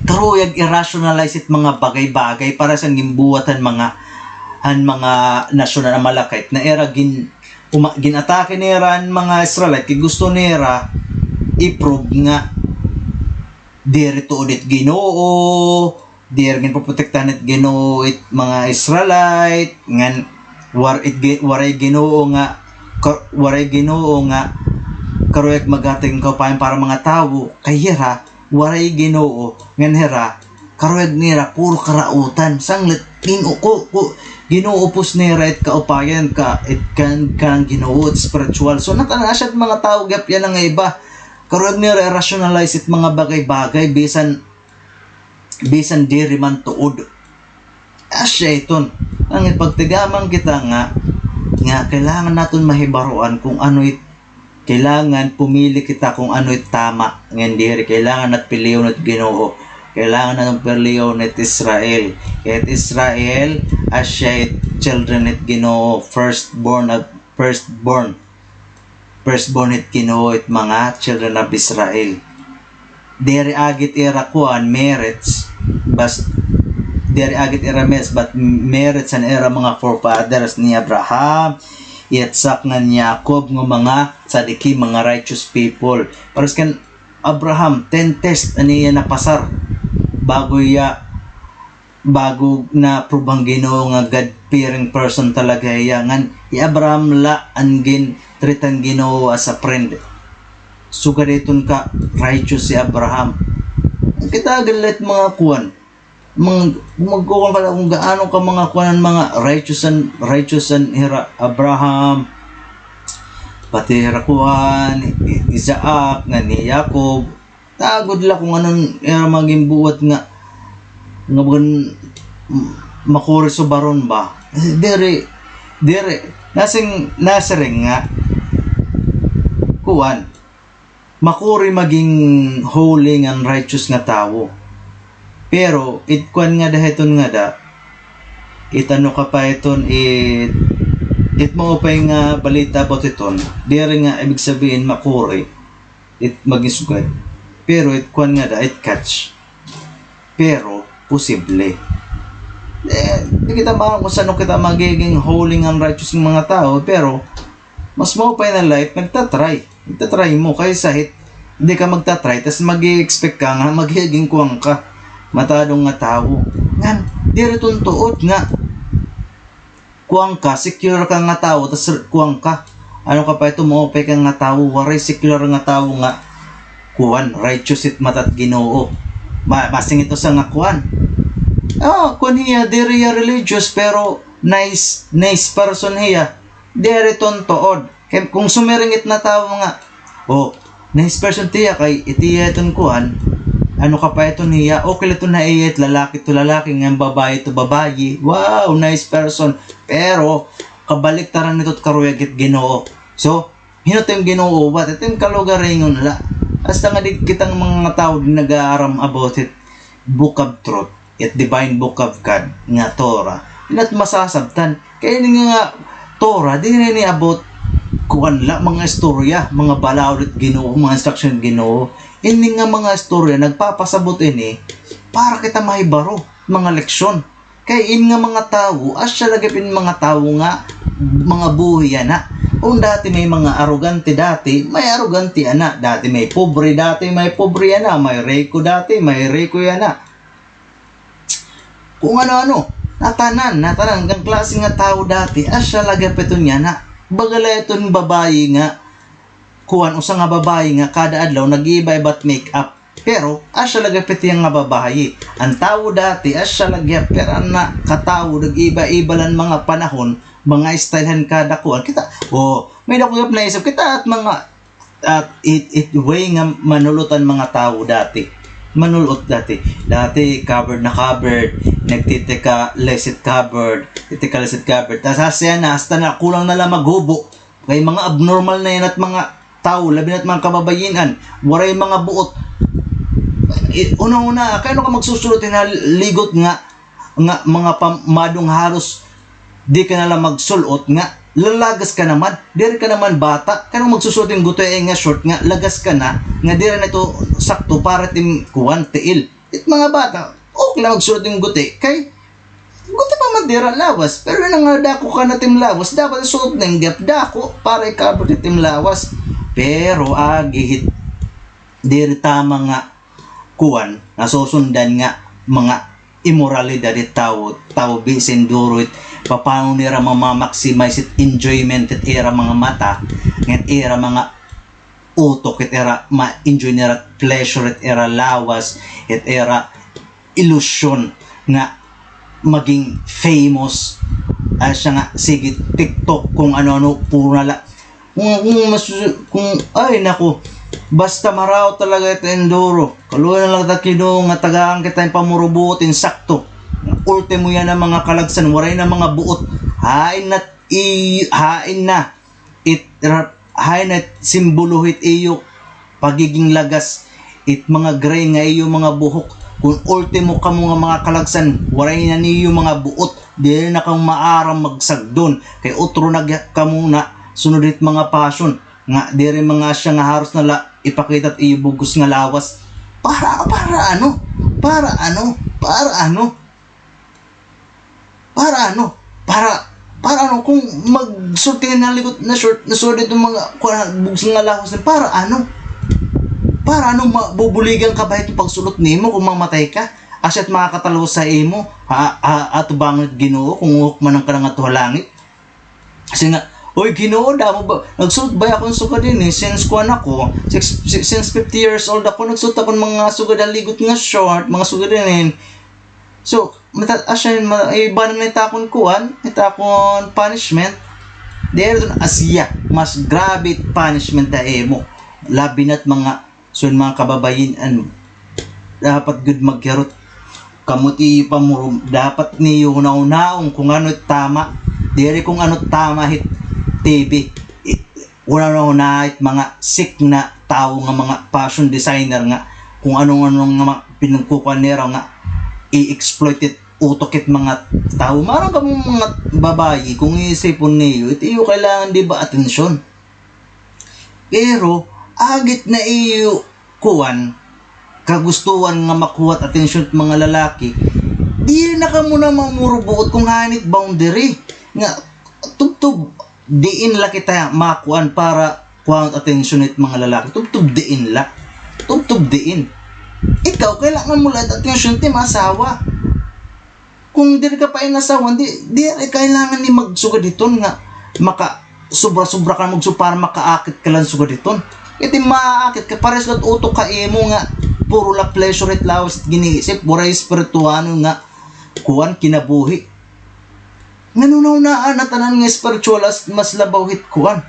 karuyag i-rationalize it mga bagay-bagay para sa ginbuhat han mga, han mga nasyon han Amalekite na ira gin-, uma-, gin-atake nira an mga Israelite, kay gusto nira i-prove nga diri tuod it Ginoo, diri ginpoprotektahan it Ginoo it mga Israelite, ngan war-, it gi-, waray Ginoo nga, ka-, waray Ginoo nga karuyag maghatag hin kaupayan para mga tawo, kay hira, waray Ginoo, ngan hira, karuyag nira, puro karautan, sanglit, gin-, ku-, ku-, ginuupos nira it kaupayan ka, it kan, kan Ginoo, it spiritual. So, naka-, naa siya mga tawo, gihap yana nga iba, karuyag nira i-rationalize it mga bagay-bagay, bisan bisan diri man tuod. Asya iton. An ipagtigaman kita nga, nga kailangan naton mahibaroan kung ano it, kailangan pumili kita kung ano it tama ngan diri. Kailangan nat pilion it Ginoo. Kailangan naton pilion it Israel. Kay it Israel, asya it children it Ginoo, firstborn of, firstborn. Firstborn hit Ginoo it mga children of Israel. Diri agi it ira kuan, merits, bas-, diri agi it ira merits, but merits han ira mga forefathers ni Abraham, Isaac, ngan Jacob, nga mga tzadiki, mga righteous people. Pares kan Abraham, ten test an iya napasar bago iya bago na-prove han Ginoo nga God-fearing person talaga hiya, ngan hi Abraham la an gin-treat han Ginoo as a friend. Sugad hiton ka-righteous hi Abraham. Kita gad la it mga kuan, mga, magkukuan ka la kung gaano ka mga kuan an mga righteous an, righteous an hira Abraham, pati hira kuan, Isaac, ngan hi Jacob. Tagod la kung ano an ira mga ginbuhat nga, nga bagan makuri subaron ba. Diri, diri, nasiring, nasiring nga, kuan, makuri maging holy ngan righteous nga tawo. Pero, it kuan ngada hiton ngada, it ano ka pa hiton, it, it maupay nga balita about hiton, diri nga ibig sabihin makuri. It maging sugad. Pero it kuan ngada, it catch. Pero posible. Eh, di kita maaram kung san-o kita magiging holy ngan righteous nga mga tawo, pero mas maupay na la it nagta-try. Nagta-try mo kaysa hit di ka magta-try, tas mag-i-expect ka nga magiging kuan ka. Matadong nga tawo. Ngan, diri iton tuod nga kuan ka, secular ka nga tawo, tas kuan ka. Ano ka pa ito, maupay ka nga tawo, waray secular nga tawo nga kuan, righteous it mata hit Ginoo. Ma-, masing ito sa nga kuan. Ah, kuan hiya, diri hiya religious, pero nice, nice person hiya. Diri iton tuod. Kay kung sumiring it nga tawo nga, "Oh, nice person it iya kay it iya iton kuan, ano ka pa iton hiya, okay la iton ha iya it lalaki to lalaki, ngan babayi to babayi. Wow, nice person." Pero, kabaliktaran nito it karuyag hit Ginoo. So, hin-o it im Ginoo, what? It im kalugaringon la. Hasta nga di kita nga mga tawo di nag-aaram about it Book of Truth, it divine book of God nga Torah, diri nat masasabtan. Kay ini nga Torah, diri ini about kuan la, mga istorya, mga balaod it Ginoo, mga instruction it Ginoo. Ini nga mga istorya, nagpapasabot ini para kita mahibaro, mga leksyon. Kay in nga mga tawo, asya la gihap in mga tawo nga mga buhi yana. Kung dati may mga arogante dati, may arogante yana. Dati may pobre dati, may pobre yana. May riko dati, may riko yana. Kung ano-ano, natanan, natanan, ang klase nga tawo dati, asya la gihap iton yana. Baga la iton babayi nga, kuan, usa nga babayi nga kada adlaw nag-iiba-iba it make-up. Pero, asya la gihap it iya nga babayi. An tawo dati, asya la gihap, pero an na, katawo, nag-iba-iba la an mga panahon, mga style han kada kuan. Kita, oh, may dako gihap naisip kita, it mga, it, it way nga manul-ot an mga tawo dati. Manul-ot dati. Dati, covered na covered, nagtitika-less it covered, titika-less it covered. Tas asya na, hasta na, kulang na la maghubo. Kay mga abnormal na yana it mga tawo, labi na it mga kababayin-an, waray mga buot. I-, una-una, kay ano ka magsusul-ot hin ligot nga, nga mga pam-, madong halos di ka na la magsul-ot nga lalagas ka naman, diri ka naman bata, kay ano magsusul-ot hin guti-ay nga short nga lagas ka na, nga diri na ito sakto para it im kuan, tiil. It mga bata, okay la magsul-ot hin guti, kay guti pa man it ira lawas. Pero na nga dako ka na it im lawas, dapat sul-ot na hin gihap dako para i-cover it im lawas. Pero agi hit diri tama nga kuan, nasusundan nga mga imoralidad it tawo, tawo bisan duro it papano nira mama-maximize it enjoyment it ira mga mata, ngan ira mga utok, it ira ma-enjoy nira pleasure, it ira lawas, it ira ilusyon nga maging famous. Asya nga, sige, TikTok, kung ano-ano, puro na la. Kung, kung mas, kung, ay, naku, basta maraot talaga it induro. Kaluoy na la kita Ginoo nga tagaan kita hin pamurubuot, insakto. Ultimo yana mga kalagsan, waray na mga buot. Hain na, i-, hain na. It ra-, hain na it simbolo hit iyo pagiging lagas, it mga gray nga iyo mga buhok. Kun ultimo kamo nga mga kalagsan, waray na niyo mga buot, diri na kamo maaram magsagdon, kay utro na gihap kamo na sunod hit mga pasyon, nga diri mga asya nga haros na la ipakita it iyo bug-os nga lawas. Para, para ano? Para ano? Para ano? Para ano? Para, para ano kung magsulti na ligot na short, nasulod iton mga, kuan, bug-os nga lawas na, para ano? Para ano, mabubuligan ka ba hito pagsul-ot nimo kung mamatay ka? Asya it makakatalwas ha imo, ha, ha, atubangan hit Ginoo kung hukmanan ka na ngadto ha langit. Kasi nga, "Oy, Ginoo, damo ba, nagsul-ot baya ako hin sugad ini, since kuan ako, six, si-, since fifty years old ako, nagsul-ot ako hin mga sugad ha ligot nga short, mga sugad ini." So, mata-, asya, ma-, iba na it akon kuan, it akon punishment. Diri iton asya, mas grabe it punishment ha imo. Labi na it mga, so, mga kababayin-an, dapat gud maghirot kamo it iyo pamuro-, dapat niyo hunahunaon kung ano it tama. Diri kung ano it tama hit T V. I-, Wala na, wala na it mga sick na tawo nga mga fashion designer nga kung ano-ano nga mga pinagkukuan nira nga i-exploit it utok it mga tawo. Maaram kamo mga babayi, kung iisipon niyo, it iyo kailangan di ba atensyon. Pero, agit na iyo kuan, kagustuhan nga makuha it atensyon it mga lalaki, diri na kamo na mamurubuot kung hain it boundary. Nga, tubtob, diin la kita makuan para kuha it atensyon it mga lalaki. Tubtob diin la. Tubtob diin. It Kailangan mo la it attention it im asawa. Kung diri ka pa inasawan, di, diri kailangan ni magsugad hiton nga maka-sobra-sobra ka magsu-, para makaakit ka la hin sugad hiton. Kay it im maaakit kay parehas la it utok ha imo nga puro la pleasure it lawas it gin-iisip, waray espirituhanon nga kuan, kinabuhi. Ngan hunahunaa an tanan nga spiritual as mas labaw hit kuan,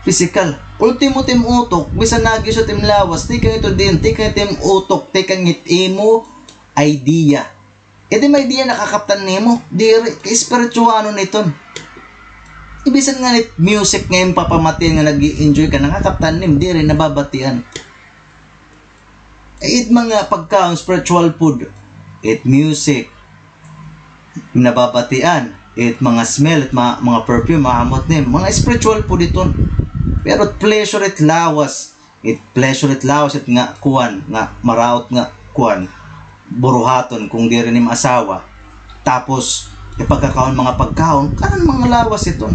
pisikal. Ultimo it im utok, bisan nagyos it im lawas, tikang ito dinhi, tikang it im utok, tikang it imo idea. It im idea nakakaptan nimo, diri, kay espirituhanon iton. Bisan ngani it music nga im papamatian nga nag-e-enjoy ka, nakakaptan nimo, diri, nababatian. It mga pagkaon, spiritual food, it music, nababatian, it mga smell, it ma-, mga perfume, mahamot nim, mga spiritual food iton. Pero it pleasure it lawas, it pleasure it lawas, it nga kuan, nga maraot nga kuan, buruhaton kung diri nim asawa. Tapos, it pagkakaon, mga pagkaon, kanan mga lawas iton.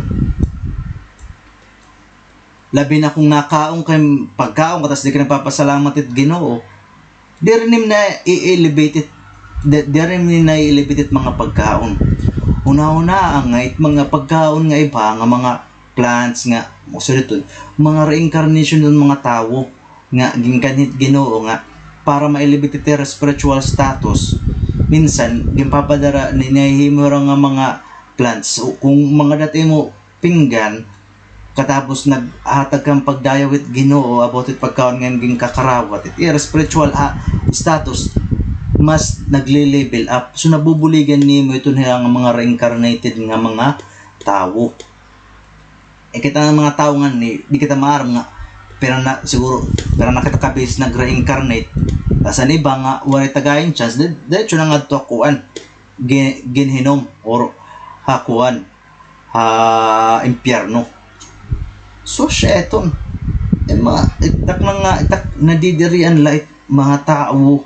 Labi na kung nakaon kay pagkaon ka, tas di ka nagpapasalamat it Ginoo, diri nim na i-elevate it, di-, diri nim na i-elevate it mga pagkaon. Hunahunaa nga it mga pagkaon nga iba, nga mga plants nga, maksud ito, mga reincarnation ng mga tawo nga ginkanhi it Ginoo nga para ma-elevate it ira spiritual status. Minsan, ginpapadara ni, nahihimo ra nga mga plants. O, kung mga dati mo pinggan, katapos naghatag kang pagdayaw it Ginoo about it pagkaon nga ginkakarabot, it ira spiritual, ah, status, mas nagle-level up. So, nabubuligan nimo ito nga mga reincarnated nga mga tawo. Eh, kita nga mga tawo nga ni, di kita maaram nga, pero na, siguro, pero na kita kabis nag-reincarnate. Tas an iba nga, waray tagayan chance, di, diretso na nga to kuan, gin-, ginhinom, or ha kuan, ha impyerno. So, siya iton. Eh, mga, itak na nga, itak nadidirian la it mga tawo,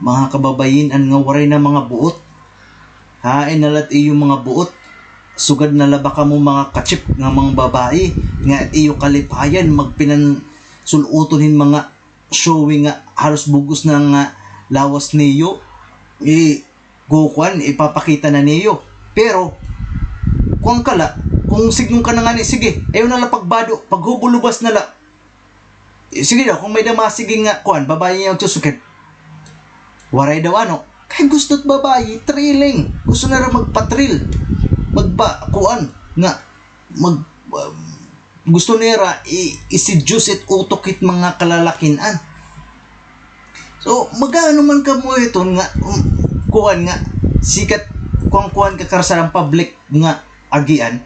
mga kababayin-an nga waray na mga buot. Hain na la it iyo mga buot. Sugad na la ba kamo mga ka-cheap nga mga babayi nga iyo kalipayan magpinansul-oton hin mga showing nga halos bug-os na nga lawas niyo. I-, kukuan, ipapakita na niyo. Pero, kuan ka la, kung sidngon ka na ngani, sige, ayaw na la pagbado, paghubol-lubas na la. Eh, sige daw, kung may-ada mga sige nga, kuan, babayi nga magsusugad. Waray daw ano, kay gusto it babayi, thrilling. Gusto nira magpa-thrill. Magpa-, kuan, nga, mag-, um, gusto nira i-, i-seduce it utok it mga kalalakin-an. So, mag-aano man kamo iton nga, um, kuan nga, sikat, kuan-kuan ka karsadan public nga agian.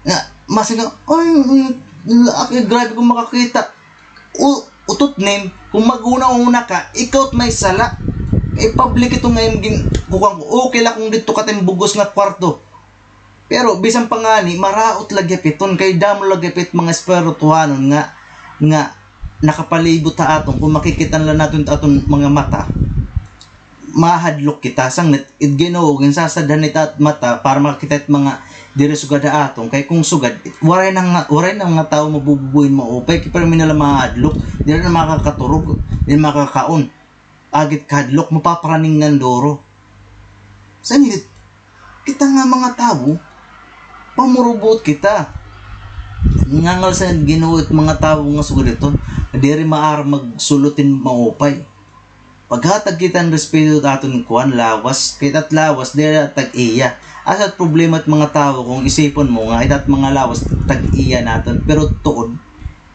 Nga, masiring nga, "Ay, mm, lalaki, grabe ko makakita." U-, utot nim, kung maghuna-huna ka, ikaw it may sala. Kay public ito nga im gin-, kukuan ko, okay la kung didto ka it im bug-os nga kwarto. Pero bisan pa ngani, maraot la gihap iton, kay damo la gihap it mga espirituhanon nga, nga nakapalibot ha aton, kung makikita la naton it aton mga mata, mahadlok kita, sanglit it Ginoo ginsasadhan it at mata para makakita it mga diri sugad ha aton. Kay kung sugad, waray na nga, waray na nga tawo mabububuhi hin maupay, kay permi na la mahadlok, diri na makakaturog, diri makakaon. Agi it kahadlok, mapaparaning ngan duro. Sanglit, kita nga mga tawo, pamurubuot kita. Ngangal sa Ginoo it mga tawo nga sugad iton, diri maaram magsul-ot hin maupay. Paghatag kita hin respeto it aton kuan, lawas, kay it at lawas, diri it tag-iya. Asa it problema it mga tawo kung isipon mo nga it at mga lawas, tag-iya naton, pero tuod,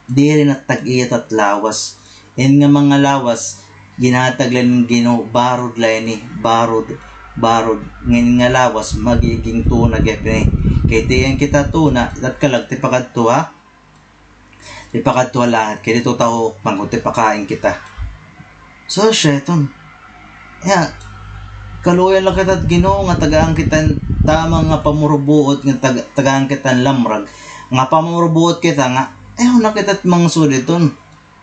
diri na tag-iya it at lawas. Ini nga mga lawas, ginhatag la hin Ginoo, barod la ini, barod, barod. Ngan ini nga lawas, magiging tuna gihap ini. Kay tiyan kita tuna, it at kalag tipakadto ha, tipakadto ha langit, kay didto ta hukman kon tipakain kita. So, siya iton. Ya, kaluoyan la kita it Ginoo nga tagaan kita hin tama nga pamurubuot, nga tag-, tagaan kita hin lamrag. Nga pamurubuot kita nga, ayaw na kita it mga sugad iton.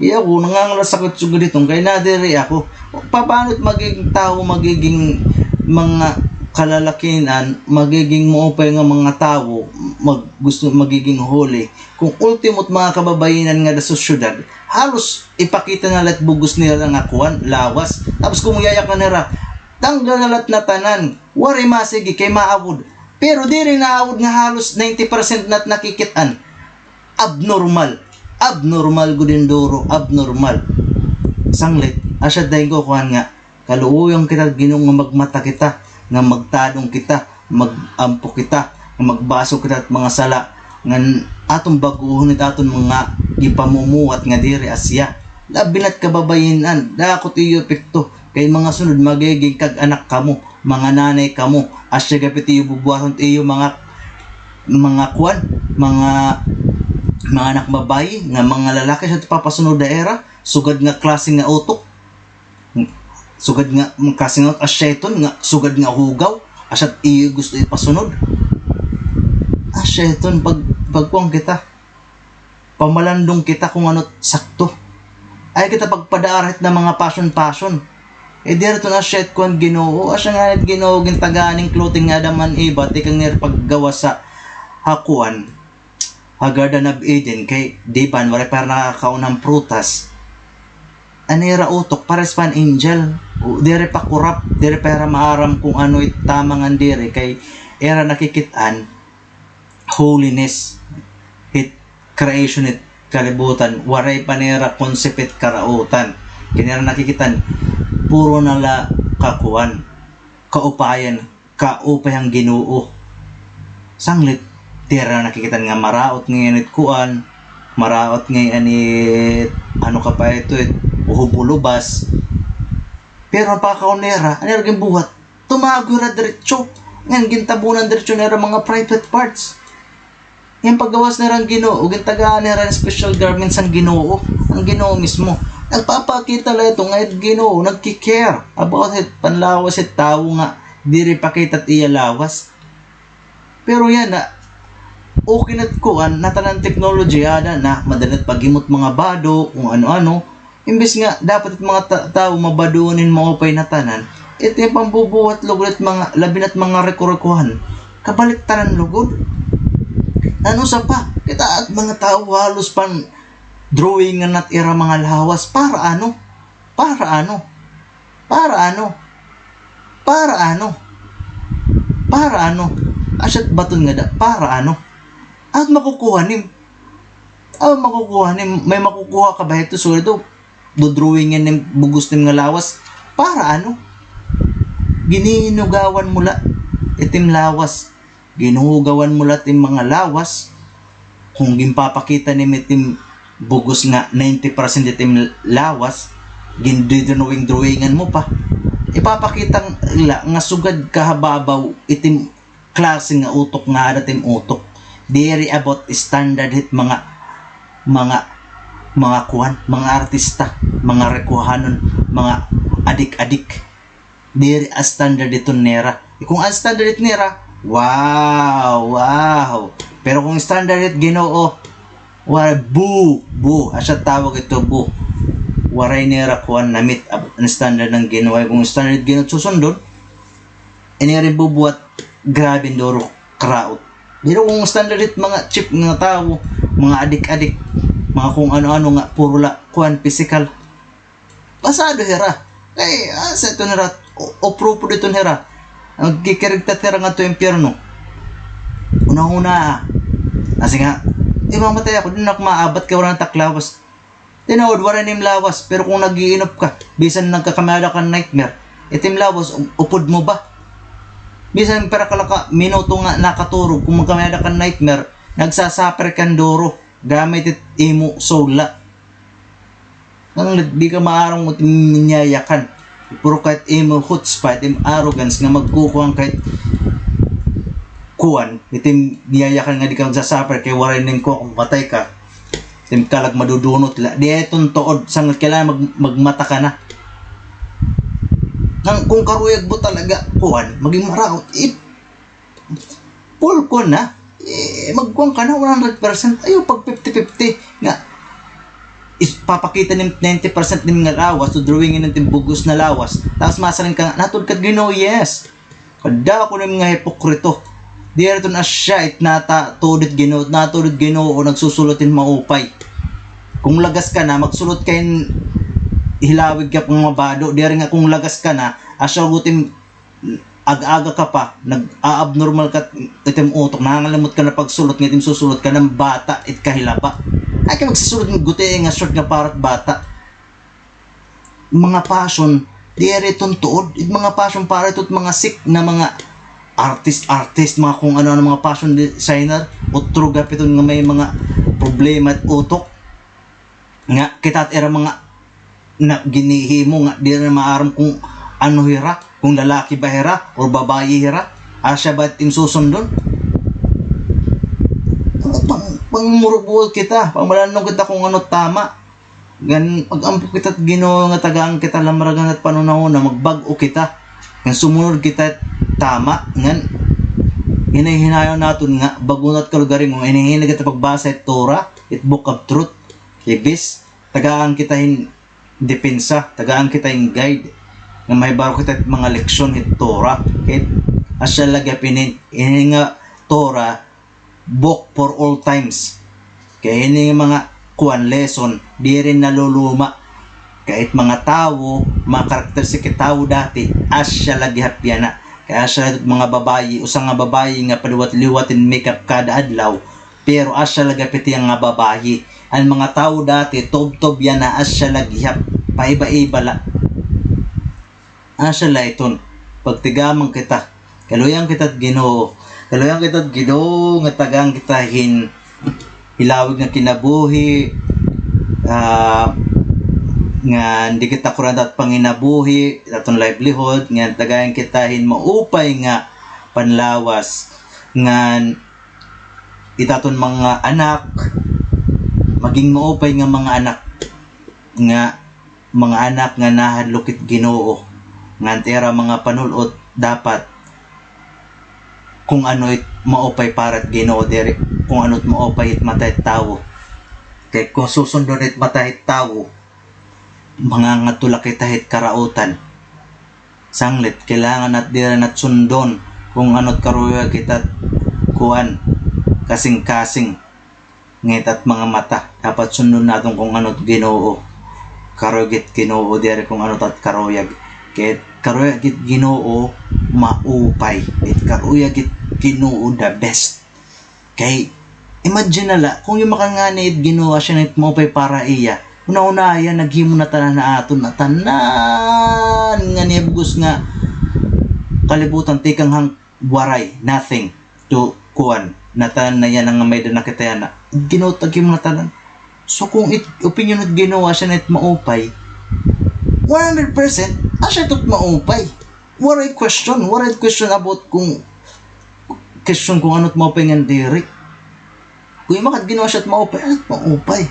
Iya ko, nangangalasakit sugad iton, kay nadiri ako. Paano it magiging tawo, magiging mga kalalakihan, magiging maupay nga mga tawo, mag-, gusto magiging holy? Kung ultimo it mga kababayinan nga da sa syudad, halos ipakita na la it bug-os nira nga kuan, lawas. Tapos kon yayakan nira, tanggal na la it natanan. Waray masigi kay maawod. Pero diri naawod nga halos ninety percent na it nakikit-an. Abnormal. Abnormal gud in duro, abnormal. Sanglit, asya dayon ko kuan nga, kaluoyan kita, Ginoo, nga magmata kita, nga magtadong kita, mag-ampo kita, nga magbasol kita hit mga sala, ngan aton bag-ohon it aton mga ginpamumuhat nga diri asya. Labi na it kababayen-an, dako it iyo epekto, kay mga sunod magiging kag-anak kamo, mga nanay kamo, asya gihap it iyo bubuhaton it iyo mga, mga kuan, mga, mga anak babayi, nga mga lalaki asya it papasunod ha ira, sugad nga klase nga utok. Sugad nga, mm, klase nga asya iton nga sugad nga hugaw, asya it iyo gusto ipasunod. Asya iton pag, pagkuan kita. Pamalandong kita kon ano it sakto. Ayaw kita pagpadaara hit mga passion-passion. Eh, diri iton asya it kuan Ginoo, asya ngani it Ginoo gintagaan hin clothing nga Adam and Eva, tikang nira paggawas ha, ha kuan, ha Garden of Eden, kay, di ba, waray pa hira nakakaon han prutas. An ira utok, pares pa han angel. O, diri pa corrupt, diri pa hira maaram kon ano it tama ngan diri, kay ira nakikit-an, holiness, hit creation hit kalibutan, waray pa nira concept hit karautan. Kay an ira nakikit-an, puro na la kakuan, kaupayan, kaupay han Ginoo. Sanglit, diri nira nakikit-an nga maraot ngay-an it kuan, maraot ngay-an it, ano ka pa ito, it uhop o lubas. Pero an pagkakaon nira, an ira ginbuhat, tumago hira diretso. Ngan gintabunan diretso nira mga private parts. Ngan paggawas nira han Ginoo, gintagaan nira hin special garments han Ginoo. An Ginoo mismo, nagpapakita la ito nga it Ginoo nagki-care about hit panlawas hit tawo nga diri pakita it iya lawas. Pero yana, okay na it kuan, natanan technology, ada na, madali na it paghimo hit mga bado, kon ano-ano. Imbes nga dapat it mga ta-, tawo mabaduon hin maupay natanan, it iya pambubuhat lugod it mga, labi na it mga riko-rikohan, kabaliktaran lugod. An usa pa, kita it mga tawo halos pan-drawingan na it ira mga lawas. Para ano? Para ano? Para ano? Para ano? Para ano? Asya it baton ngada, para ano? Ano it makukuha nim? Ano it makukuha nim? May makukuha ka ba hito? Sugad hito, dodrawingan nim bug-os nim nga lawas. Para ano? Ginihinugawan mo la it im lawas. Ginhuhugawan mo la it im mga lawas. Kon ginpapakita nim it im bug-os nga ninety percent it im lawas, gindidrawing-drawingan mo pa. Ipapakita la nga sugad kahababaw it im klase nga utok nga ada it im utok. Diri about standard hit mga, mga, mga kuan, mga artista, mga rikuhanon, mga adik-adik. Diri standard iton nira. Kon an standard it nira, wow, wow. Pero kon standard it Ginoo, wa-, bu, bu. Asya tawag ito, bu. Waray nira kuan namit ab-, an standard han Ginoo. Kon standard Ginoo susundon, ini ira bubuhat, grabe duro karaot. Pero kon standard it mga cheap nga tawo, mga adik-adik, mga kon ano-ano nga puro la kuan pisikal, pasado hira. Kay, ah, sa ito nira, o-, uprupo dito nira. Nagkikirigtat hira ngadto impyerno. Hunahunaa. Kasi nga, "Di mamatay ako, di na ako maabat kay wala na tak lawas." Tinuod, wala nim lawas, pero kon nag-iinop ka, bisan nagkakamay-ada ka hin nightmare, it im lawas, u-, upod mo ba? Bisan pira ka la ka minuto nga nakaturog, kon magkamay-ada ka hin nightmare, nagsa-suffer ka hin duro, gamit it imo soul la. Ngan di ka maaram it im niyayakan. Puro ka it imo chutzpah, it im arrogance nga magkukuan ka hit kuan, it im niyayakan nga di ka magsa-suffer kay waray nim kuan kon mamatay ka. It im kalag madudunot la. Di iton tuod, sanglit kailangan mag-, magmata ka na. Ngan kon karuyag mo talaga kuan, maging maraot, it Full ko na, eh, magkuan ka na one hundred percent. Ayaw pag fifty fifty nga is-, papakita nim ninety percent nim nga lawas, dodrawingan nim it im bug-os na lawas. Tapos masiring ka nga, "Natuod ka hit Ginoo?" Yes. Kadako nim nga hipokrito. Diri iton asya it nata-, tuod hit Ginoo, natuod hit Ginoo, nagsusulat hin maupay. Kung lagas ka na, magsulot ka hin hilawig ka pa nga mabado. Diri nga kung lagas ka na, asya gud it im aga-aga ka pa, nag-a-abnormal ka it im utok, nangangalimot ka na pagsulot, nga it im susulot ka na bata it kahilaba. Ay kay magsusulot hin guti nga short nga para it bata. Mga passion, diri iton tuod. It mga passion para iton mga sick na mga artist, artist, mga kung ano-ano, mga fashion designer, utro gihap iton nga may mga problema it utok. Nga kita it ira mga na ginhihimo nga diri na maaram kung ano hira, kung lalaki ba hira or babayi hira. Asya ba it im susundon? Pang, pangmurubuot kita, pangmalanong kita kung ano tama. Ngan mag-ampo kita hit Ginoo nga tagaan kita lamragan hit panhunahuna, magbag-o kita. Ngan sumunod kita hit tama, ngan hinay-hinayon naton nga bag-o naton kalugaringon, hinay-hinay kita pagbasa hit Torah, it Book of Truth, kay bes tagaan kita hin depensa, tagaan kita hin guide, nga mahibaro kita hit mga leksyon hit Torah. Kay asya la gihap ini, ini nga Torah, book for all times. Kay ini nga mga kuan, lesson, diri naluluma. Kay it mga tawo, mga karakteristik hit tawo dati, asya la gihap yana. Kay asya la it mga babayi, usa nga babayi nga paliwat-liwat hin makeup kada adlaw, pero asya la gihap it iya nga babayi. An mga tawo dati, tubtob yana, asya la gihap, paiba-iba la. Asya la iton, pagtigaman kita. Kaluy-an kita hit Ginoo. Kaluy-an kita hit Ginoo nga tagaan kita hin hilawig nga kinabuhi, ah, nga diri kita kuranta hit panginabuhi, aton livelihood, nga tagaan kita hin maupay nga panlawas, ngan it aton mga anak maging maupay nga mga anak, nga mga anak nga nahadlok hit Ginoo, ngan it ira mga panul-ot dapat kung ano it maupay para hit Ginoo, diri kung ano it maupay hit mata hit tawo. Kay kung susundon hit mata hit tawo, mangangadto la kita hit karautan. Sanglit, kailangan nat diri nat sundon kung ano it karuyag hit at kuan, kasingkasing. Nga it at mga mata, dapat sundon naton kung ano it Ginoo. Karuyag it Ginoo, diri kung ano it at karuyag. Kay karuyag it Ginoo, maupay. It karuyag it Ginoo, the best. Kay, imagine na la, kung yumakan ngani it Ginoo, asya na it maupay para iya. Hunahunaa hiya, naghimo na tanan ha aton, na tanan nga nahibugos nga kalibutan, tikang han waray, nothing, to kuan, na tanan na yana nga may-ada na kita yana. Ginoo it naghimo na tanan. So, kung it, opinyon hit Ginoo, asya na it maupay, one hundred percent, asya it maupay. Waray question, waray question about kung, question kung ano it maupay ngan diri. Kung yumakan hit Ginoo, asya it maupay, asya it maupay.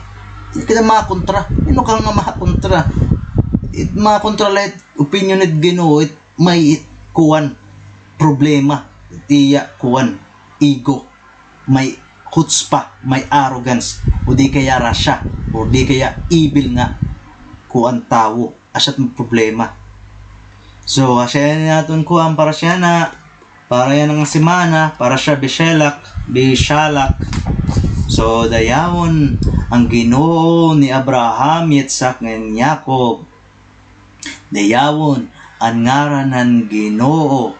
Diri kita makontra. Hin-o ka nga makontra? It makontra la it opinyon hit Ginoo, it may kuan, problema, iya kuan, ego, may chutzpah, may arrogance, o di kaya rasya, o di kaya evil nga kuan tawo, asya it problema. So, asya ini aton kuan para yana, para yana nga semana, para yana Bishelach, Bishalach. So, dayawon an Ginoo ni Abraham, Yitzhak, ngan Yaakov. Dayawon an ngaran han Ginoo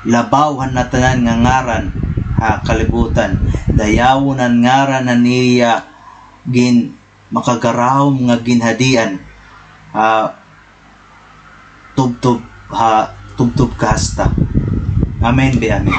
labaw han natanan nga ngaran ha kalibutan. Dayawon an ngaran han iya gin-, makagaraom nga ginhadian ha tubtob, ha tubtob kahasta. Amen, be, amen.